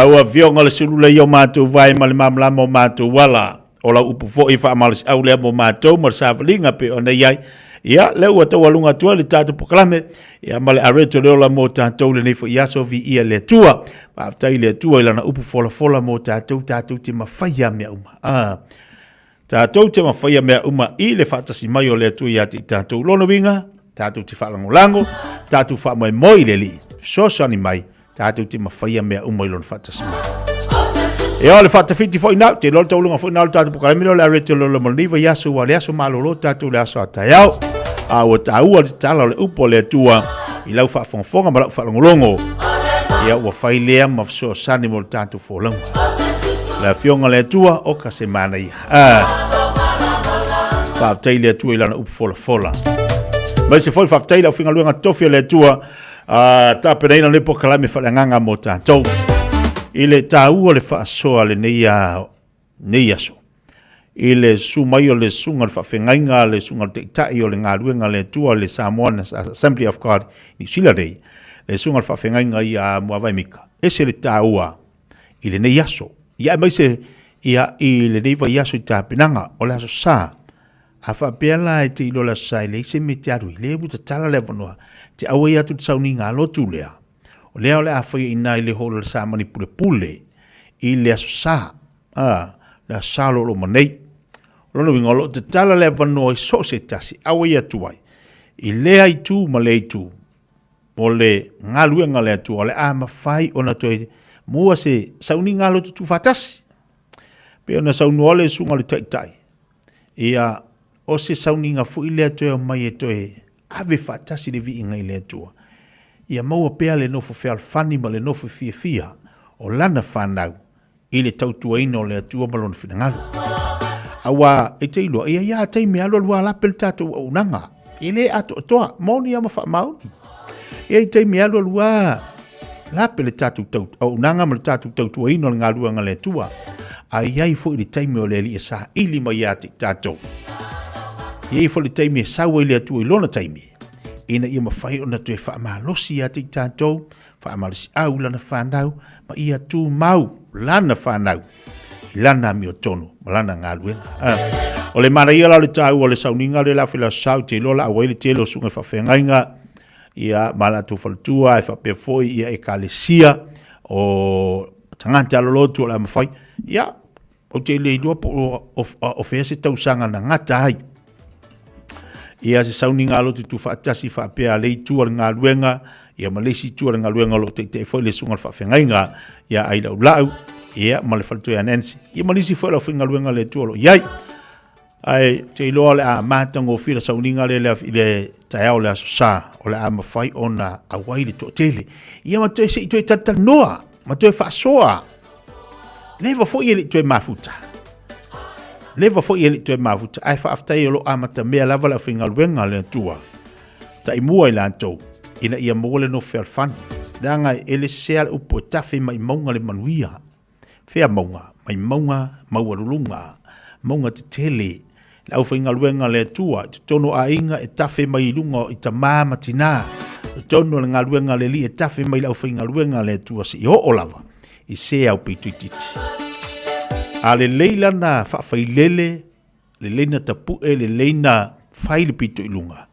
Lau Afioga o le sulu lea o matou vae ma le malamalama o matou ala. O lau upu foi e faamalosiau lea mo matou ma le savaliga pei ona i ai. Ia, lea ua taualuga atu ai le tatou polokalame, ia ma le areto le ola mo tatou lenei foi aso viia le Atua. Faafetai i le Atua i lana upu folafola mo tatou, tatou te mafaia mea uma. Ah, tatou te mafaia mea uma i le faatasi mai o le Atua ia te i tatou. Lona uiga, tatou te faalagolago, tatou faamoemoe i le Alii, fesoasoani mai, tatou te mafaia mea uma i lona faatasi mai. E o le faatafiti foi nau, te loa tauluga foi nau le tatou polokalame lea o le arete o le ola mo lenei vaiaso, ua le aso malolo tatou le aso a taeao. A ua taua le tatala o le upu a le Atua i lau faafogafoga ma lau faalogologo. Ia ua fai lea ma fesoasoani mo le tatou folauga. Le afioga le Atua o ka se manaia. Ah. Faafetai le Atua i lana upu folafola. Mai se foi faafetai le aufaigaluega tofi a le Atua a tapenaina lenei polokalame faaleagaga mo tatou. I le taua le faasoa lenei a nei aso i le susu mai o le susuga o le faafeagaiga, le susuga o le taitai o le galuega a le Atua, le Samoan Assembly of God Niu Sila nei, le susuga o le faafeagaiga ia Muavae Mika. Ese le taua i lenei aso. Ia aemaise ia i lenei vaiaso i tapenaga o le aso Sa. A faapea la e te iloa le aso Sa e leai se mea e te alu ai, lea ua tatala le avanoa, te auai atu i le sauniga lotu lea. O lea o le a faia i ina i le holo o le Samani Pulepule i le aso Sa, a, le aso Sa o lo o loma nei. O lona uiga o lo o tatala le avanoa i so o se tasi, auai atu ai i lea itu ma lea itu o le galuega a le Atua, o le a mafai ona toe mua se sauniga lotu tuufaatasi. Pei ona saunoa le susuga o le Taitai, ia, o se sauniga foi lea toe aumai e toe ave faatasi le viiga i le Atua, ia maua pea le nofo fealofani ma le nofo fiafia o lana fanau i le tautuaina o le Atua ma lona finagalo. Aua e te iloa, ia ia taimi alu alu a lape le tatou auaunaga, e le atoatoa, moni a ma faamaoni. E i taimi alu alu a lape le tatou tau, auaunaga ma le tatou tautuaina o le galuega a le Atua. A i ai foi le taimi o le Alii e saili mai ia te i tatou. E i ai foi le taimi e sau ai le Atua i lona taimi, ina ia mafai ona toe faamalosi ia te i tatou, faamalosiau lana fanau, ma ia tumau lana fanau i lana amiotonu ma lana galuega. Ah. O le manaia la o le taua o le sauniga le la fela sau te iloa la auai le tele o susuga i faafeagaiga ia ma latou faletua e faapea foi ia ekalesia o tagata alolotu o le a mafai. Ia, ou te le iloa po o fea se tausaga na gata ai. Ia se sauniga alotu tuufaatasi faapea le itu o le galuega, ia ma le isi itu o le galuega o lo o taitai foi le susuga o le faafeagaiga ia Ai Laulau, ia ma le faletua ia Nancy, ia ma nisi foi o le aufaigaluega a le Atua o lo o i ai. Ae ou te iloa o le a matagofie le sauniga lea i le taeao o le Aso Sa, o le a mafai ona auai le toatele. Ia ma toe se i toe talatalanoa, ma toe faasoa. Leva foi e le i toe mafuta. Leva foi e le i toe mafuta, ae faafetai o lo o amatamea lava le aufaigaluega a le Atua. Taimua i latou, ina ia maua le nofo fealofani. Leaga e le sese lava le upu e tafe mai mauga le manuia. Fea mauga? Mai mauga maualuluga, mauga tetele. Le aufaigaluega a le Atua i totonu o aiga e tafe mai i luga i tamā ma tinā. I totonu o le galuega a le Alii e tafe mai le aufaigaluega a le Atua seia oo lava i se ao pito itiiti. A lelei lana faafailele, lelei na tapue, lelei na fai le pito i luga,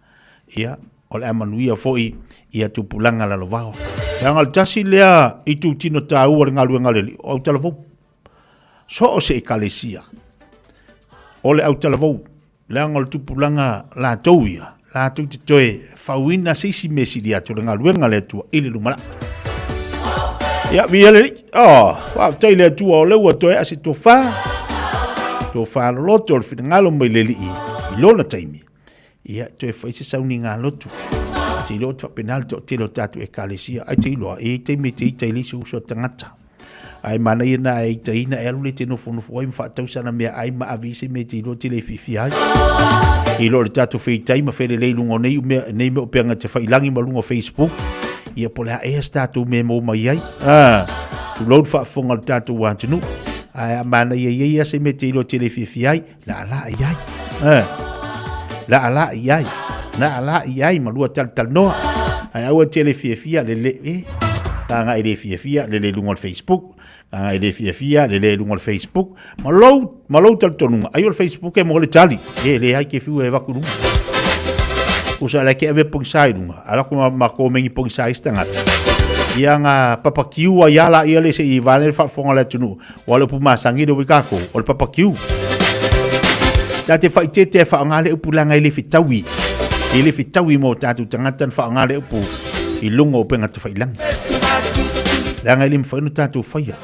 ia, o le a manuia foi ia tupulaga lalovaoa. Leaga o le tasi lea itutino taua o le galuega a le Alii, o autalavou. So o se ekalesia, o le autalavou, leaga o le tupulaga latou ia, latou te toe fauina se isi mea sili atu o le galuega a le Atua i le lumanai. Ia, viia le Alii. Oh, faafetai i le Atua o lea ua toe ase tofa, tofa loloto o le finagalo mai le Alii i lona taimi. Ia, toe fai se sauniga lotu. Te iloa te faapena le toatele o tatou ekalesia. Ai te iloa, e i ai taimi e te ita i le isi uso a tagata. Ae manaia na e itaina e alu le te nofonofo ai ma faatau sana mea ai ma ave i se mea te iloa te le fiafia ai. I lo le tatou feitai ma felelei i luga o nei mea, nei mea o peanga te failangi ma luga o Facebook. Ia po o le a ea se tatou mea e maua mai ai. Ah, tulou le faafofoga o le tatou atunuu. Ae a manaia i ai se mea te iloa te le fiafia ai, la ala i ai. Ah, la ala i ai. La ala i ai ma lua talatalanoa. Ae aua te le fiafia le le, eh. Taga e le fiafia lele i luga o le Facebook, taga e le fiafia lele i luga o le Facebook. Ma lou, ma lou talitonuga, ai o le Facebook e mo le tali. E le ai ke fiu e vaku luga. Usa le ke ave pongisa i luga, ala ko ma, ma komengi pongisa i se tagata. Ia nga papakiu ai ala ia le se i vale le faafofoga le atunuu. Ua le upu masangi le uika ko, o le papakiu. Ta te whaitete e whaonga le upu langa i le fitaui. I le fitaui mo tātou tangata na whaonga le upu i lunga o penga te whailangi. Langa i le mwhainu tātou whaia.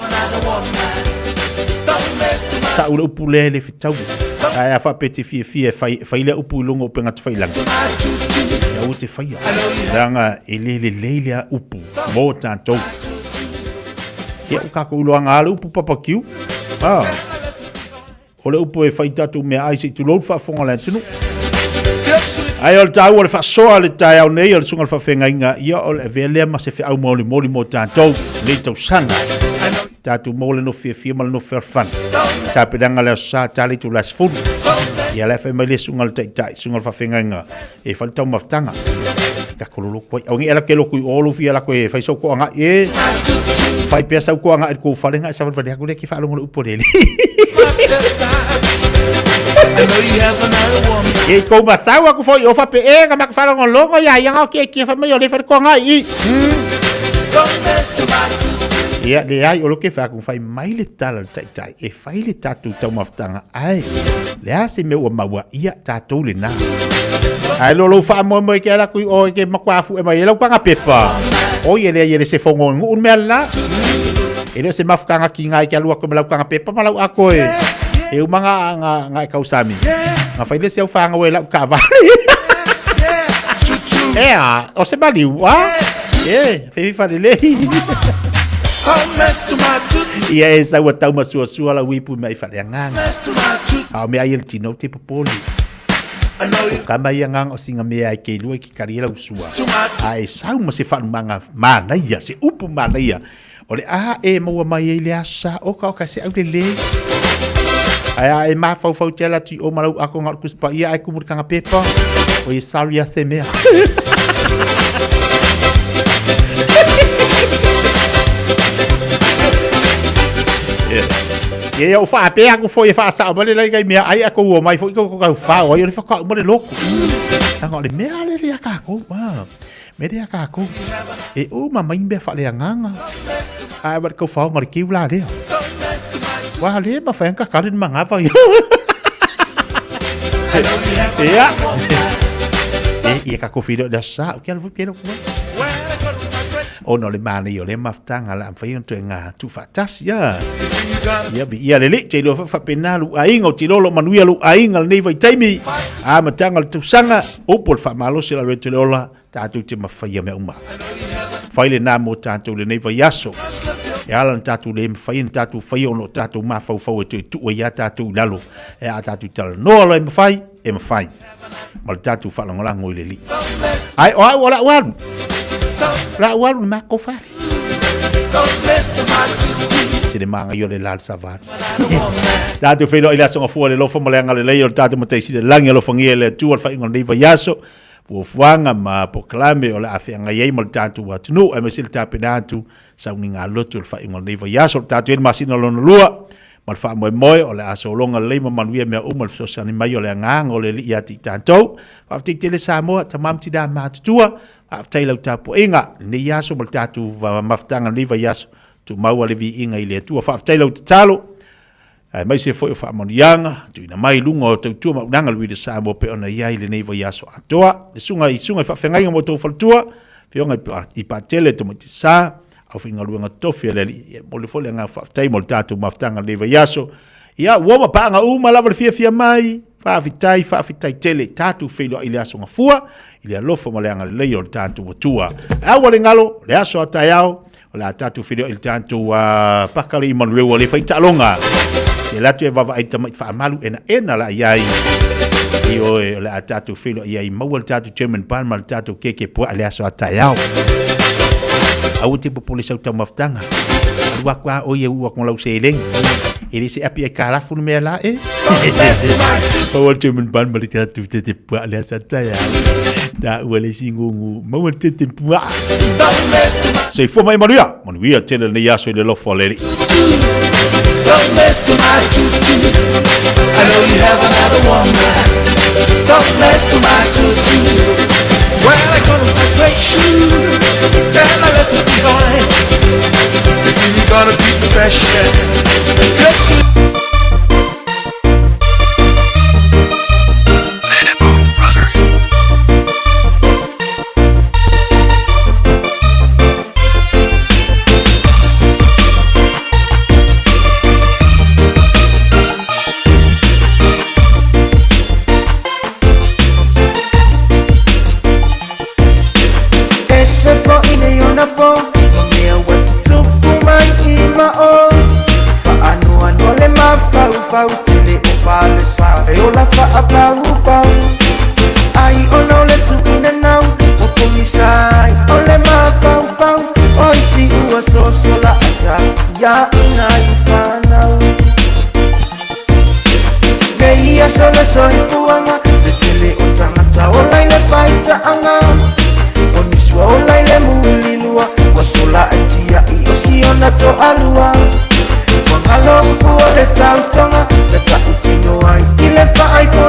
Ta ule upu le le fitaui. Ai a whape te fia fia whai, whai le upu i lunga o penga te whailangi. Ia ua te whaia. Langa i le le le le upu mo tātou. Ia o kākou iloaga a le upu papakiu. Ah. O le upu e fai tatou mea ai se i tulou le faafofoga o le atunuu. Ai o le taua o le faasoa le taeao nei o le susuga i le faafeagaiga, ia o le avea lea ma se feau molimoli mo tatou nei tausaga. Tatou maua le nofo fiafia ma le nofo fealofani. Tapenaga le Aso Sa, tala itula 10. Ia la e fai mai le susuga i le Taitai, susuga i le faafeagaiga e fai le taumafataga. Ka kololo koe. Au ngi ala ke loku i olu fia la koe fai sau koanga e. Fai pea sau koanga i kou fale nga sa vale aku le ki whaalongo le upo lele. E kou masau aku foi o fape e nga maka whaalongo longo ia ia ngau ke ki fa mai o le fai koanga i. Ia le ai o lo ke wha fai mai le tala le taitai e fai le tatou taumafataga ai le a se mea ua maua ia tatou lena. Ai lo lou faamoemoe ke ala kui o ke makuafu e mai e lau kanga pepa. O ia lea ia le se fongo ngu un mea la. E le o se mafukanga ki ngai ke alua ko me lau kanga pepa ma lau ako e. E umanga nga nga e kausami. Nga fai le se au whanga o e lau ka vale. E a, o se maliu, a? E, fe fifa le lei. Ia e sau a tau masuasua lau ipu mai whale anganga. A o mea ai le tino te popoli. O ka mai anganga o singa mea ai ke lua ki kari e lau sua. A e sau ma se whanumanga manaia, se upu manaia. O le a e maua mai ai le asa o ka o ka se au le le. Ai a e mafaufau te ala ti o malau ako ngā kuspa ia ai kumuri kanga pepa. O i sorry a se mea. Ia ia o whaapea aku foi e whaasao male lai kai mea ai ako ua mai foi ko kau whao ai o le whakau male loku. Tanga o le mea le le a kākou. Ah. Me le a kākou. E o ma mai mea whaale anganga. Ai wale kau whao ngare kiu la lea. Wa le ma whae ka kare ni mangava. Ia. E ia ka kofi le sa o ke alu ke lo. Ona o le manaia o lea mafutaga o le a mafai ona toe gatu faatasi a. Ia viia le Alii, te iloa foi faapena lou aiga, ou te iloa o lo o manuia lou aiga i lenei vaitaimi, amataga o le tausaga, upu o le faamalosi o le alo e le ola, tatou te mafaia mea uma. Fai lena mo tatou i lenei vaiaso. E ala ona tatou le mafai ona tatou faia ona o tatou mafaufau e toe tuu ai lava tatou i lalo e a tatou talanoa loa e mafai, e mafai ma le tatou faalagolago i le Alii. Ae o au o lau alu, lau alu le makou fale. Se le magaia o le la le savali. Tatou feiloai i le aso gafua i le alofa ma le agalelei o le tatou Matai Sili i le Lagi alofagia e le Atua le faaiuga o lenei vaiaso. Fuafuaga ma polokalame o le a feagai ai ma le tatou atunuu aemaise le tapena atu sauniga lotu o le faaiuga o lenei vaiaso. O le tatou i ai le masina lona lua ma le faamoemoe o le a sologa lelei ma manuia mea uma i le fesoasoani mai o le agaga o le Alii ia te i tatou. Faafetai tele Samoa, tama ma tina matutua, faafetai i lau tapuaiga i lenei aso ma le tatou mafutaga i lenei vaiaso. Tumau a le viiga i le Atua. Faafetai i lau tatalo aemaise foi o faamanuiaga tuuina mai i luga o tautua ma auaunaga a le Reader Samoa pei ona i ai i lenei vaiaso atoa. Le susuga i susuga i faafeagaiga ma outou faletua, Afioga i Patele Tamaiti Sa, aufaigaluega tofi a le Alii. E momoli foi le agaga faafetai mo le tatou mafutaga i lenei vaiaso. Ia, ua uma paaga uma lava le fiafia mai. Faafetai, faafetai tele. Tatou feiloai i le aso gafua, i le alofa ma le agalelei o le tatou Atua. Aua le galo, le aso a taeao, o le a tatou feiloai i le tatou paka le i manueu o le fai taaloga. E alu atu e vaavaai i le tamaiti faamalu enaena la i ai. Ioe, o le a tatou feiloai ai maua le tatou German bun ma le tatou keke puaa i le aso a taeao. Aua te popole i sau taumafataga. Alu aku lava oe e uu atu ma lau seleni. E le se api ai kalafu le mea la e. Maua le German bun ma le tatou tete puaa le asa taeao. Taua le isi gugu. Maua le tete puaa. Soifua mai manuia. Manuia tele lenei aso i le alofa o le Alii. Don't mess to my tutu. I know you have another woman. Don't mess to my tutu. Well, I got my great shoe, and I left it behind. If you gonna keep the fashion, yes. E se fo'i nei ona po Ma mea ua tutupu mai i ma'o Fa'anoanoa le mafaufau Tele o falesa E ola fa'apaupau Ai ona o le tu'uina nau Ua pogisa ai o le mafaufau O isi ua sosola ata Ia'iga i fanau Nei aso le soifuaga Le tele o tagata ola i le faita'aga O nisi ua ola i le mulilua Ua sola ai tia'i o siona to'alua Ua galo upu o le tautoga Na ta'utino ai i le fa'aipola